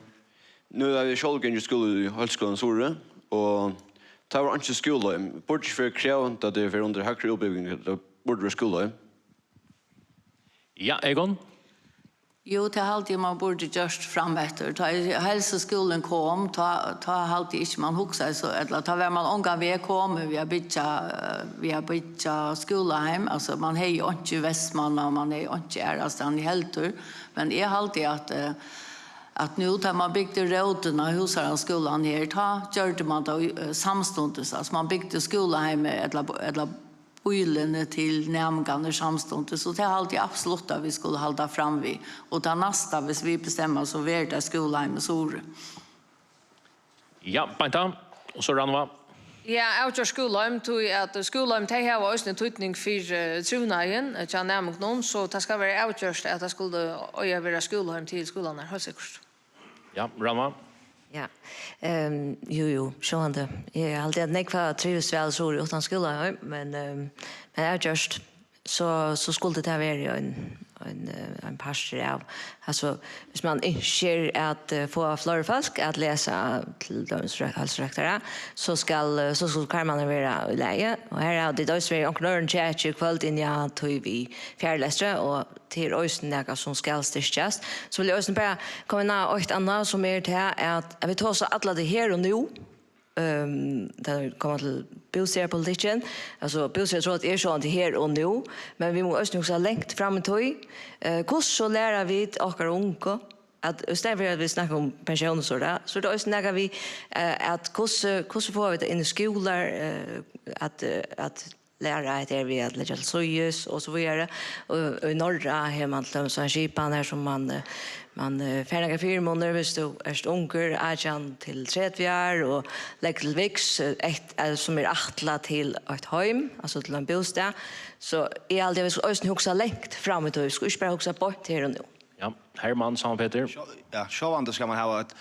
nú havi eg sjálvur gingið í skúla í Heildsskúlanum Suðuroy, og tað var einki skúlaheim. Burdi ikki verið kravt, at tað fer undir hægri útbúgving, at tað burdi verið skúlaheim? Ja, Egon? Jú, tað haldi eg, man burdi gjørt frameftir. Tá ið heilsuskúlin kom, tá, tá haldi eg ikki, man hugsaði so, ella tá var man ongan veg komin við at byggja, eh, við at byggja skúlaheim. Altso, man hevði einki í Vestmanna, og man hevði einki aðrastaðni heldur. Men eg haldi, at, eh, at nú, tá man bygdi Rótina, Húsarans skúlan her, tá gjørdi man tað, eh, samstundis. Altso, man bygdi skúlaheimið, ella, ella býlini til næmingarnar samstundis, og tað haldi eg absolutt, at vit skulu halda fram við. Og tað næsta, viss vit bestemma, so verður tað skúlaheim í Suðuroy. Ja, beint tá. Og so Rannvá. Ja, avgjørt skúlaheim, tí at skúlaheim, tey hava eisini týdning fyri, eh, trivnaðin, eh, hjá næmingunum, so tað skal vera avgjørt, at tað skuldi eiga at vera skúlaheim til skúlarnar, heilt sikkurt. Ja, Rannvá? Ja. Ehm, jú, jú, sjálvandi. Eg haldi, at nógv hava trivst væl suðuri uttan skúlaheim, men, ehm, men avgjørt, so, so skuldi tað verið ein, ein, eh, ein partur av. Altso, viss man ynskir at, eh, fáa fleiri fólk at lesa til dømis rø-, heilsurøktara, so skal, eh, so skulu karmarnir vera í lagi. Og her hava tit eisini verið í onkrum øðrum kjaki í kvøld, inni á tí við fyrilestri, og tað er eisini nakað sum skal styrkjast. So vil eg eisini bara koma inn á eitt annað, sum er tað at, at vit tosa alla tað her og nú. Ehm, tá vit koma til bústaðarpolitikkin, altso, bústaðartrygd er sjálvandi her og nú, men vit mugu eisini hugsa langt fram í tíð. Eh, hvussu læra vit okkara ungu at, í staðin fyri at vit snakka um pensjón og sovorðið, so er tað eisini nakað við, eh, at hvussu, hvussu fáa vit tað inn í skúlar, eh, at, eh, at læra hetta her við at leggja til síðis og so víðari. Og, og í Norra hevur man til dømis ein skipan her sum man, eh, man, eh, fær nakrar fyrimunir, viss tú ert ungur, átjan til tretivu ár, og leggur til viks, eh, eitt, eh, sum er ætlað til eitt heim, altso til ein bústað. So eg haldi, at vit skulu eisini hugsa langt fram í tíð. Vit skulu ikki bara hugsa beint her og nú. Ja, Hermann, Sankt Petur. Sjó-, ja, sjálvandi skal man hava eitt,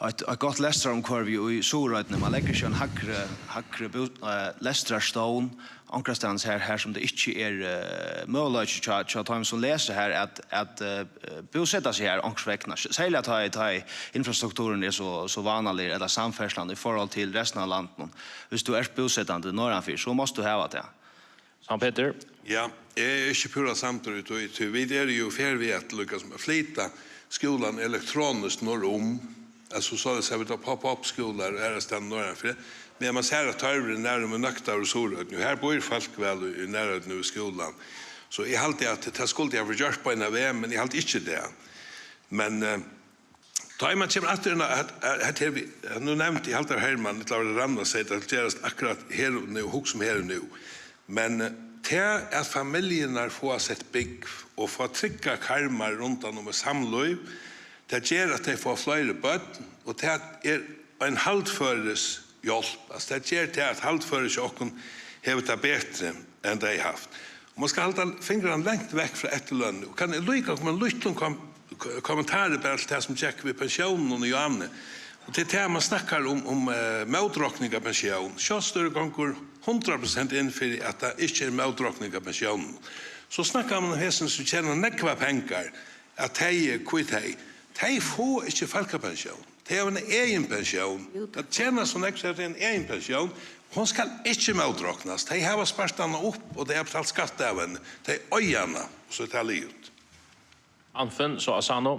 eitt, eitt gott lestrarumhvørvi í Suðuroynni. Man leggur ikki ein hægri, hægri bú-, eh, lestrarstovn onkrastaðni her, her sum tað ikki er, eh, møguleiki hjá, hjá teimum sum lesa her at, at, eh, búseta seg her onkursvegna. Serliga tá, tá infrastrukturin er so, so vánaligur, ella samferðslan í forhold til restina av landinum. Viss tú ert búsetandi norðanfyri, so mást tú hava tað. Sankt Petur? Ja, eg eri ikki púra samdur í tí, tí vit eru jú í ferð við at líka sum at flyta skúlan elektroniskt norður um. Altso, soleiðis hava vit pop-up skúlar og aðrastaðni norðanfyri. Men man sær at tørvurin er nær um nøktar í Suðuroynni, og her býr fólk væl í, í nærleika við skúlan. So eg haldi, at tað skuldi hava verið gjørt beinan veg, men eg haldi ikki tað. Men, eh, Tá ið man kemur aftur inn á at, at, at her við, nú nevndi Halldór Hermann, eg klári at Ranna segði, tað gerast akkurát her og nú, hugsa um her og nú. Men, eh, tað at familjurnar fáa sett búgv og fáa tryggar karmar rundan um eitt samlív, tað ger at tey fáa fleiri børn, og tað er ein haldføris hjálp. Altso, tað ger tað at haldførið hjá okkum hevur tað betri enn tað hevði havt. Og man skal halda fingrarnar langt vekk frá eftirlønini. Og kann eg líka koma ein lítlum kom-, ko-, kommentar bara til tað sum gekk við pensjónunum og Johanne. Og til tað man snakkar um, um, eh, mótrokning av pensjón. Sjálvstýrið gongur hundrað prosent inn fyri at tað ikki er mótrokning av pensjónum. So snakkar man um hesum sum tjena nógvar pengar, at tey, hví tey? Tey fáa ikki fólkapensjón. Tey hava eina egin pensjón. Jú, tað tjena so nógv, so tey hava eina egin pensjón. Hon skal ikki mótroknast. Tey hava spart hana upp, og tey hava betalt skatt av henni. Tey eiga hana, og so er tað liðugt. Anfinn, so Asano.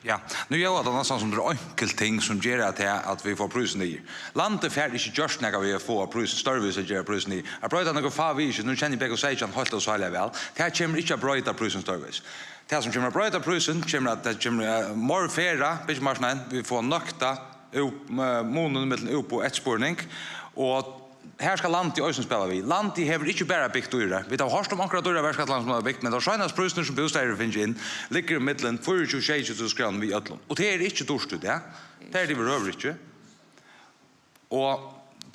Ja, nú er tað næstan sum tað er einkilt ting sum ger at, at vit fáa prísin niður. Landið fær ikki gjørt nakað við at fáa prísin stórvís, at gera prísin niður. At broyta nøkur fá viðurskifti, nú kenni eg B K seytjan heilt ósæliga væl. Tað kemur ikki at broyta prísin stórvís. Tað sum kemur at broyta prísin, kemur at, tað kemur, eh, meir ferð á byggimarknaðin, vit fáa nøkta ú-, eh, munin millum útboð og eftirspurning, og her skal landið eisini spæla við. Landið hevur ikki bara bygt dýrari. Vit hava hoyrt um onkrar dýrar verkætlanir sum hava bygt, men teir seinastu prísirnir sum bústaðir eru fingin inn, liggur millum fýraogtjúgu og sjeyogtjúgu túsund krónur við øllum. Og tað er ikki dýrt í dag. Tað er tað yvirhøvur ikki. Og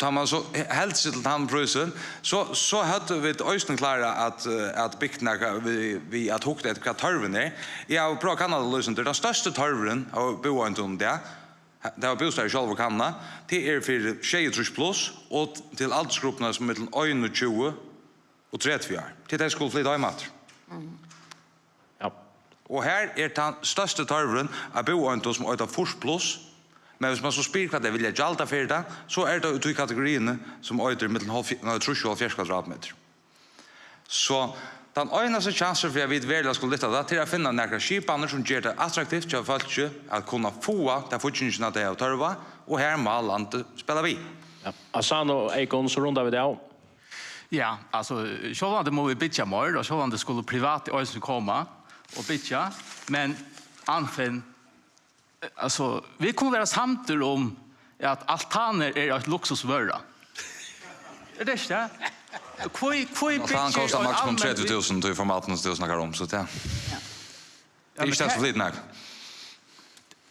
tá man so helt seg til tann prísin, so, so høvdu vit eisini klárað at, eh, at bygt nakað við, við at hugt eftir hvat tørvurin er. Eg havi prøvað at kanna tað, lýsindur. Tann størsti tørvurin av búeindum í dag, tað hava bústaðir sjálvir kannað, tað er fyri sjeyogtrýss plus og til aldursgruppuna sum er millum einogtjúgu og tretivu ár. Tað er tey skulu flyta heim aftur. Ja. Og her er tann størsti tørvurin av búeindum sum eita fýrs plus, men viss man so spyr hvat tey vilja gjalda fyri tað, so er tað í tí kategoriini sum eitur millum hálvfjerðs, nei, trýss og hálvfjerðs kvadratmetrar. So tann einasti kjansurin fyri at vit veruliga skulu lyfta tað, tað er at finna nakrar skipanir sum ger tað attraktivt hjá fólki at kunna fáa ta fíggingina tey hava tørv á, og her má landið spæla við. Ja. Asano og Egon, so runda vit av. Ja, altso, sjálvandi mugu vit byggja meir, og sjálvandi skulu privati eisini koma og byggja, men Anfinn, altso, vit kunnu vera samdir um, at altanir er ein luksusvøra. Er tað ikki tað? Hví, hví byggir ein almenn by- Altan kostar maks tretivu túsund, tí formatinum sum tú snakkar um, so tað. Ja. Tað er ikki tað sum flytur nakað.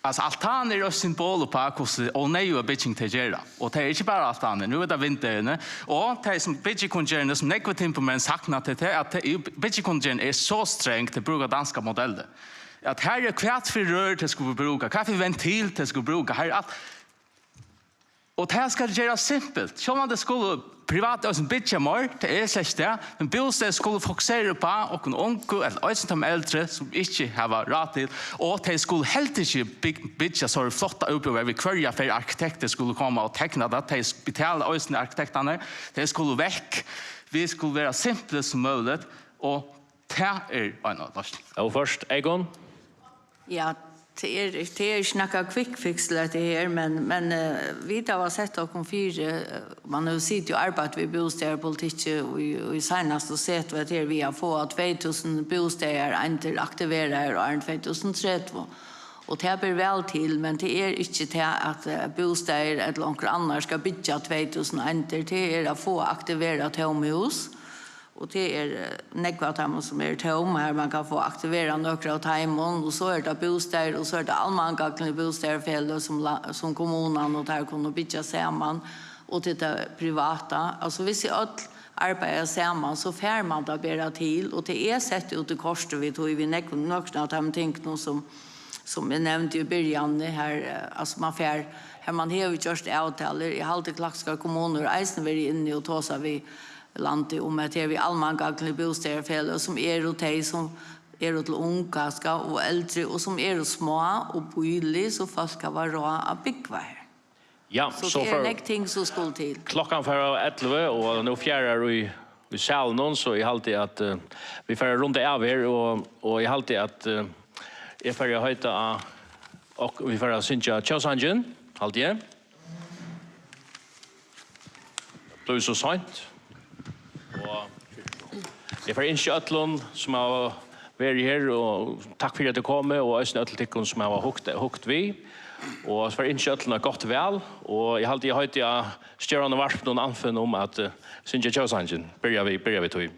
Altso, altanir er eitt symbol uppá, hvussu óneyðuga bygging tey gera. Og tað er ikki bara altanir, nú er tað vindeyguni. Og tey sum byggikunngerðini, sum nógvir timburmenn sakna, tað er at tey, byggikunngerðin er so strong, tey brúka danska modell. At her er hvat fyri rør tey skulu brúka, hvat fyri ventil tey skulu brúka, her er alt. Og tað skal gerast simpelt. Sjálvandi skulu privat eisini byggja meir, tað er slett tað, men bústaðir skulu fokusera upp á okkum ungu, ella eisini teimum eldru, sum ikki hava ráð til, og tey skulu heldur ikki byg-, byggja so flottar íbúðir við hvørja ferð arkitektur skulu koma og tekna tað, tey betala eisini arkitektarnir, tey skulu vekk, vit skulu vera simplir sum møguligt, og tað er ein av loysnunum. Óført, Eyðgunn? Ja, tað er, tað er ikki nakar quick fix til hetta her, men, men, eh, vit hava sett okkum fyri, eh, man hevur sitið og arbeitt við bústaðarpolitikki í, í seinastu setu, at her við at fáa tvey túsund bústaðareindir aktiveraðar áðrenn tvey túsund tretivu. Og tað ber væl til, men tað er ikki tað at, eh, bústaðir ella onkur annar skal byggja tvey túsund eindir, tað er at fáa aktiverað tóm hús. Og tað er, eh, nógv av teimum, sum eru tóm, har man kann fáa aktiverað nøkur av teimum, og so er tað bústaðir, og so er tað almangagnlig bústaðarfeløg, sum la-, sum kommunan og teir kunnu byggja saman, og til tað privata. Altso, viss vit øll arbeiða saman, so fær man tað bara til, og tað er sett út í kortið við tí, við nógvum, nøkrum av teimum tingunum, sum, sum eg nevndi í byrjanini, har, eh, altso, man fær, har man hevur gjørt avtalur. Eg haldi, Klaksvíkar kommuna hevur eisini verið inni og tosað við landið um, at her við almangagnlig bústaðarfeløg, sum eru tey, sum eru til ung, kanska, og eldri, og sum eru smá og bílig, so fólk hava ráð at búgva her. Ja, so tað eru nógv ting, sum skulu til. Klokkan fer av ellivu, og nú fjarar í, í salinum, so eg haldi, at, eh, vit fara at runda av her, og, og eg haldi, at, eh, eg fari at heita á, og vit fara at syngja tjóðsangin, haldi eg. Blívur so seint. Og eg fari at ynskja øllum, sum hava verið her, og takk fyri, at tit komu, og eisini øllum tykkum, sum hava hugt, hugt við. Og so fari eg at ynskja øllum eitt gott val, og eg haldi, eg heiti á stjóran av Varpinum, Anfinn, um at, eh, syngja tjóðsangin. Byrja við, byrja við tí.